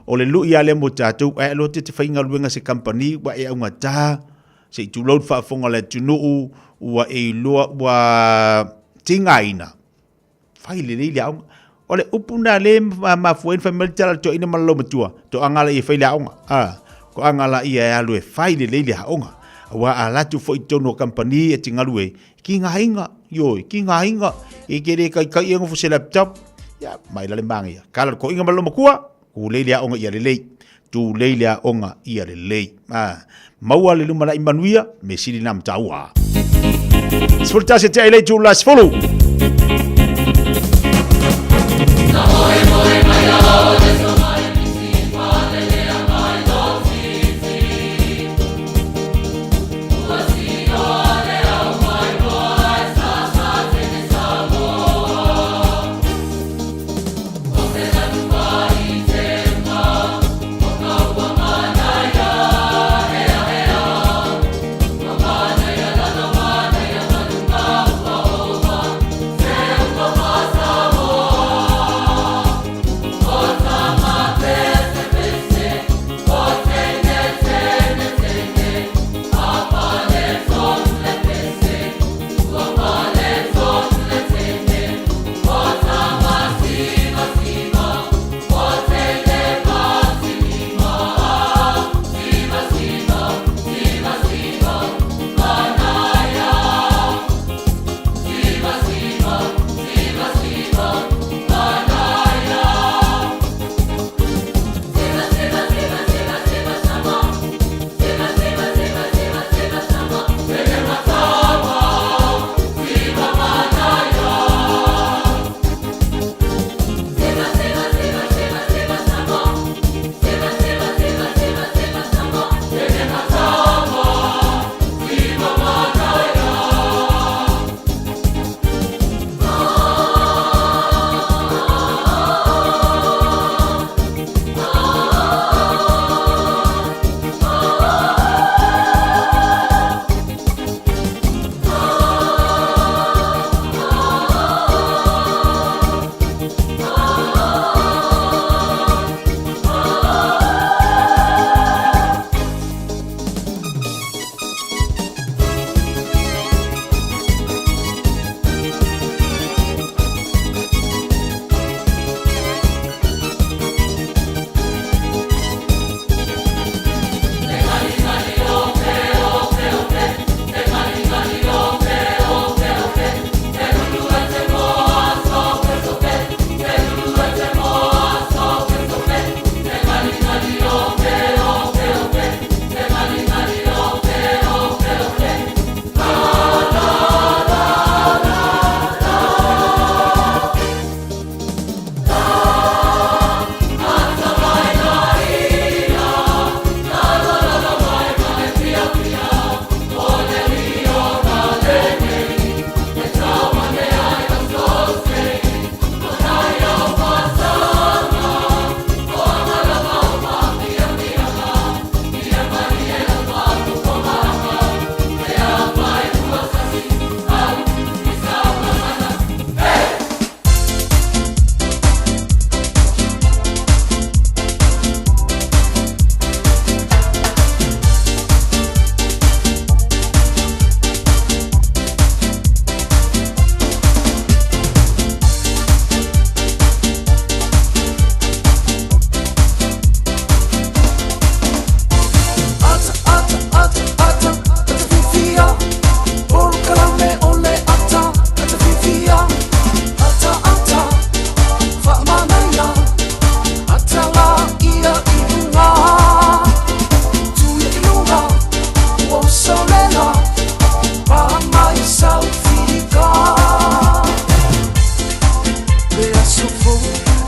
o le lui lava lea mo tatou, ae aloa te te faigaluega se kamupani ua e augata, se i tulou le faafofoga a le atunuu, ua e iloa ua tigaina, fai lelei le aoga. O le upu lena lea e mafua ai ona fai mai le tala a le toeaina ma le laumatua, toaga laia e fai le aoga. A, toaga laia e alu e fai lelei le aoga. Aua a alu atu foi i totonu o kamupani e te galue ai, tigaina, ioe, tigaina, e te le taitai e nofo i se laptop, ia, mai la le manaia. Tala le toeaina ma le laumatua, tulei le aoga ia lelei. Tulei le aoga ia lelei. A, maua le lumanai manuia, mea sili na mataua. 11 tea i le itula 10.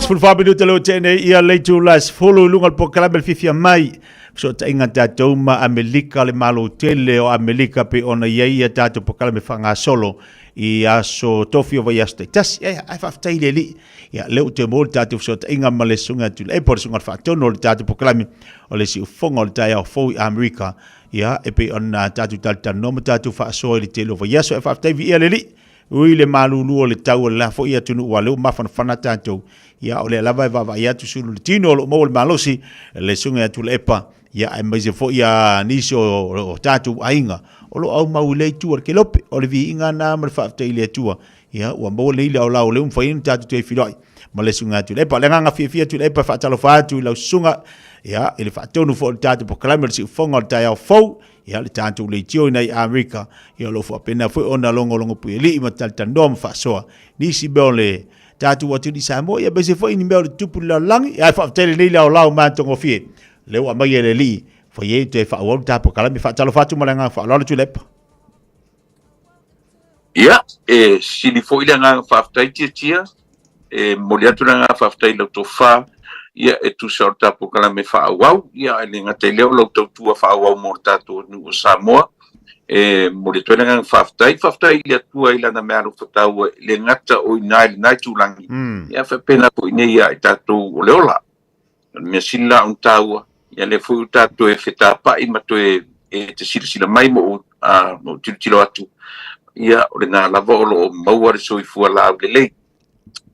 14 minuta leo te nei ia le itula e 10 i luga o le polokalame le fiafia mai. Fesootaiga tatou ma Amelika le Malo tele o Amelika pei ona i ai ia tatou polokalame faagasolo i aso tofi o vaiaso taitasi. Ia, ae faafetai i le Alii. Ia, lea ua toe maua le tatou fesootaiga ma le Susuga Tuilaepa, o le Susuga i le Faatonu o le tatou polokalame o le Siufofoga o le Taeao Fou i Amerika. Ia, e pei ona tatou talatalanoa ma tatou faasoa i le tele o vaiaso. Ae faafetai viia le Alii. Ui le malulu o le tau o le la foi atunuu aua o lea ua mafanafana tatou. Ia, o lea lava e vaavaai atu sulu le tino o lo o maua le malosi, le Susuga ia Tuilaepa, ia aemaise foi ia nisi o tatou aiga o lo o aumau i lea itu o le kelope. O le viiga lena ma le faafetai i le Atua, ia ua maua nei le aolao o lea ua mafai ai ona tatou toe feiloai ma le Susuga ia Tuilaepa. O le agaga fiafia Tuilaepa e faatalofa atu i lau susuga, ia, i le faatonu foi o le tatou polokalame o le Siufofoga o le Taeao Fou, ia le tatou leitio ina i Amerika, ia o lo o faapena foi ona logologo puialii ma talatalanoa ma faasoa nisi mea o le tatou atunuu i Samoa, ia aemaise foi ni mea o le tupu i le lalolagi. Ae faafetai lenei le aolao matagofie lea ua aumai e le Alii, fai ai toe faaauau le ta polokalame. Faatalofa atu ma le agaga faaaloalo Tuilaepa. Ia, e sili foi le agaga faafetai Tiatia, e momoli atu le agaga faafetai i lau tofa, ia e tusa o le ta polokalame faaauau, ia ae le gata i lea o lau tautua faaauau mo le tatou atunuu o Samoa. E momoli atu ai le agaga faafetai, faafetai i le Atua i Lana meaalofa taua e le gata o i ina i lena itulagi, ia ae faapena foi nei ia i tatou o le ola. O le mea sili la ona taua, ia lea foi ua tatou toe fetapai ma toe e te silasila mai ma ou, ma ou tilotilo atu, ia o lena lava o lo o maua le soifua laulelei,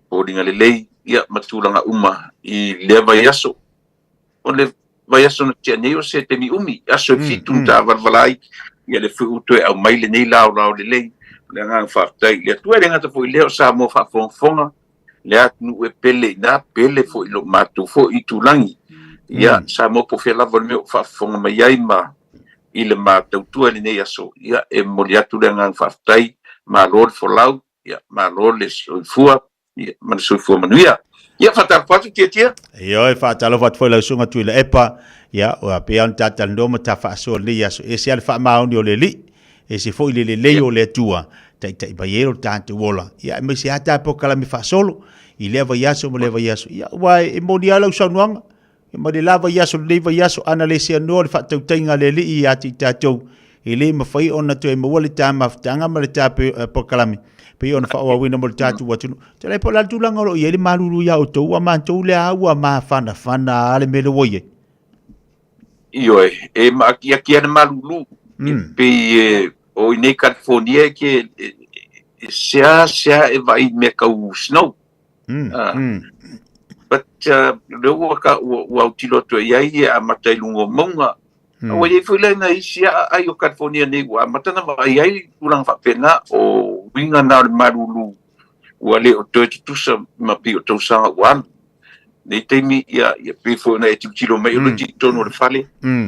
foliga lelei, ia ma tulaga uma i lea vaiaso. O le vaiaso na tea nei o se taimi umi, aso e fitu na taavalavala ai, ia lea foi ua toe aumai lenei laolao lelei. O le agaga faafetai i le Atua, e le gata foi i lea o Samoa faafogafoga, le atunuu e pele i ina, pele foi i lo matou foi itulagi. Ia, Samoa po o fea lava le mea o faafofoga mai ai ma i le ma tautua i lenei aso, ia, e momoli atu le agaga faafetai, malo le folau, ia, malo le soifua, ia, ma le soifua manuia. Ia, faatalofa atu Tiatia. Ioe, faatalofa atu foi i lau Susuga Tuilaepa, ia, ua pei lava ona ta talanoa ma ta faasoa i lenei aso, e ese lava le faamaoni o le Alii, Ese foi le lelei o le Atua, taitai mai ai lo tatou ola. Ia, aemaise lava ta polokalame faasolo i lea vaiaso ma lea vaiaso. Ia, aua e moni lava lau saunoaga, mai le la vaiaso i lenei vaiaso, ana le seanoa le faatautaiga a le Alii ia te i tatou, e le mafai ona toe maua le ta mafutaga ma le ta polokalame pei ona faaauauina mo le tatou atunuu. Tala po o le a le tulaga o lo o i ai le malulu ia outou, ua matou lea ua mafanafana lava le mea lea ua i ai. Ioe, e maakiaki ana malulu, e pei e o i nei California e ke e seasea e vaai i mea kau snow. But lea ua ka ua autilo atu i ai e amata i luga o mauga. Ua i ai foi la nai isi aai o California nei ua amata ona vaai ai tulaga faapena, o uiga na o le malulu ua le o toe tutusa ma pei o tausaga ua alu. Nei taimi, ia, ia pei foi ona e tilotilo mai o le i totonu o le fale,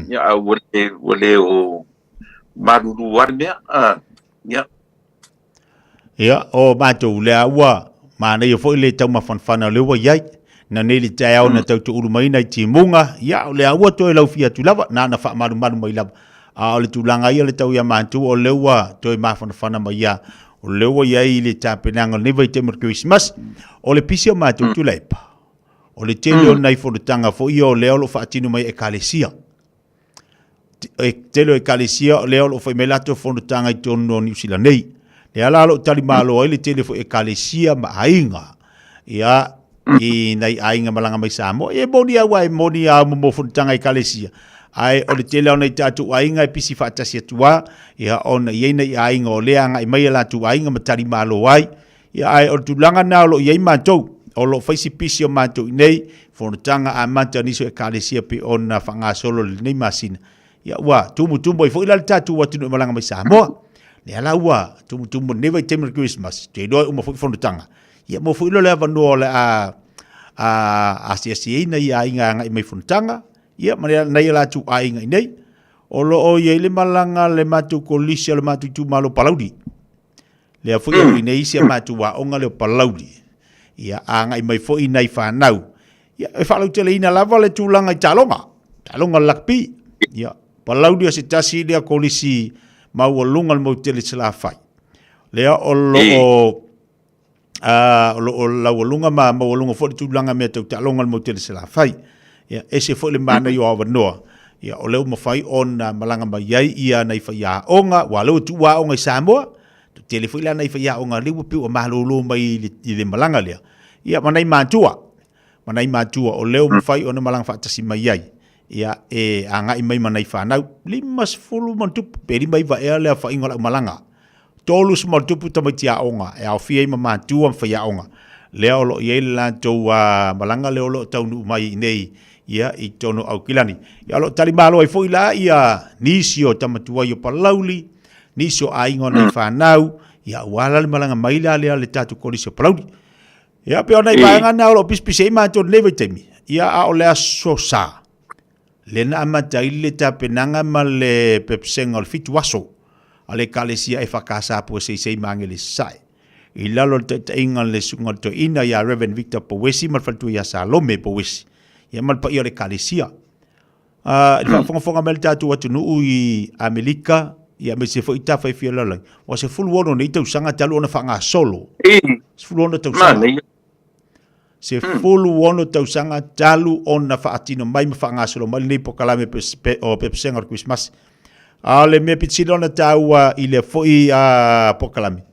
ia, a ua le, ua le o malulu lava le mea, a, ia. Ia, o matou lea ua manaia foi le taumafanafana o lea ua i ai. Na nei le taeao na tau toulu mai nai timuga, ia, o lea ua toe laufia atu lava, na ona faamalumalu mai lava. A o le tulaga ia o le tau ia matou, o lea ua toe mafanafana mai ia, o lea ua i ai le tapenaga o lenei vaitaimi o le Kerisimasi. O le pisi o matou Tuilaepa, o le tele o nai fonotaga foi ia o lea o lo o faatino mai e Ekalesia. E tele o Ekalesia o lea o lo o fai mai latou fonotaga i totonu o Niu Sila nei. Lea la o lo o talimalo ai le tele foi o Ekalesia ma aiga, ia, i nai aiga malaga mai Samoa. Ia e moni lava, aua e moni lava mo fonotaga a Ekalesia, ae o le tele lava o nai tatou aiga e pisi faatasi atu lava, ia, ona e i ai nai aiga o lea e agai mai a latou aiga ma talimalo ai. Ia, ae o le tulaga lena o lo o i ai matou, o lo o fai si pisi o matou i inei, fonotaga amata a nisi o Ekalesia pei ona faagasolo i lenei masina. Ia, ua tumutumu ai foi la le tatou atunuu e malaga mai Samoa. Lea la ua tumutumu i lenei vaitaimi o le Kerisimasi, ou te iloa e uma foi fonotaga. Ia, maua foi loa le avanoa o le a asiasi ai nai aiga e agai mai i fonotaga, ia, ma nai a latou aiga i inei. O lo o i ai le malaga a le matou kolisi a le matou itumalo o Palauli. Lea foi e ui nei isi a matou aoga lea o Palauli. Ia, agai mai foi nai fanau. Ia, e faalauteleina lava le tulaga i taaloga, taaloga lakapi. Ia, Palauli o se tasi lea kolisi maualuga le motu tele i Salafai. Lea o lo o O lo o laualuga ma maualuga foi le tulaga mea tau taaloga a le motu tele Salafai. Ia, ese foi le manaia o avanoa, ia, o lea ua mafai ona malaga mai ai ia nai faiaoga, aua o lea ua tuu aoga i Samoa, tele foi la nai faiaoga lea ua pei ua malolo mai i le malaga lea, ia, ma nai matua, ma nai matua o lea ua mafai ona malaga faatasi mai ai, ia, e agai mai ma nai fanau, 50 ma ona tupu, pe 59 ea le aofaiga o le aumalaga. 30 ma tamaiti aoga e aofia ai ma matua ma faiaoga, lea o lo o i ai le latou malaga lea o lo o taunuu mai i inei ia i totonu o Aukilani. Ia o lo o talimalo ai foi la ia nisi o tama tuai o Palauli, nisi o aiga o nai fanau, ia aua la le malaga mai la lea a le tatou Kolisi o Palauli. Ia pei o nai vaega na o lo o pisipisi ai matou i lenei vaitaimi, ia a o le aso Sa, lea na amata ai le tapenaga ma le pepesega o le 7 aso a le Ekalesia EFKS Puaseisei Magele Sasae, i lalo o le taitaiga a le Susuga o le Toeaina ia Rev Victor Pouesi ma le faletua ia Salome Pouesi, ia ma le paia o le Ekalesia. I le faafogafoga mai a le tatou atunuu i Amerika, ia aemaise foi tafa e fia lalolagi, ua 16 nei tausaga talu ona faagasolo. 16 tausaga. 16 tausaga talu ona faatino mai ma faagasolo mai lenei polokalame o Pepesega o le Kerisimasi. A o le mea pito sili ona taua i lea foi polokalame,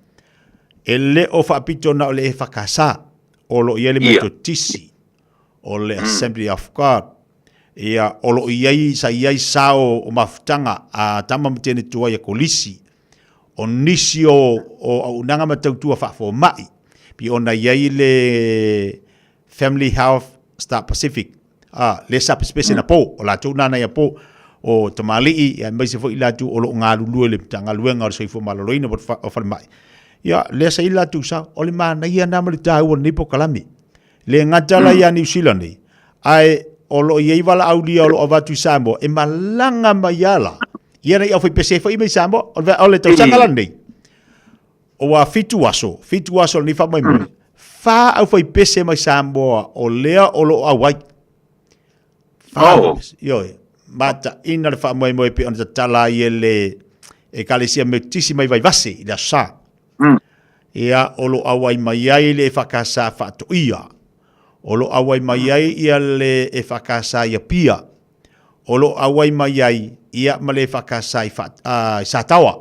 e le o faapito na o le EFKS, o lo o i ai le Metotisi, o le Assembly of God, ia, o lo o i ai, sa i ai sao o mafutaga a tama ma teine tuai a Kolisi, o nisi o, o auaunaga ma tautua faafomai, pei ona i ai le Family Health Star Pacific, a, lea sa pesepese na po, o latou nā nai a po, o tamalii, aemaise foi i latou o lo o galulue i le Matagaluega o le Soifua Maloloina o Falemai. Ia, lea sa i latou sao, o le manaia na ma le taua o lenei polokalame. Le gata la ia Niu Sila nei, ae o lo o i ai valaaulia o lo o avatu i Samoa, e malaga mai ala. Ia nei aufaipese foi mai Samoa, o le tausaga la lenei. Ua 7 aso, 7 aso lenei faamoemoe. 4 aufaipese mai Samoa o lea o lo o auai. 4 aufaipese. Ioe, mataina le faamoemoe pei ona tatala ai e le Ekalesia Metotisi mai Vaivase i le Aso Sa. Ia, o lo o auai mai ai le EFKS Faatoia. O lo o auai mai ai ia le EFKS i Apia. O lo o auai mai ai ia ma le EFKS i, Fa, i Sataoa.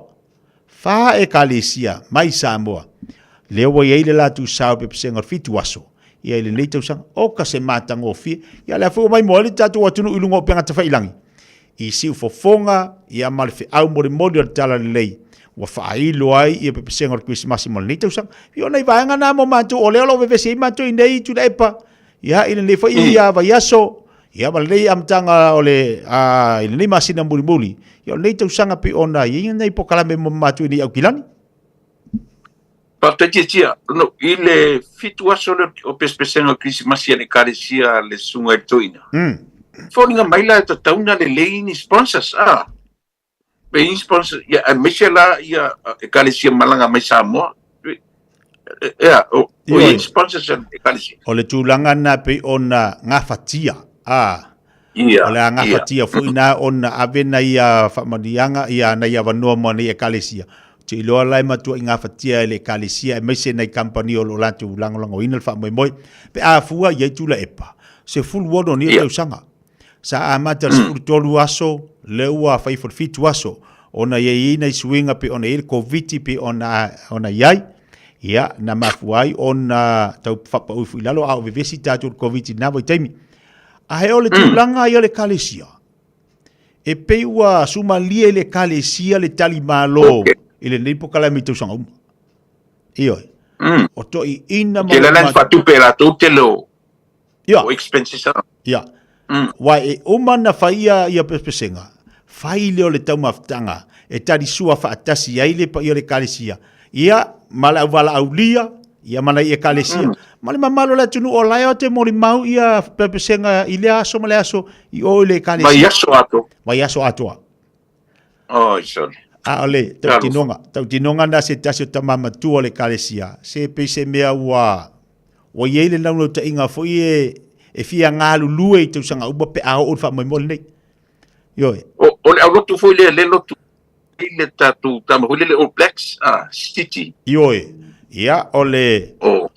Fa ekalesia mai Samoa. Lea ua i ai le latou sao i pepesega o le 7 aso. Ia i lenei tausaga, oka se matagofie. Ia lea foi ua maimoa ai le tatou atunuu i luga o upega tafailangi. I siufofoga ia ma le feau molimoli o le Talalelei ua faailo ai ia pepesega o le Kerisimasi mo lenei tausaga. Ia o nai vaega na mo matou o lea o lo o vevesi ai matou i nei Tuilaepa, ia i lenei foi ia vaiaso, ia ma lenei amataga o le i lenei masina mulimuli, ia o lenei tausaga pei ona i ai nai polokalame mo matou i nei Aukilani. Faafetai Tiatia. No, i le 7 aso lea o pesepesega o Kerisimasi a le Ekalesia a le Susuga i le Toeaina, foliga mai la e tatau ona lelei ni sponsors, a? Pe i sponsors, ia, aemaise la ia Ekalesia malaga mai Samoa. Ea, o, o i sponsors a le Ekalesia. O le tulaga lena pei ona gafatia, a? Ia, O le a gafatia foi na ona ave nai a faamanuiaga, ia nai avanoa mo nei ekalesia. Ou te iloa la e matuai gafatia e le ekalesia aemaise nai kamupani o lo o latou lagolagoina le faamoemoe. Pe a fua i ai Tuilaepa, 16 nei tausaga. Sa amata i le 13 aso, lea ua fai ifo i le 7 aso, ona i ai nai suiga pei ona i ai le Koviti pei ona ona i ai. Ia, na mafua ai ona tau faapau ifo i lalo a o vevesi tatou i le Koviti i lena vaitaimi. Ae o le tulaga ia o le ekalesia, e pei ua sumalie i le ekalesia le tali malo i lenei polokalame i tausaga uma. Ioe. O toeaiina ma... Tele la ni faatupe e latou tele o, o expenses. Ia. Wa e uma na fai ia pesepesega, fai lea o le taumafataga e talisua faatasi ai le paia o le ekalesia, ia, ma le auvalaaulia, ia ma nai ekalesia, ma le mamalu o le atunuu o la e o te molimau ia pesepesega i lea aso ma le aso i o i le ekalesia. Vaiaso atoa. Vaiaso atoa. Oi, sorry. A o le tautinoga, tautinoga na se tasi o tama matua o le ekalesia, se pei se mea ua, ua i ai le naunautaiga foi e, e fia galulue i tausaga uma pe a oo le faamoemoe lenei. Ioe. O, o le aulotu foi lea, le lotu i le tatou tama foi lele All Blacks, ah, City. Ioe. Ia, o le, oh.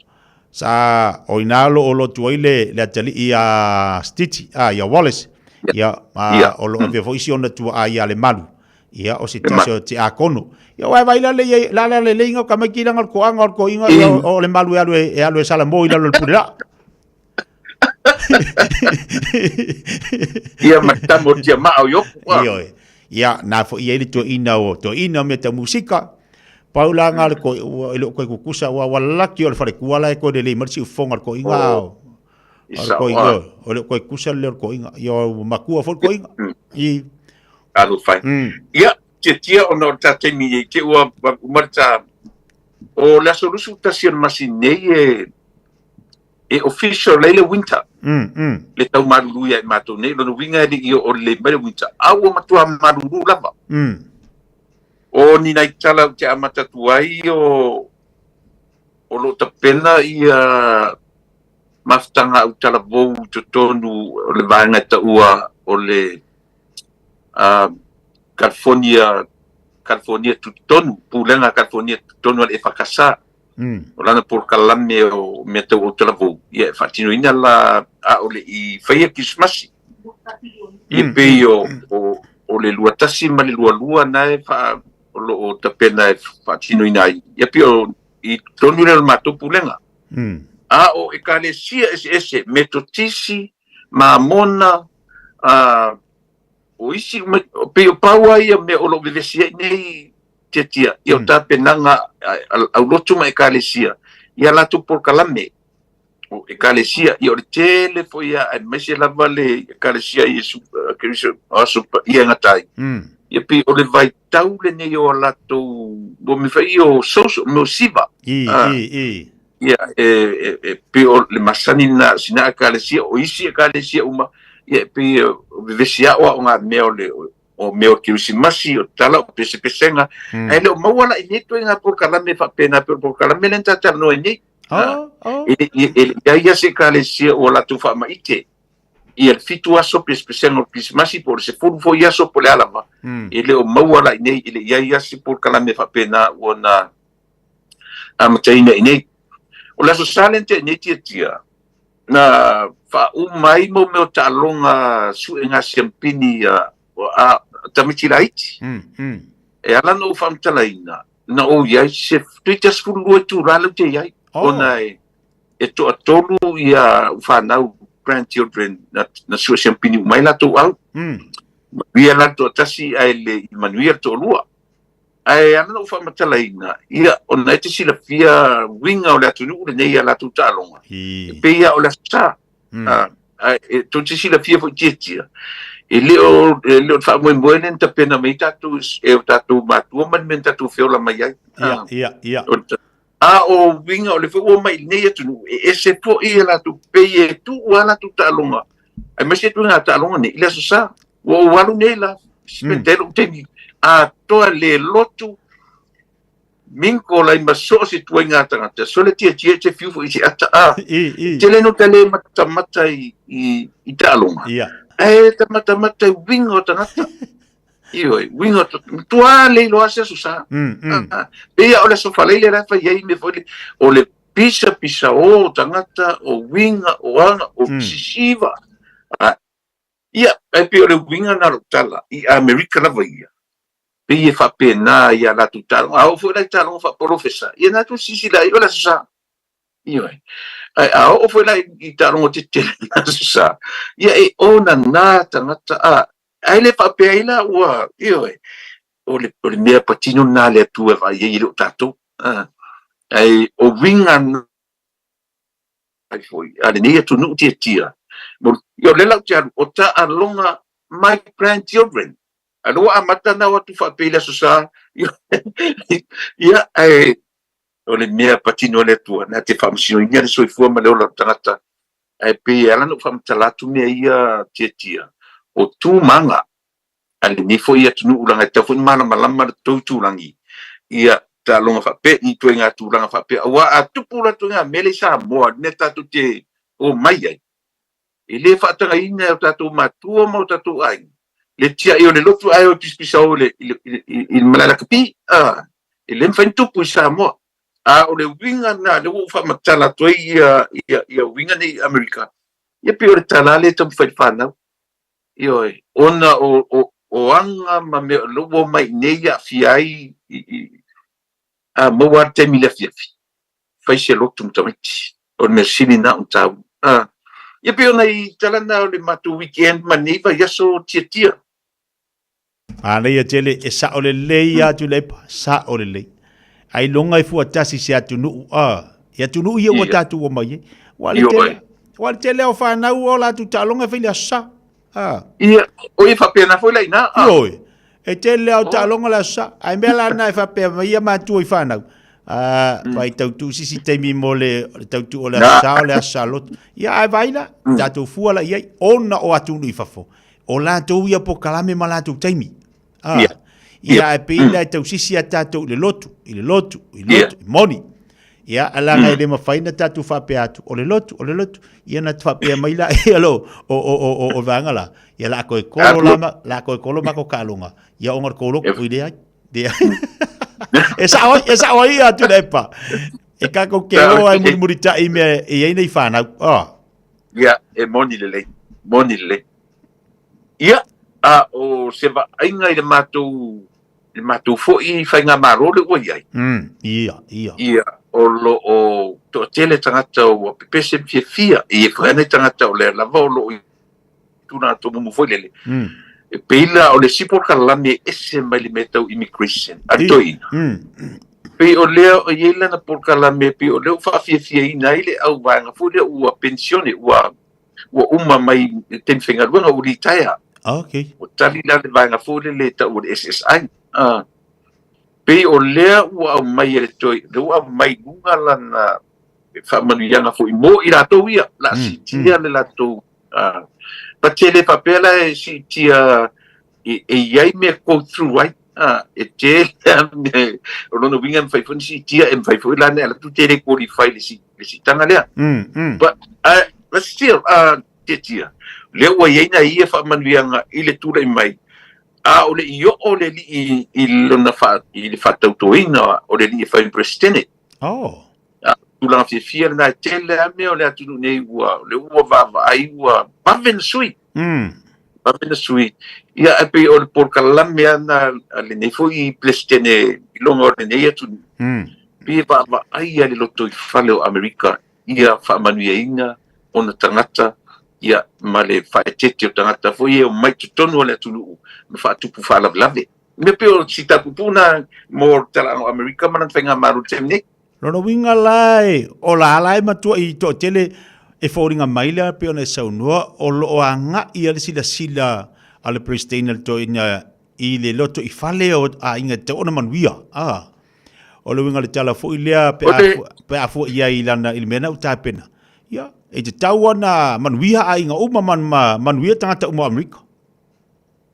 Sa o ina lo o lotu ai le le atalii a Stiti, a ia Wallace. Ia, a, o lo avea foi si ona tua a ia le malu. Ia, o se tasi o te akono. Ia, o vai la le la la le leinga o kamaiki langa o le koanga o le koinga, ia, o le malu e alu e, e alu e sala mo i lalo le pule la. Ia ma tamo tia maa o yoku. Ia, ia, nā fo ia ili to ina o, to ina me ta musika. Pau la ngā le ko, ua, i loko e kukusa, ua walaki o le whare kuala e koe le lei marisi ufonga le ko inga o. O le ko inga, o le koe kusa le ko inga. Ia, o makua fo le ko inga. I. Alo whai. Ia, tia tia o na o tā teimi i te ua umarita o le aso lusu tasi o le masi nei e e official ai le winter. Le tau malulu ia i mātou nei, lona uiga e le i o le mai le winter. A ua matua malulu lava. O ni nai tala ou te amata atu ai o o lo tapena ia mafutaga autalavou i totonu o le vaega e taua o le California California tutotonu, Pulega California tutotonu a le EFKS. O lana polokalame o mea tau autalavou, ia e faatinoina la a o le i faia Kerisimasi. Ia pei o, o, o le 21 ma le 22 na e wha, o lo o tapena e faatinoina ai. Ia pei o i totonu lea o le matou pulega. A o ekalesia eseese, Metotisi, Mamona, a, o isi, pei o pau lava ia mea o lo o vevesi ai nei tiatia, ia o tapenaga aulotu ma ekalesia, ia latou polokalame o ekalesia, ia o le tele foi ia, aemaise lava le ekalesia Iesu Keriso, Aso Paia e gata ai. Ia pei o le vaitau lenei o a latou, ua mea foi ia o social, mea o siva. I, i, i. Ia, e pei o le masani lena o sina ekalesia, o isi ekalesia uma, ia e pei e vevesi aoao ngā mea o le, o mea o Kerisimasi, o tala, o pesepesega, ae le o maua la i nei ituaiga polokalame faapena, pei o le polokalame lea na ta talanoa ai nei. E le i ai lava se ekalesia ua latou faamaite ia le 7 aso pesepesega o le Kerisimasi po o le 10 foi aso po o le a lava, e le o maua la i nei, e le i ai lava se polokalame faapena ua na amataina i nei. O le Aso Sa lea na tea nei tiatia, na faauma ai mo mea o taaloga suega siampini a tamaiti laiti. E ala ona ou faamatalaina, na ou i ai se toeitiiti 12 itula lea ou te i ai, ona e toatolu ia fanau grandchildren na sue siampini uma ai latou au. Manuia la le toatasi ae le i manuia le toalua. Ae ala ona ou faamatalaina, ia, ona e te silafia uiga o le atunuu lenei i a latou taaloga, e pei lava o le Aso Sa. Ae e tou te silafia foi tiatia, e le o e le o le faamoemoe lea na tapena mai ai tatou e o tatou matua ma le mea na tatou feola mai ai. Ia, ia, ia. A o uiga o le foi ua omai i lenei atunuu, e ese foi a latou, pei e tuu lava latou taaloga, aemaise ituaiga taaloga nei i le Aso Sa. Ua ou alu nei la, spend ai lou taimi atoa le lotu, mingle ai ma so o se ituaiga tagata, sole tiatia e te fiu foi i se ata, a, tele no ta le matamata i taaloga, ae ta matamata i uiga o tagata. Ioe, uiga o tagata, matua le iloa se Aso Sa. Pei lava o le Aso Faraile la e fai ai mea foi lea, o le pisapisa o tagata, o uiga, o aga, o sisiva. Ia, ae pei o le uiga lena o lau tala, i Amerika lava ia, pei e faapena i a latou taaloga. A oo foi la i taaloga faapolofesa, ia na tou silasila ai, o le Aso Sa. Ioe. Ae a oo foi la i taaloga tetele i le Aso Sa, ia e onana tagata, a, ae le faapea ai la ua, ioe, o le, o le mea patino lena a le Atua e vaai ai e le o tatou. A, ae o uiga na ai foi a lenei atunuu tiatia. Ia o lea la ou te alu, o taaloga my grandchildren. A lea ua amata ona o atu faapea i le Aso Sa, ia, ae o le mea patino a le Atua, na te faamasinoina le soifua ma le ola o le tagata. Ae pei e ala ona ou faamatala atu mea ia tiatia, o tu ma aga a lenei foi atunuu, leaga e tatau foi ona malamalama le tou itulagi ia taaloga faapea, i ituaiga tulaga faapea, aua a tupu la ituaiga mea lea i Samoa, le mea tatou te omai ai, e le faatagaina e o tatou matua ma o tatou aiga le tiai o le lotu ae o e pisapisao i le malae lakapi, e le mafai ona tupu i Samoa. A o le uiga lena lea ua ou faamatala atu ai ia, ia, ia uiga nei i Amerika, ia pei o le tala lea e taumafai i le fanau. Ioe, ona o, o, o aga ma mea o lea ua omai i inei e aafia ai i, i, a maua lava le taimi i le afiafi, fai se lotu ma tamaiti. O le mea sili lena ona taua. A, ia pei o nai tala na o le matou weekend ma lenei vaiaso tiatia. Manaia tele, e sao lelei lava Tuilaepa, sao lelei. Ailoga e fuatasi se atunuu, a, i atunuu ia ua tatou omai ai. Ua le tele, ua le tele o fanau o latou taaloga e fai le aso sa. A. Ia, o ia faapena foi la ina. Ioe, e tele lava o taaloga le aso sa. Ae mea la na e faapea mai ia matua i fanau. A, vai tautuu sisi taimi mo le tautuu o le aso sa o le aso sa lotu. Ia, ae vai la, tatou fua la i ai, ona o atunuu i fafo. O latou ia polokalame ma latou taimi. Ah, yeah. Ia, e pei la e tausisi a tatou i le lotu, i le lotu, i le lotu, yeah. moni. Ia, ala mm. e le mafai na tatou faapea atu, o le lotu, o le lotu. Ia na faapea mai la, ia lo, o, o, o, o, o vaega la. Ia la koe kolo la, ma, la koe kolo ma ko kaalonga. Ia onga kolo, o i le ai. E sao ai, e sao ai atu le pa. E kākou ke o ai muri muri tai me e ai nei whanau. Oh. Ia, e moni lelei, moni lelei. Ia, a o se vaaiga i le matou, le matou foi faigamalo lea ua i ai. Ia, ia. Ia, o lo o toatele tagata ua pepese ma fiafia, e i ai foi lava nai tagata o lea lava o lo o i tulaga tomumu foi lele. E pei la o le isi polokalame e ese mai le mea tau immigration a le toeaina. Pei o lea o i ai lana polokalame, pei o lea ua faafiafiaina ai le au vaega foi lea ua penisione, ua ua uma mai le taimi faigaluega, ua litaea. Okay. Ua tali la le vaega foi lele e tau o le SSI. Pei o lea ua aumai e le toe, lea ua aumai i luga lana faamanuiaga foi mo i latou ia, la siitia le latou but e le faapea la e siitia e i ai mea go through ai, e tele lava mea, o lona uiga e mafai foi ona siitia, e mafai foi la ona e alu atu te le qualify i le siitaga lea. But, but still, tiatia, lea ua i ai nai ia faamanuiaga i le tulai mai, a o le i oo le alii i lona i le faatautoina o le alii e fai ma Peresetene. Oh. A, tulaga fiafia lena, e tele lava mea o le atunuu nei ua, lea ua vaavaai ua vave na sui. Vave na sui. Ia, ae pei o le polokalame lava lena a lenei foi Peresetene i luga o lenei atunuu. Pei e vaavaai lava le lotoifale o Amerika ia faamanuiaina ona tagata ia ma le faaeteete o tagata foi e omai i totonu o le atunuu ma faatupu faalavelave. Mea pei o si tapupu na mo le talaaga o Amerika ma lana faigamalo i le taimi nei. Lona uiga la e, o la la e matua i toatele e foliga mai lea pei ona e saunoa o lo o agai a le silasila a le Peresetene a le Toeaina i le loto i fale o aiga e tatau ona manuia. A. O le uiga o le tala foi lea pe a, pe a fua i ai i lana i le mea na u tapena. Ia, e tatau ona manuia aiga uma ma, ma manuia tagata uma o Amerika.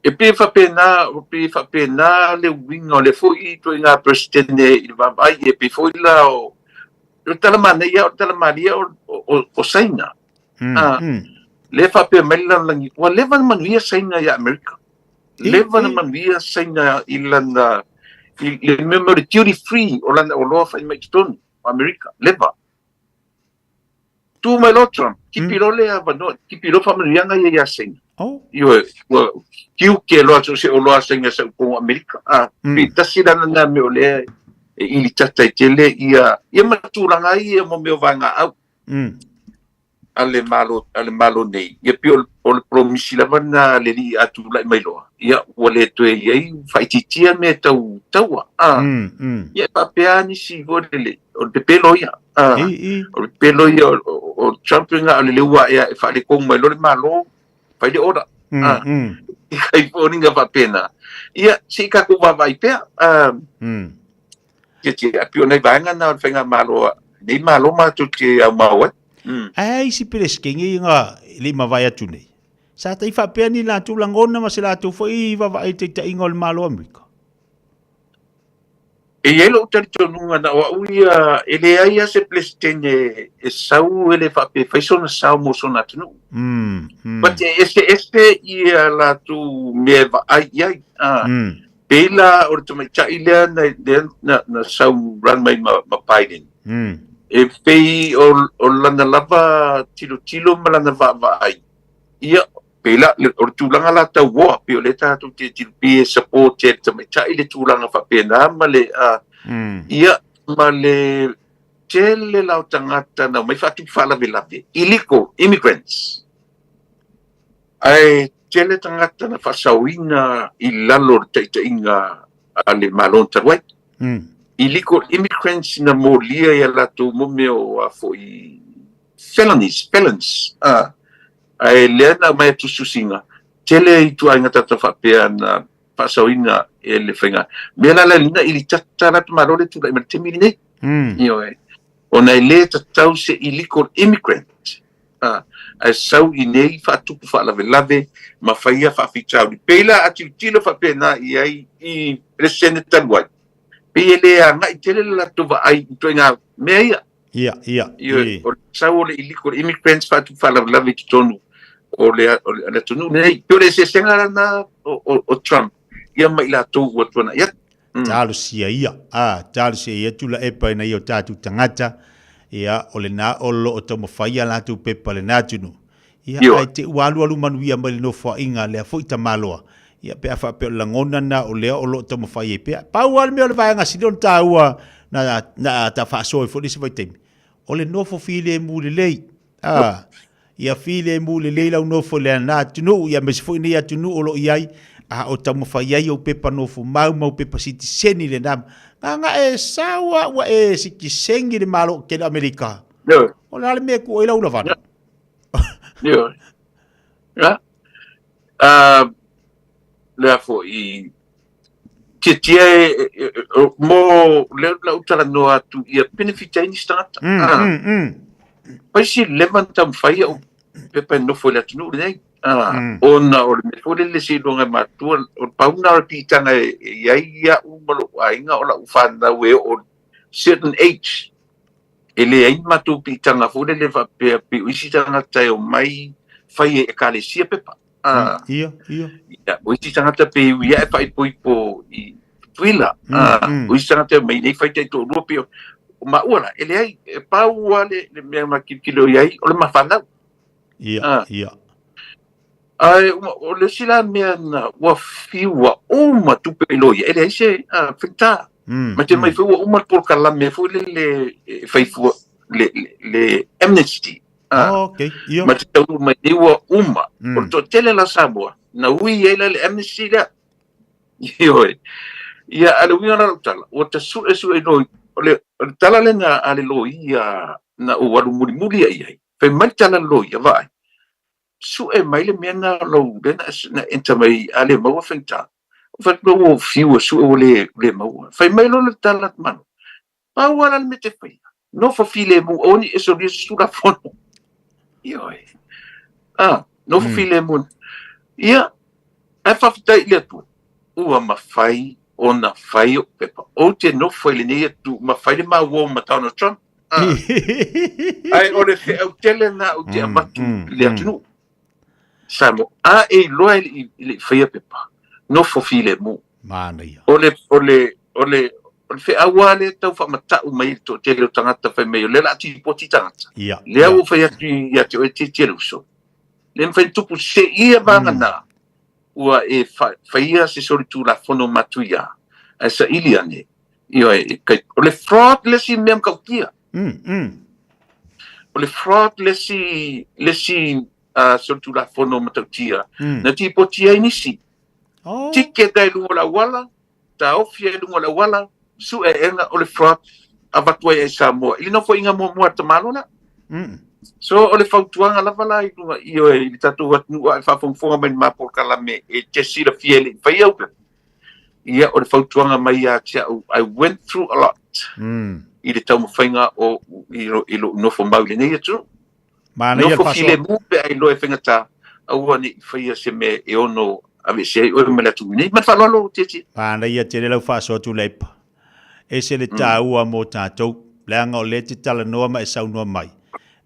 E pei e faapena, e pei e faapena le uiga o lea foi ituaiga Peresetene i le vaavaai, e pei foi la o le tala manaia, o le tala malie o, o, o Saina. Lea e faapea mai le lalolagi, ua leva ona manuia Saina ia Amerika. Leva ona manuia Saina i lana, i le mea o le duty free o lana oloa fai mai i totonu o Amerika. Leva. Tu mai loa Trump, tipi loa le avanoa, tipi loa faamanuiaga ia ia Saina. Oh. Ioe, ua tiuke loa so o se oloa a Saina sa upong o Amerika. Ah, mm. tasi lana nā mea o lea e ili tata i tele ia, ia ma tulaga ai ia mo mea o vaega au. A le Malo, a le Malo nei, ia pei o le promisi lava lena a le alii a tulai mai loa, ia ua le toe i ai faaitiitia mea tau taua. Ah, ia e faapea lava nisi foi lele, o le pepelo ia. Ah, o le pepelo ia o Trump na o le leua ea e faaletonu mai loa le Malo, fai le order. Ah, i foliga faapena. Ia, se i tatou vaavaai pea. Ah, Tia, pei o nai vaega na o le faigamalo a nei Malo matou te aumau ai. Ae ai isi Peresetene ia na e le i mavae atu nei, sa tai faapea ni latou lagona ma se latou foi vaavaai i le taitaiga o le Malo o Amerika? E i ai lou talitonuga na o au ia, e leai lava se Peresetene e sau e le faapea e fai sona sao mo sona atunuu. But e eseese ia latou mea e vaai i ai. Pei la o le tamaitai lea na, lea na, na sau run mai ma, ma Biden. E pei o, o lana lava tilotilo ma lana vaavaai. Ia, pei la, o le tulaga la tauoa, pei o lea tatou te tilotilo e support e le tamaitai le tulaga faapena ma le, uh, ia, ma le tele la o tagata na omai faatupu faalavelave, illegal immigrants. Ae tele tagata na faasaoina i lalo o le taitaiga a le Malo talu ai. Illegal immigrants na molia i a latou mo mea o a foi felonies, felons. Ah, ae lea na aumai a tusitusiga, tele ituaiga tagata faapea na faasaoina e le faiga. Mea la la lina ili tata la te Malo le tulai mai le taimi lenei. Ioe. Ona e le tatau se illegal immigrant a, ae sau i nei faatupu faalavelave ma faia faafitauli. Pei la a tilotilo faapena i ai i Peresetene talu ai, pei e le agai tele le latou vaai i ituaiga mea ia. Ia, ia, Ioe, o le sau o le illegal immigrants faatupu faalavelave i totonu o le, o le, o le atunuu lenei. Pei o le eseesega lena o, o, o Trump ia ma i latou ua tuanai atu. Talosia ia, a, talosia ia Tulaepa ina ia o tatou tagata, ia, o lena o lo o taumafai a latou pepa i lena atunuu. Ia, ae te ua alualu manuia mai le nofoaiga a lea foi tamaloa. Ia, pe a faapea o le lagona lena o lea o lo o taumafai ai pea. Pau lava le mea o le vaega sili ona taua na, na ta faasoa ai foi le isi vaitaimi, o le nofo filemu lelei. A, ia filemu lelei lau nofo i lena atunuu, ia aemaise foi nei atunuu o lo o i ai, a o taumafai ai ou pepa nofo mau ma ou pepa sitiseni i lena. Na e sau a ua e sitiseni i le Malo Tele o Amerika. O le a le mea e tuu ai lau lavana? Ioe. Ia. Uh, lea foi, tiatia e, e, e, mo lea na ou talanoa atu ia penefiti ai nisi tagata. Ah. Pai si leva na taumafai au pepa e nofo i le atunuu lenei. Ah, Ona o le mea foi lele seiloga e matua, o le pau lena o le piitaga e e i ai iaʻu ma loʻu aiga o lau fanau e oo certain age. E leai ni matou piitaga foi lele faapea pei o isi tagata e omai fai e ekalesia pepa. Ah, Ia, ia. Ia, o isi tagata pe ui ae faaipoipo i Tutuila. Ah, o isi tagata e omai nei fai taitoalua pei o maua la, e leai, e pau lava le, le mea ma tilotilo i ai, o le mafanau. Ia, ah. ia. Ae o le isi la mea na ua fiu ua uma tupe i loia, e leai se uh, faigata. Ma te mai foi ua uma le polokalame foi lele e fai fua le, le, le amnesty. Ah, oh, okay. Ia. Ma te taunuu mai nei ua uma. O le toatele la Samoa, na ui ai la le amnesty lea. Ioe. Ia, a le uiga la lau tala, ua tasu'esu'e loi, o le, o le tala lena a le loia na ou alu mulimuli ai ai. Fai mai le tala a le loia, vaai, su'e mai le mea na lou, lea na, na enter mai a le maua faigata. Fai atu ua fiu e su'e ua le, le maua. Fai mai loa le tala manu, pau lava la le mea e te faia, nofo filemu, aua ne i e solia se Tulafono. Ioe. Ah, nofo filemu. Ia, ae faafetai i le Atua, ua mafai ona fai o'u pepa. Ou te nofo i lenei atu, mafai le ma uo ma Donald Trump. Ah. Ae o le feau tele lena ou te avatu i le atunuu. Samoa, a e iloa e le i, le i faia pepa, nofo filemu. Manaia. O le, o le, o le, o le feau lava lea e tau faamata'u mai i le toatele o tagata fai mai o lea o le a tipoti tagata. Ia, Lea ua fai atu ia te oe Tietie le uso. Le mafai ona tupu seia vagana ua e faia se solitulafono matuia ae saili ane. Ioe, e kai, o le fraud le isi mea matautia. O le fraud le isi, le isi uh, solitulafono matautia. Na tipoti ai nisi. Oh. Tiketa i luga o le auala, taofi ai i luga o le auala, sueega o le fraud avatu ai e Samoa. I le nofoaiga muamua a le tamaloa la. So o le fautuaga lava la i luga ioe i le tatou atunuu a e faafogafoga mai i le ma polokalame e te silafia e le i faia au pepa. Ia o le fautuaga mai ia te au, I went through a lot i le taumafaiga o i lou nofo mau i lenei atunuu. Manaia le Nofo faasoa. filemu pe a iloa e faigata, aua ne i faia se mea e ono aveesea ai oe ma le atunuu nei. Ma le faaaloalo Tietie. Manaia tele lau faasoa Tuilaepa. Ese le taua mo tatou, leaga o lea e te talanoa ma e saunoa mai,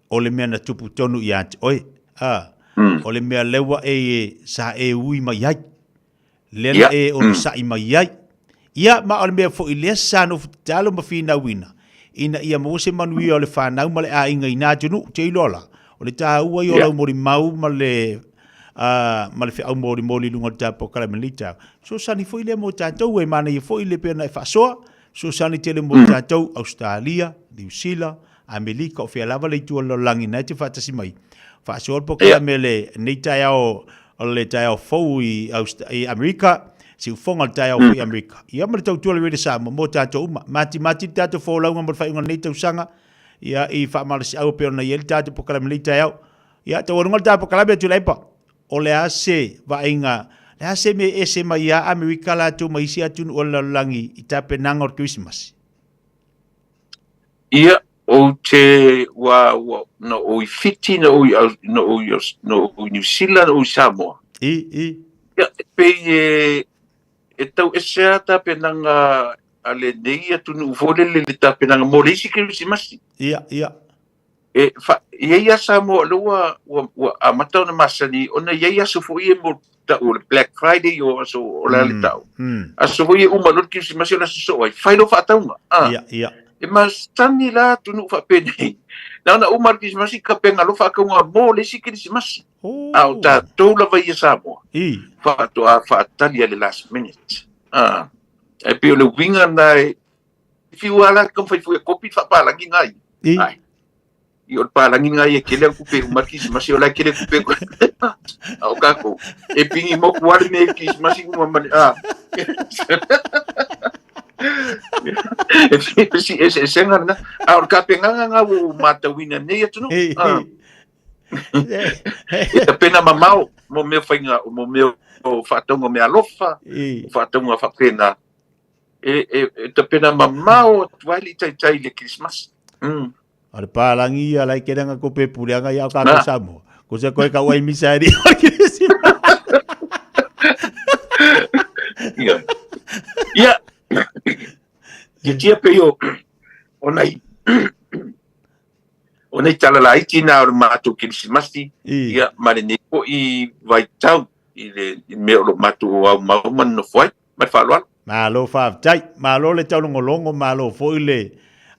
o le mea na tupu tonu ia te oe, a, o le mea lea ua e, sa e ui mai ai. Lea na e onosai mai ai. Ia, ma o le mea foi lea sa nofo tatalo ma finauina, ina ia maua se manuia o le fanau ma le aiga i na atunuu, te iloa la, o le taua ia o lau molimau ma le, ma le feau molimoli i luga o le tatou polokalame i lenei taeao. Fesoasoani foi lea mo tatou, e manaia foi le pei ona e faasoa, fesoasoani tele mo tatou, Ausetalia, Niu Sila, Amerika, o fea lava le itu o le lalolagi na e te faatasi mai. Faasoa le polokalame lenei taeao o le taeao fou i, i Amerika, siufoga o le taeao fou i Amerika. Ia ma le tautua le Radio Samoa mo tatou uma. Matimati le tatou folauga mo le faaiuga o lenei tausaga, ia i faamalosiau e pei ona i ai le tatou polokalame i lenei taeao. Ia, taualuga le tatou polokalame Tuilaepa. O le a se vaaiga, le a se mea e ese mai ia Amerika latou ma isi atunuu o le lalolagi i tapenaga o le Kerisimasi? Ia, ou te, ua, ua, na ou i Fiti, na ou i, na ou i, na ou i Niu Sila, na ou i Samoa. I, i. Ia, e pei e, e tau ese lava tapenaga a lenei atunuu foi lele i le tapenaga mo le isi Kerisimasi. Ia, ia. E, fa, e i ai lava Samoa o lea ua, ua, ua amata ona masani, ona e i ai aso foi ia mo ta'u o le Black Friday o aso o le a le ta'u. Aso foi ia uma loa le Kerisimasi o le aso soo ai, fai lou faatauga. Ah. Ia, ia. E masani la atunuu faapenei. Na ona uma le Kerisimasi kapega loa faatauga mo le isi Kerisimasi. Oh. A o tatou lava ia Samoa. I. Faatoa faatali a le last minute. Ah. E pei o le uiga na e fiu lava la taumafai foi e kopi le faapalagi nai. I. Ai. I o le palagi ngai e kele au kupe uma le Kerisimasi o la e kele kupe a o kākou e pingi moku ale me Kerisimasi uma mani a e si e se senga na a o le kapengaga nga ua matauina nei atunuu a e tapena mamao mo mea faiga mo mea o faatauga o meaalofa o faatauga faapena e e e tapena mamao atu ai le taitai i le Kerisimasi. O le pālangi ia lai keranga ko pe puleanga ia o kātou Samoa. Ko se koe ka uai misa e ri o Ia. Ia. Ia tia pe o o nei o nei tala laiti nā o le mātou Kerisimasi ia ma lenei fo'i vaitau i le mea o lo matou au mau ma nonofo ai. Ma le faaaloalo. Malo faafetai. Malo le taulogologo, malo foi le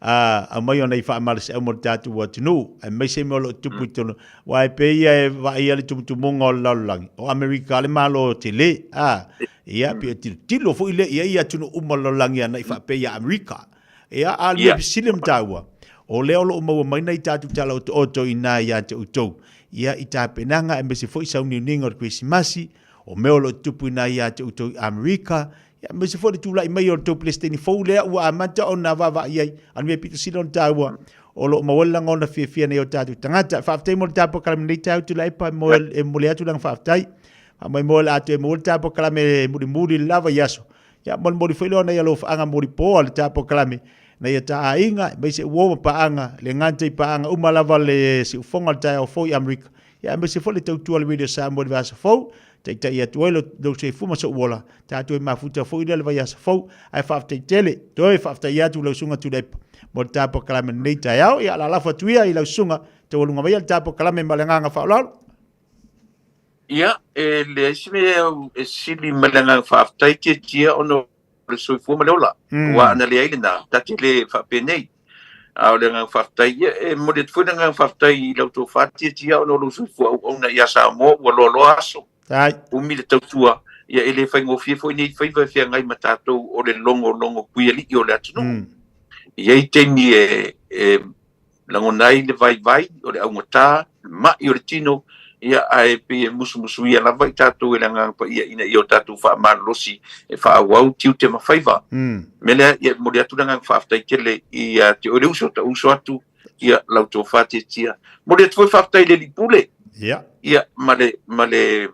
aumai o nei faamalosiau mo le tatou atunuu, aemaise mea o lo o tupu i totonu. Aua e pei ia e vaaia le tumutumuga o le lalolagi, o Amerika le Malo tele, a, ia, pei e tilotilo foi lea i ai atunuu uma o le lalolagi agai faapea ia Amerika. Ia, a o le mea fesili ma taua, o lea o lo o maua mai nai tatou tala otooto i ina ia te outou, ia, i tapenaga aemaise foi sauniuniga o le Kerisimasi, O mea o lo o tutupu ina ia te outou i Amerika, ia, aemaise foi le tulai mai o le tou Peresetene fou lea ua amata ona vaavaai ai. A o le mea pito sili ona taua, o lo o maua le lagona fiafia nei o tatou tagata. Faafetai mo le tatou polokalame nei taeao Tuilaepa, e momoli atu lana faafetai. Faamoemoe o le a toe maua le tatou polokalame mulimuli lava i aso. Ia, molimoli foi lea o nai alofaaga molipo a le tatou polokalame, nai a ta aiga, aemaise uo ma paaga, le gata i paaga uma lava le siufoga o le taeao fou i Amerika. Ia aemaise foi le tautua a le Radio Samoa i le vaiaso fou, taitai atu ai lou soifua ma sou ola, tatou e mafuta foi lea le vaiaso fou, ae faafetai tele, toe faafetai atu i lau susuga Tuilaepa mo le ta polokalame i lenei taeao. Ia lalafo atu ia i lau susuga, taualuga maia le ta polokalame ma le agaga faaaloalo. Ia, e leai se mea e sili mai le agaga faafetai Tiatia ona o le soifua ma le ola. Aua ana leai lena, ta te le faapenei. A o le agaga faafetai, ia, e momoli atu foi le agaga faafetai i lau tofa Tiatia ona o lou soifua auauna ia Samoa ua loaloa aso, umi le tautua, ia e le faigofie foi nei faiva e feagai ma tatou o le logologo kuialii o le atunuu. E i ai taimi e, e lagona ai le vaivai o le augata, le ma'i o le tino, ia, ae pei e musumusuia lava i tatou e le Agaga Paia ina ia o tatou faamalolosi e faaauau tiute ma faiva. O le mea lea, ia, e momoli atu le agaga faafetai tele ia te oe le uso, tau uso atu, ia, lau tofa Tiatia. Momoli atu foi le faafetai i le Alii Pule, ia, ma le, ma le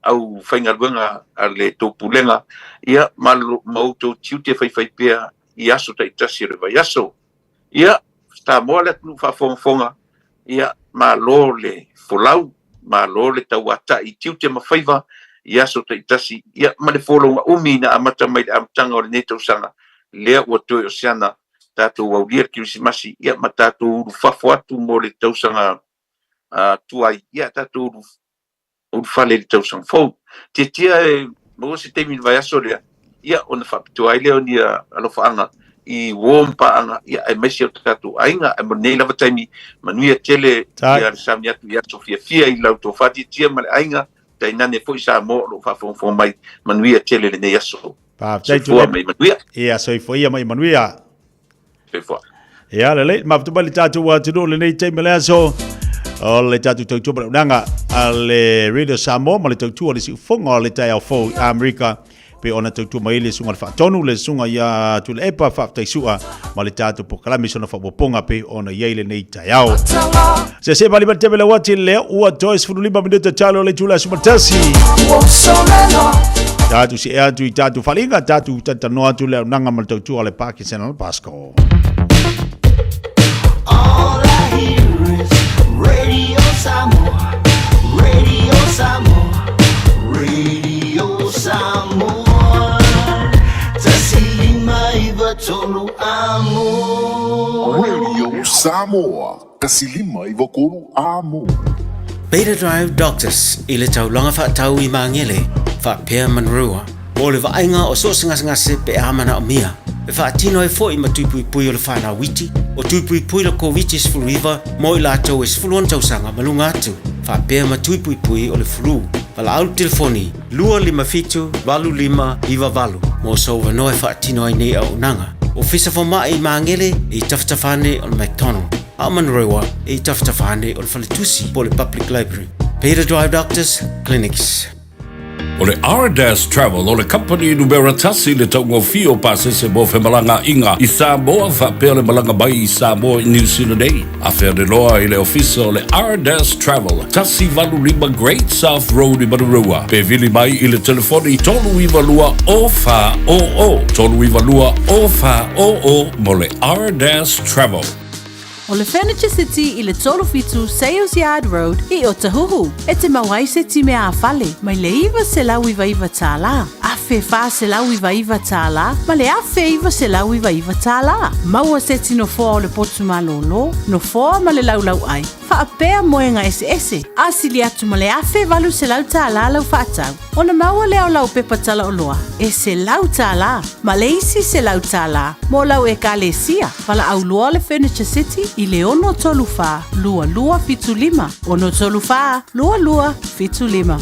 aufaigaluega a le tou Pulega, ia, ma, ma outou tiute faifaipea i aso taitasi o le vaiaso. Ia, Samoa le atunuu faafogafoga, ia, malo le folau, malo le tauatai i tiute ma faiva i aso taitasi, ia, ma le folauga umi na amata mai i le amataga o lenei tausaga, lea ua toe o se ana tatou aulia le Kerisimasi, ia, ma tatou ulufafo atu mo le tausaga tuai, ia, tatou ulufale i le tausaga fou. Tiatia e maua se taimi i le vaiaso lea, ia, ona faapitoa ai lea o ni alofaaga i uo ma paaga, ia, aemaise o tatou aiga. Ae mo lenei lava taimi, manuia tele ia le sauni atu i aso fiafia i lau tofa Tiatia ma le aiga, tainane foi Samoa o lo o faafogafoga mai. Manuia tele lenei aso. Faafetai Soifua ma ia manuia. Ia, soifua ia ma ia manuia. Soifua. Ia, lelei, mafuta mai le tatou atunuu lenei taimi le aso. O le tatou tautua ma le auaunaga a le Radio Samoa ma le tautua o le siufofoga o le taeao fou i Amerika. Pe ona tautua mai le susuga i le Faatonu, le susuga ia Tuilaepa Faafetai Sua ma le tatou polokalame i sona faaopoopoga pe ona i ai lenei taeao. Se se vali teve le wati le ua toe 15 minuta talo le itula 11. Tatou see atu i tatou faaaliga, tatou talatalanoa atu le auaunaga ma le tautua a le Parkinson o le Pasco. All I hear is Radio Samoa, Radio Samoa, Radio Samoa. 159 amo. Radio Samoa, 159 amo. Beta Drive Doctors i le taulaga faatau i Magele, faapea Manurewa, mo le vaaiga o so o se gasegase pe a manaomia. E faatino ai foi ma tui puipui o le whanau iti, o tui puipui la Koviti-19 mo i latou e 16 tausaga ma luga atu, faapea ma tui puipui o le flu. Valaau le telefoni 257 8598 mo sou avanoa e faatino ai nei auaunaga. Ofisa Fomai i Magele i tafatafa ane o le McDonald, a o Manurewa i tafatafa ane o le Faletusi po o le Public Library. Beta Drive Doctors Clinics. O le Ardas Travel o le kamupani numera tasi i le taugofie o pasese mo femalagaaiga i Samoa faapea le malaga mai i Samoa i Niu Sila nei. Afea le loa i le ofisa o le Ardas Travel, 185 Great South Road i Manurewa, pe vili mai i le telefoni 392 0400, 392 0400 mo le Ardas Travel. O le Furniture City i le 37 Sales Yard Road i Otahuhu, e te mau ai se time ā-fale mai le $999, $1,499 ma le $1,999. Maua se ti nofoa o le potu malōlō, nofoa ma le laulauʻai, faapea moega eseese, a sili atu ma le $1,800 lau faatau. Ona maua lea o lau pepa talaoloa e $100 ma le isi $100 mo lau Ekalesia. Valaau loa le Furniture City i le 634 2275, 634 2275.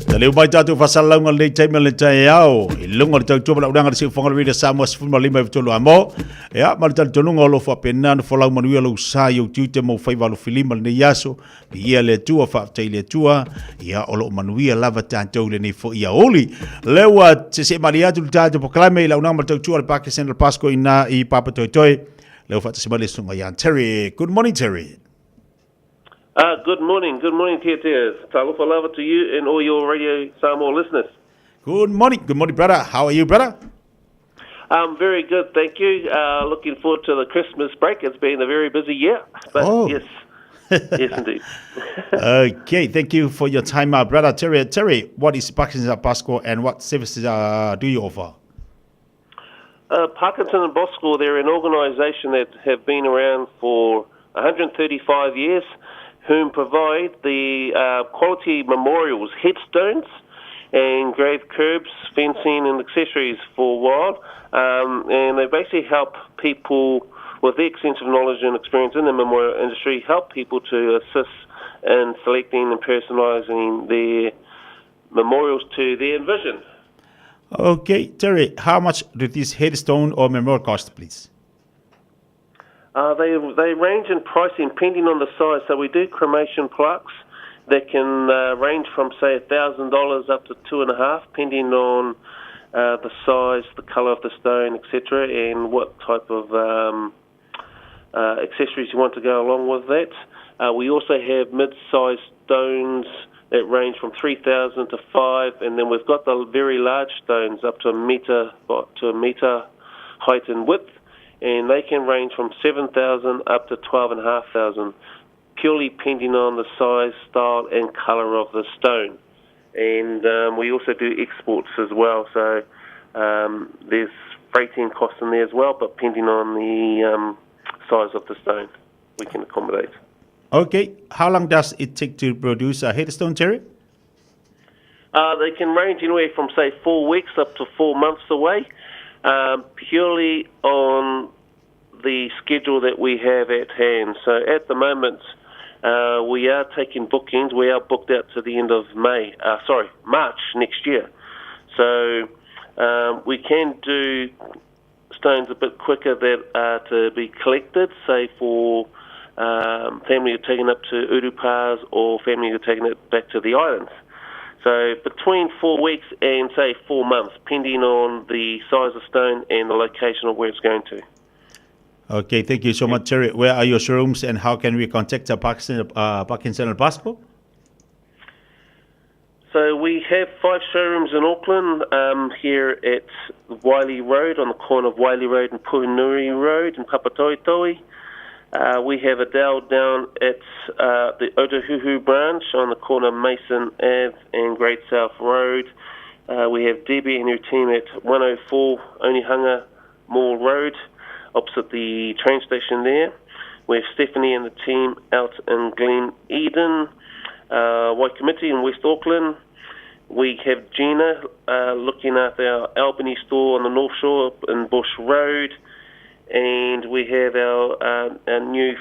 Taleu mai tatou faasalalauga lenei taimi o le taeao i luga o le tautua ma le auaunaga a le Siufofoga o le Radio Samoa 15 i tolu amo. Ia, ma le talitonuga o lo o faapena ona folau manuia lou sa i ou tiute ma ou faiva alofilima lenei aso. Viia le Atua, faafetai i le Atua, ia o lo o manuia lava tatou i lenei foi aoauli. Lea ua seesee malie atu le tatou polokalame i le auaunaga ma le tautua a le Pākehā Central Pasco i ina i Papatoetoe. Lea ua faatasi mai le susuga ia Terry. Good morning, Terry. Good morning, good morning, Tia. Talofa lava to you and all your Radio Samoa listeners. Good morning, good morning, brother. How are you, brother? I'm very good, thank you. Looking forward to the Christmas break. It's been a very busy year, but Oh. yes, yes indeed. Okay, thank you for your time, brother Terry. Terry, what is Parkinson's Pasco and what services do you offer? Parkinson and Bosco, they're an organisation that have been around for 135 years, whom provide the quality memorials, headstones, and grave curbs, fencing and accessories for wild. And they basically help people with their extensive knowledge and experience in the memorial industry, help people to assist in selecting and personalising their memorials to their vision. Okay, Terry, how much do this headstone or memorial cost, please? They range in pricing depending on the size. So we do cremation plaques that can range from, say, $1,000 up to two and a half, depending on the size, the colour of the stone, etc., and what type of accessories you want to go along with that. We also have mid-sized stones that range from $3,000 to five, and then we've got the very large stones up to a metre, to a metre height and width, and they can range from $7,000 up to $12,500, purely depending on the size, style, and colour of the stone. And we also do exports as well, so there's freighting costs in there as well, but depending on the size of the stone, we can accommodate. Okay, how long does it take to produce a headstone, Terry? They can range anywhere from, say, four weeks up to four months away, purely on the schedule that we have at hand. So at the moment, we are taking bookings. We are booked out to the end of May, sorry, March next year. So we can do stones a bit quicker that are to be collected, say for family who are taken up to Urupas or family who are taking it back to the islands. So between four weeks and say 4 months, depending on the size of stone and the location of where it's going to. Okay, thank you so much, Terry. Where are your showrooms and how can we contact Parkinson and Bosco? So we have five showrooms in Auckland, here at Wiley Road, on the corner of Wiley Road and Puhinui Road in Papatoetoe. We have Adele down at the Otahuhu branch on the corner of Mason Ave and Great South Road. We have Debbie and her team at 104 Onehunga Mall Road, opposite the train station there. We have Stephanie and the team out in Glen Eden, Waikumete in West Auckland. We have Gina looking at our Albany store on the North Shore in Bush Road. And we have our new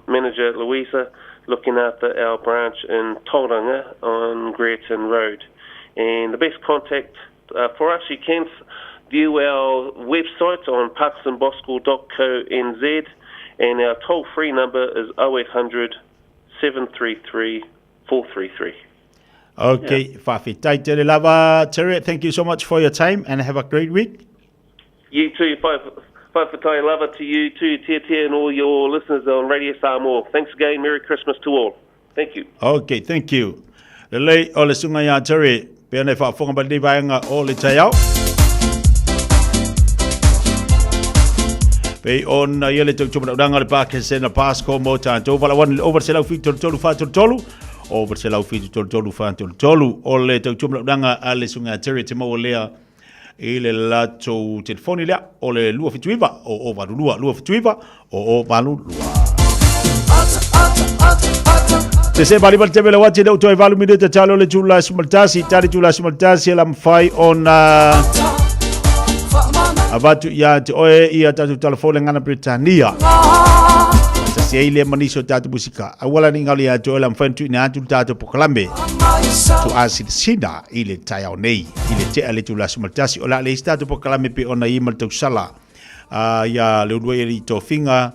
manager, Louisa, looking after our branch in Tauranga on Greerton Road. And the best contact for us, you can view our website on parkinsonboscall.co.nz, and our toll-free number is 0800 733 433. Okay, yeah. Fa'afetai tele lava. Terry, thank you so much for your time and have a great week. You too. Fa'afetai lava to you too, Tia Tia, and all your listeners on Radio Samoa. Thanks again. Merry Christmas to all. Thank you. Okay, thank you. Lelei o le susuga ia Terry, pe ona e faafofoga mai lenei vaega o le taeao. Pei ona ia le tautumanaunaga o le Pakisena Pasco mo tatou valaauani le over 173 433 over 173 433 o le tautumanaunaga a le susuga Terry te maua lea i le latou telefoni lea o le 279 o 082 279 o 082. Se se bali bali tebe le wati le uto e valu minute talo le tula simaltasi tali tula simaltasi la mfai ona avatu ia te oe ia tatu telefone ngana Britania. Sa se ile maniso tatu musika. Awala ni ngali ia te oe la mfai tu ina atu tatu pokalame. Tu asil sina i le taeao nei i le tea le itula 11 o le a leai se tatou polokalame pei ona i ai ma le tausala ia le uluai alii tofiga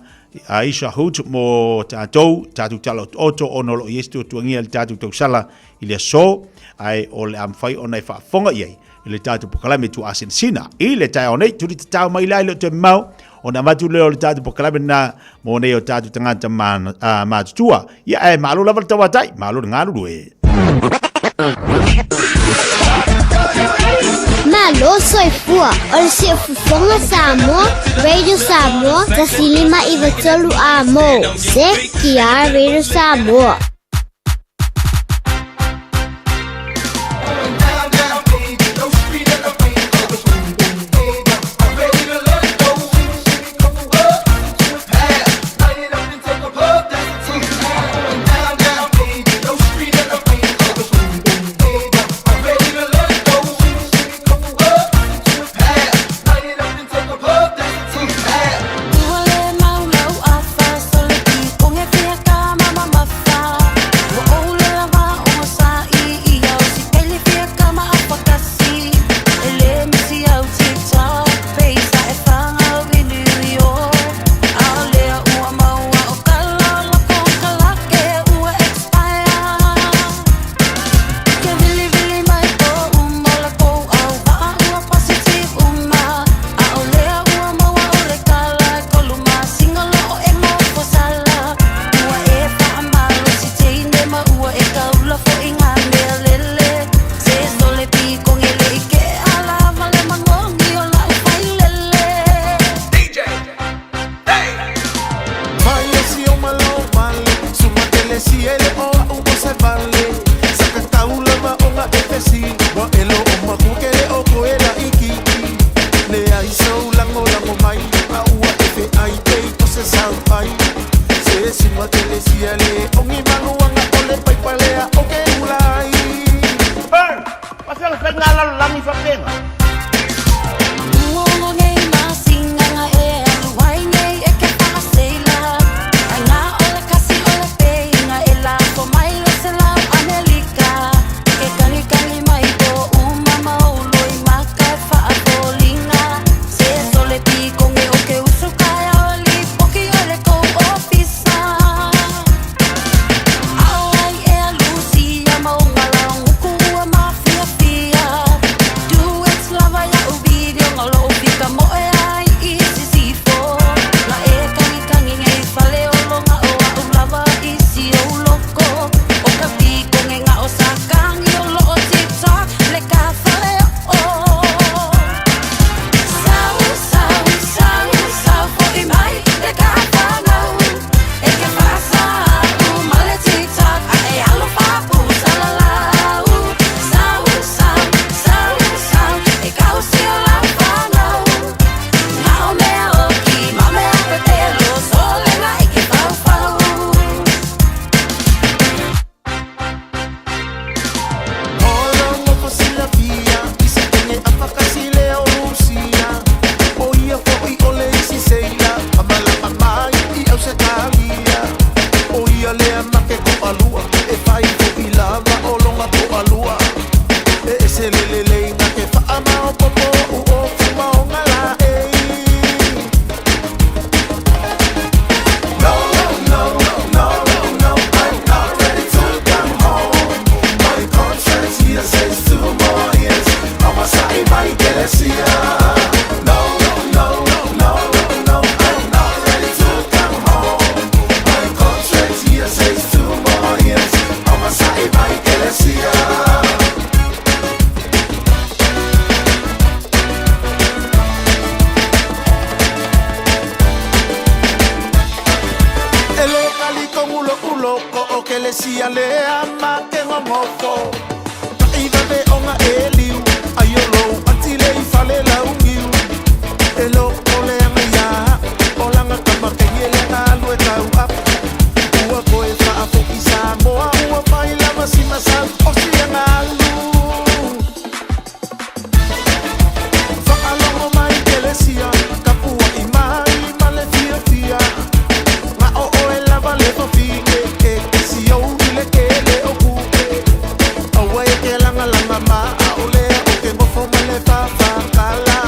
Aisha Hood mo tatou tatou tala otooto ona o lo o i ai se tuatuagia i le tatou tausala i le aso ae o le a mafai ona e faafofoga i ai i le tatou polokalame tuuasinasina i le taeao nei. Tuli tatao mai la i le o toe mamao ona avatu lea o le tatou polokalame lena mo nei o tatou tagata matutua. Ia ae malo lava le tauatai, malo le galulue. Malo soifua, o le siufofoga Samoa, Radio Samoa, 1593 A mo, CKR Radio Samoa. Faafea le faiga lalolagi faapena? Ma a o le o ke ngofo ma le fafakala.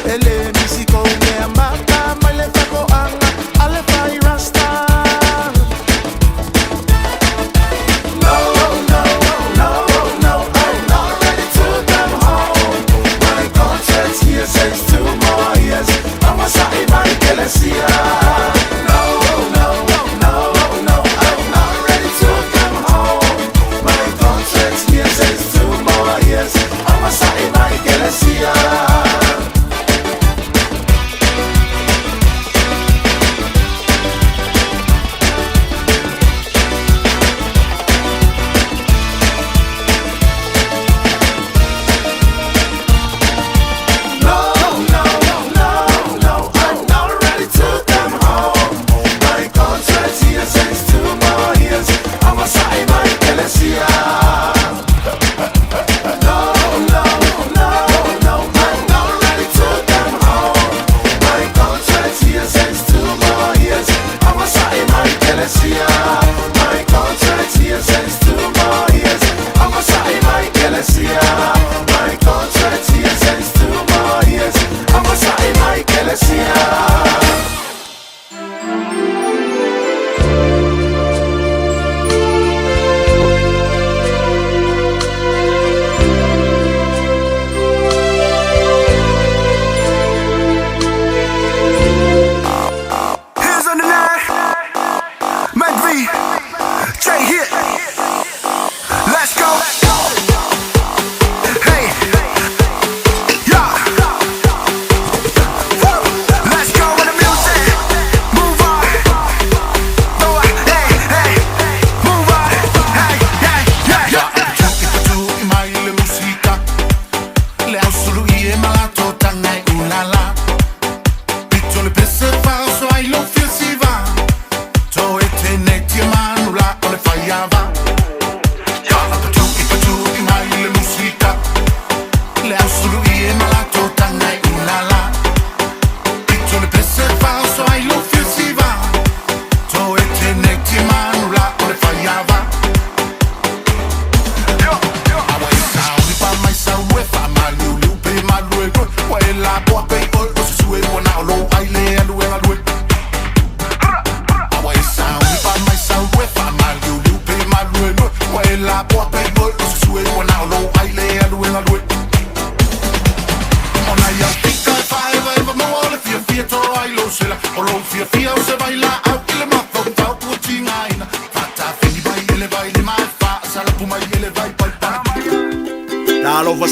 E le misi kou.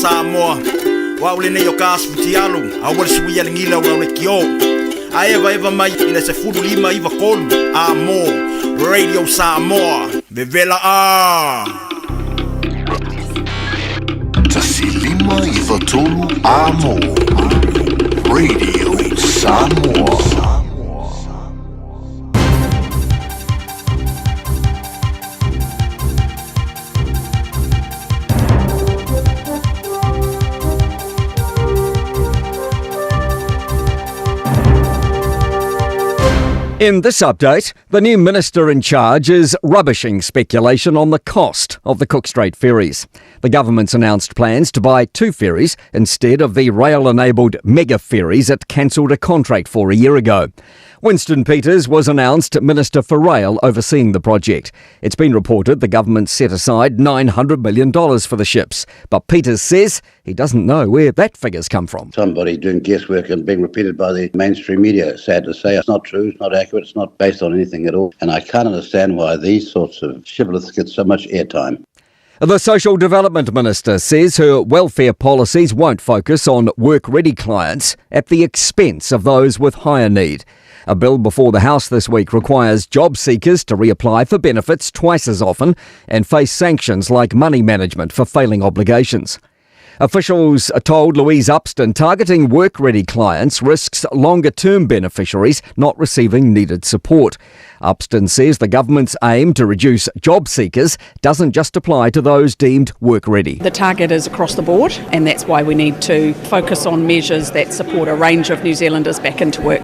Samoa. O au lenei o ka asu futialu, aua le suia le gila o lau leitio. A evaeva mai i le 15 93 a mo Radio Samoa. Vevela a! 1593 Amo Radio Samoa. In this update, the new minister in charge is rubbishing speculation on the cost of the Cook Strait ferries. The government's announced plans to buy two ferries instead of the rail enabled mega ferries it cancelled a contract for a year ago. Winston Peters was announced Minister for Rail overseeing the project. It's been reported the government set aside $900 million for the ships, but Peters says he doesn't know where that figure's come from. Somebody doing guesswork and being repeated by the mainstream media. Sad to say, it's not true, it's not accurate, it's not based on anything at all. And I can't understand why these sorts of shibboleths get so much airtime. The Social Development Minister says her welfare policies won't focus on work ready clients at the expense of those with higher need. A bill before the House this week requires job seekers to reapply for benefits twice as often and face sanctions like money management for failing obligations. Officials told Louise Upston targeting work ready clients risks longer term beneficiaries not receiving needed support. Upston says the government's aim to reduce job seekers doesn't just apply to those deemed work ready. The target is across the board, and that's why we need to focus on measures that support a range of New Zealanders back into work.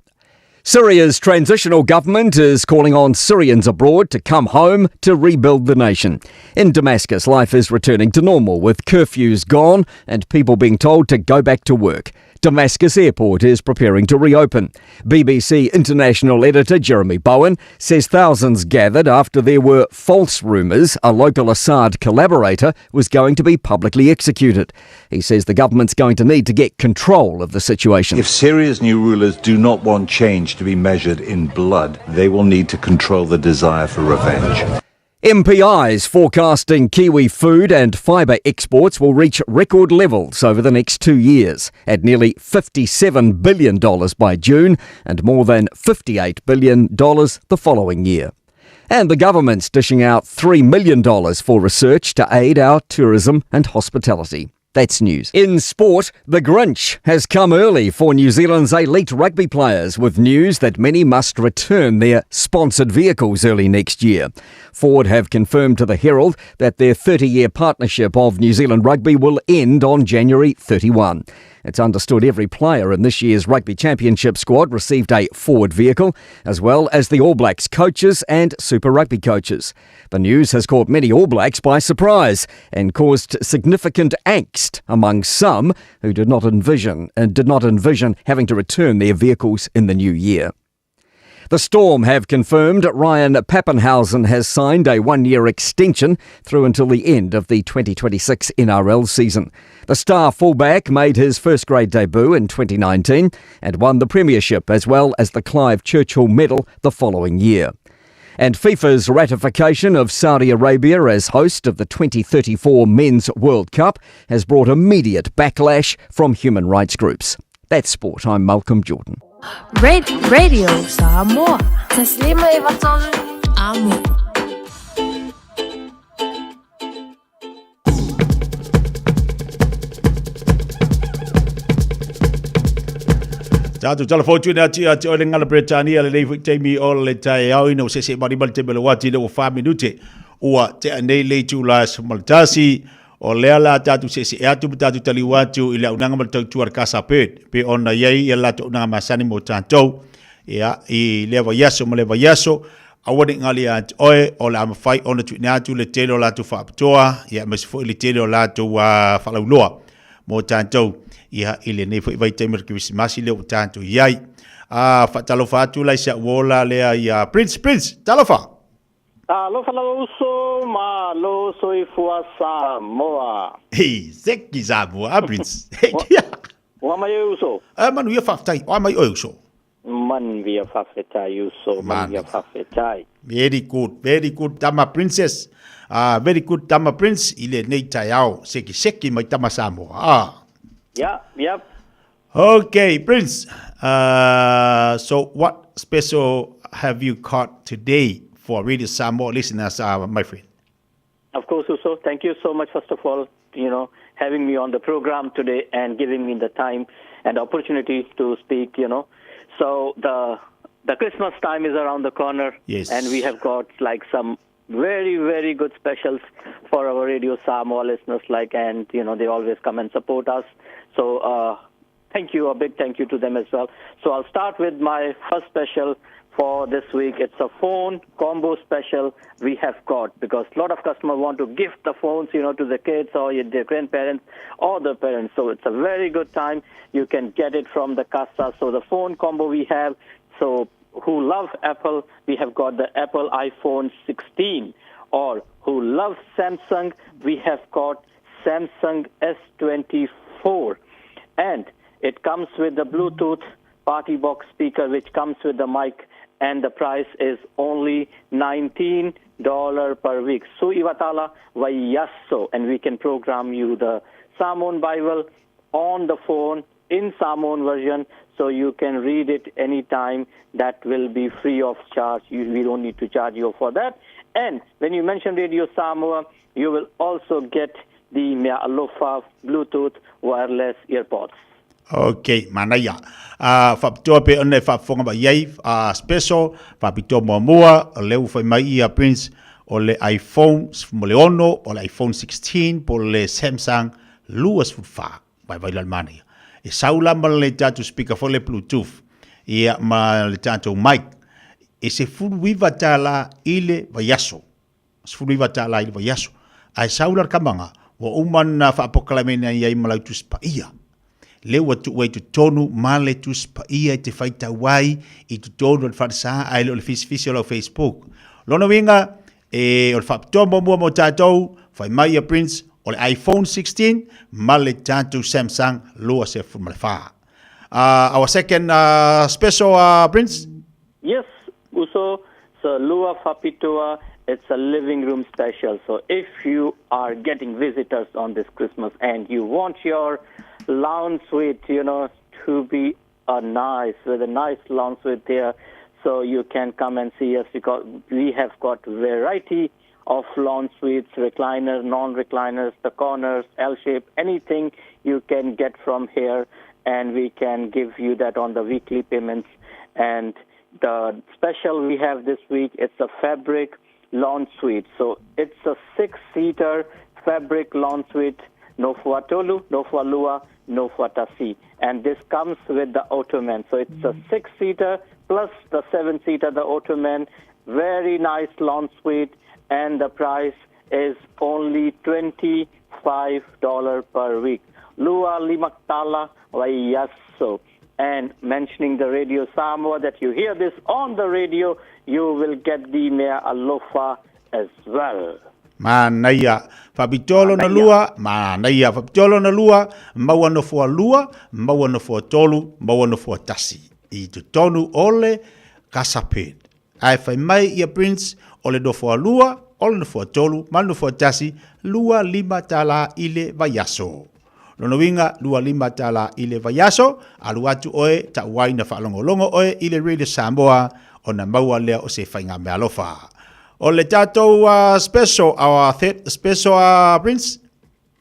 Syria's transitional government is calling on Syrians abroad to come home to rebuild the nation. In Damascus, life is returning to normal with curfews gone and people being told to go back to work. Damascus Airport is preparing to reopen. BBC International editor Jeremy Bowen says thousands gathered after there were false rumours a local Assad collaborator was going to be publicly executed. He says the government's going to need to get control of the situation. If Syria's new rulers do not want change to be measured in blood, they will need to control the desire for revenge. MPI's forecasting Kiwi food and fibre exports will reach record levels over the next two years at nearly $57 billion by June and more than $58 billion the following year. And the government's dishing out $3 million for research to aid our tourism and hospitality. That's news. In sport, the Grinch has come early for New Zealand's elite rugby players with news that many must return their sponsored vehicles early next year. Ford have confirmed to the Herald that their 30 year partnership of New Zealand rugby will end on January 31. It's understood every player in this year's Rugby Championship squad received a Ford vehicle, as well as the All Blacks coaches and Super Rugby coaches. The news has caught many All Blacks by surprise and caused significant angst among some who did not envision and did not envision having to return their vehicles in the new year. The Storm have confirmed Ryan Papenhuyzen has signed a one year extension through until the end of the 2026 NRL season. The star fullback made his first grade debut in 2019 and won the Premiership as well as the Clive Churchill Medal the following year. And FIFA's ratification of Saudi Arabia as host of the 2034 Men's World Cup has brought immediate backlash from human rights groups. That's sport. I'm Malcolm Jordan. Red, Radio Samoa. Taslima Ivatolu Amo. Tātou tala fōtu ina ati ati o le ngala Bretania le nei taimi o le tai au ina o se se mari mali te mele wati le o wha minute ua te anei le tu la smalatasi O lea la tātou se'ese'e atu ma tātou taliu atu i le auaunaga ma le tautua a le Casa Bird, e pei ona i ai ia le latou auaunaga masani mo tātou, ia, i lea vaiaso ma lea vaiaso, aua ne i gali ia te oe, o le a mafai ona tuuina atu le tele o latou faapitoa, ia, aemaise foi le tele o latou faalauiloa mo tātou, ia, i lenei foi vaitaimi o le Kerisimasi lea ua tātou i ai. A, faatalofa atu la i si au ola lea ia Prince, Prince, talofa! Talofa lava uso, malo soifua Samoa. Hei, seki Samoa, a Prince. Ua mai e uso. A manuia faafetai, o a mai oe uso. Manuia faafetai uso, manuia faafetai. Very good, very good tama princess. Ah, very good tama prince i lenei taeao. Sekiseki mai tama Samoa. Ah. Yeah, yep. Okay, Prince. So what special have you caught today for Radio Samoa listeners, my friend? Of course, Uso. Thank you so much, first of all, you know, having me on the program today and giving me the time and opportunity to speak, you know. So the the Christmas time is around the corner. Yes. And we have got like some very, very good specials for our Radio Samoa listeners, like, and, you know, they always come and support us. So, thank you, a big thank you to them as well. So I'll start with my first special for this week. It's a phone combo special we have got because a lot of customers want to gift the phones, you know, to the kids or their grandparents or their parents. So it's a very good time. You can get it from the Casa. So the phone combo we have, so who love Apple, we have got the Apple iPhone 16. Or who love Samsung, we have got Samsung S24. And it comes with the Bluetooth party box speaker, which comes with the mic, and the price is only $19 per week. So iwatala vaiyaso, and we can program you the Samoan Bible on the phone in Samoan version, so you can read it anytime. That will be free of charge. You, we don't need to charge you for that. And when you mention Radio Samoa, you will also get the Mea Alofa Bluetooth wireless earpods. Ok, manaia. Uh, faapitoa pe ona e faafofoga mai ai, uh, special, faapitoa muamua, o lea ua fai mai ia Prince, o le iPhone 16, o le iPhone 16, po o le Samsung 24. Vaivai la le manaia. E sau la ma le tatou speaker foi le Bluetooth, ia ma le tatou mic, e $19 i le vaiaso. $19 i le vaiaso. Ae sau la le kamaga, ua uma ona faapokalameina i ai ma lau Tusi Paia. Lea ua tuu ai i totonu ma le Tusi Paia e te faitau ai i totonu o le falesa ae le o le fisifisi o lau Facebook. Lona uiga, e, o le faapitoa muamua mo tatou, fai mai ia Prince, o le iPhone 16 ma le tatou Samsung 24. Our second special, Prince? Yes, uso, so lua faapitoa, it's a living room special. So if you are getting visitors on this Christmas and you want your lounge suite, you know, to be a nice, with a nice lounge suite there, so you can come and see us because we have got variety of lounge suites, recliners, non-recliners, the corners, L-shape, anything you can get from here, and we can give you that on the weekly payments. And the special we have this week, it's a fabric lounge suite. So it's a six-seater fabric lounge suite, no tolu, no lua, no tasi. And this comes with the ottoman. So it's a six-seater plus the seven-seater, the ottoman. Very nice lounge suite, and the price is only $25 per week. Lua limaktala vaiyaso. And mentioning the Radio Samoa, that you hear this on the radio, you will get the Mea Alofa as well. Manaia. Faapitoa lona lua, manaia. Faapitoa lona lua, maua nofoa lua, maua nofoa tolu, maua nofoa tasi. I totonu o le Kasapet. Ae fai mai ia Prince, o le nofoa lua, o le nofoa tolu, ma le nofoa tasi, $25 i le vaiaso. Lona uiga, $25 i le vaiaso, alu atu oe, tau ai na faalogologo oe i le Radio Samoa, ona maua lea o se faigameaalofa. O le tatou uh, special, our third special, uh, Prince?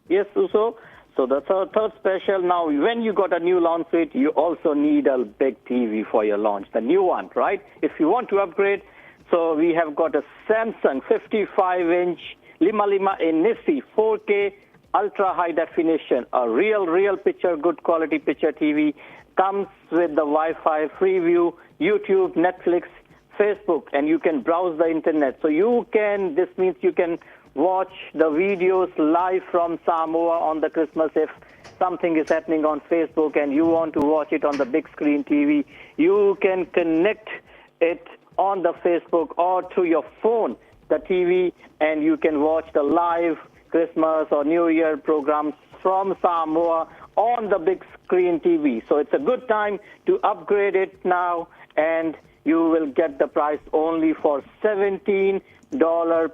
Yes, Uso. So the third, third special now, when you got a new launch suite, you also need a big TV for your launch, the new one, right? If you want to upgrade, so we have got a Samsung 55-inch Lima Lima Inisi 4K ultra high definition, a real, real picture, good quality picture TV, comes with the Wi-Fi, Freeview, YouTube, Netflix, Facebook, and you can browse the internet. So you can, this means you can watch the videos live from Samoa on the Christmas if something is happening on Facebook and you want to watch it on the big screen TV, you can connect it on the Facebook or to your phone, the TV, and you can watch the live Christmas or New Year programs from Samoa on the big screen TV. So it's a good time to upgrade it now and you will get the price only for $17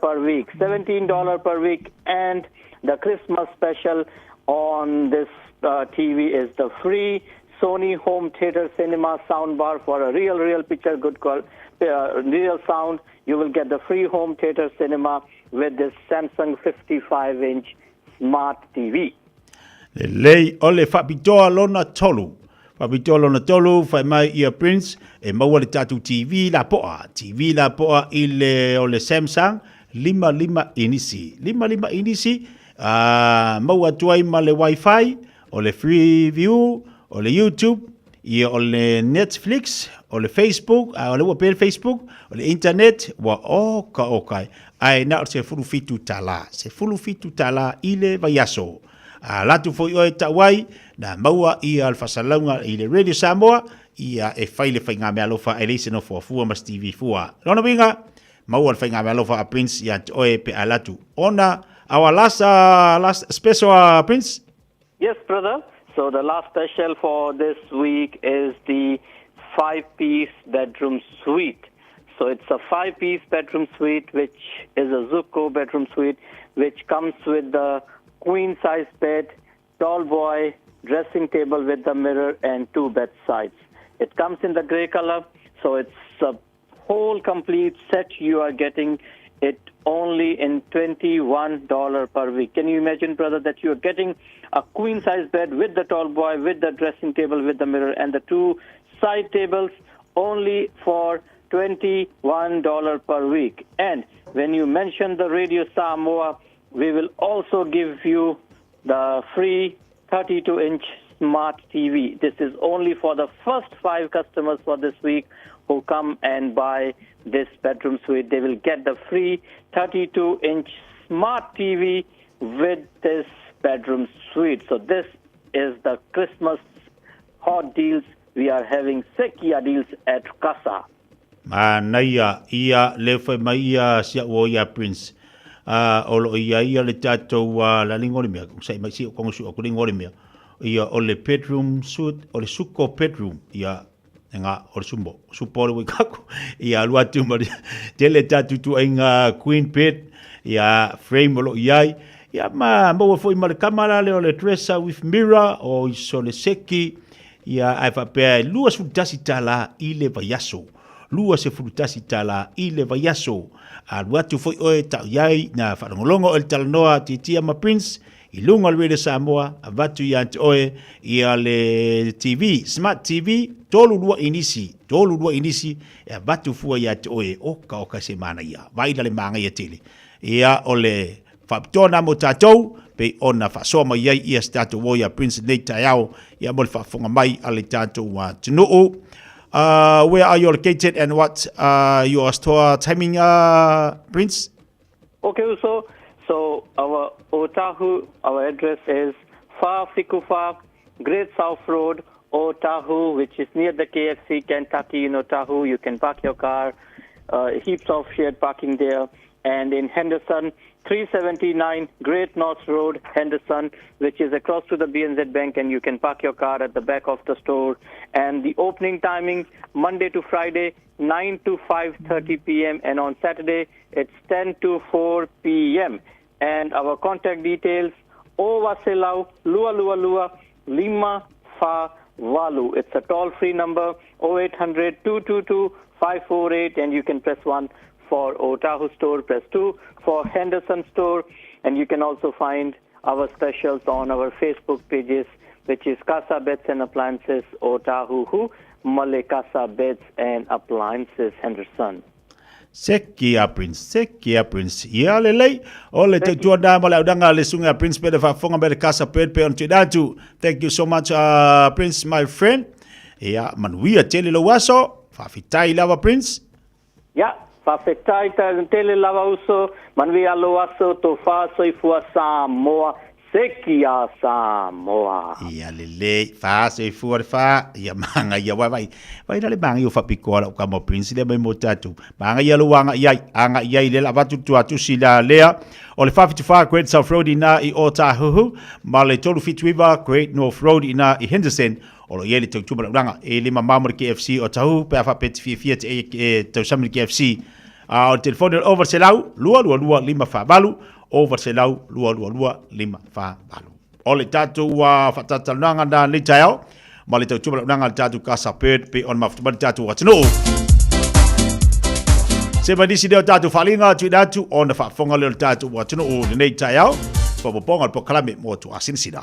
per week. $17 per week and the Christmas special on this TV is the free Sony Home Theater Cinema soundbar for a real, real picture, good quality, real sound. You will get the free home theater cinema with this Samsung 55-inch smart TV. Lelei o le faapitoa lona tolu. Faapitoa lona tolu, fai mai ia Prince, e maua le tatou TV lapoa. TV lapoa i le o le Samsung, 55 inisi. 55 inisi, uh, maua atu ai ma le Wi-Fi, o le Freeview, o le YouTube, ia o le Netflix, o le Facebook, a o le ua pea le Facebook, o le internet, ua oka oka ai. Ae na o le $17, $17 i le vaiaso. A alu atu foi oe tau ai, na maua ia le faasalalauga i le Radio Samoa, ia e fai le faigameaalofa e leai se nofoa fua ma se TV fua. Lona uiga, maua le faigameaalofa a Prince ia te oe pe a alu atu. Ona, our last, last special, Prince? Yes, brother. So the last special for this week is the five-piece bedroom suite. So it's a five-piece bedroom suite, which is a Zuko bedroom suite, which comes with the queen-size bed, tall boy, dressing table with the mirror, and two bedsides. It comes in the gray color, so it's a whole complete set you are getting it only in $21 per week. Can you imagine, brother, that you are getting a queen size bed with the tall boy, with the dressing table, with the mirror, and the two side tables only for $21 per week. And when you mention the Radio Samoa, we will also give you the free 32 inch smart TV. This is only for the first five customers for this week who come and buy this bedroom suite. They will get the free 32 inch smart TV with this bedroom suite. So this is the Christmas hot deals. We are having Sekia deals at Casa. Manaia ia le fai mai ia si au o ia Prince. Uh, o lo ia ia le tatou uh, la lingo le mea, sai mai si o kongo su o lingo le mea. Ia o le bedroom suite, o le suko bedroom, ia nga o le sumbo, supo le wikaku. Ia alu atu ma tele tatou tuaiga queen bed, ia frame o lo iai. Ia ma maua foi ma le kamara le o le dresser with mirror o iso le seki. Ia ae faapea e $21 i le vaiaso. $21 i le vaiaso. Alu atu foi oe tau iai na faalogologo oe i le talanoa a Tiatia ma Prince i luga o le Radio Samoa, avatu ia te oe ia le TV, Smart TV, 32 inisi, 32 inisi e avatu fua ia te oe, oka oka se manaia, vaila le magaia tele. Ia o le faapitoa na mo tatou, pei ona faasoa mai ai ia se tatou uo ia Prince nei taeao, ia mo le faafofoga mai a le tatou atunuu. Where are you located and what are your store timing, Prince? Okay, so, so our Otahu, our address is Fa Fikufa, Great South Road, Otahu, which is near the KFC Kentucky in Otahu. You can park your car, heaps of shared parking there. And in Henderson, 379 Great North Road, Henderson, which is across to the BNZ Bank, and you can park your car at the back of the store. And the opening timing, Monday to Friday, 9 to 5.30 p.m., and on Saturday, it's 10 to 4 p.m. And our contact details, Owaselau, Lua Lua Lua, Lima Fa Valu. It's a toll-free number, 0800 222 548, and you can press 1 for Otahu store, press 2 for Henderson store, and you can also find our specials on our Facebook pages, which is Casa Beds and Appliances Otahuhu, Male Casa Beds and Appliances Henderson. Seki a Prince, seki a Prince. Ia lelei, o le tautua nā ma le audanga le sunga a Prince pe le faafofoga me le Casa Bed pe on tuina atu. Thank you so much Prince my friend. Ia, manuia tele lou aso. Faafetai lava Prince. Ia, faafetai tele lava uso, manuia lou aso, tofa soifua Samoa. Seki a Samoa. Ia lelei, fa soifua le fa, ia magaia vai vai. Vai la le magaia o faapitoa lau kama o Prince lea mai mo tatou. Magaia lou agai ai, agai ai lea la avatu le tuatusi la lea. O le 474 Great South Road ina i Ōtāhuhu ma le 379 Great North Road ina i Henderson. O lo o i ai le tautua ma le ulaga e le mamao ma le KFC o Tahuhu pe a faapea e te fiafia te e tausami i le KFC. A o le telefoni o le 0 222 548 0 222 548. O le tatou faatatalanoaga na lenei taeao ma le tautua ma le auaunaga a le tatou Casa Bird pei ona mafuta mai le tatou atunuu. Se mai nisi lea o tatou faaaliga tuuina atu ona faafofoga lea o le tatou atunuu lenei taeao. Faaopoopoga o le polokalame mo Tuasinasina.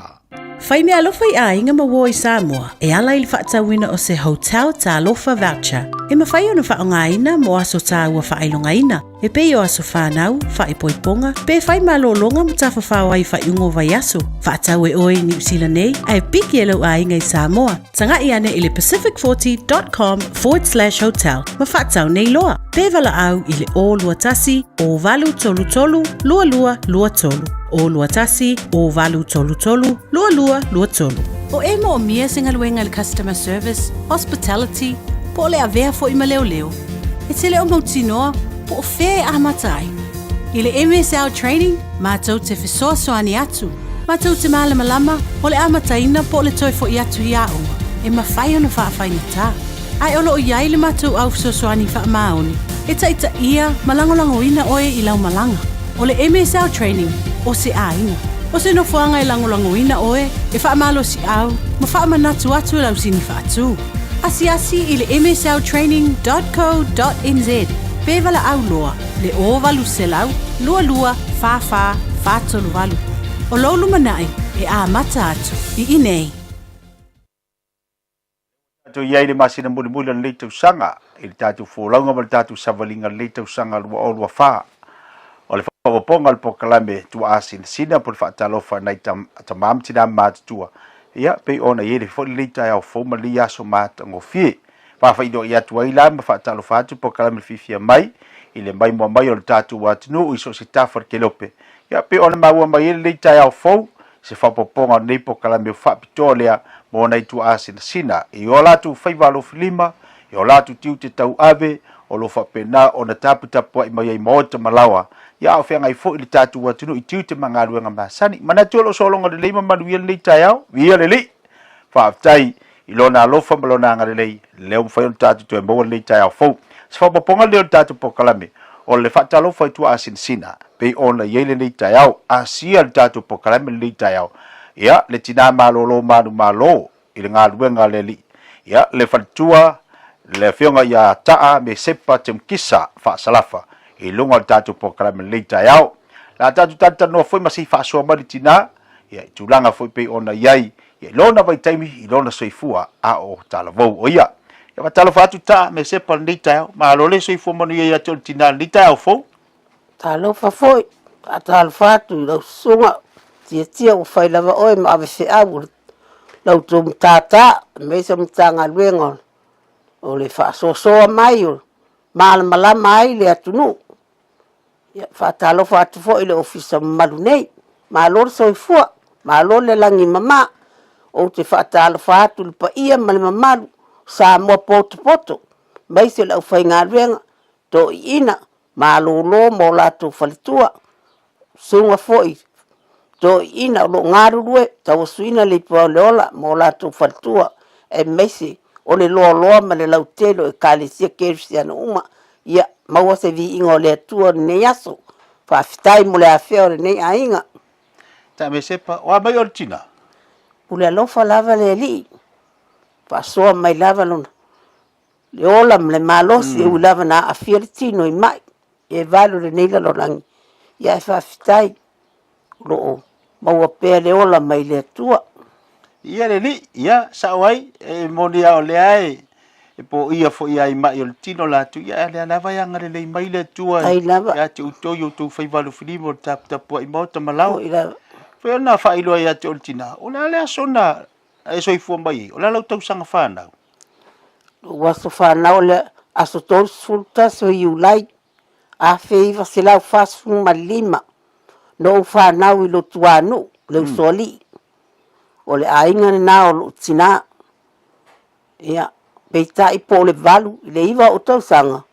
Fai meaalofa i aiga ma uo i Samoa e ala i le faatauina o se Hotel Talofa Voucher e mafai ona faaaogaina mo aso tāua faailogaina e pei o aso whānau, whaipoiponga, pe whai malōlōga ma tafafao ai faaiuga o vaiaso. Faatau e oe i Niu Sila nei, ae piki e lou aiga i Samoa. Taga'i ane i le pacific40.com forward slash hotel ma faatau nei loa. Pe valaau i le 021 0833 2223. 021 0833 2223. O e moomia se galuega i le customer service, hospitality, po o le avea foi ma leoleo. E te le o mautinoa po o fea e amata ai. I le MSL Training, matou te fesoasoani atu, matou te malamalama o le amataina po o le toe foi atu i aoga e mafai ona faafaigata. Ae o lo o i ai le matou au fesoasoani faamaoni e taitaia ma lagolagoina oe i lau malaga. O le MSL Training, o se aiga. O se nofoaga e lagolagoina oe, e faamalosiau ma faamanatu atu i lau sini faatu. Asiasi i le msltraining.co.nz pe valaau loa le 0800 22 44 438. O lou lumanai e amata atu i inei. Tatou i ai i le masina mulimuli o lenei tausaga, i le tatou folauga ma le tatou savaliga o lenei tausaga 2024. O le faaopoopoga o le polokalame Tuaasinasina po o le faatalofa i nai tama ma tina matutua, ia, pei ona i ai foi lenei taeao fou ma lenei aso matagofie. Faafeiloai atu ai la ma faatalofa atu polokalame le fiafia mai i le maimoa mai o le tatou atunuu i so o se tafa o le kelope. Ia, pei ona maua mai ai lenei taeao fou se faaopoopoga o lenei polokalame faapitoa lea mo nai tuaasinasina i o latou faiva alofilima, i o latou tiute tauave, o lo o faapena ona taputapuai mai ai maota ma laoa, ia a o feagai foi le tatou atunuu i tiute ma galuega masani. Manatu o lo o sologa lelei ma manuia lenei taeao. Viia le Alii! Faafetai i Lona alofa ma Lona agalelei, lea ua mafai ona tatou toe maua lenei taeao fou. Se faaopoopoga lenei o le tatou polokalame, o le faatalofa i tuaasinasina, pei ona i ai lenei taeao. Asia le tatou polokalame lenei taeao. Ia, le tina malolo manumalo i le galuega a le Alii. Ia, le faletua, le afioga ia Taa Mesepa Temkisa Faasalafa i luga o le tatou polokalame lenei taeao. La tatou talatalanoa foi ma se i faasoa mai le tina, ia, i tulaga foi pei ona i ai, ia, i lona vaitaimi, i lona soifua a o talavou o ia. Ia, faatalofa atu Taa Mesepa lenei taeao. Malo le soifua manuia ia te oe le tina lenei taeao fou. Talofa foi, faatalofa atu i lau susuga Tiatia ua fai lava oe ma ave feau o la outou matata aemaise o Matagaluega o le faasoasoa mai o malamalama ai le atunuu. Ia, faatalofa atu foi i le Ofisa mamalu nei. Malo le soifua, malo le lagi e mama. Ou te faatalofa atu i le paia ma le mamalu o Samoa potopoto, aemaise o le aufaigaluega toeaiina malolo ma o latou faletua, susuga foi toeaiina o lo o galulue tauasuina le ipu o le ola ma o latou faletua, aemaise o le loaloa ma le lautele o Ekalesia Kerisiano uma. Ia maua se viiga o le Atua i lenei aso. Faafetai mo le afea o lenei aiga. Tamesepa, o a mai o le tina? Pule alofa lava le Alii, faasoa mai lava lona le ola ma le malosi, e ui lava na aafia le tino i mai e valu i lenei lalolagi, ia ae faafetai o lo o maua pea le ola mai le Atua. Ia le Alii, ia, sao ai, e moni lava o lea e, e poia foi lava i mai o le tino latou, ia ae o lea lava e agalelei mai le Atua Ai lava. ia te outou i outou faiva alofilima o le taputapuai maota ma laoa. Foi lava. Foi ona faailoa ia te oe le tina, o le a le aso na e soifua mai ai, o le a lau tausaga fanau? Lou aso fanau o le aso 31 o Iulai 1945, na ou fanau i Lotuanuu. le usoalii. O le aiga lena o lou tinā. Ia, peitai po o le 8 i le 9 o tausaga,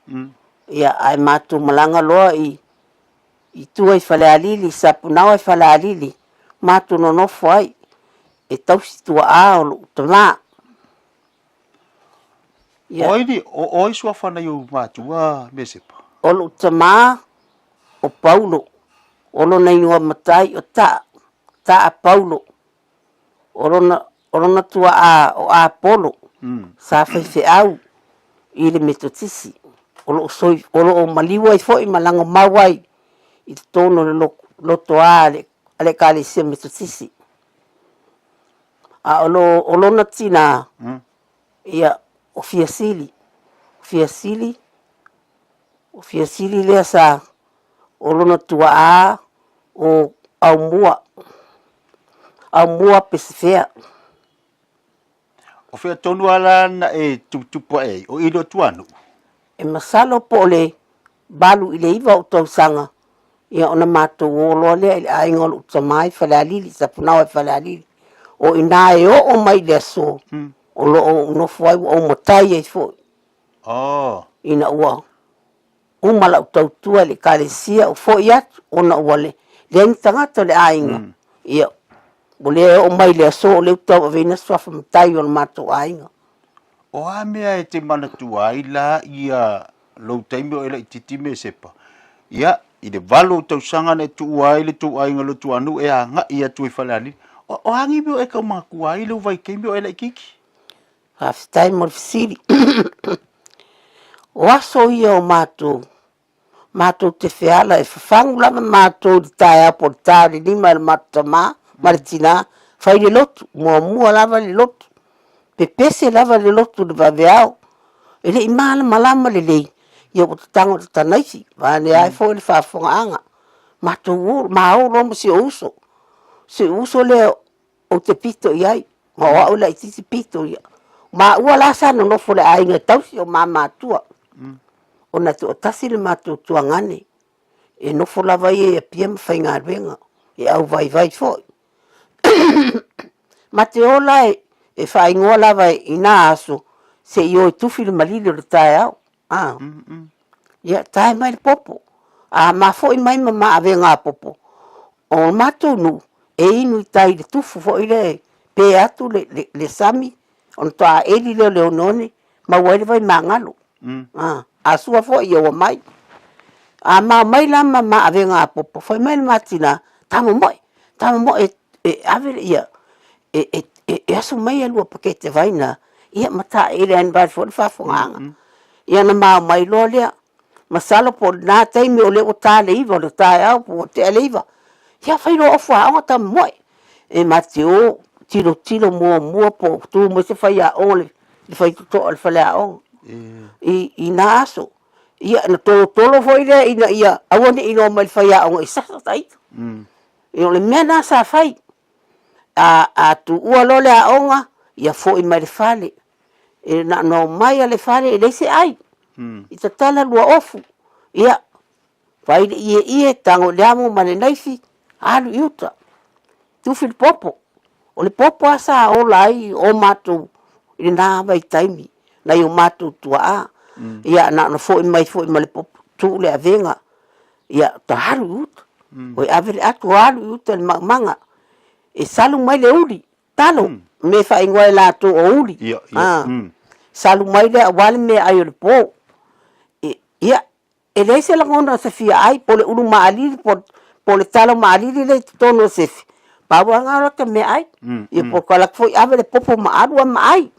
ia, ae matou malaga loa i i tua i Falealili, i Sapunaoa i Falealili, matou nonofo ai e tausi tuaa o lou tamā. Ia. O ai ni, o ai suafa nai ou matua Mesepa? O lou tamā o Paulo, o lona ingoa matai o Taa, Taa Paulo. O lona, o lona tuaa o Apolo, sa faifeau i le Metotisi, o loo soi, o loo maliu ai foi ma lagomau ai i totonu o le lotoa a le, a le Ekalesia Metotisi. A o lo, o lona tinā, ia, o Fiasili, Fiasili, o Fiasili lea sa, o lona tuaa o Aumua, Aumua Pesefea. O fea tonu lava la na e tuputupu ae ai, o i le Otuanuu? E masalo po o le 8 i le 9 ou tausaga, ia ona matou o loa lea i le aiga o lou tama i Falealili, Sapunaoa i Falealili. O i ina e oo mai i le aso, o lo o ou nofo ai, ua ou matai ai foi. Oh. Ina ua uma lau tautua i le Ekalesia, ou foi atu, ona ua leai ni tagata o le aiga, ia, ua le oo mai i le aso o lea ou te tauaveina suafa matai o le matou aiga. O a mea e te manatua ai la ia lou taimi o e laitiiti Mesepa? Ia, i le 8 ou tausaga na e tuua ai le tou aiga i Luatuanuu e agai atu i Falealili, o, o a ni mea o e taumatua ai i lou vaitaimi o e laitiiti? Faafetai mo le fesili. O aso ia o matou, matou te feala, e fafagu lava matou i le taeao po o le ta o le lima e le matou tamā ma le tinā, fai le lotu, muamua lava le lotu, pepese lava le lotu i le vaveao. E le i malamalama lelei, ia ua tatago i le tatanaisi, vaeane ai foi le faafofogaaga. Matou o, ma o loa ma si ou uso. Si ou uso lea ou te pito i ai, ma o au e laitiiti pito ia. O maua la sa nonofo i le aiga e tausi o ma matua, ona e toatasi le matou tuagane, e nofo lava ia i Apia ma faigaluega, e auvaivai foi. Ma te o la e faaigoa lava i na aso, se i o e tufi le malili o le taeao. A. Ia, tae mai le popo. A ma foi mai ma ma avega a popo, o le matou nuu, e inu i tai i le tufu foi lea e pe atu le, le, le sami, ona toa eli lea o le oneone, maua ai le vai magalo. A, a sua foi ia ua mai. A ma omai la ma ma avega a popo, fai mai le ma tina, tamomoe, tamomoe e ave le ia, e, e, e, e asu mai e lua pakete vai na, ia ma taele ai vai foi le faafogaaga. Ia na ma omai loa lea, masalo po o lena taimi o lea ua ta le 9 o le taeao po ua tea le 9, ia fai loa ofu aoga tamomoe. E ma te o tilotilo muamua po o tu mai se faiaoga le faitotoa o le faleaoga i na aso. Ia na tolotolo foi lea ina ia aua ne i iloa mai e le faiaoga i sasa ta ita. Ia o le mea lena sa fai. A, a tuua loa le aoga, ia foi mai le fale. E na ona omai lava i le fale e leai se ai. I tatala lua ofu, ia, fai le ieie, tago i le amo ma le naifi, alu i uta. Tufi le popo. O le popo lava sa ola ai o matou i lena vaitaimi, nai o matou tuaa. Ia na ona foi mai foi ma le popo, tuu le avega, ia ta alu i uta. Oi ave le ato alu i uta i le maumaga. E salu mai le uli, talo, mea e faaigoa e latou o uli. Ia, ia. Mm. Salu mai lea aua le meaai o le po. E, ia, e leai se lagona o se fia ai, po o le ulu maalili, po, po o le talo maalili lea i totonu o sefe, pau lava lena o lata meaai. Mm, Ia po o ka latou foi ave le popo ma alu lava ma ai,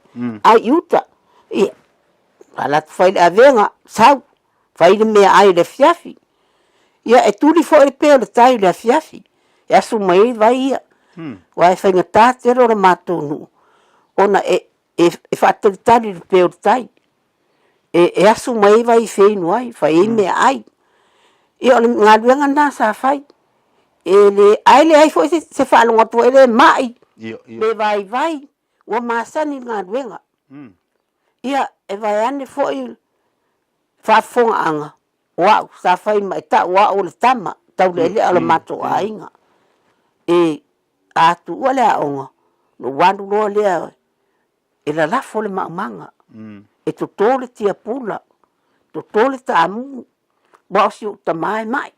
ai i uta. Ia, a latou fai le avega, sau, fai le meaai i le afiafi. Ia, e tuli foi le pē o le tai i le afiafi, e asu mai ai vai ia. Aua e faigata tele o le matou nuu, ona e, e, e faatalitali i le pē o le tai. E, e asu mai ai vai e feinu ai, fai ai meaai. Ia, o le galuega lena sa fai. E le, ae leai foi se, se faalogo atu foi lea e mai, Ia, ia. pe vaivai, ua masani i le galuega. Ia, e vaeane foi faafofogaaga o au sa fai ma e tau o au o le tama taulealea o le matou aiga. E A tuua le aoga, ona ou alu loa lea e lalafo le maumaga, e toto le tiapula, toto le taamu, aua o si ou tama e mai.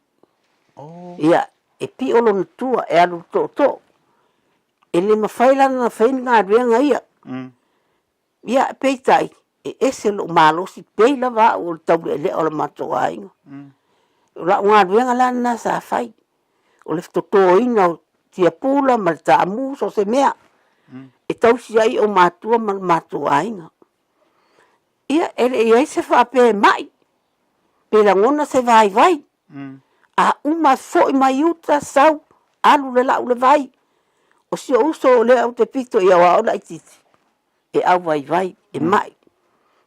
Ia, e pio lona tua, e alu i le tootoo. E le mafai la ona fai ni galuega ia. Ia, peitai, e ese lou malosi, pei lava au o le taulealea o le matou aiga. O lau galuega la lena sa fai, o le totoina o tiapula ma le taamu, so o se mea, e tausi ai ou matua ma le matou aiga. Ia, e le i i ai se faapea e mai, pe lagona se vaivai. A uma foi mai uta, sau, alu le lau le vai. O si ou uso lea ou te pito i ai aua o laitiiti, e auvaivai, e mai.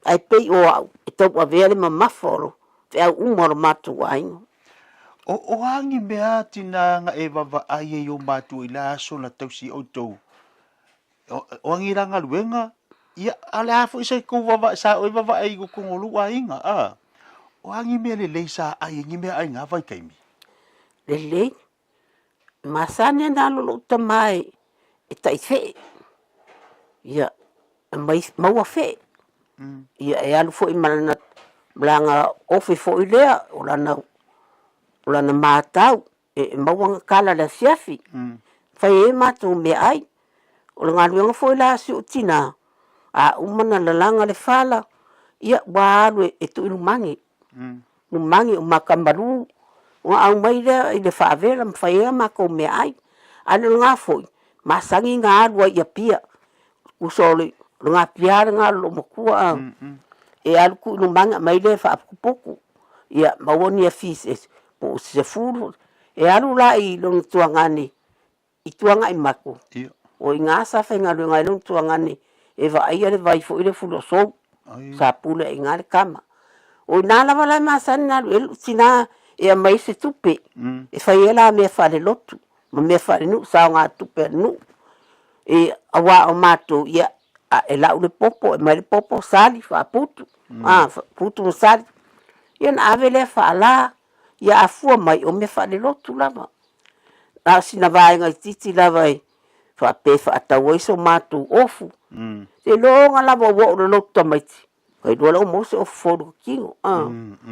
Ae pei o au e tauavea le mamafa o lo feau uma o lo matou aiga. O a ni mea tina na e vavaai ai i ou matua i la aso na tausi ai outou? O a ni la galuega? Ia, a o le a foi se kou vavaai, sa oe vavaai i totonu o lou aiga, a? O a ni mea lelei sa ai ai, ni meaai i na vaitaimi? Lelei, masani ana alu lou tama e taifee, ia aumai maua fee. Ia e alu foi ma lana lana ofe foi lea, o lana o lana matau e maua ana kala i le afiafi, fai ai matou meaai. O le galuega foi la a si ou tina, a uma ona lalaga le fala, ia ua alu e tuu i lumagi. Lumagi o Makamalu, ona aumai lea i le faavela ma fai ai a matou meaai. Ae o lena foi, masani ona alu ai i Apia, tusa o le napia lena o le loomatua a, e alu tuu i lumagi aumai lea e faaputuputu, ia maua ni afi po o se 10, e alu la i lona tuagane i Tuanaimato, o i ina sa faigaluega ai lona tuagane e vaaia le vai foi lea o Fuluasou, sa pule ai i ina le tama. O i ina lava la e masani ona alu i ai lou tina e aumai ai se tupe e fai ai la mea faalelotu ma mea faalenuu, saogatupe a le nuu. E, aua o matou, ia, e lau le popo, e aumai le popo, sali, faaputu, a, putu ma sali. Ia ona ave lea faala, ia a fua mai, o mea faalelotu lava. Na o sina vaega itiiti lava e faapea e faatau ai so matou ofu. Seiloga lava ua oo i le lotu tamaiti, ua iloa lea ua maua se ofu fou i le tino,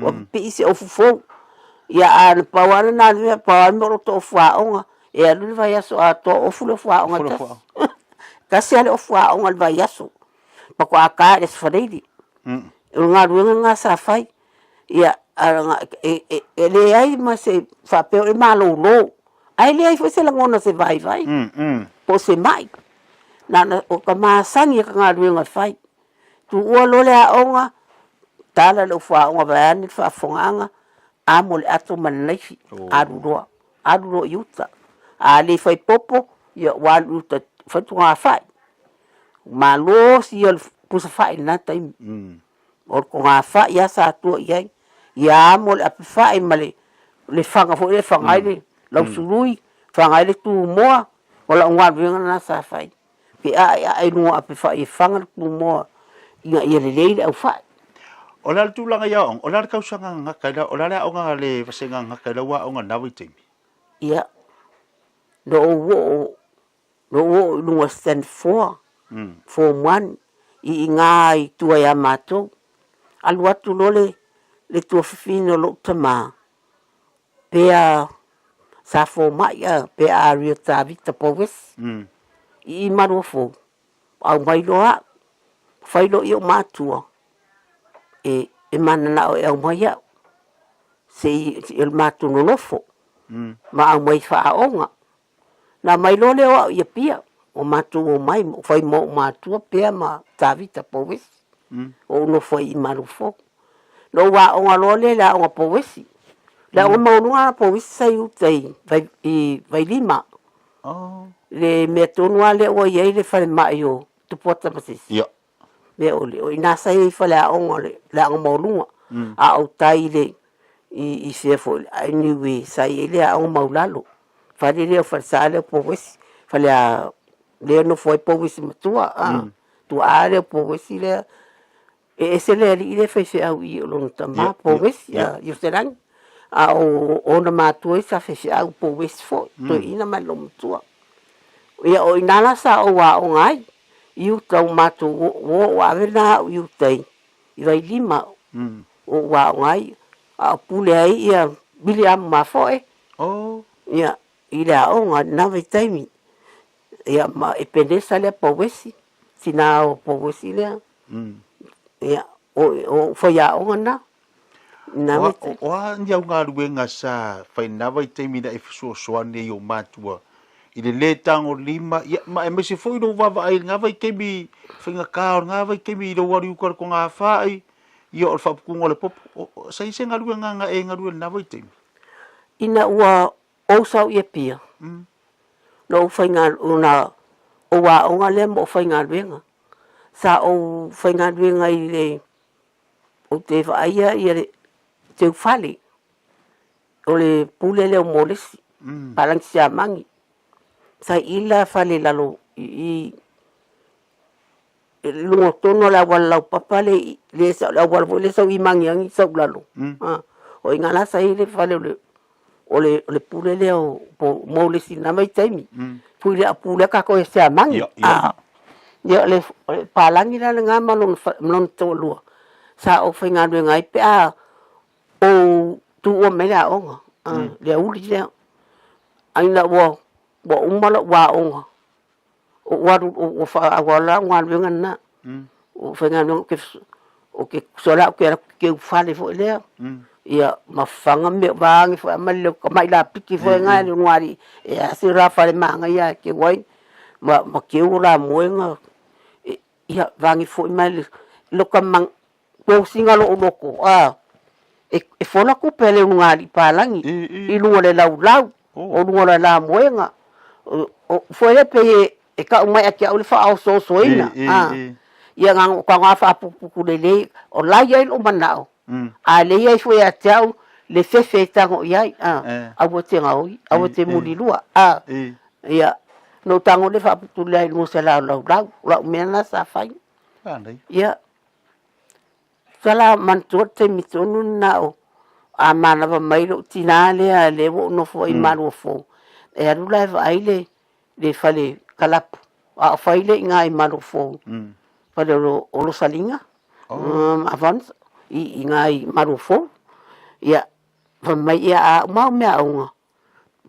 ua pipii se ofu fou. Ia a na pau lava lena o le mea, pau lava le mea o lo o ofu aoga, e alu le vaiaso atoa o ofu le ofu aoga e tasi. Tasi lava le ofu aoga i le vaiaso, faatoa ta i le Aso Faraile. O le galuega lena sa fai. Ia, e leai ma se faapea e malolo, ae leai foi se lagona o se vaivai po o se mai. Na ona o ta masani i ka galuega e fai. Tuua loa le aoga, tala le ofu aoga vaeane le faafofogaaga, amo le ato ma le naifi, alu loa, alu loa i uta. A le fai popo, ia ua alu i uta e fai togafai. Malosi ia o le pusa fai i lena taimi. O le togafai lava sa tua i ai. Ia amo le ape fai ma le le faga foi lea e faga ai le lausului, faga ai le tumoa, o lau galuega lena sa fai. Pe ae ae i luga o ape fai e faga le tumoa ina ia lelei le aufai. O le a le tulaga i aoaoga? O le a le tausaga gagata i o le a le aoga a le vasega gagata i lau aoga i lena vaitaimi? Ia, na ou oo Na ou oo i luga stand four, form one, i ina i tua ia matou. Alu atu loa le, le tuafafine o lou tama, pea sa fomai a, pe a Ria Tavita Powesi, i i Maluafou, aumai loa au, fai loa i ou matua, e, e mananao e aumai au, se i, o le matou nonofo, ma aumai faaaoga. Na aumai loa lea o au i Apia, ua matou omai, fai ma ou matua Pea ma Tavita Pouesi, o ou nofo ai i Malofou. Na ou aoga loa lea i le aoga Pouesi. Le aoga maualuga lena Pouesi sa i uta i, i Vailima. Le mea tonu lava lea ua i ai le falemai o Tupuata ma se isi. Mea o le, o i ina sa i ai faleaoga o le, le aoga maualuga, a o tai i le, i, i fea foi, anyway, sa i ai le aoga maulalo, fale lea o falesa lea o Pouesi, fale a, lea e nofo ai Pouesi matua, a, tuaa lea o Pouesi lea, e ese le alii lea e faifeau i i o lona tama, Pouesi, a, Ioselani, a o ona matua ia sa faifeau Pouesi foi, toeaina ma le loomatua. Ia, o i ina la sa ou aoga ai i uta ua matou o ua ave lena au i uta i Vailima ua ou aoga ai, a o pule ai ia Miliamu Mafoe ia i le aoga i lena vaitaimi. Ia ma Epenesa lea Pouesi, tina o Pouesi lea. Ia, o ou faiaoga na. O a ni au galuega sa fai i lena vaitaimi ina e fesoasoani ai i ou matua i le lē tagolima, ia, ma aemaise foi lou vaavaai i lena vaitaimi faigata o lena vaitaimi i lou alu i uka i le togafai, ia o le faaputuga o le popo. Sa i ai se galuega na e galue i lena vaitaimi? Ina ua ou sau i Apia, na ou faigaluega, ou aoga lea ma ou faigaluega. Sa ou faigaluega i le Ou te vaaia ia le teufale o le pule lea o Molesi, Palagi Siamagi. Sa i i la fale i lalo i i i luga tonu o le auala laupapa le i le le auala foi lea e sau i Magiagi sau i lalo. O i ina la sa i ai le fale o le o le o le pule lea o Molesi i lena vaitaimi. Pule lea pule a tatou e Siamagi. Ia o le palagi la lena ma lona ma lona toalua sa ou faigaluega ai pe a ou tuua mai le aoga le aoauli lea. Ae ina ua uma lou aoga, ou alu ua faaauau lau galuega lena. Ua ou faigaluega ou te tusa la ou te alu atu ou te teu fale foi lea, ia ma fafaga mea vaega foi ma le tamai lapiki foi lena i le ulugalii e ase la fale manaia e teu ai ma teu lamoega. Ia vage foi mai le lota tosiga o lou loto e fola tupe a le ulugalii palagi i luga o le laulau, o luga o le lamoega. Foi lea pei e tau mai ia te au le faaosoosoina, ia na ona ou tago lava faaputuputu lelei, o la e i ai lou manao, a o lea e i ai foi ia te au le fefe e tago i ai, aua e te gaoi, aua e te mulilua. Ia, ona ou tago lea faaputu lelei i luga o se laolaulau, o lau mea lena sa fai. Ia, Sala manatua le taimi tonu lena o a manava mai lou tina lea lea ua ou nofo ai i Maluafou, e alu la e vaai le le fale kalapu a o fai lea i ina i Maluafou, fale o Losaliga Avance i ina i Maluafou. Ia, fai mai, ia a uma au meaaoga,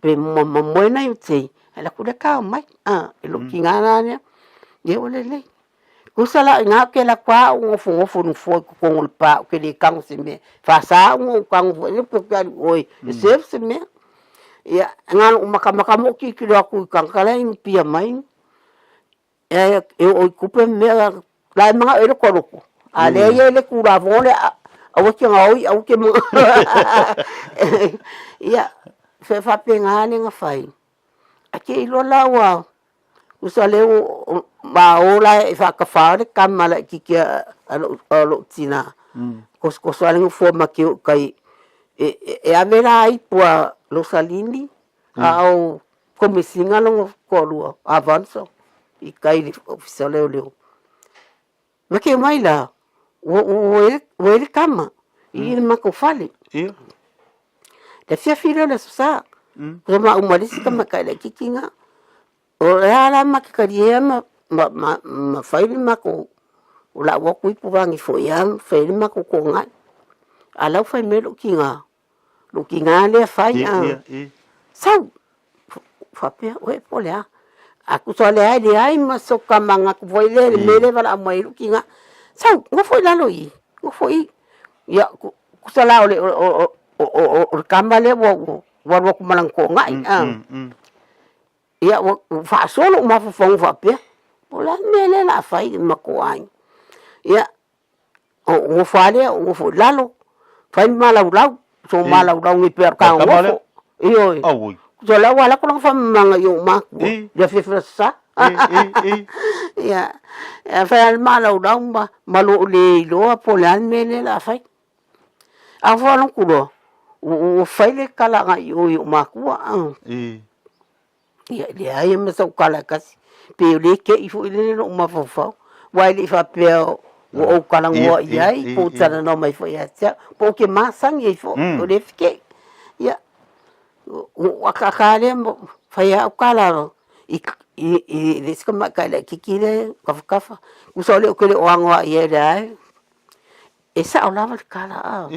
pe moe nai o tei, alu atu lea tao mai, i lou tina la lea, ia ua lelei. Tusa la o i ina ou te alu atu lava ou nofonofo i le nofoa i totonu o le pa ou te le tago i se mea. E faasa ona ou tago foi lea pe ou te alu i o e serve se mea. Ia, na ona ou matamata ma ou tilotilo atu i tagata la e inupia mai, e oo i tupe ma mea, la e manao i ai le loto, a o lea e i ai le Tulafono lea, aua e te gaoi, aua e te Ia, e faapena le na fai, ae te i loa la ua, tusa lea ua ma o la e faatafa le tama laitiiti a lou tina, tosotoso lava le nofoa ma te o i tai e ave la ipu a Losalini a o Komesina lona toalua Avanso i tai i le Ofisa o Leoleo. Ma te omai la, ua i le tama i le matou fale. Le afiafi lea o le Aso Sa, ua maua ma le isi tamaitai laitiiti lena. O le a la ma te talia ma fai le matou, o lau atu ipu vagi foi lava ma fai ai le matou togai. A o la e ua fai mai lou tina, lou tina lea fai a, sau! Faapea, oi po o le a? A tusa o lea e leai ma sota manatu foi lea i le mea lea e valaau mai ai lou tina, sau, nofo i lalo i i, nofo i i. Ia, tusa la o le tama lea ua alu atu ma lana togai a. Ia ua faasoa lou mafaufauga faapea, po o le a le mea lea o le a fai i le matou aiga. Ia, ou nofo lava lea ou nofo i lalo, fai le malaulau, sou malaulau nei pei o le tagofo. Ioe. Tusa o la ua alu atu lana faamamaga i ou matua i le afiafi o le Aso Sa. Ia, fai lava le malaulau ma lou le iloa po o le a le mea lea o le a fai. A faalogo atu loa, ua fai le tala agai i o i ou matua. Ia, e leai lava ma sau tala e tasi. Pe o lea e te i foi lele lou mafaufau. Aua e le i faapea ua ou talanoa i ai, po o talanoa mai foi ia te au, po ou te masani ai foi, o lea e feke'i. Ia, ona ou akaaka lava lea ma fai lava au tala. I i i le isi tamaitai laitiiti lea e tafatafa, tusa o lea ou te le o ano lava i ai o lea lava e sao lava le tala a.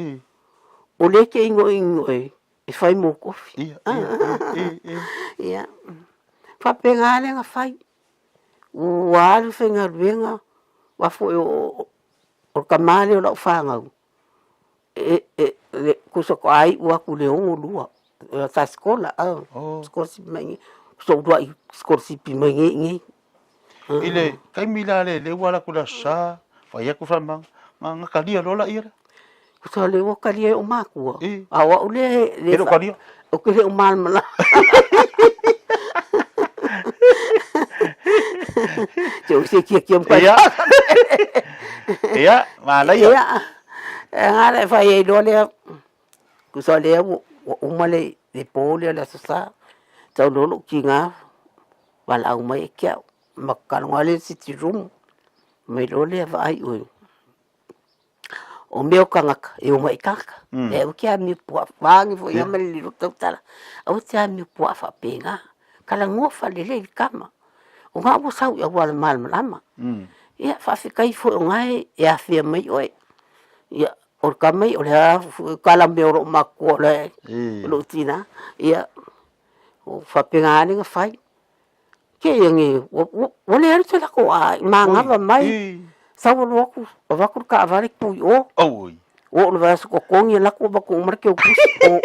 O lea e te inoino e fai mou kofi. Ia, faapena lea na fai. Ua alu faigaluega, aua foi o le tama lea o lau fanau, tusa faatoa iu atu i le 62, sa sikola, sikolasipi mai i inei, sa uluai sikolasipi mai nei i inei. I le taimi la lea ua alu atu i le Aso Sa, fai atu le faamalamalamaaga, na talia loa laia lea? Tusa o lea ua talia e ou matua, a o au lea e le o talia? Ou te le o malamalama. Te o se kia kia mkai. Ia. Ia, manaia. Ia. E ngā le whai e loa lea, tusa o lea ua uma le po lea o le Aso Sa, tau loa lou tiga, valaau mai e ke au, ma kaloga le sitting room, mai loa lea vaai oe. O mea o tagata, e omai i tagata. E aua te amio puaa, vaeane foi lava ma le lilo tautala, aua te amio puaa faapena. Talanoa faalelei i le tama, o na ua sau i auala malamalama. Ia faafetai foi o na e afea mai oe. Ia o le tama ia o le a foi tala mea o lou matua o le o lou tina, ia o faapena lava ona fai. Kei ange ua le alu se lako a manava mai sau alu atu avatu le taavale tu i o. Ua oo i le vaiaso totogi alu atu avatu uma le teutusi o.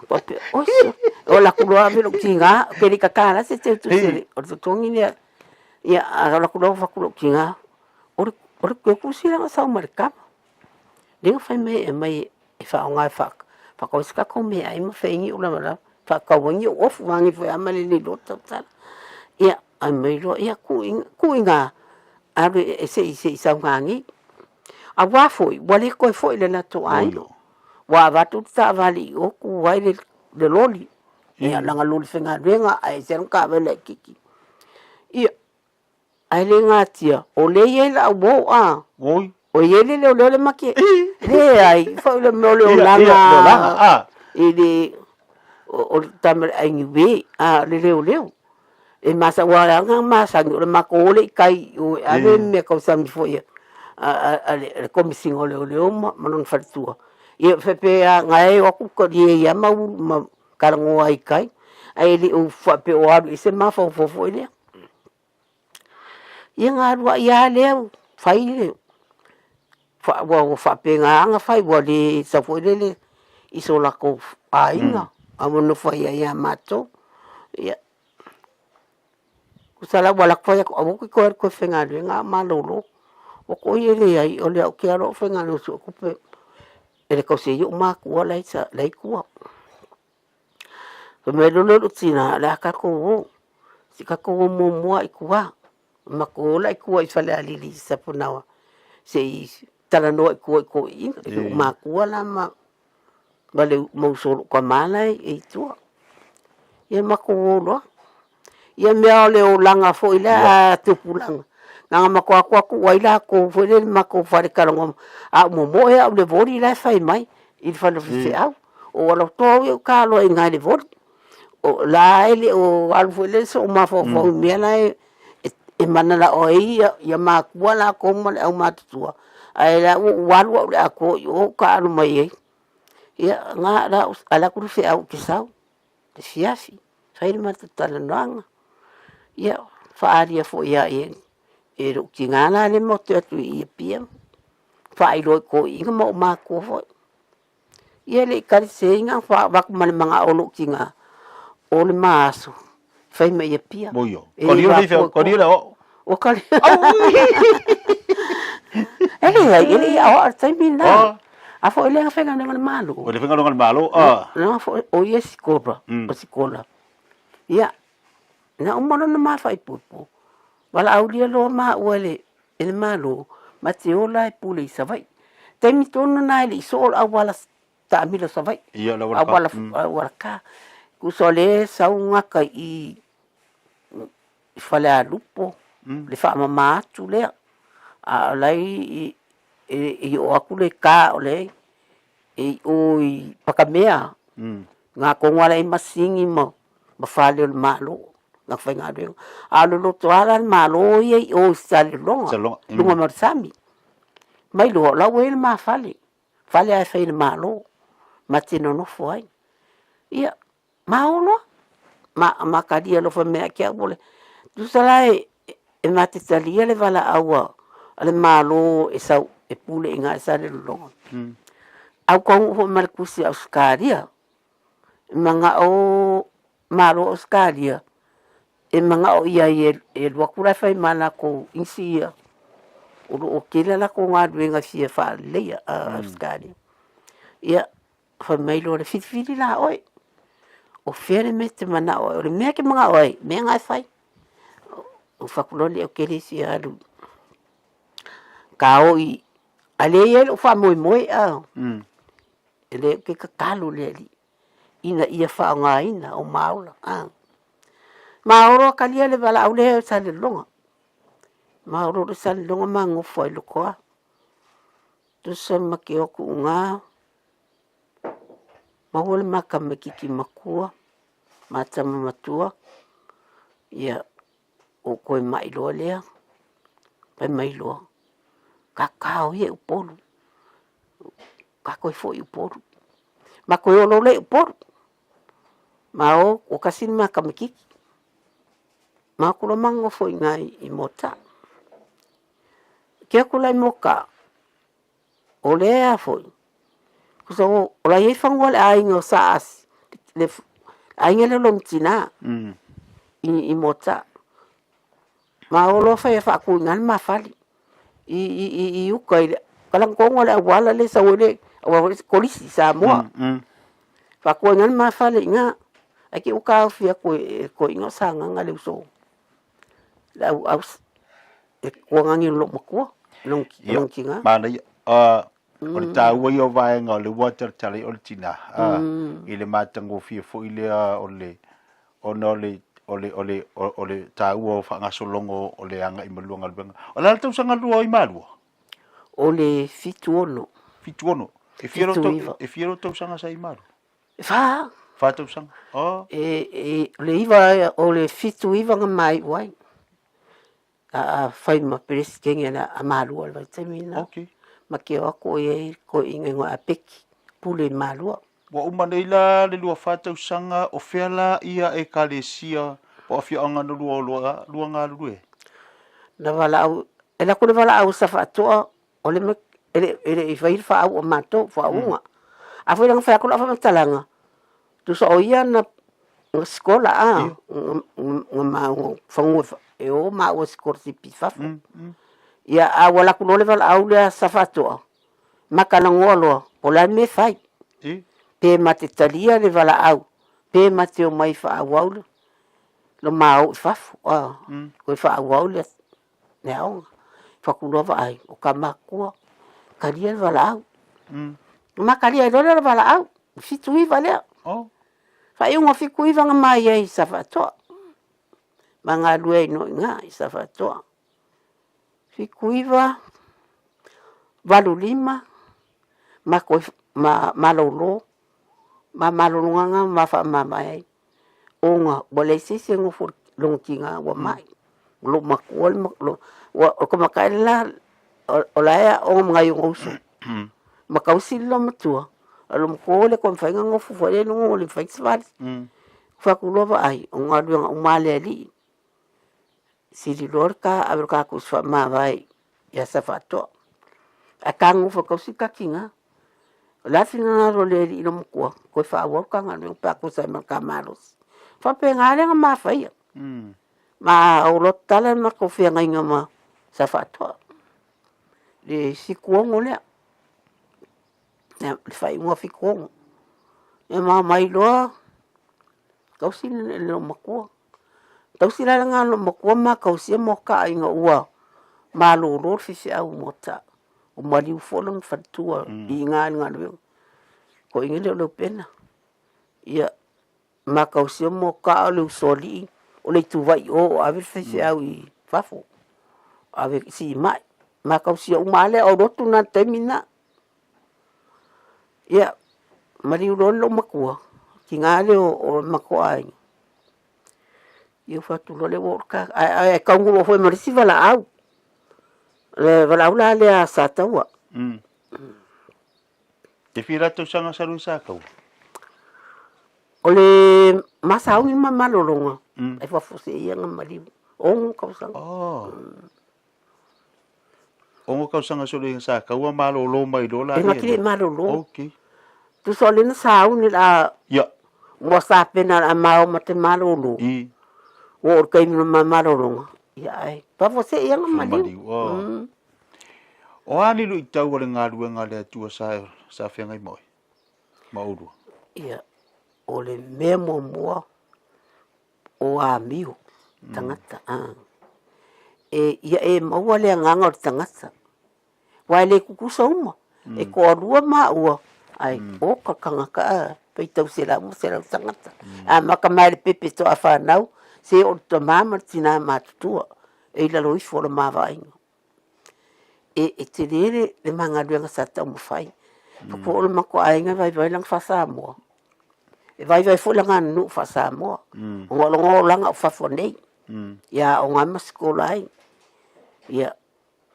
Faapea oiso o alu atu loa ave lou tiga ou te le i tatala se teutusi o le totogi lea. Ia alu atu loa avatu lou tiga o le teutusi lea na sau ma le tama. Lea na fai mai e aumai e faaaoga e faatau ai se tatou meaai ma fai ai ni ou lavalava, faatau ai ni ou ofu vaeane foi lava ma le le iloa tautala. Ia, ae mai loa, ia tuu i ina, alu se i sauga nei. Aua foi, ua le toe foi i le latou aiga, ua avatu le taavale i o tu ai le loli, ia lana loli faigaluega ae ese lana taavale laitiiti. Ia, Ae le natia, o lea e i ai lau uo a. Oi. O i ai le leoleo le make. Leai, foi le mea o le olaga. I le, o le tama le aiga a le leoleo. E masa, ua ala ona masani, o le matou o lea i tai i o e ave mea tausami foi a le Komesina o Leoleo ma lona faletua. Ia faapea na e o atu talie ai lava ma talanoa ai i tai, ae le o faapea o alu i ai se mafaufau foi lea. Ia na alu ai lava lea fai le, ua faapena ona fai ua le sau foi lele i so latou aiga a ua nofo ai lava ia matou. Ia, tusa la ua alu atu fai atu aua e te toe alu e toe faigaluega a o malolo. Ua toi e leai o lea ou te alu au faigaluega e sue tupe e le tausi ai ou matua la e i tua. Fai mai loa lea o lou tina, o le a tatou o, se i tatou o muamua i tua. Matou o la i tua i Falealili i Sapunaoa se i talanoa i tua i toeaiina, i lou matua la ma le uso o lou tama la e i tua. Ia matou o loa. Ia mea o le olaga foi lea a tupulaga, na ona matou o atu tuu ai latou foi lea i le matou fale talanoa, a ou momoe au i le voli la e fai mai i le fale o faifeau. Ou alu atu au ia ou ta loa i ina i le voli. O la e le o alu foi lele sou mafaufau i mea la e mananao ai ia matua latou ma le aumatutua, ae la ua ou alu au i le atoa i o ou taaalo mai ai. Ia na la alu atu le feau ou te sau i le afiafi, fai le matou talanoaga. Ia, faaalia foi ia e lou tina la lea matou te o atu i Apia, faailoa i toeaiina ma ou matua foi. Ia e le i taliseina avatu ma le manao o lou tina, o le ma aso, fai mai i Apia. Oi, kalia le faifeau, kalia le aoao. Ua kalia. E leai, e le i aoao i le taimi lena. A foi lea na faigaluega i le Malo. O le faigaluega i le Malo, a. Na foi, o ia sikola, o sikola. Ia, na uma lona ma faaipoipo, valaaulia loa maua e le Malo, ma te ola e pule i Savaii. Taimi tonu lena e le i soo le auala taamilo i Savaii. Ia, le auala ka. Auala ka. Tusa o lea e sau gata i i Falealupo, le faamama atu lea. A o la e i oo atu le ka o lea e i o i Patamea, na tonu lava la e i ai masini ma fale o le Malo. tagata faigaluega. A o le loto lava la le Malo ia i o i Salelologa, luga mai o le sami. Mai loa, o la ua i ai le ma fale, fale lava e fai e le Malo, ma te nonofo ai. Ia, ma o loa, ma, ma talia alofa mai ia te au, o le, tusa la e, e ma te talia le valaau a le Malo e sau e pule i ina i Salelologa. Ae ua taunuu foi ma le tusi a Ausetalia, e manao Malo o Ausetalia e manao i ai e alu atu la e fai ma latou isi ia o lo o tele a latou galuega e fia faaleleia a Ausetalia. Ia, fai mai loa, filifili la oe, o fea le mea e te manao ai? O le mea e te manao ai, o le mea lena e fai. Ou fai atu loa lea, ou te le fia alu kaoi, a lea e i ai lou faamoemoe a, e le, ou te tatalo i le Alii ina ia faaaogaina o maola. Maolo talia le valaau lea e Salelologa. Maolo le Salelologa ma nofo ai loko lava. Tusa ma ke o kuuga, maua le ma tamaititi matua, ma tama matua, ia ou toe mai loa lea, fai mai loa, tatao ia i Upolu. Ka toe foi i Upolu. Ma toe olo lea i Upolu. Ma o, ua tasi le ma tamaititi. Ma o atu loa ma nonofo i ina i Moataa. Ke atu la i Moataa, o lea foi, tusa o la e i ai fanua o le aiga o Sa Asi, le aiga lea o lona tina i Moataa. Ma o loa fai e faatu i ina le ma fale i uta i le talaane tonu lava o le auala lea e sau ai le auala foi lea kolisi i Samoa. Faatu ai i ina le ma fale i ina. Ae te i ua taofi atu e toeaiina o Sagaga le uso, le au e tuanani o lou matua, lona tina. Manaia. O le taua ia o vaega o le ua talatala ai o le tina i le matagofie foi lea o le ona o le o le o le o le taua o faagasologa o le agai ma lua galuega. O le a le tausaga lua i Malua? O le 76. 76. E fia lou e fia lou tausaga sa i Malua? E fa. Fa tausaga. Oh. E, o le iva, o le 79 na maiu ai. A fai ma Peresetene a Malua i le vaitaimi lena. Okay. Ma ke o atu o i ai toeaiina igoa ia Peki, pule i Malua. Ua uma nei la le 24 tausaga, o fea la ia Ekalesia po o afioaga na lua o lua galulue? Na valaau, e alu atu le valaau a Safaatoa, o le e le e le i faia le faauu a matou, faauuga. A foi la na fai atu lau faamatalaga, tusa o ia na na sikola a, na ma fanua e o maua e sikolasipi i fafo. Ia, a ua alu atu loa le valaau lea a Safaatoa, ma talanoa loa, po o le a le mea e fai. Pe ma te talia le valaau, pe ma te omai e faaauau le ma o i fafo, a, toe faaauau le le aoga. Fai atu loa vaai, o ka matua, talia le valaau. Ma talia ai loa lea o le valaau, 79 lea. Oh. Faaiuga o 79 na mai ai i Safaatoa. Ma galue ai no i ina i Safaatoa. 79, 85, ma toe ma malolo, ma malologa ma faamavae ai. Ona ua leai se isi e nofo i lona tiga ua mai. O lou matua le ua o le tamaitai le la o la e aoga ma nai ona uso. Ma tausi le loomatua, a o le loomatua ua le toe mafai ona nofo foi lea i luga ua le mafai ona savali. Fai atu loa vaai, o galuega uma a le alii. Sili loa le ta ave o le ta tusi faamavae ia Safaatoa. Ae ta nofo e tausi le ta tina. O le a le finagalo o le alii i lou matua, toe faaauau le ta galuega pe a tusa ai ma le ta malosi. E faapena lea na ma faia. Ma oo loa tatala le matou feagaiga ma Safaatoa. Le 76 lea, le faaiuga o 76. Ia ma omai loa tausi le loomatua. Tausi la le loomatua ma tausia Moataa ina ua malolo le faifeau i Moataa. Ua maliu foi lona faletua i ina i le galuega. Toeaina lea o Leupena. Ia, ma tausia Moataa o le usoalii, o le ituvai i o o ave le faifeau i fafo, ave e siimai. Ma tausia uma lava lea, o lotu na i le taimi lena. Ia, maliu loa le loomatua, tiga lea o le matou aiga. Ia fai atu loa lea ua oo le ka, ae, ae taunuu loa foi ma le isi valaau. Le valaau la lea a Sataua. E fia la tausaga sa lua sa taua? O le masauni ma malologa, e fafo se ia nga maliu. Ono tausaga. Oh. Ono tausaga sa lua sa taua malolo mai loa la. E ngati le malolo. Okay. Tusa o lena sauni la. Ya. Ua sapena la mao ma te malolo. Ua o le taimi ma malologa. Ia ai. Fafo se ia nga maliu. Maliu. Oh. O a ni luitau o le galuega a le Atua sa, sa feagai ma oe, ma oulua? Ia, o le mea muamua o amio tagata. Mm. E, ia e maua le agaga o le tagata. Wa e le kukusa uma. Mm. E toalua maua, ai mm. oka kangaka a, faitau selau ma selau tagata. Mm. A maka mai le pepe toa whanau, se o le tamā ma le tinā matutua, e i lalo ifo o le mavaaiga. E, e tele le, le magaluega sa taumafai. Mm. Ko o le matou aiga e vaivai lana faa-Samoa. E vaivai foi lana aganuu faa-Samoa. Mm. Ona o lona olaga o fafo nei. Mm. Ia aoga ai ma sikola ai. Ia,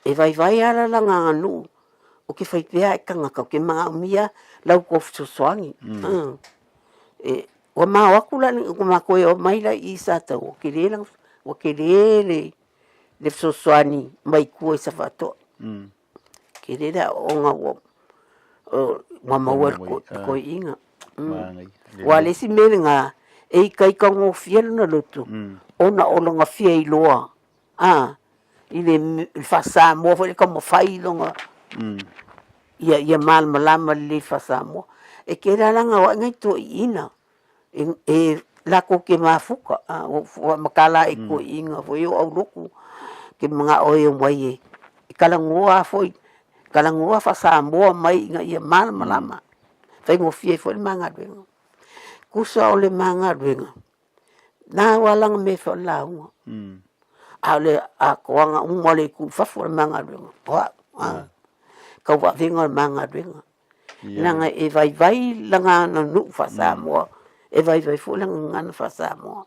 e vaivai lava la lana aganuu o ke fai pea e tagata o ke manaomia lau tou fesoasoani. Mm. E, ua mao atu la, ua matou e omai la i Sataua, ua tele lana, ua tele le le fesoasoani mai tua i Safaatoa. Mm. Tele le aoaoga ua, ua maua e le toeaina. Mm. Ua le isi mea lena, e ikaika gofie lona loto, mm. ona o lona fia iloa, a, i le faa-Samoa foi le taumafai lona, ia, ia malamalama lelei faa-Samoa. E tele lava lana o ai nai toeaiina, e latou te mafuta, ua matala i toeaiina foi o aulotu, ke manao e omai e talanoa foi, talanoa faa-Samoa mai ina ia malamalama, faigofie ai foi le ma galuega. Tusa o le ma galuega, na ua lana mea e fai o le lauga, a o le atoaga uma o le itu i fafo o le ma galuega, o au, tauavega o le ma galuega. Leaga e vaivai lana aganuu faa-Samoa, e vaivai foi lana gagana faa-Samoa.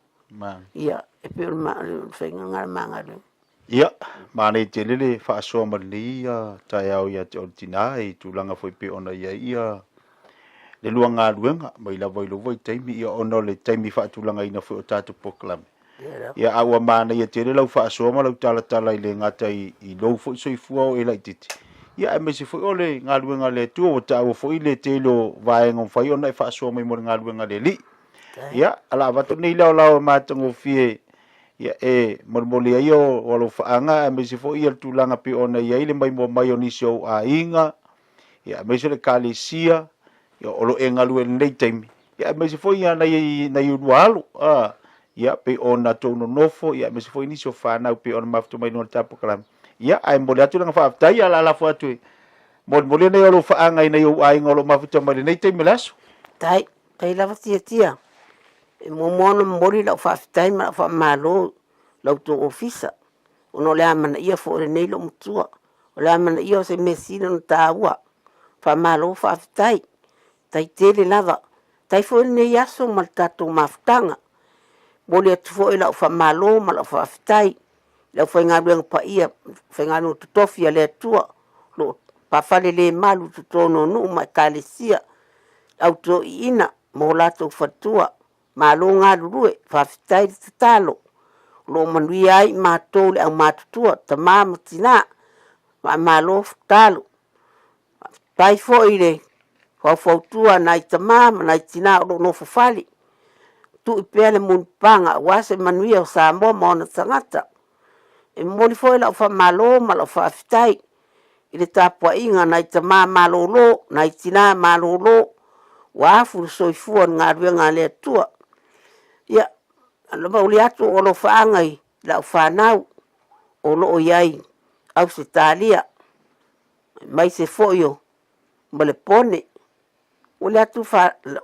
Ia, e pei o le faiga lena o le ma galuega. Ia, manaia tele le faasoa ma lenei taeao ia te oe le tina i tulaga foi pei ona i ai ia le lua galuega mai lava i lou vaitaimi, ia ona o le taimi faatulagaina foi o tatou polokalame. Ia, a ua manaia tele lau faasoa ma lau talatala i le gata i, i lou foi soifua o e laitiiti, ia aemaise foi o le galuega a le Atua, ua taua foi le tele o vaega o mafai ona e faasoa mai mo le galuega a le Alii. Ia, o le a avatu lenei laolao e matagofie ia, e molimoli ai o alofaaga aemaise foi ia le tulaga pei ona i ai le maimoa mai o nisi o ou aiga, ia, aemaise o le Ekalesia, ia, o lo o e galue i lenei taimi, ia, aemaise foi ia nai, nai ulua alo, a, ia, pei ona tou nonofo, ia, aemaise foi nisi o fanau pei ona mafuta mai luga o le tapokalame. Ia, ae momoli atu lana faafetai, a o le a lafo atu e molimoli nai o lou faaga i nai ou aiga o lo o mafuta mai lenei taimi o le aso. Tai, tai lava tiatia. E muamua ona momoli lau faafetai ma lau faamalo i la outou ofisa, ona o le amanaia foi o lenei loomatua. O le amanaia o se mea sili ona taua. Faamalo faafetai. Tai tele lava. Tai foi lenei aso ma le tatou mafutaga. Momoli atu foi lau faamalo ma lau faafetai i le aufaigaluega paia, aufaigaluega totofi a le Atua o lo o paafalelemalu i totonu o nuu ma ekalesia, le au toeaiina ma o latou faletua. Malo galulue, faafetai le tatalo. O lo o manuia ai i matou le aumatutua, tama ma tina. Faamalo tatalo. Faafetai foi i le faufautua a nai tama ma nai tina o lo o nofo fale. Tui pea le munipaga aua se manuia o Samoa ma ona tagata. E momoli foi lau faamalo ma lau faafetai i le tapuaiga a nai tama malolo, nai tina malolo, ua afu le soifua i le galuega a le Atua. Ia, mauli atu o alofaaga i lau fanau o lo o i ai Ausetalia, aemaise foi o Malepone. Momoli atu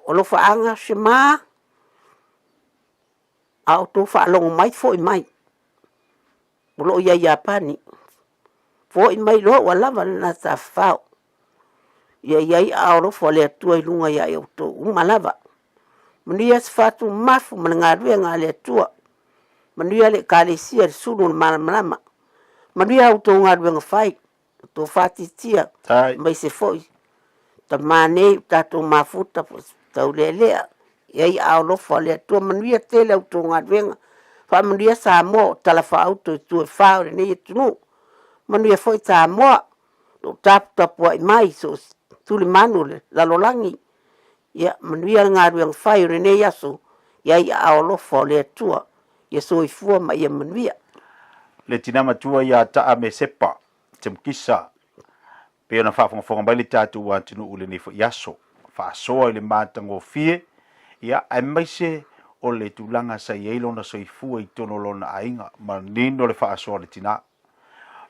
alofaaga Shema, a outou faalogo mai, foi mai. O lo o i ai Iapani. Foi mai loa ua lava lena tafafao. Ia i ai aao alofa o le Atua i luga ia outou uma lava. Manuia se fatu mafu ma le galuega a le Atua. Manuia le Ekalesia i le sulu o le malamalama. Manuia a outou galuega fai, outou faatitia, aemaise foi tama nei o tatou mafuta po o taulealea. I ai aao alofa o le Atua. Manuia tele a outou galuega. Faamanuia Samoa o talafaauto i itu e fa o lenei atunuu. Manuia foi Samoa o lo o taputapuai mai i so o se tulimanu o le lalolagi. Ia manuia le galuega fai o lenei aso i ai aao alofa o le Atua. Ia soifua ma ia manuia. Le tina matua ia Taa me Sepa, Temukisa, pei ona faafogafoga mai le tatou atunuu i lenei foi aso, faasoa i le matagofie, ia, aemaise o le tulaga sa i ai lona soifua i totonu o lona aiga, manino le faasoa a le tina.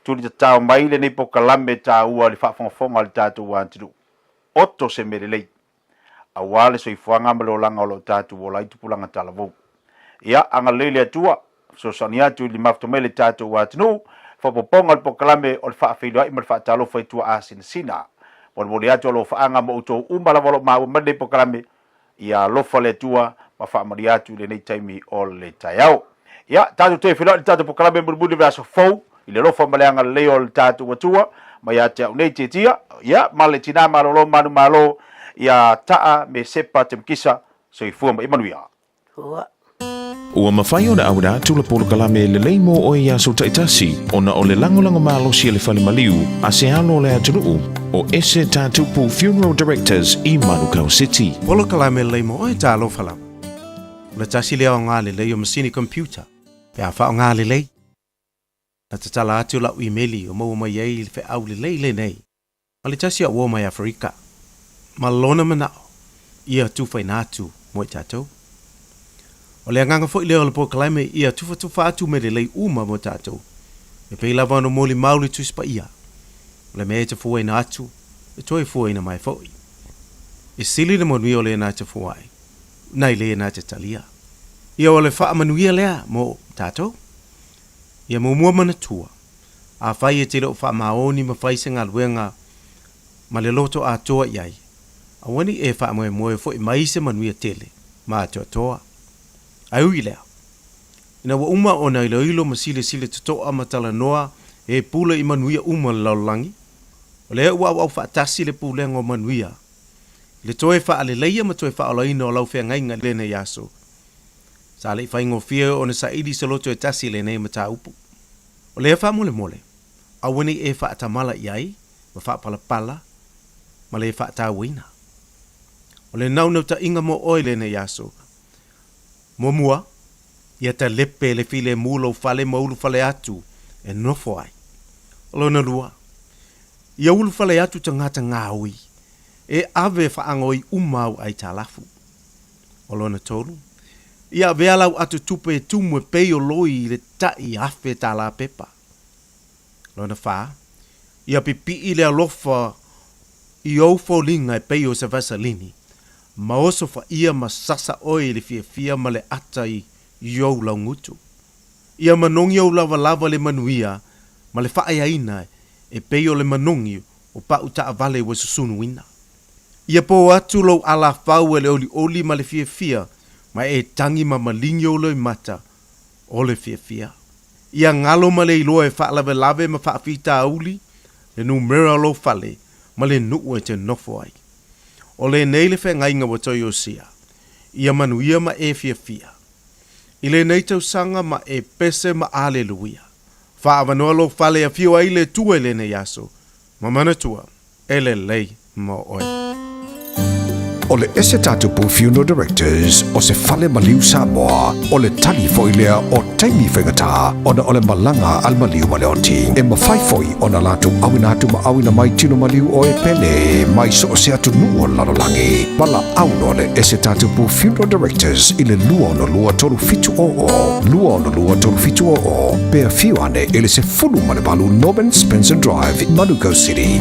Tuli tatao mai lenei pokalame taua i le faafogafoga a le tatou atunuu. Oto se mea lelei, aua le soifuaga ma le olaga o lo o tatou ola ai tupulaga talavou. Ia, agalelei le Atua, fesoasoani atu i le mafuta mai le tatou atunuu, faaopoopoga o le polokalame o le faafeiloai ma le faatalofa i tua asinasina. Molimoli atu alofaaga mo outou uma lava o lo o maua mai lenei polokalame, ia alofa le Atua ma faamanuia atu i lenei taimi o le taeao. Ia, tatou toe feiloai i le tatou polokalame mulimuli o le aso fou, i le alofa ma le agalelei o le tatou Atua, ma ia te au nei Tietia, ia, ma le tina malolo manumalo ia Taa me Sepa Temukisa, soifua ma ia manuia. Ua. Ua mafai ona auina atu le polokalame lelei mo oe i aso taitasi ona o le lagolago malosi a le Fale Maliu a se alo o le atunuu o Ese Tatupu Funeral Directors i Manukau City. Polokalame lelei mo oe talofa lava. O le tasi lea aoga lelei o masini computer pe a faaaoga lelei. Na tatala atu lau imeli o maua mai ai le feau lelei lenei ma le tasi au uo mai Aferika, ma lona manao ia tufaina atu mo i tatou. O le agaga foi lea o le polokalame ia tufatufa atu mea lelei uma mo tatou, e pei lava ona molimau le Tusi Paia, o le mea e te fuaina atu, e toe fuaina mai foi. E sili le manuia o lena e te fua ai, nai lena e te talia. Ia o le faamanuia lea mo tatou. Ia muamua manatua, afai e te le o faamaoni ma fai se galuega ma le loto atoa i ai, aua ne i e faamoemoe foi mai se manuia tele ma atoatoa. Ae ui i lea, ina ua uma ona iloilo ma silasila totoa ma talanoa e pule i manuia uma o le lalolagi, o lea ua auau faatasi le pulega o manuia i le toe faaleleia ma toe faaolaina o lau feagaiga i lenei aso. Sa le i faigofie ona saili se loto e tasi i lenei mataupu. O lea faamolemole, aua ne i e faatamala i ai ma faapalapala ma le faatauaina. O le naunautaiga mo oe lenei aso. Muamua, ia talepe le filemu lou fale ma ulufale atu e nofo ai. O lona lua, ia ulufale atu tagata gaoi e ave faagoi uma au aitalafu. O lona tolu, ia avea lau ato tupe e tumu e pei o loi i le tai $1,000 pepa. Lona fa, ia pipii le alofa i ou foliga e pei o se vaselini, ma osofaia ma sasa oe i le fiafia ma le ata i ou laugutu. Ia manogi ou lavalava le manuia ma le faaeaina e pei o le manogi o pau taavale ua susunuina. Ia po atu lou alafau e le olioli ma le fiafia, ma e tagi ma maligi ou loimata o le fiafia. Ia galo ma le iloa e faalavelave ma faafitauli le numera o lou fale ma le nuu e te nofo ai. O lenei le feagaiga ua toe osia, ia manuia ma e fiafia. I lenei tausaga ma e pese ma aleluia. Faaavanoa lou fale e afio ai le Atua i lenei aso, ma manatua, e lelei mo oe. O le Ese Tatupu Funeral Directors o se fale maliu Samoa, o le tali foi lea o taimi faigata ona o le malaga a le maliu ma le oti. E mafai foi ona latou auina atu ma auina mai tino maliu o e pele mai so o se atunuu o le lalolagi. Valaau loa le Ese Tatupu Funeral Directors i le 262 3700, 262 3700, pe afio ane i le 18 Norman Spencer Drive, Manukau City.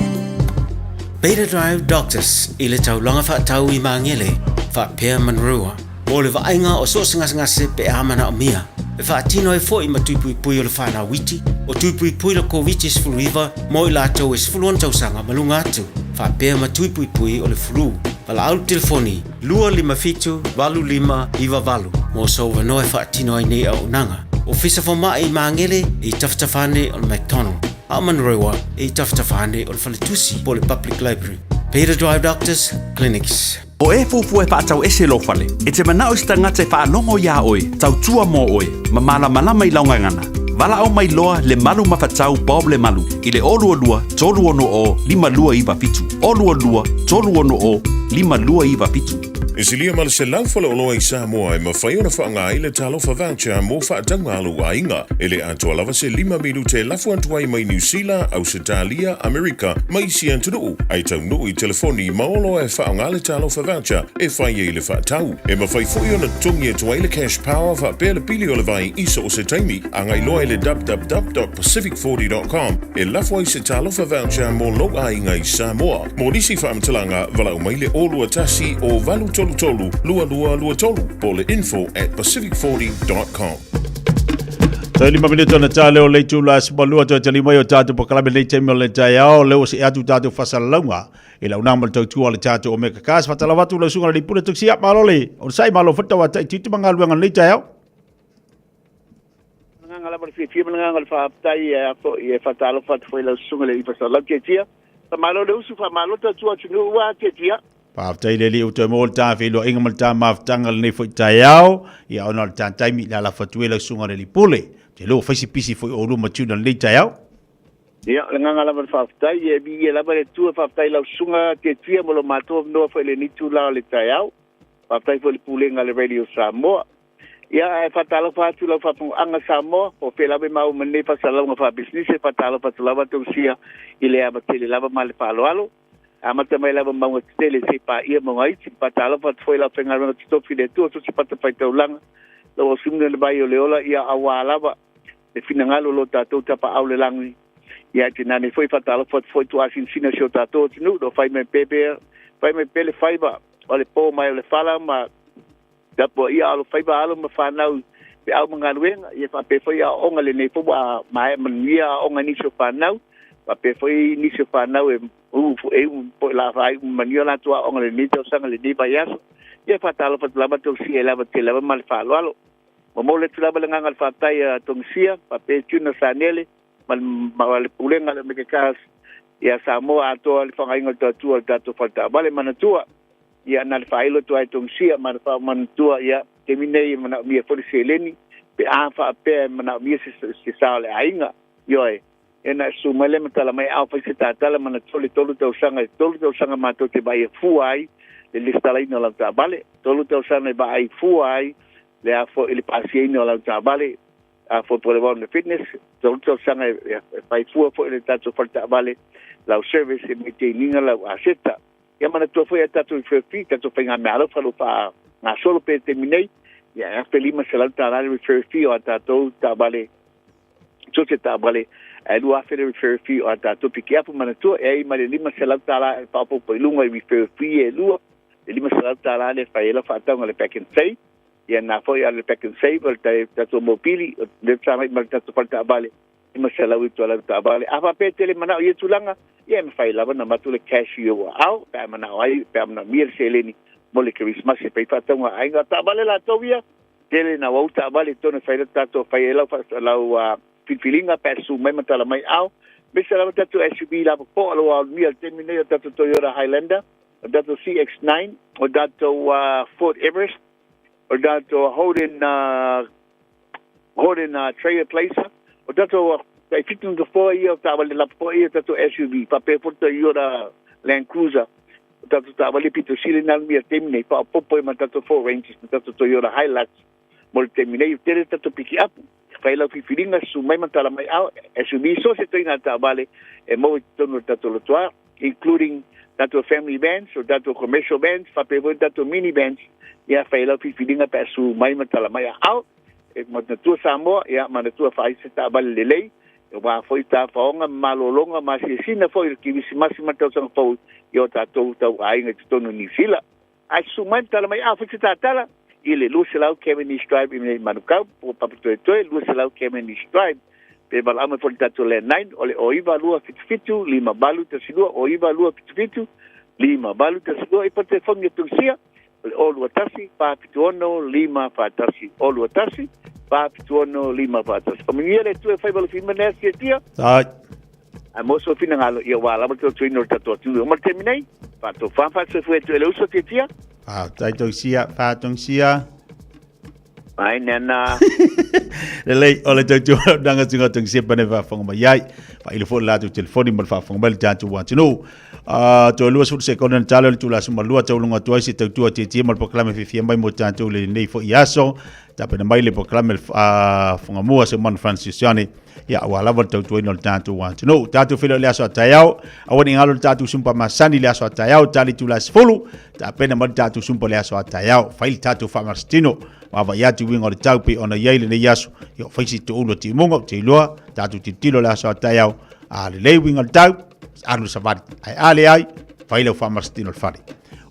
Beta Drive Doctors i le taulaga faatau i Magele, faapea Manurewa, mo le vaaiga o so o se gasegase pe a manaomia. E faatino ai foi ma tui puipui o le whanau iti, o tui puipui le Koviti-19 mo i latou e 16 tausaga ma luga atu, faapea ma tui puipui o le flu. Valaau le telefoni 257 8598 mo sou avanoa e faatino ai nei auaunaga. Ofisa Foma'i i Magele e i tafatafa ane o le McDonald, a o Manurewa e i tafatafa ane o le Faletusi po o le Public Library. Peter Drive Doctors Clinics. O e fuafua e faatau ese lou fale, e te manao i se tagata e faalogo iā oe, tautua mo oe, ma malamalama i lau gagana. Valaau mai loa Lemalu Mafatau Bob Lemalu i le 022 360 5297, 022 360 5297. E silia ma le 100 faleoloa i Samoa e mafai ona faaaoga ai le Talofa Voucher mo faatauga a lou aiga. E le atoa lava se lima minute e lafo atu ai mai Niu Sila, Ausetalia, Amerika ma isi atunuu, ae taunuu i telefoni ma oloa e faaaoga le Talofa Voucher e fai ai le faatau. E mafai foi ona totogi atu ai le Cash Power faapea le pili o le vai i so o se taimi. Agai loa i le www.pacific40.com e lafo ai se Talofa Voucher mo lou aiga i Samoa. Mo nisi faamatalaga, valaau mai le 021 o 833 2223 po o le info@pacific40.com. Toe lima minute ona tā leo le itula 12 toe tali mai o tātou polokalame nei taimi o le taeao leo se atu tātou fasalalauga i lau nā ma le tautua o le tātou Omega Cars whatalawa atu lau sunga le pule tuksi malo le o sai malo fata wa tai titu mangaluenga nei taeao. Agaga lava o le fiafia ma le agaga o le faafetai e a foi e faatalofa atu foi i lau susuga i le Alii Fasalau Tietia. Faamalo le usu, faamalo tautua atunuu ua Tietia. Faafetai le Alii ua toe maua le ta feiloaiga ma le ta mafutaga lenei foi taeao, ia ona o le ta taimi i le alafa atu ai lau susuga i le Alii Pule. Ou te iloa ua fai si pisi foi o oulua ma Tuna lenei taeao. Ia, o le agaga lava o le faafetai, ia e viia lava le Atua, faafetai i lau susuga Tietia mo lo matou avanoa foi i lenei itula o le taeao. Faafetai foi i le Pulega a le Radio Samoa. Ia, ae faatalofa atu i lau faafofogaaga Samoa, po o fea lava e maua mai nei faasalalauga faapisinisi, e faatalofa atu lava Tausia i le ava tele lava ma le faaaloalo. Amata mai lava mauga tetele se i paia mauga iti. Faatalofa atu foi i le aufaigaluega totofi i le Atua, so o se fatafaitaulaga, lau ausuni le vai o le ola, ia auā lava le finagalo o lo tatou Tapaau i le lagi. Ia, ae tainane foi faatalofa atu foi tuasinasina si o tatou atunuu, lo fai mai pea, fai mai pea le faiva o le po mai o le fala ma Tapuaia alo faiva alo ma fanau feau ma galuega, ia faapea foi aoaoga lenei foi ua maea manuia aoaoga i nisi o fanau, faapea foi nisi o fanau e u e u po la faaiu manuia latou aoaoga lenei tausaga lenei vaiaso. Ia faatalofa atu lava tausia e lava tele lava ma le faaaloalo. Momoli atu lava le agaga o le faafetai a Togisia faapea Tuna Sanele ma le, ma le Pulega a le Omega Cars ia Samoa atoa le faagaina o le tautua o le tatou fale taavale manatua. Ia na le faailo atu ai Togisia ma le faamanatua ia taimi nei e manaomia foi le seleni pe a faapea e manaomia se, se sa o le aiga. Ioe, e na susu mai le ma tala mai ao fai se tatala manatua le tolu tausaga, e tolu tausaga matou te vaai fua ai le lesitalaina o lau taavale, tolu tausaga e vaai fua ai le a foi le pasiaina o lau taavale, a foi po le Wellness Fitness, tolu tausaga e fai fua foi le tatou fale taavale, lau service e maintainiga lau aseta. Ia manatua foi a tatou refer fee, tatou faigameaalofa lo faagasolo pea i le taimi nei, ia e $1,500 le refer fee o a tatou taavale, so se taavale, ae $2,000 le refer fee o a tatou pikiapu. Manatua, e ai ma le $500 e faaopoopo i luga i refer fee e lua, le $500 lea e fai ai lau faatauga i le Pack and Save. Ia na foi a le Pack and Save o le tatou mopili, o le sagai ma le tatou fale taavale, 500 i tua lau taavale. A faapea e tele manao i ia tulaga, ia e mafai lava ona avatu le cash i ou aao pe a manao ai, pe a manaomia le seleni mo le Kerisimasi e fai faatauga a aiga. O taavale latou ia, tele na ou taavale i totonu e fai ai tatou fai ai lau, lau filifiliga pe a susu mai ma tala mai ao. Aemaise lava tatou SUV lapopoa o lo o aumia i le taimi nei o tatou Toyota Highlander, o tatou CX-9, o tatou Ford Everest, o tatou Holden Holden Trailblazer, o tatou tai fitu nofoa ia o taavale lapopoa ia o tatou SUV, faapea foi Toyota Land Cruiser, o tatou taavale pito sili na aumia i le taimi nei, faaopoopo ai ma tatou Ford Rangers ma tatou Toyota Hilux mo le taimi nei. Tele tatou pikiapu, fai lau filifiliga, susu mai ma tala mai ao, SUV, so se toina taavale e maua i totonu o le tatou lotoa, including tatou family vans, o tatou commercial vans, faapea foi tatou mini vans, ia fai lau filifiliga pe a susu mai ma tala mai ao. E manatua Samoa, ia manatua fai se taavale lelei, aua foi tafaoga ma malologa ma asiasiga foi o le Kerisimasi ma le tausaga fou i o tatou tauaiga i totonu o Niu Sila. Ae susu mai ma tala mai, a fai se tatala i le 200 Cavendish Drive i nei Manukau, po o Papatoetoe, 200 Cavendish Drive. Pe valaau mai foi le tatou landline, o le 09277 5812, 09277 5812, i po te telefoni e Tunisia, o le 021 476 541, 021 4 7 6 5 4 1. Faamanuia le Atua e fai ma le fima nei aso tia. Ai. Ae mo so finagalo, ia ua lava le tautuaina o le tatou atunuu. Ma le taimi nei, faatofa faasoifua atu e le uso Tiatia. Faafetai Tausia, faatongisia. Ai nana. Lelei, o le tautua nanga tunga tongisia pane faafofoga mai ai. Faailo foi le latou telefoni ma le faafofoga mai le tatou atunuu. Uh, toe 20 sekone na tala o le itula 12 tauluga atu ai se tautua tietie ma le polokalame fiafia mai mo tatou le nei foi aso. Tapena mai le polokalame uh, Fugamua se manu Francis Johnny. Ia, aua lava le tautuaina o le tatou atunuu. Tatou feiloai i le aso a taeao. Aua ne i galo le tatou sumpa masani i le aso a taeao, tali itula 10. Tapena mai le tatou sumpa i le aso a taeao. Fai le tatou faamalositino. Vaavaai atu i uiga o le tau pei ona i ai lenei aso. Ia, fai si toulu o timuga, ou te iloa, tatou tilotilo i le aso a taeao. A lelei uiga o le tau, alu le savali. Ae a leai, fai lau faamalositino i le fale.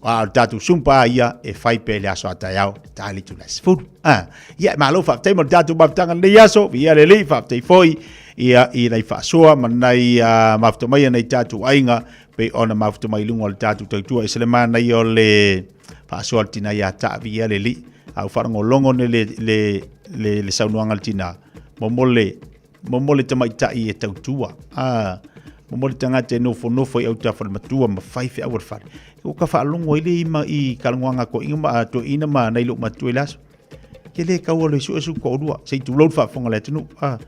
A o le tatou sumpa a ia e fai pea i le aso a taeao, tali itula 10. Ah, ia, malo faafetai mo le tatou mafutaga lenei aso, viia le Alii, faafetai foi ia i nai faasoa ma nai uh, mafuta mai a nai tatou aiga pei ona mafuta mai i luga o le tatou tautua. E se le manaia o le faasoa le tina ia taa, viia le Alii. A ua faalogologo nei le, le, le, le saunoaga a le tina, momole Momo le tamaitai e tautua. Ah, momo le tagata e nofonofo i autafa o le matua ma fai feau o le fale. Ua ka faalogo ai le ima i kalagoaga toeaina ma toeaina ma nai lou matua i le aso. Ke le kaua loe suesu toalua, se i tulou le faafofoga a le atunuu. Ah,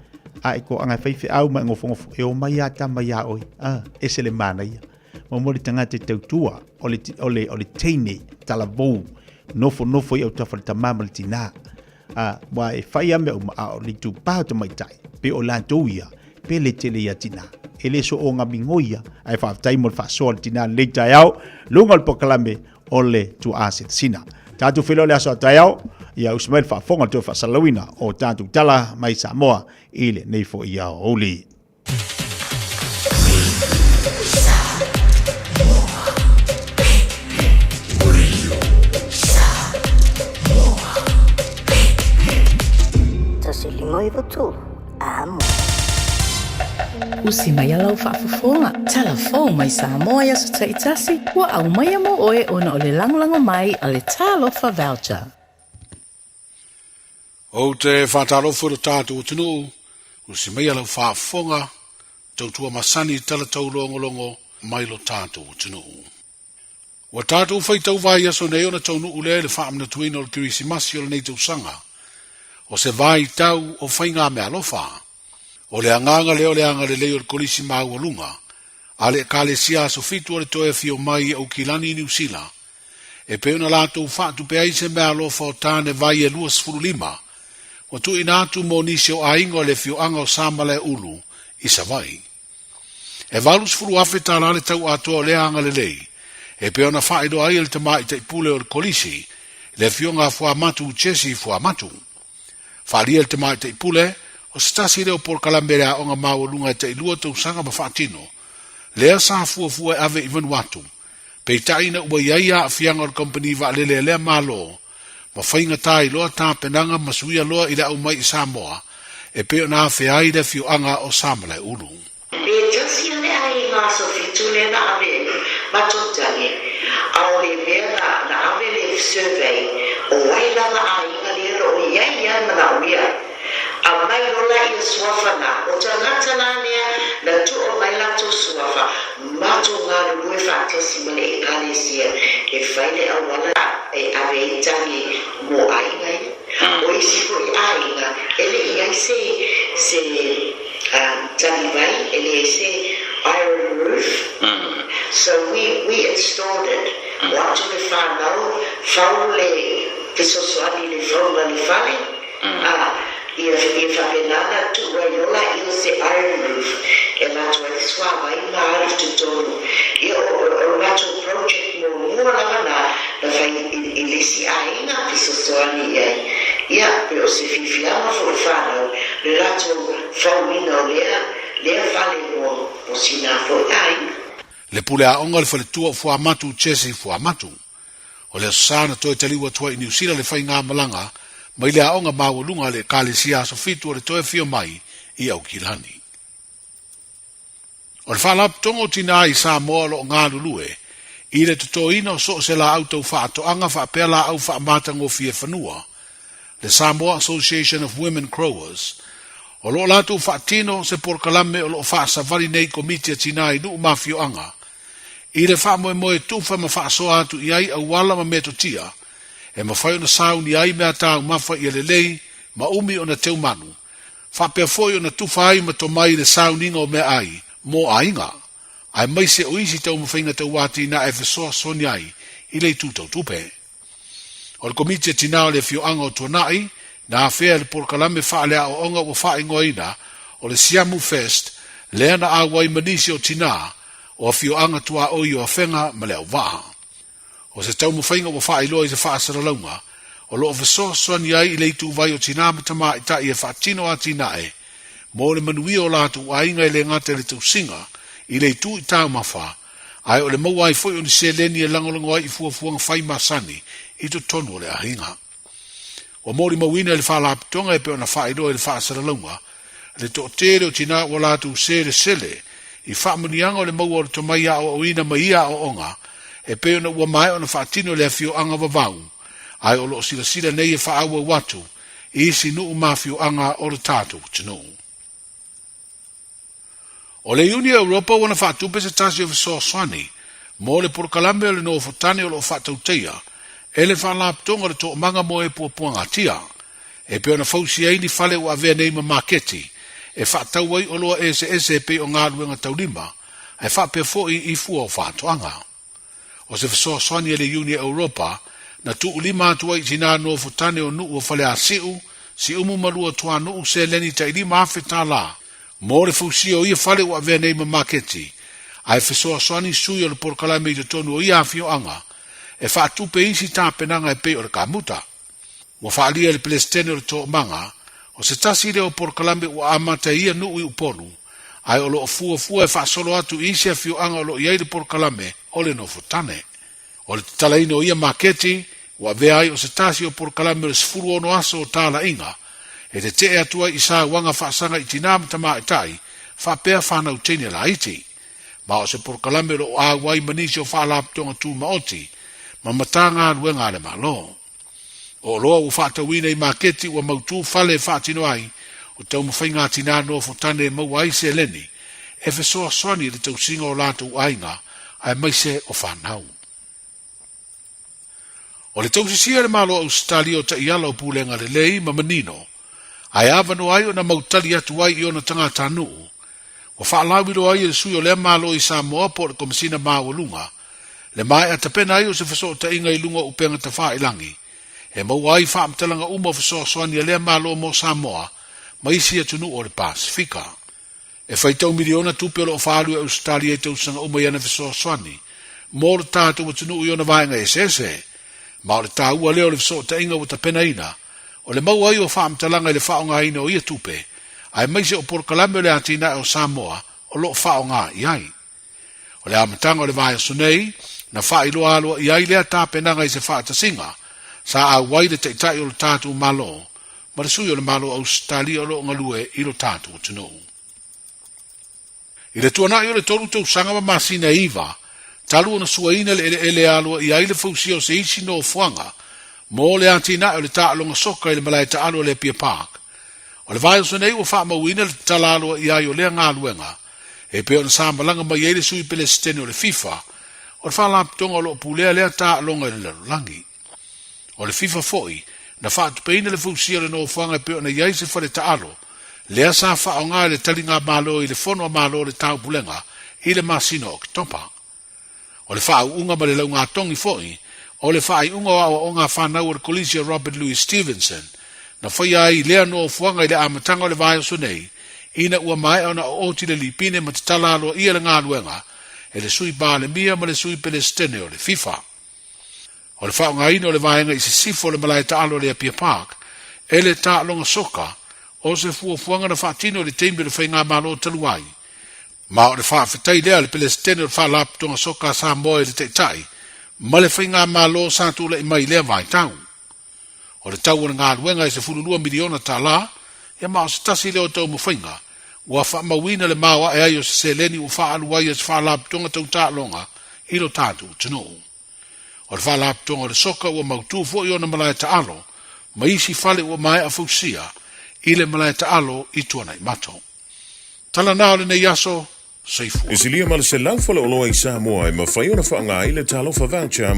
a e toaga e fai feau ma e nofonofo, e omai lava tama iā oe. Ah, ese le manaia. Momo le tagata e tautua, o le, o le, o le teine talavou, nofonofo i autafa o le tamā ma le tinā. A, ua e fai a mea uma, a o le itupā o tamaitai, pe o latou ia, pele tele ia tinā. E le soonga migoi ia, ae faafetai mo le faasoa a le tinā lenei taeao, luga o le polokalame o le Tuaa Silasina. Tatou feiloai le aso a taeao, ia usi mai le faafofoga le toe faasalalauina o tatou tala mai Samoa i lenei foi aoauli. Usi mai a lau faafofoga, tala fou mai Samoa i aso taitasi, ua aumaia mo oe ona o le lagolago mai a le Talofa Voucher. Ou te faatalofa i lo tatou atunuu, usi maia lau faafofoga, tautua masani i tala taulogologo mai lo tatou atunuu. Ua tatou faitau vaiaso nei ona taunuu lea i le faamanatuina o le Kerisimasi o lenei tausaga, o se vaitau o faigameaalofa. O le agaga lea o le agalelei o le Kolisi Maualuga a le Ekalesia Aso Fitu o le Toe Afio Mai i Aukilani i Niu Sila, e pei ona latou faatupe ai se meaalofa o tane vai e 25, ua tuuina atu mo nisi o aiga o le afioaga o Samalaeulu i Savaii. E 80,000 tala le tau atoa o lea agalelei, e pei ona faailoa ai e le tamaitai pule o le Kolisi, le afioga a Fuamatu Jesse Fuamatu. Faaalia e le tamaitai pule, o se tasi lea o polokalame le aoga maualuga e tailua tausaga ma faatino, lea sa fuafua e ave i Vanuatu, Peitai ina ua i ai aafiaga o le kamupani vaalele a lea Malo, ma faigata ai loa tapenaga ma suia loa i le au mai i Samoa, e pei ona afea ai le afioaga o Samalaeulu. Pe tasi a le aiga aso fitu lea na ave ai matou tagi, aole mea na na ave le survey o ai lava aiga lea lo o iai a manaomia. Aumai lola ia suafa na, o tagata la lea na tuu mai latou suafa Matou galulue faatasi ma le Ekalesia e fai le auala e ave ai tagi mo aiga ia. O isi foi aiga e le i ai se se tagi vai, e leai se iron roof. So we we installed it. O atu le whanau, fau le fesoasoani i le fauga le fale, A, ia, ia faapena ona tuu ai loa laia o se iron roof e latou ai le suavai ma alu i totonu. Ia, o, o, o le matou project muamua lava na, na fai i, i le isi aiga fesoasoani i ai. Ia, pe o se fiafiaga foi i fanau le latou fauina o lea, lea fale mo, mo sina foi aiga. Le pule aoga o le faletua o Fuamatu Jesse Fuamatu. O le Aso Sa na toe taliu atu ai i Niu Sila le faigamalaga mai le aoga maualuga a le Ekalesia Aso Fitu o le toe afio mai i Aukilani. O le Faalapotopotoga o Tinā i Samoa o lo o galulue i le totoina o so o se laau tau faatoaga faapea laau faamatagofie fanua. le Samoa Association of Women Growers, o lo o latou faatino se polokalame o lo o faasavali nei Komiti a Tinā i nuu ma afioaga, i le faamoemoe tufa ma faasoa atu i ai auala ma metotia e mafai ona sauni ai mea taumafa ia lelei ma umi ona teumanu, faapea foi ona tufa ai ma tomai i le sauniga o meaai mo aiga, aemaise o isi taumafaiga tauatinae e fesoasoani ai i le itu tau tupe. O le Komiti a Tinā o le Afioaga o Tuanai na afea i le polokalame faaleaoaoga ua faaigoaina o le Siamu Fest lea na auai ma nisi o tinā o afioaga tuaoi o Afega ma Leauvaa. O se taumafaiga ua faailoa i se faasalalauga o lo o fesoasoani ai i le ituvai o tinā ma tamaitai e faatino atinae mo le manuia o latou aiga e le gata i le tausiga i le itu i taumafa ae o le maua ai foi o ni seleni e lagolago ai i fuafuaga fai masani i totonu o le aiga. Ua molimauina i le Faalapotopotoga e pei ona faailoa i le faasalalauga le toatele o tinā ua latou selesele i faamanuiaga o le maua o le tomai aoaoina ma ia aoaoga e pei ona ua maea ona faatino e le afioaga Vavau, ae o lo o silasila nei e faaauau atu i isi nuu ma afioaga o le tatou atunuu. O le Iuni Europa ua na faatupe se tasi o fesoasoani mo le polokalame o le nofotane o lo o faatautaia e le Faalapotopotoga o le Toomaga mo e Puapuagatia, e pei ona fausia ai ni fale ua avea nei ma maketi e faatau ai oloa eseese e pei o galuega taulima ae faapea foi i fua o faatoaga. O se fesoasoani a le Iuni Europa na tuulima atu ai i tinā nofotane o nuu o Faleasiu, Siumu ma Luatuanuu seleni tai $5,000 mo le fausia o ia fale ua avea nei ma maketi, ae fesoasoani sui o le polokalame i totonu o ia afioaga e faatupe isi tapenaga e pei o le kamuta. Ua faaalia e le Pelesitene o le Toomaga, o se tasi lea o polokalame ua amata i ia nuu i Upolu, ae o lo o fuafua e faasolo atu i isi afioaga o lo o i ai le polokalame o le nofotane. O le tatalaina o ia maketi, ua avea ai o se tasi o polokalame o le 16 aso o talaiga, e tetee atu ai i sauaga faasaga i tinā ma tamaitai, faapea fanau teine laiti. Ma o se polokalame o lo o auai ma nisi o faalapotopotoga tumaoti ma Matagaluega a le Malo. O oloa ua faatauina i maketi ua mautū fale e faatino ai o taumafaiga a tinā nofotane e maua ai seleni e fesoasoani i le tausiga o latou aiga aemaise o fanau. O le tausisia e le Malo o Ausetalia o taiala o pulega lelei ma manino ae avanoa ai ona mautali atu ai i ona tagatanuu ua faalauiloa ai e le sui o lea Malo i Samoa po o le Komesina Maualuga le maea tapena ai o se fesootaiga i luga o upega tafailangi e maua ai faamatalaga uma o fesoasoani a lea Malo mo Samoa ma isi atunuu o le Pasefika. E faitau miliona tupe o lo o faaalu e Ausetalia i tausaga uma i ana fesoasoani mo lo tatou atunuu i ona vaega eseese. Ma o le taua lea o le fesootaiga ua tapenaina, o le maua ai o faamatalaga i le faaaogaina o ia tupe, aemaise o polokalame o le atinae o Samoa o lo o faaaoga i ai. O le amataga o le vaiaso nei, na faailoa aloaia ai lea tapenaga i se faatasiga sa auai le Taitai o lo tatou Malo ma le sui o le Malo o Ausetalia o lo o galue i lo tatou atunuu. I le tuanai o le tolu tausaga ma masina e iva, talu ona suaina le eleele e aloaia ai le fausia o se isi nofoaga mo le atinae o le taaloga soka i le malae taalo o le Apia Park. O le vaiaso nei ua faamauina le tatala aloaia ai o lea galuega e pei ona sa malaga mai ai le sui Pelesitene o le FIFA, o le faalapotopotoga o lo o pulea lea taaloga i le lalolagi. O le FIFA foi, na faatupeina le fausia o le nofoaga e pei ona i ai se fale taalo, lea sa faaaoga e le taligamalo i le Fono a Malo o le Taupulega i le masina o Oketopa. O le faauuga ma le laugatogi foi o le faaiuga o aoaoga a fanau o le Kolisi o Robert Louis Stevenson na faia ai lea nofoaga i le amataga o le vaiaso nei ina ua maea ona ooti le lipine ma tatala aloaia le galuega e le Sui Palemia ma le Sui Pelesitene o le FIFA. O le faaaogaina o le vaega i sisifo o le malae taalo o le Apia Park e le taaloga soka o se fuafuaga na faatino i le taimi o le faigamalo talu ai Ma o le faafetai lea a le Pelesitene o le Faalapotopotoga Soka a Samoa i le Taitai ma le Faigamalo sa tulai mai i lea vaitau. O le tau o le galuega e $12 miliona tala, ia ma o se tasi lea o taumafaiga ua faamauina le maoae ai o se seleni ua faaalu ai e se faalapotopotoga tau taaloga i lo tatou atunuu. O le Faalapotopotoga o le Soka ua mautu foi ona malae taalo ma isi fale ua maea fausia i le malae taalo i Tuanaimato. Tala na o lenei aso, soifua. E silia ma le 100 faleoloa i Samoa e mafai ona faaaoga ai le Talofa Voucher.